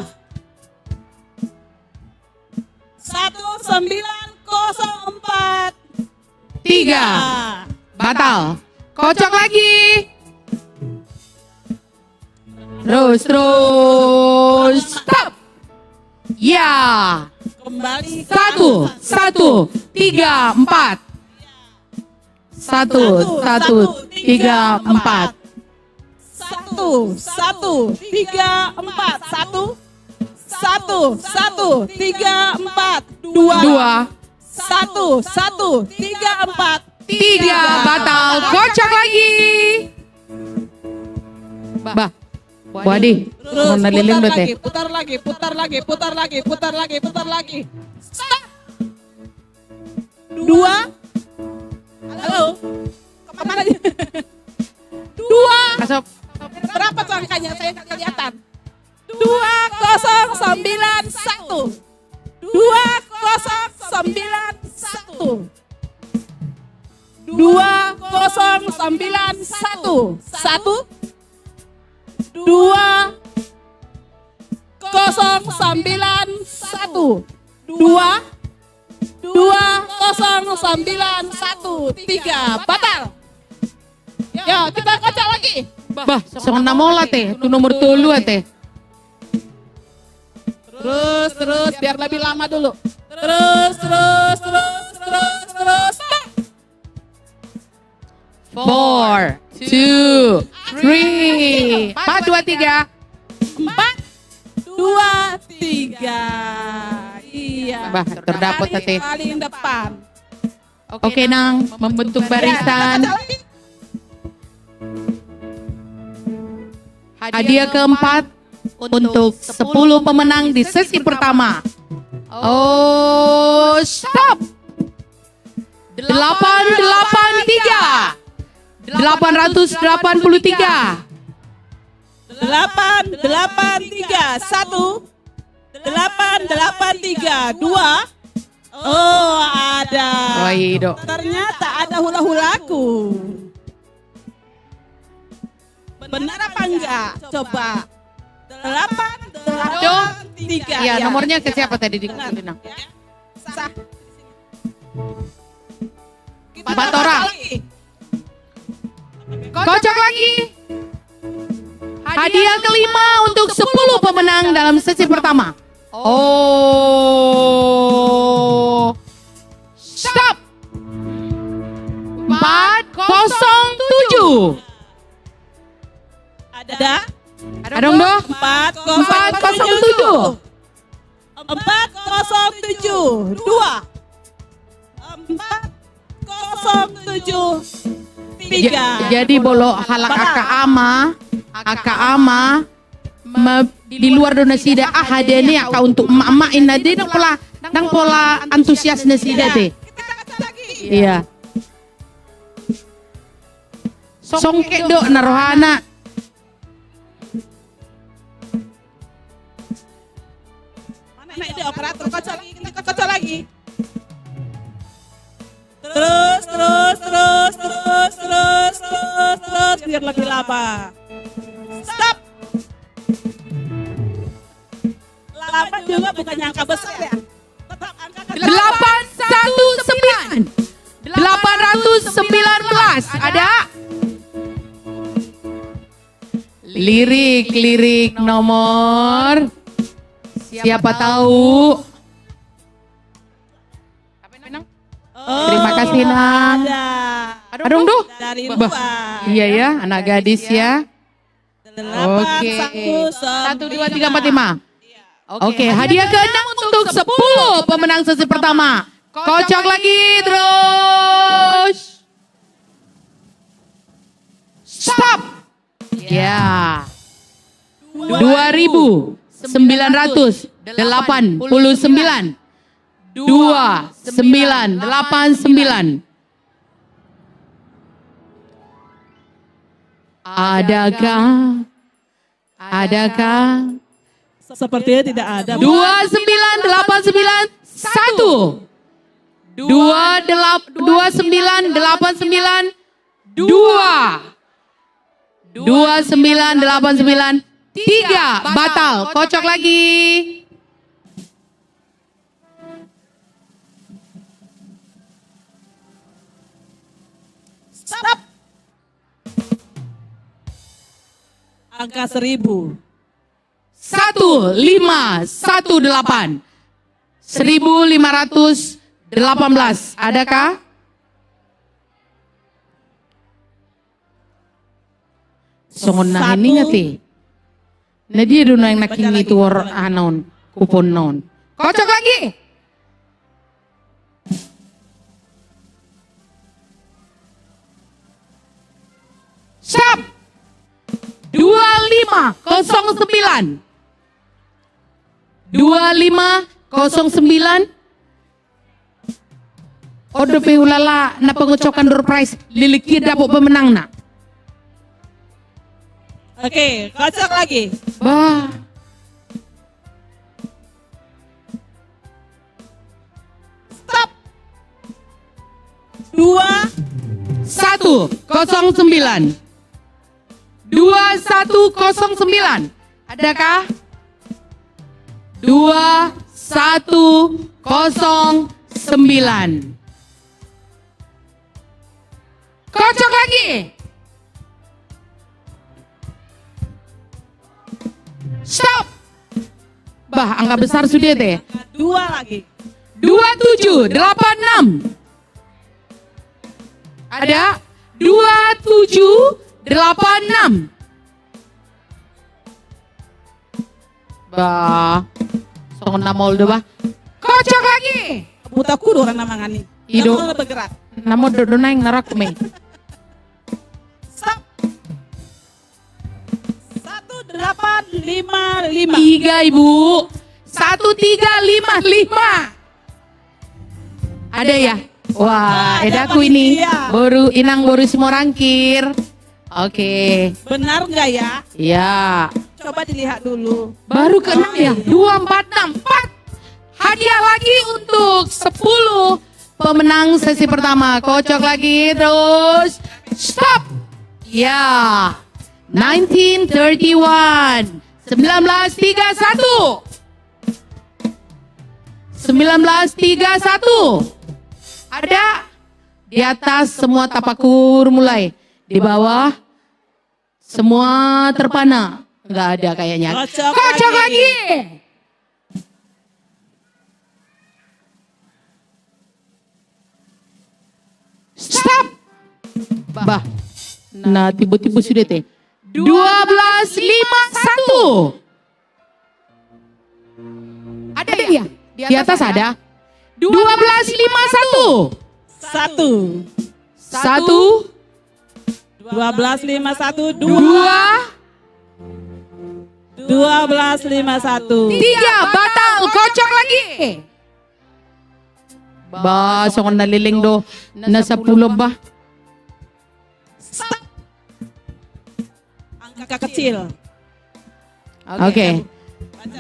Satu sembilan kosong empat. Tiga. Batal. Kocok lagi. Terus, terus. Stop. Ya. Kembali. Satu, satu, tiga, empat. Satu, satu, tiga, empat. Satu, satu, tiga, empat. Satu, satu, satu, tiga, empat. Dua. Dua. Satu, satu, tiga, empat. Tiga, batal. Kocok lagi. Bah. Waduh. Terus, mau naliling putar lagi, putar lagi, putar lagi, putar lagi, putar lagi, putar lagi. Stop. Dua. Halo. Kemana dia? Dua. Masuk. Berapa tuh angkanya? Saya nggak kelihatan. Dua kosong sembilan satu. Dua kosong sembilan satu. Dua kosong sembilan satu. Satu. Dua kosong sembilan satu. Dua. Dua kosong sembilan satu tiga. Batal. Ya, kita kocok lagi. Bah, songon na molo ate, tu nomor tolu ate. Terus, terus, biar lebih lama dulu. Terus, terus, terus, terus, terus. Four, two, three. Empat, dua, tiga. Empat, dua, tiga. Iya. Bah, terdapot paling, tadi paling depan. Oke, Nang, membentuk barisan. Hadiah keempat untuk sepuluh pemenang di sesi pertama. Oh, stop. Delapan delapan tiga. Delapan ratus delapan puluh tiga. Delapan delapan tiga. Satu. Delapan delapan tiga. Dua. Oh, ada. Ternyata ada hula-hulaku. Benar apa enggak? Coba. Delapan delapan tiga. Iya, nomornya ke siapa tadi di, benar. Sah. Empat orang. Kocok lagi. Hadiah kelima untuk sepuluh pemenang dalam sesi pertama. Oh. Stop. Empat kosong tujuh. Ada? Ada dong. Empat kosong tujuh. Empat kosong tujuh. Dua. Empat kosong tujuh. Tiga. Ja-, jadi bolo halak angka ama, angka ama, ma-, di luar do nasida, ah, hadiah ni angka untuk emak-emak inna, di ndang pola, ndang pola antusias nasida te. Iya. Songket do na rohana. Mana ide operator? Kocok lagi, kita kocok lagi. Terus, terus, terus, terus, terus, terus, biar lebih lama. Stop. Lama juga bukannya angka besar ya. Tetap angka kecil. Delapan satu sembilan. Delapan ratus sembilan belas. Ada? Lirik, lirik nomor. Siapa tahu? Oh, terima kasih, Nang. Ada. Adong, duh. Dari luar. Iya ya, anak gadis ya. Delapan satu sembilan. Oke. Satu, dua, tiga, empat, lima. Oke, hadiah keenam untuk sepuluh pemenang sesi pertama. Kocok lagi terus. Stop. Ya. Dua ribu sembilan ratus delapan puluh sembilan. Dua sembilan delapan sembilan. Adakah? Adakah? Sepertinya tidak ada. Dua sembilan delapan sembilan satu. Dua delap-, dua sembilan delapan sembilan dua. Dua sembilan delapan sembilan tiga. Batal. Kocok lagi. Stop. Angka seribu. Satu lima satu delapan. Seribu lima ratus delapan belas. Adakah? Songon na hini nga te. Na dia do naeng nangkin i tu or anon, kupon non. Kocok lagi. Stop. Dua lima kosong sembilan. Dua lima kosong sembilan. On dope ulala na pengocokan door prize, lilik i dapot pemenangna. Oke, kocok lagi. Bah. Stop. Dua. Satu kosong sembilan. Dua satu kosong sembilan. Adakah? Dua satu kosong sembilan. Kocok lagi. Stop. Bah, angka besar sude te. Dua lagi. Dua tujuh delapan enam. Ada? Dua tujuh delapan enam. Bah, songon na maol do, bah. Kocok lagi. Buta kudu orang na mangan i. I do. Na maol bergerak. Na maol do, do naeng na rap me. Stop. Satu delapan lima lima. Tiga, Ibu. Satu tiga lima lima. Ada ya? Wah, ada edaku ini. Panitia. Boru, inang boru Simorangkir. Oke. Benar nggak ya? Iya. Coba dilihat dulu. Baru keenam ya? Dua empat enam empat. Hadiah lagi untuk sepuluh pemenang sesi pertama. Kocok lagi terus. Stop. Ya. Nineteen thirty-one. Sembilan belas tiga satu. Sembilan belas tiga satu. Ada di atas semua tapakur mulai. Di bawah semua terpana. Nggak ada kayaknya. Kocok lagi. Stop. Bah. Nah, tiba-tiba sudah teh. Dua belas lima satu. Ada ya? Di atas ada. Dua belas lima satu. Satu. Satu. Dua belas lima satu. Dua. Dua belas lima satu. Tiga, batal. Kocok lagi. Bah, songon na leleng do. Na sapulo, bah. Stop. Angka kecil. Oke.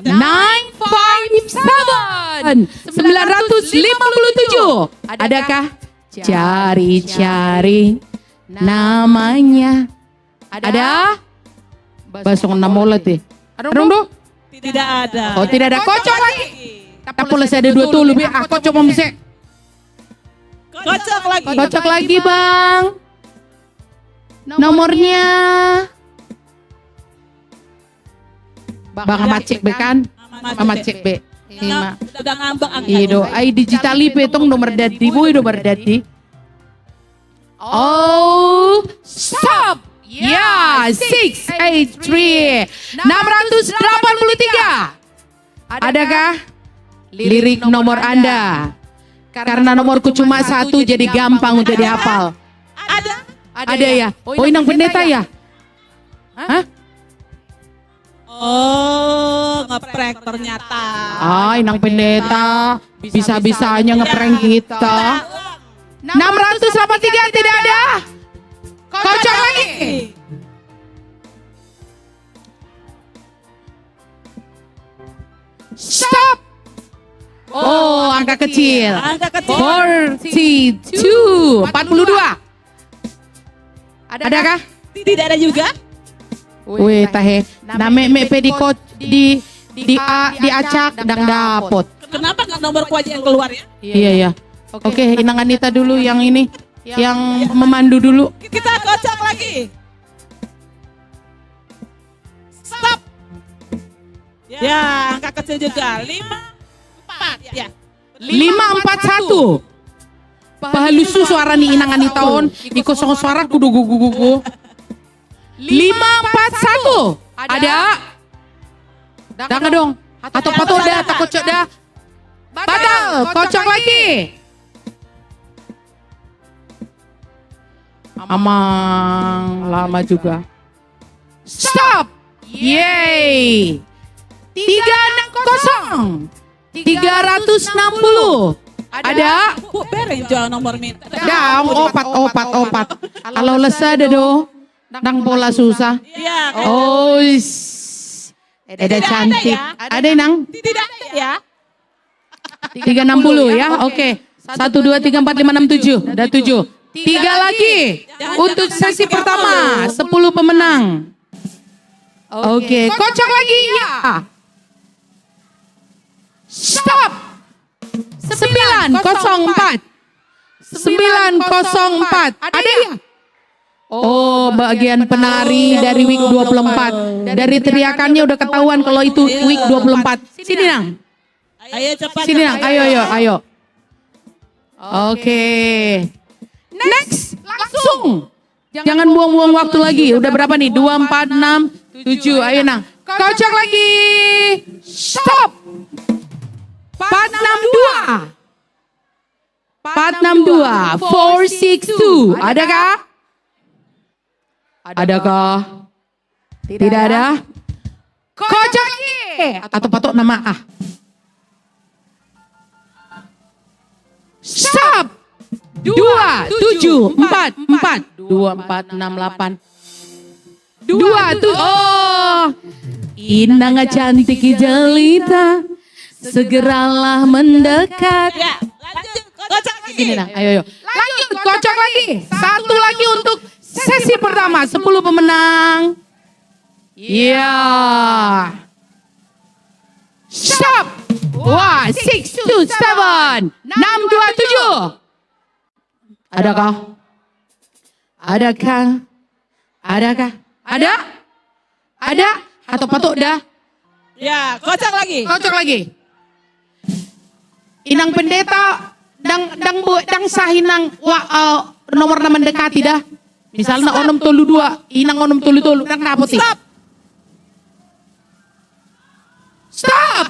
Nine five seven. Sembilan ratus lima puluh tujuh. Adakah? Cari-cari namanya. Ada? Bah, songon na maol te. Adong do? Tidak ada. Oh, tidak ada. Kocok lagi. Tapulus ada dua tolu be. Ah, kocok mau muse. Kocok lagi. Kocok lagi, Bang. Nomornya. Bang, macet be kan? Macet be. Lima. Udah ngambek angka. Ido, ai digital ipe tong nomor dadi, boy nomor dadi. Oh, stop. Ya, six eight three. Enam ratus delapan puluh tiga. Adakah lirik nomor Anda? Karena nomorku cuma satu, jadi gampang untuk dihafal. Ada? Ada ya? Oh, Inang Pendeta ya? Hah? Oh, ngeprank ternyata. Ah, Inang Pendeta. Bisa-bisanya ngeprank kita. Enam ratus delapan tiga tidak ada. Kocok lagi. Stop. Oh, angka kecil. Angka kecil. Forty-two. Empat puluh dua. Adakah? Tidak ada juga. Wih, tahe. Na metmet pe di kot, di, di a-, diacak, ndang dapot. Kenapa nggak nomorku aja yang keluar ya? Iya, iya. Oke, Inang Anita dulu yang ini, yang memandu dulu. Kita kocok lagi. Stop. Ya, angka kecil juga. Lima, empat. Ya. Lima empat satu. Pahalusu suara ni Inang Anita on. Iko songon suaraku do gugugugu. Lima empat satu. Ada? Ndang adong. Atau patok da, atau kocok da. Batal. Kocok lagi. Amang, lama juga. Stop. Yeay. Tiga enam kosong. Tiga ratus enam puluh. Ada? Kok bereng jual nomor minta? Ndang, opat, opat, opat. Kalau lesa ada do. Ndang pola susah. Iya. Ois. Ada cantik. Ada, Nang? Tidak ada ya? Tiga enam puluh ya. Oke. Satu, dua, tiga, empat, lima, enam, tujuh. Ada tujuh. Tiga lagi untuk sesi pertama. Sepuluh pemenang. Oke. Kocok lagi ya. Stop. Sembilan kosong empat. Sembilan kosong empat. Ada ya? Oh, bagian penari dari week dua puluh empat. Dari teriakannya udah ketahuan kalau itu week dua puluh empat. Sini, Nang. Ayo cepat. Sini, Nang. Ayo, ayo, ayo. Oke. Next, langsung. Jangan buang-buang waktu lagi. Udah berapa nih? Dua, empat, enam, tujuh. Ayo, Nang. Kocok lagi. Stop. Empat enam dua. Empat enam dua. Four six two. Adakah? Adakah? Tidak ada. Kocok lagi. Atau patok nama ah. Stop. Dua tujuh empat empat. Dua empat enam delapan. Dua tuh. Oh. Inang cantik jelita, segeralah mendekat. Ya, lanjut. Kocok lagi. Sini, Nang. Ayo, ayo. Lanjut, kocok lagi. Satu lagi untuk sesi pertama, sepuluh pemenang. Iya. Stop. Wah, six two seven. Enam dua tujuh. Adakah? Adakah? Adakah? Ada? Ada? Atau patok dah? Ya, kocok lagi. Kocok lagi. Inang pendeta, ndang, ndang bu-, ndang sah inang wa-, eh, nomor na mendekati dah. Misalna onom tolu dua, inang onom tolu tolu, ndang dapot i. Stop. Stop.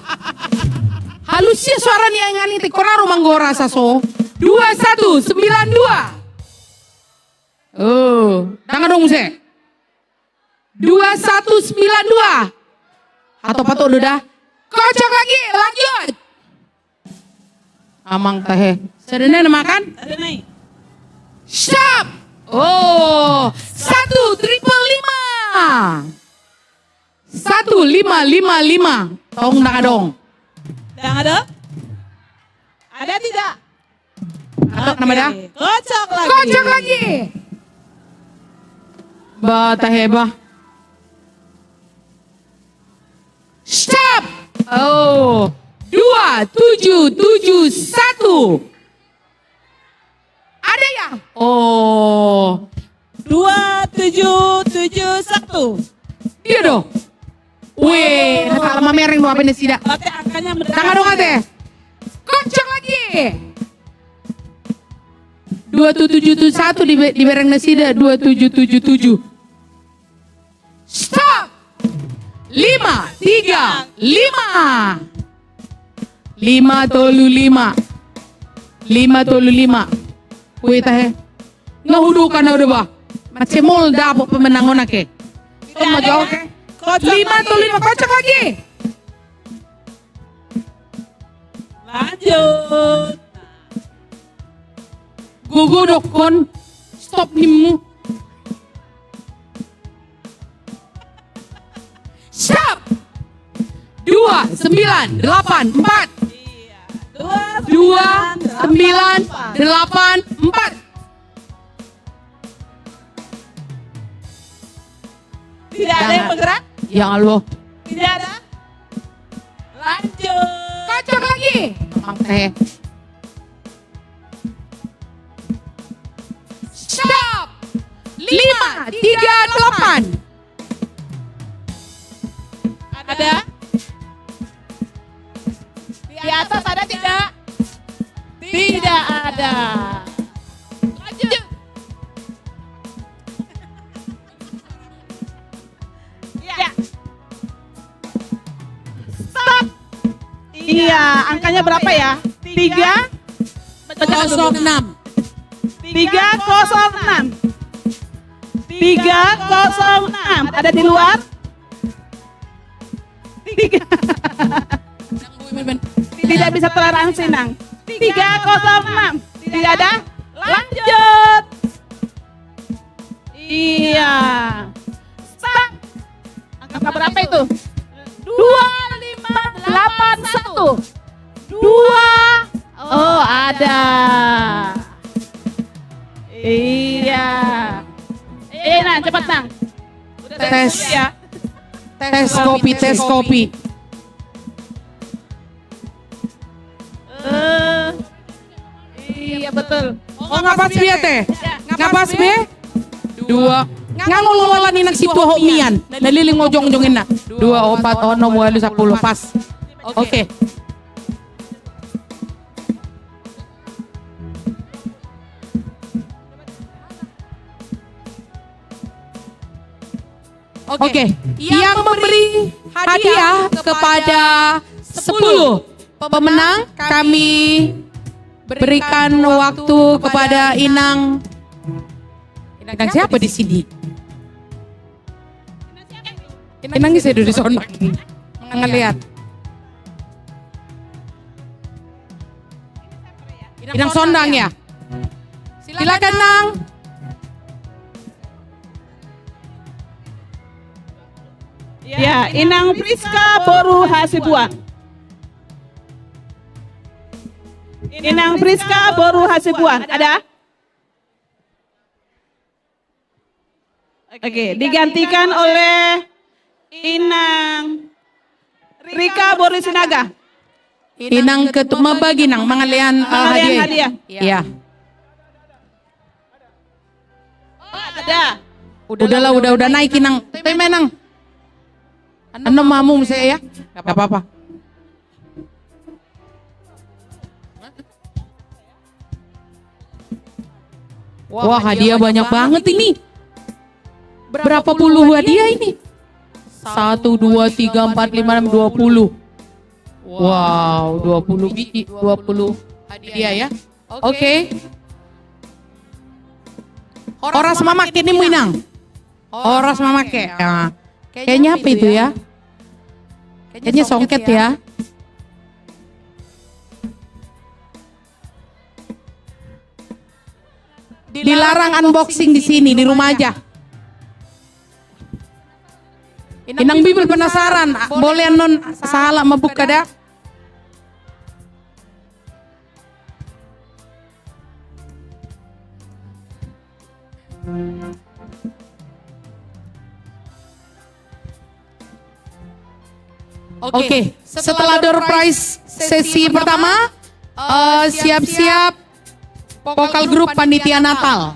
Halus ya suara ni inang i, tikko na rumang gora saso. Dua satu sembilan dua. Oh, ndang adong muse. Dua satu sembilan dua. Atau patok do dah. Kocok lagi, lanjut. Amang tahe. Sada nai na makan? Sada nai. Stop. Oh, satu triple lima. Satu lima lima lima. Tong ndang adong. Ndang adong? Ada tidak? Atau nama dah? Oke. Kocok lagi. Kocok lagi. Ba, tahe ba. Stop. tujuh tujuh satu. Ada ya? Oh. Dua tujuh tujuh satu. Dia dong. Weh, salah mamereng dong, apa nasida? Berarti angkanya mendekat. Tangan dong, ate. Kocok lagi. Dua tujuh tujuh satu di, dibereng nasida, dua tujuh tujuh tujuh. Stop. Lima tiga lima. Lima tolu lima. Lima tolu lima. Weh, tahe. Nga huduka na udah, bah. Macemol dapot pemenang on, oke. Sama jawab, oke. Kocok lagi. Lima tolu lima, kocok lagi. Lanjut. Gogo dokkon, stop nimmu. Stop. Dua sembilan delapan empat. Iya. Dua sembilan delapan empat. Tidak ada yang bergerak? Ya Allah. Tidak ada? Lanjut. Kocok lagi. Emang teh. Stop. Lima tiga delapan. Ada? Di atas ada tidak? Tidak ada. Lanjut. Ya. Stop. Iya, angkanya berapa ya? Tiga kosong enam. Tiga kosong enam. Tiga kosong enam. Ada di luar? Tiga. Tidak bisa toleransi, Nang. Tiga kosong enam. Tidak ada? Lanjut. Iya. Stop. Angka berapa itu? Dua lima delapan satu. Dua. Oh, ada. Iya. Eh, Nang, cepat, Nang. Udah tes. Ya. Tes kopi, tes kopi. Eh, iya, betul. Oh, nga pas be, ate? Nga pas be? Dua. Nga ngolngolan inang si tua ho mian. Na leleng jongjong inna. Dua, opat, onom, ualu, sampulu. Pas. Oke. Oke. Yang memberi hadiah kepada sepuluh pemenang, kami berikan waktu kepada Inang. Inang siapa di sini? Inang ise do di sono? Ngeliat. Inang Sondang, ya? Silakan, Nang. Ya, Inang Priska boru Hasibuan. Inang Priska boru Hasibuan, ada? Oke, digantikan oleh Inang Rika boru Sinaga. Inang ketu-, mambagi, Nang, mangalean, eh, mangalean hadiah. Hadiah. Iya. Oh, ada. Udahlah, udah, udah naik, Inang. Terima, Inang. Anu mamu saya, ya. Gak apa-apa. Wah, hadiah banyak banget ini. Berapa puluh hadiah ini? Satu, dua, tiga, empat, lima, enam, dua puluh. Wow, dua puluh biji, dua puluh hadiah, ya. Oke. Horas mamake ni, Inang. Horas mamake. Ya. Kayaknya apa itu, ya? Kayaknya songket, ya. Dilarang unboxing di sini, di rumah aja. Inang Bibel penasaran, boleh non salah membuka dah? Oke, setelah door prize sesi pertama, eh, siap-siap vokal grup panitia Natal.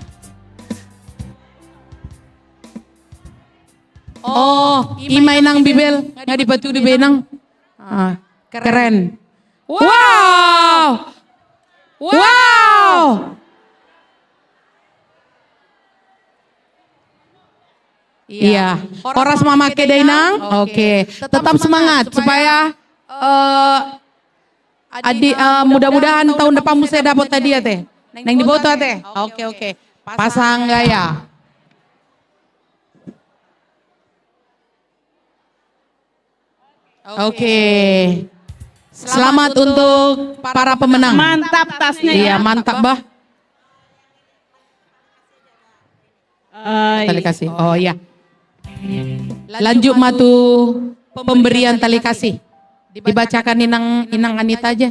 Oh, ima inang Bibel, nga dipatudu be inang. Ah, keren. Wow! Wow! Iya. Horas ma, oke da inang. Oke. Tetap semangat supaya, eh, adi, eh, mudah-mudahan tahun depan muse dapot hadiah te. Naeng diboto ate. Oke, oke. Pasang gaya. Oke. Selamat untuk para pemenang. Mantap tasnya ya. Iya, mantap bah. Eh, tali kasih. Oh iya. Lanjut ma tu pemberian tali kasih. Dibacakan inang, inang Anita aja.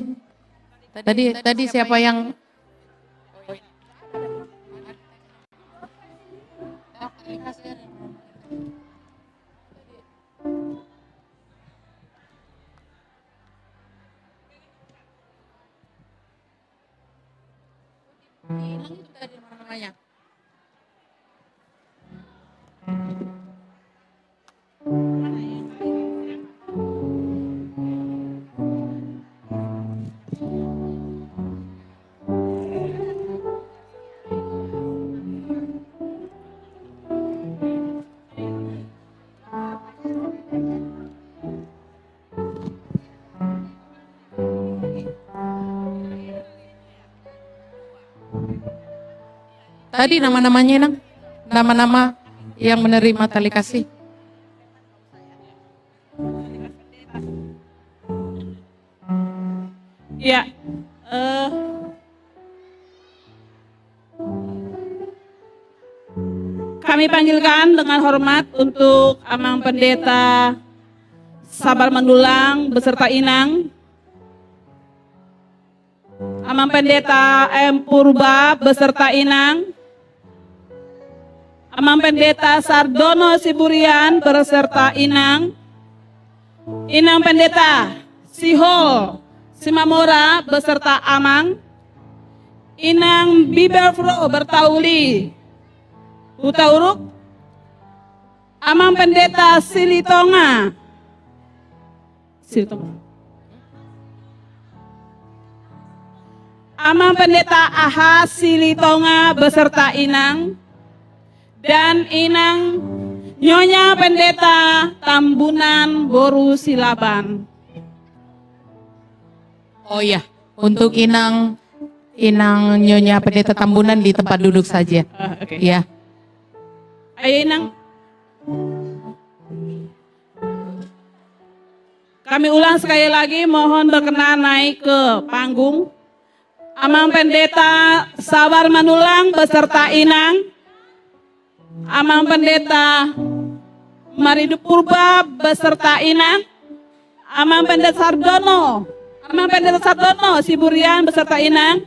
Tadi, tadi siapa yang Tadi nama-namanya, Nang? Nama-nama yang menerima tali kasih. Ya, eh, kami panggilkan dengan hormat untuk Amang Pendeta Sabar Manulang beserta Inang. Amang Pendeta M Purba beserta Inang. Amang Pendeta Sardono Siburian beserta Inang. Inang Pendeta Sihol Simamora beserta Amang. Inang Bibelvrouw Bertauri Hutauruk. Amang Pendeta Silitonga. Silitonga. Amang Pendeta Aha Silitonga beserta Inang. Dan Inang Nyonya Pendeta Tambunan boru Silaban. Oh iya, untuk Inang, Inang Nyonya Pendeta Tambunan di tempat duduk saja. Ah, oke. Ya. Ayo Inang. Kami ulang sekali lagi, mohon berkenan naik ke panggung. Amang Pendeta Sabar Manulang beserta Inang. Amang Pendeta Maridu Purba beserta Inang. Amang Pendeta Sardono. Amang Pendeta Sardono Siburian beserta Inang.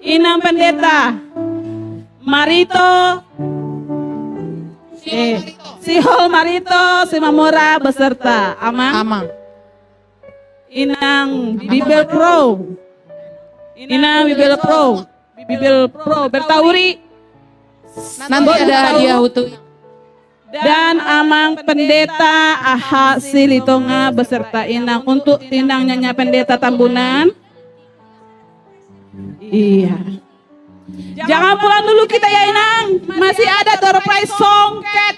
Inang Pendeta Marito. Eh, Sihol Marito Simamora beserta Amang. Amang. Inang Bibelvrouw. Inang Bibelvrouw. Bibelvrouw Bertauri. Nanti ada hadiah untuk. Dan Amang Pendeta Aha Silitonga beserta Inang untuk Inang Nyonya Pendeta Tambunan. Iya. Jangan pulang dulu kita ya Inang. Masih ada door prize songket.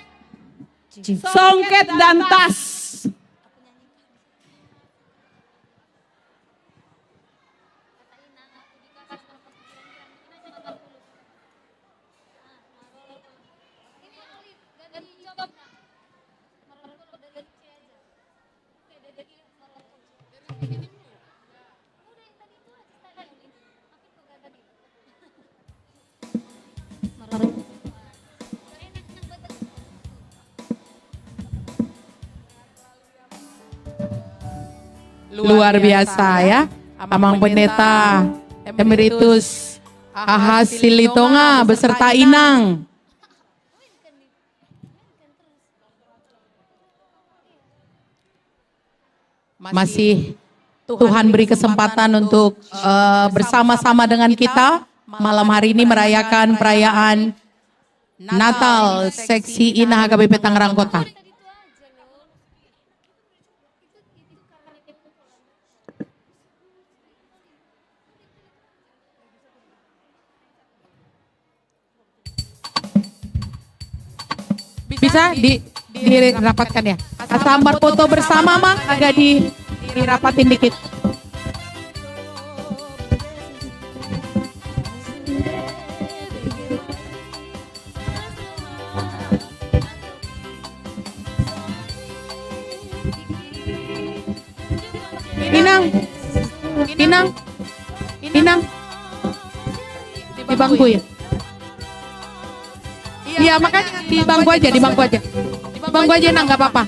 Songket dan tas. Luar biasa ya, Amang Pendeta Emeritus Aha Silitonga beserta Inang. Masih Tuhan beri kesempatan untuk, eh, bersama-sama dengan kita malam hari ini merayakan perayaan Natal Seksi Ina H K B P Tangerang Kota. Bisa di, dirapatkan ya. Sambar foto bersama mah agak di, dirapatin dikit. Inang, Inang, Inang, di bangku ya. Iya, makanya di bangku aja, di bangku aja. Di bangku aja, Nang, nggak apa-apa.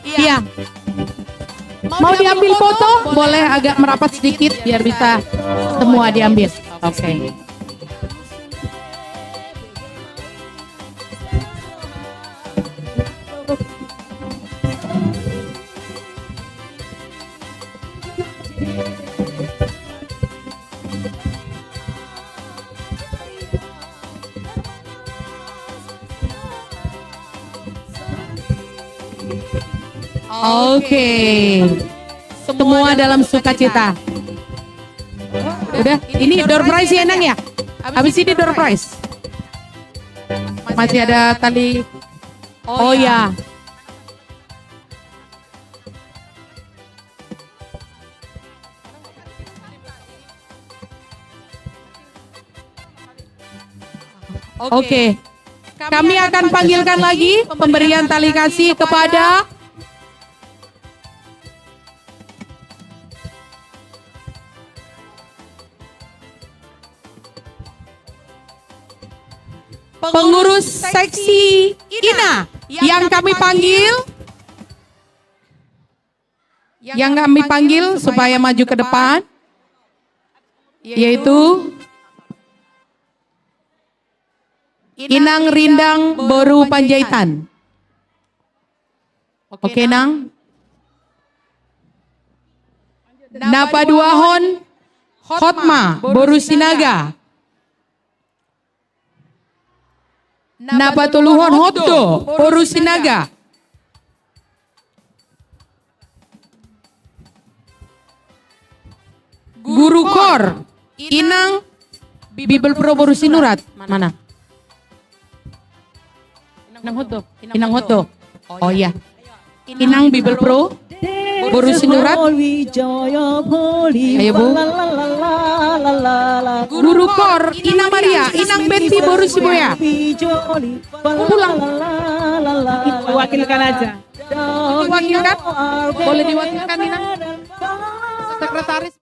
Iya. Mau diambil foto? Boleh agak merapat sedikit biar bisa semua diambil. Oke. Oke. Semua dalam sukacita. Udah, ini door prize ya, Nang, ya? Habis ini door prize. Masih ada tali. Oh, ya. Oke. Kami akan panggilkan lagi pemberian tali kasih kepada pengurus seksi Ina yang kami panggil. Yang kami panggil supaya maju ke depan, yaitu Inang Rindang boru Panjaitan. Oke, Nang. Na paduahon Hotma boru Sinaga. Na patoluhon Hotdo boru Sinaga. Guru kor, Inang Bibelvrouw boru Sinurat. Mana? Inang Hotdo. Inang Hotdo. Oh iya. Inang Bibelvrouw boru Sinurat. Ayo, Bu. Guru kor, Inang Maria, Inang Betty boru Siboya. Pulang. Diwakilkan aja. Diwakilkan? Boleh diwakilkan, Inang? Sekretaris.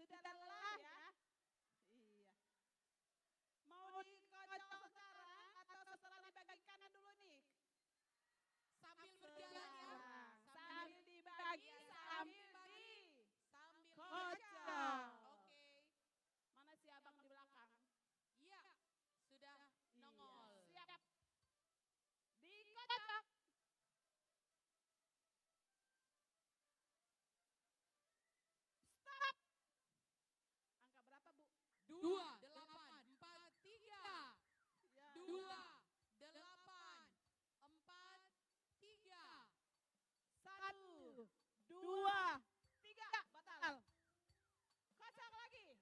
Sudah lelah, ya? Iya. Mau dikocok sekarang atau setelah dibagikan dulu nih? Sambil berjalan, ya. Sekarang. Sambil dibagi, iya, sambil di-, sambil kocok. Oke. Mana si abang di belakang? Iya, sudah nongol. Iya. Siap. Dikocok. Stop. Angka berapa, Bu? Dua, delapan, empat, tiga. Ya. Dua, delapan, empat, tiga. Satu, dua, tiga. Batal. Kocok lagi.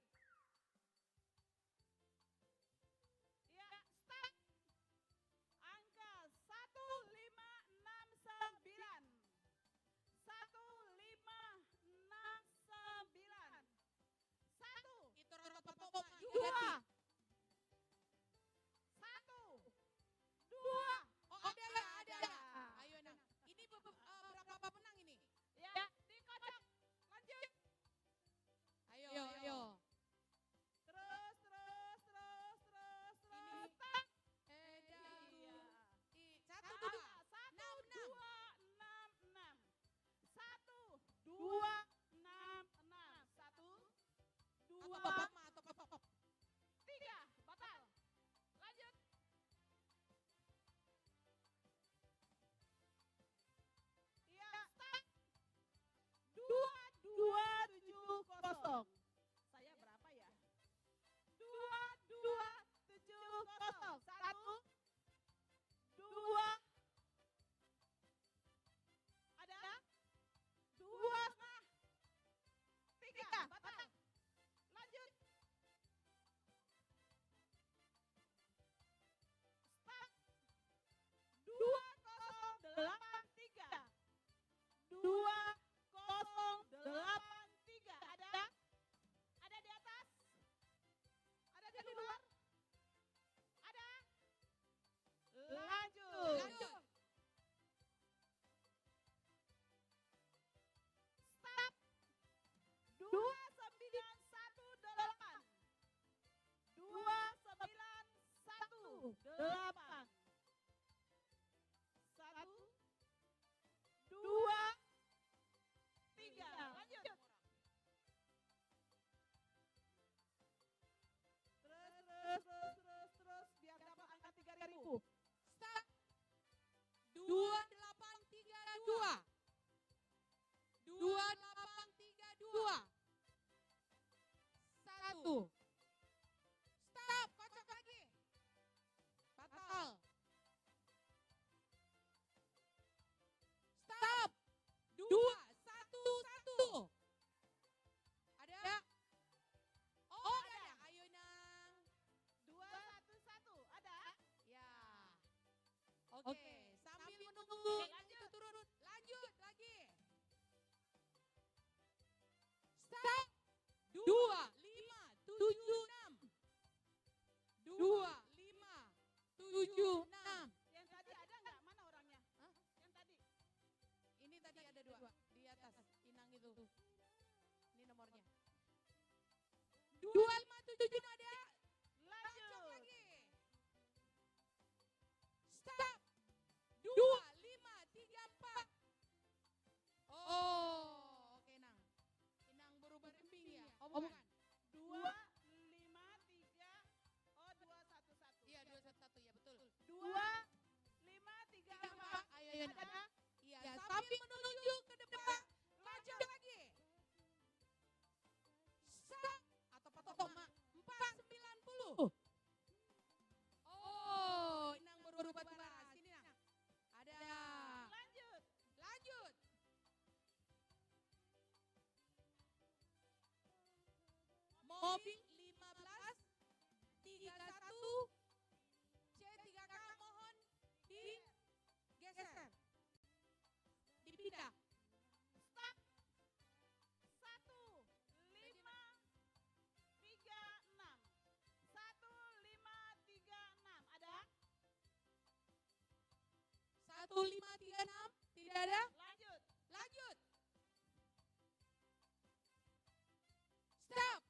Ya, start. Angka satu lima enam sembilan. Satu lima enam sembilan. Satu. Itu rata-rata. Dua. Satu. Dua. Oh, ada, ada, ada. Ayo, Nang. Ini be-, be-, eh, berapa pemenang ini? Ya, dikocok. Lanjut. Ayo, ayo. Terus, terus, terus, terus, terus. Ini. Tak. Eh, dagu. Iya. I-, satu, dua. Satu, enam, enam. Dua, enam, enam. Satu, dua, enam, enam. Satu, dua. Atau pop, Ma, atau pop, pop. Tiga, batal. Lanjut. Iya, start. Dua, dua, tujuh, kosong. Saya berapa ya? Dua, dua, tujuh, kosong. Satu, dua. Ada? Dua setengah. Tiga, batal. Lanjut. Start. Dua kosong delapan tiga. Dua kosong delapan tiga. Ada? Ada di atas? Ada di luar? Ada? Lanjut. Lanjut. Start. Dua sembilan satu delapan. Dua sembilan satu delapan. Satu, dua, tiga. Lanjut. Terus, terus, terus, terus, terus, biar dapat angka tiga ribu. Start. Dua delapan tiga dua. Dua delapan tiga dua. Satu. Stop, kocok lagi. Batal. Stop. Dua satu satu. Ada? Oh, ada. Ayo, Nang. Dua satu satu. Ada? Ya. Oke, sambil menunggu itu turun. Lanjut lagi. Stop. Dua lima tujuh enam. Dua lima tujuh enam. Yang tadi ada nggak? Mana orangnya? Hah? Yang tadi. Ini tadi ada dua di atas, Inang itu. Ini nomornya. Dua lima tujuh enam ada. Lanjut. Lanjut lagi. Stop. Dua lima tiga empat. Oh, oke, Nang. Inang berubah rimping ya? Oh, bukan. Dua lima tiga. Oh, dua satu satu. Iya, dua satu satu, ya, betul. Dua lima tiga empat. Tiga empat. Ayo, ayo, Nang. Ada? Iya, sambil menuju ke depan. Lanjut lagi. Sa-, atau patok, Ma. Empat sembilan puluh. Oh, Inang berubah turas. Sini, Nang. Ada. Lanjut. Lanjut. Mobil lima belas tiga satu C tiga K, mohon digeser. Dipindah. Stop. Satu lima tiga enam. Satu lima tiga enam. Ada? Satu lima tiga enam. Tidak ada? Lanjut. Lanjut. Stop.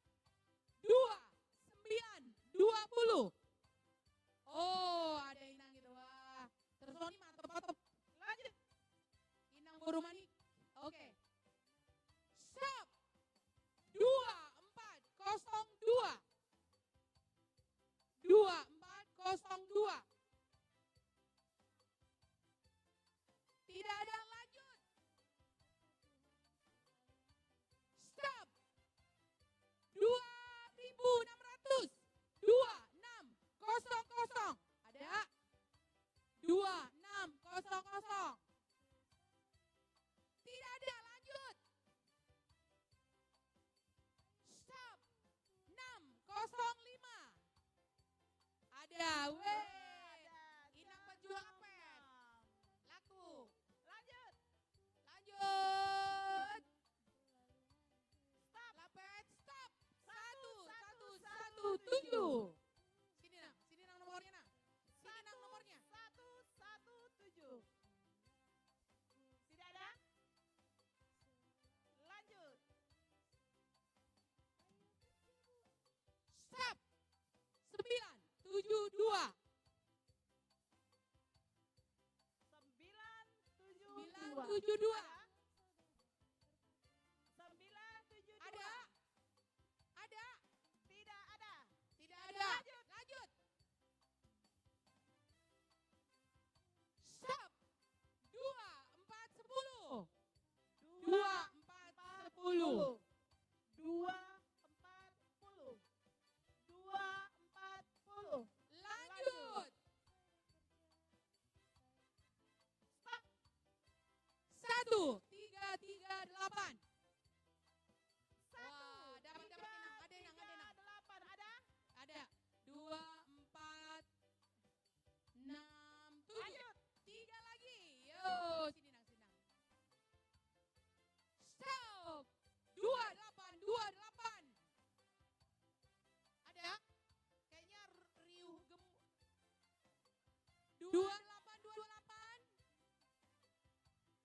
Dua delapan, dua delapan.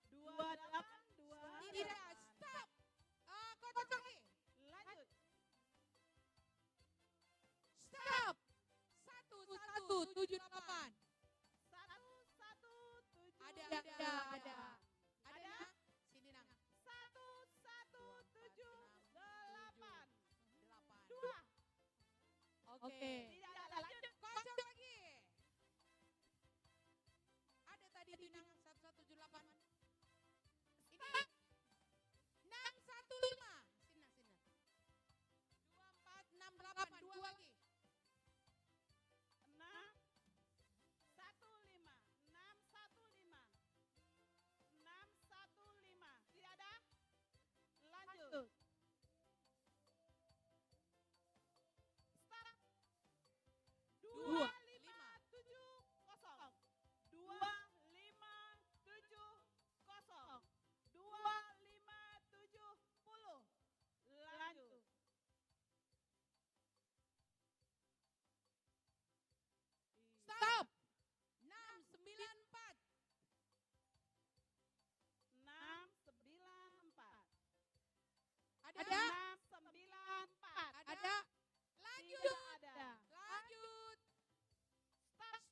Dua delapan, dua delapan. Tidak, stop. Ah, kocok lagi. Lanjut. Stop. Satu satu tujuh delapan. Satu satu tujuh delapan. Ada, ada, ada. Ada, Nang? Sini, Nang. Satu satu tujuh delapan. Dua. Oke. Tidak ada, lanjut. Kocok lagi. Ada tadi itu, Nang, satu satu tujuh delapan. Ini enam satu lima. Sini, Nang, sini, Nang. Dua empat enam delapan, dua lagi. Enam satu lima, enam satu lima, enam satu lima. Tidak ada? Lanjut. Start. Dua lima tujuh kosong. Dua lima tujuh kosong. Dua lima tujuh puluh. Lanjut. Stop. Enam sembilan empat. Enam sembilan empat. Ada? Enam sembilan empat. Ada? Lanjut. Tidak ada. Lanjut. Start.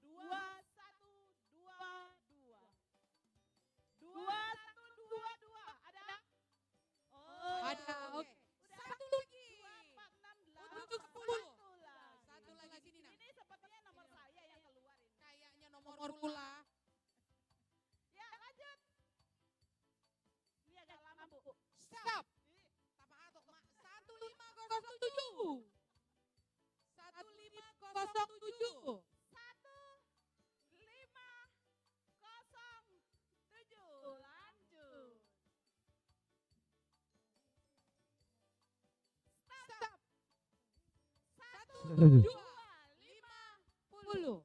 Dua satu dua dua. Dua satu dua dua. Ada? Oh, ada, oke. Udah. Satu lagi. Dua, empat, enam, delapan, untuk sepuluh. Satu lagi. Satu lagi, sini, Nang. Ini sepertinya nomor saya yang keluar ini. Kayaknya nomor pula. Ya, lanjut. Ini agak lama, Bu. Stop. Ih. Tama atok, Mak. Satu lima kosong tujuh. Satu lima kosong tujuh. Satu lima kosong tujuh. Lanjut. Stop. Satu, dua, lima puluh.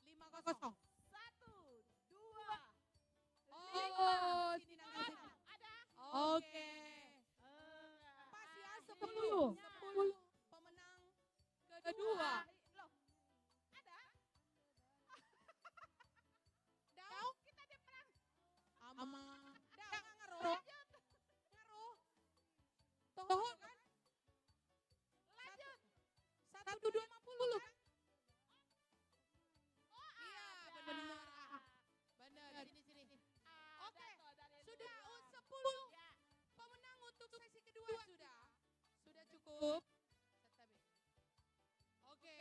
Lima kosong. Satu, dua, lima. Oh, sini, Nang, sini. Ada? Oke. Pas ya, sepuluh. Sepuluh pemenang kedua. Loh, ada? Dao, kita dia perang. Ama. Dao, nga ro. Lanjut. Nga ro. Toho kan? Lanjut. Satu dua lima puluh kan? Oh, iya, ada. Benar. Ah, benar. Sini, sini. Oke. Sudah, oh, sepuluh pemenang untuk sesi kedua sudah. Sudah cukup? Oke.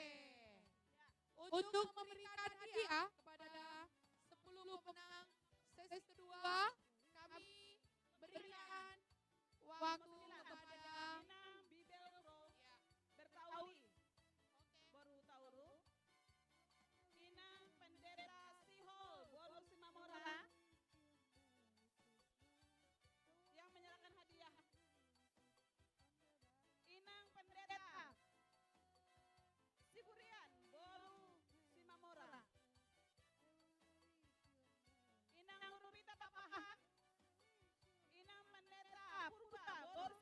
Untuk memberikan hadiah kepada sepuluh pemenang sesi kedua, kami berikan waktu kepada Inang Bibelvrouw Bertauri, Boru Tauru, Inang Pendeta Sihol, Boru Simamora, yang menyerahkan hadiah. Inang Pendeta Siburian, Boru Simamora. Inang Guru Rita Tapahan, Inang Pendeta Purba, Boru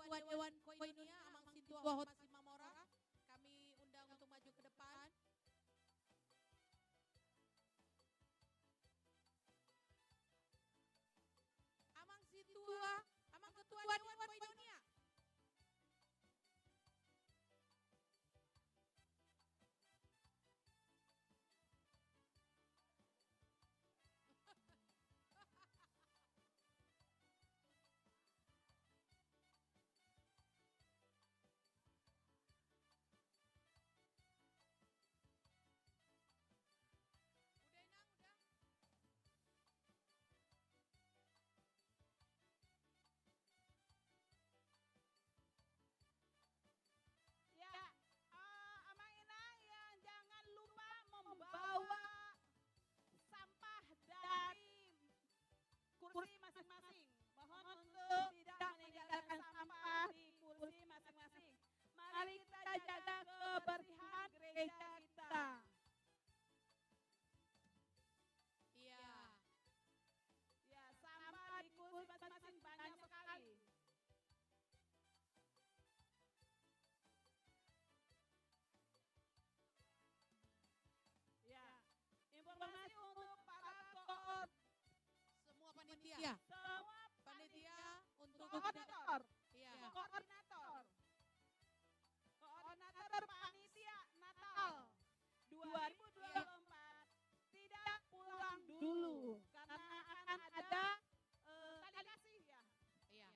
Ketua Dewan Koinonia, Amang Sintua Hot Simamora, kami undang untuk maju ke depan. Amang Sintua, Amang Ketua Dewan Koinonia. Udah, Inang, udah. Ya, eh, Amang Inang, ya, jangan lupa membawa sampah dari kursi masing-masing. Mohon untuk tidak meninggalkan sampah di kursi masing-masing. Mari kita jaga kebersihan gereja kita. Iya. Ya, sampah di kursi masing-masing banyak sekali. Ya. Informasi untuk para koor-, semua panitia. Semua panitia untuk koordinator. Iya. Koordinator. Koordinator panitia Natal dua ribu dua puluh empat tidak pulang dulu karena akan ada, eh, tali kasih, ya. Iya.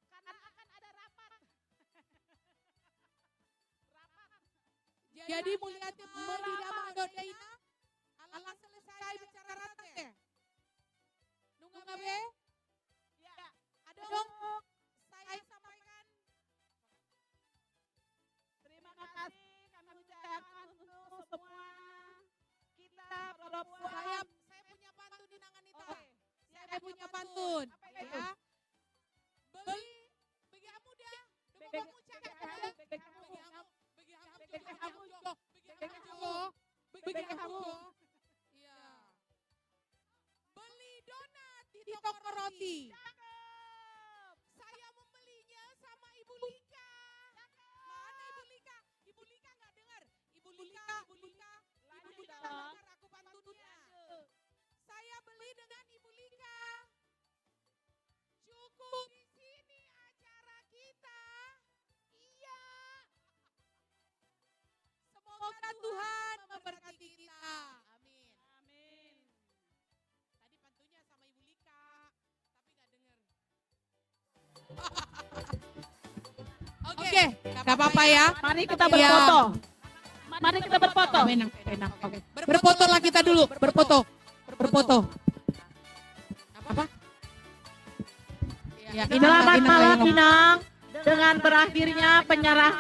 Karena akan ada rapat. Rapat. Jadi, mauliate ma di damang dohot dainang, ala selesai acara rapat, ya. Nunga be? Ya. Adong, saya sampaikan. Terima kasih kami ucapkan untuk semua kita perempuan. Saya, saya punya pantun di tangan kita. Oke. Saya punya pantun. Apa itu? Ya. Beli, bagi hamu dah. Bagi hamu, bagi hamu, bagi hamu, bagi hamu, bagi hamu, bagi hamu. Bagi hamu. Iya. Beli donat di toko roti. Cakep. Saya membelinya sama Ibu Lika. Cakep. Mana Ibu Lika? Ibu Lika nggak dengar. Ibu Lika, Ibu Lika, Ibu Lika nggak dengar aku pantunnya. Saya beli dengan Ibu Lika. Cukup di sini acara kita. Iya. Semoga Tuhan memberkati kita. Amin. Amin. Tadi pantunnya sama Ibu Lika, tapi nggak denger. Oke, nggak apa-apa ya. Mari kita berfoto. Mari kita berfoto. Oke. Berfotolah kita dulu, berfoto. Berfoto. Apa? Ya, selamat malam, Inang. Dengan berakhirnya penyerahan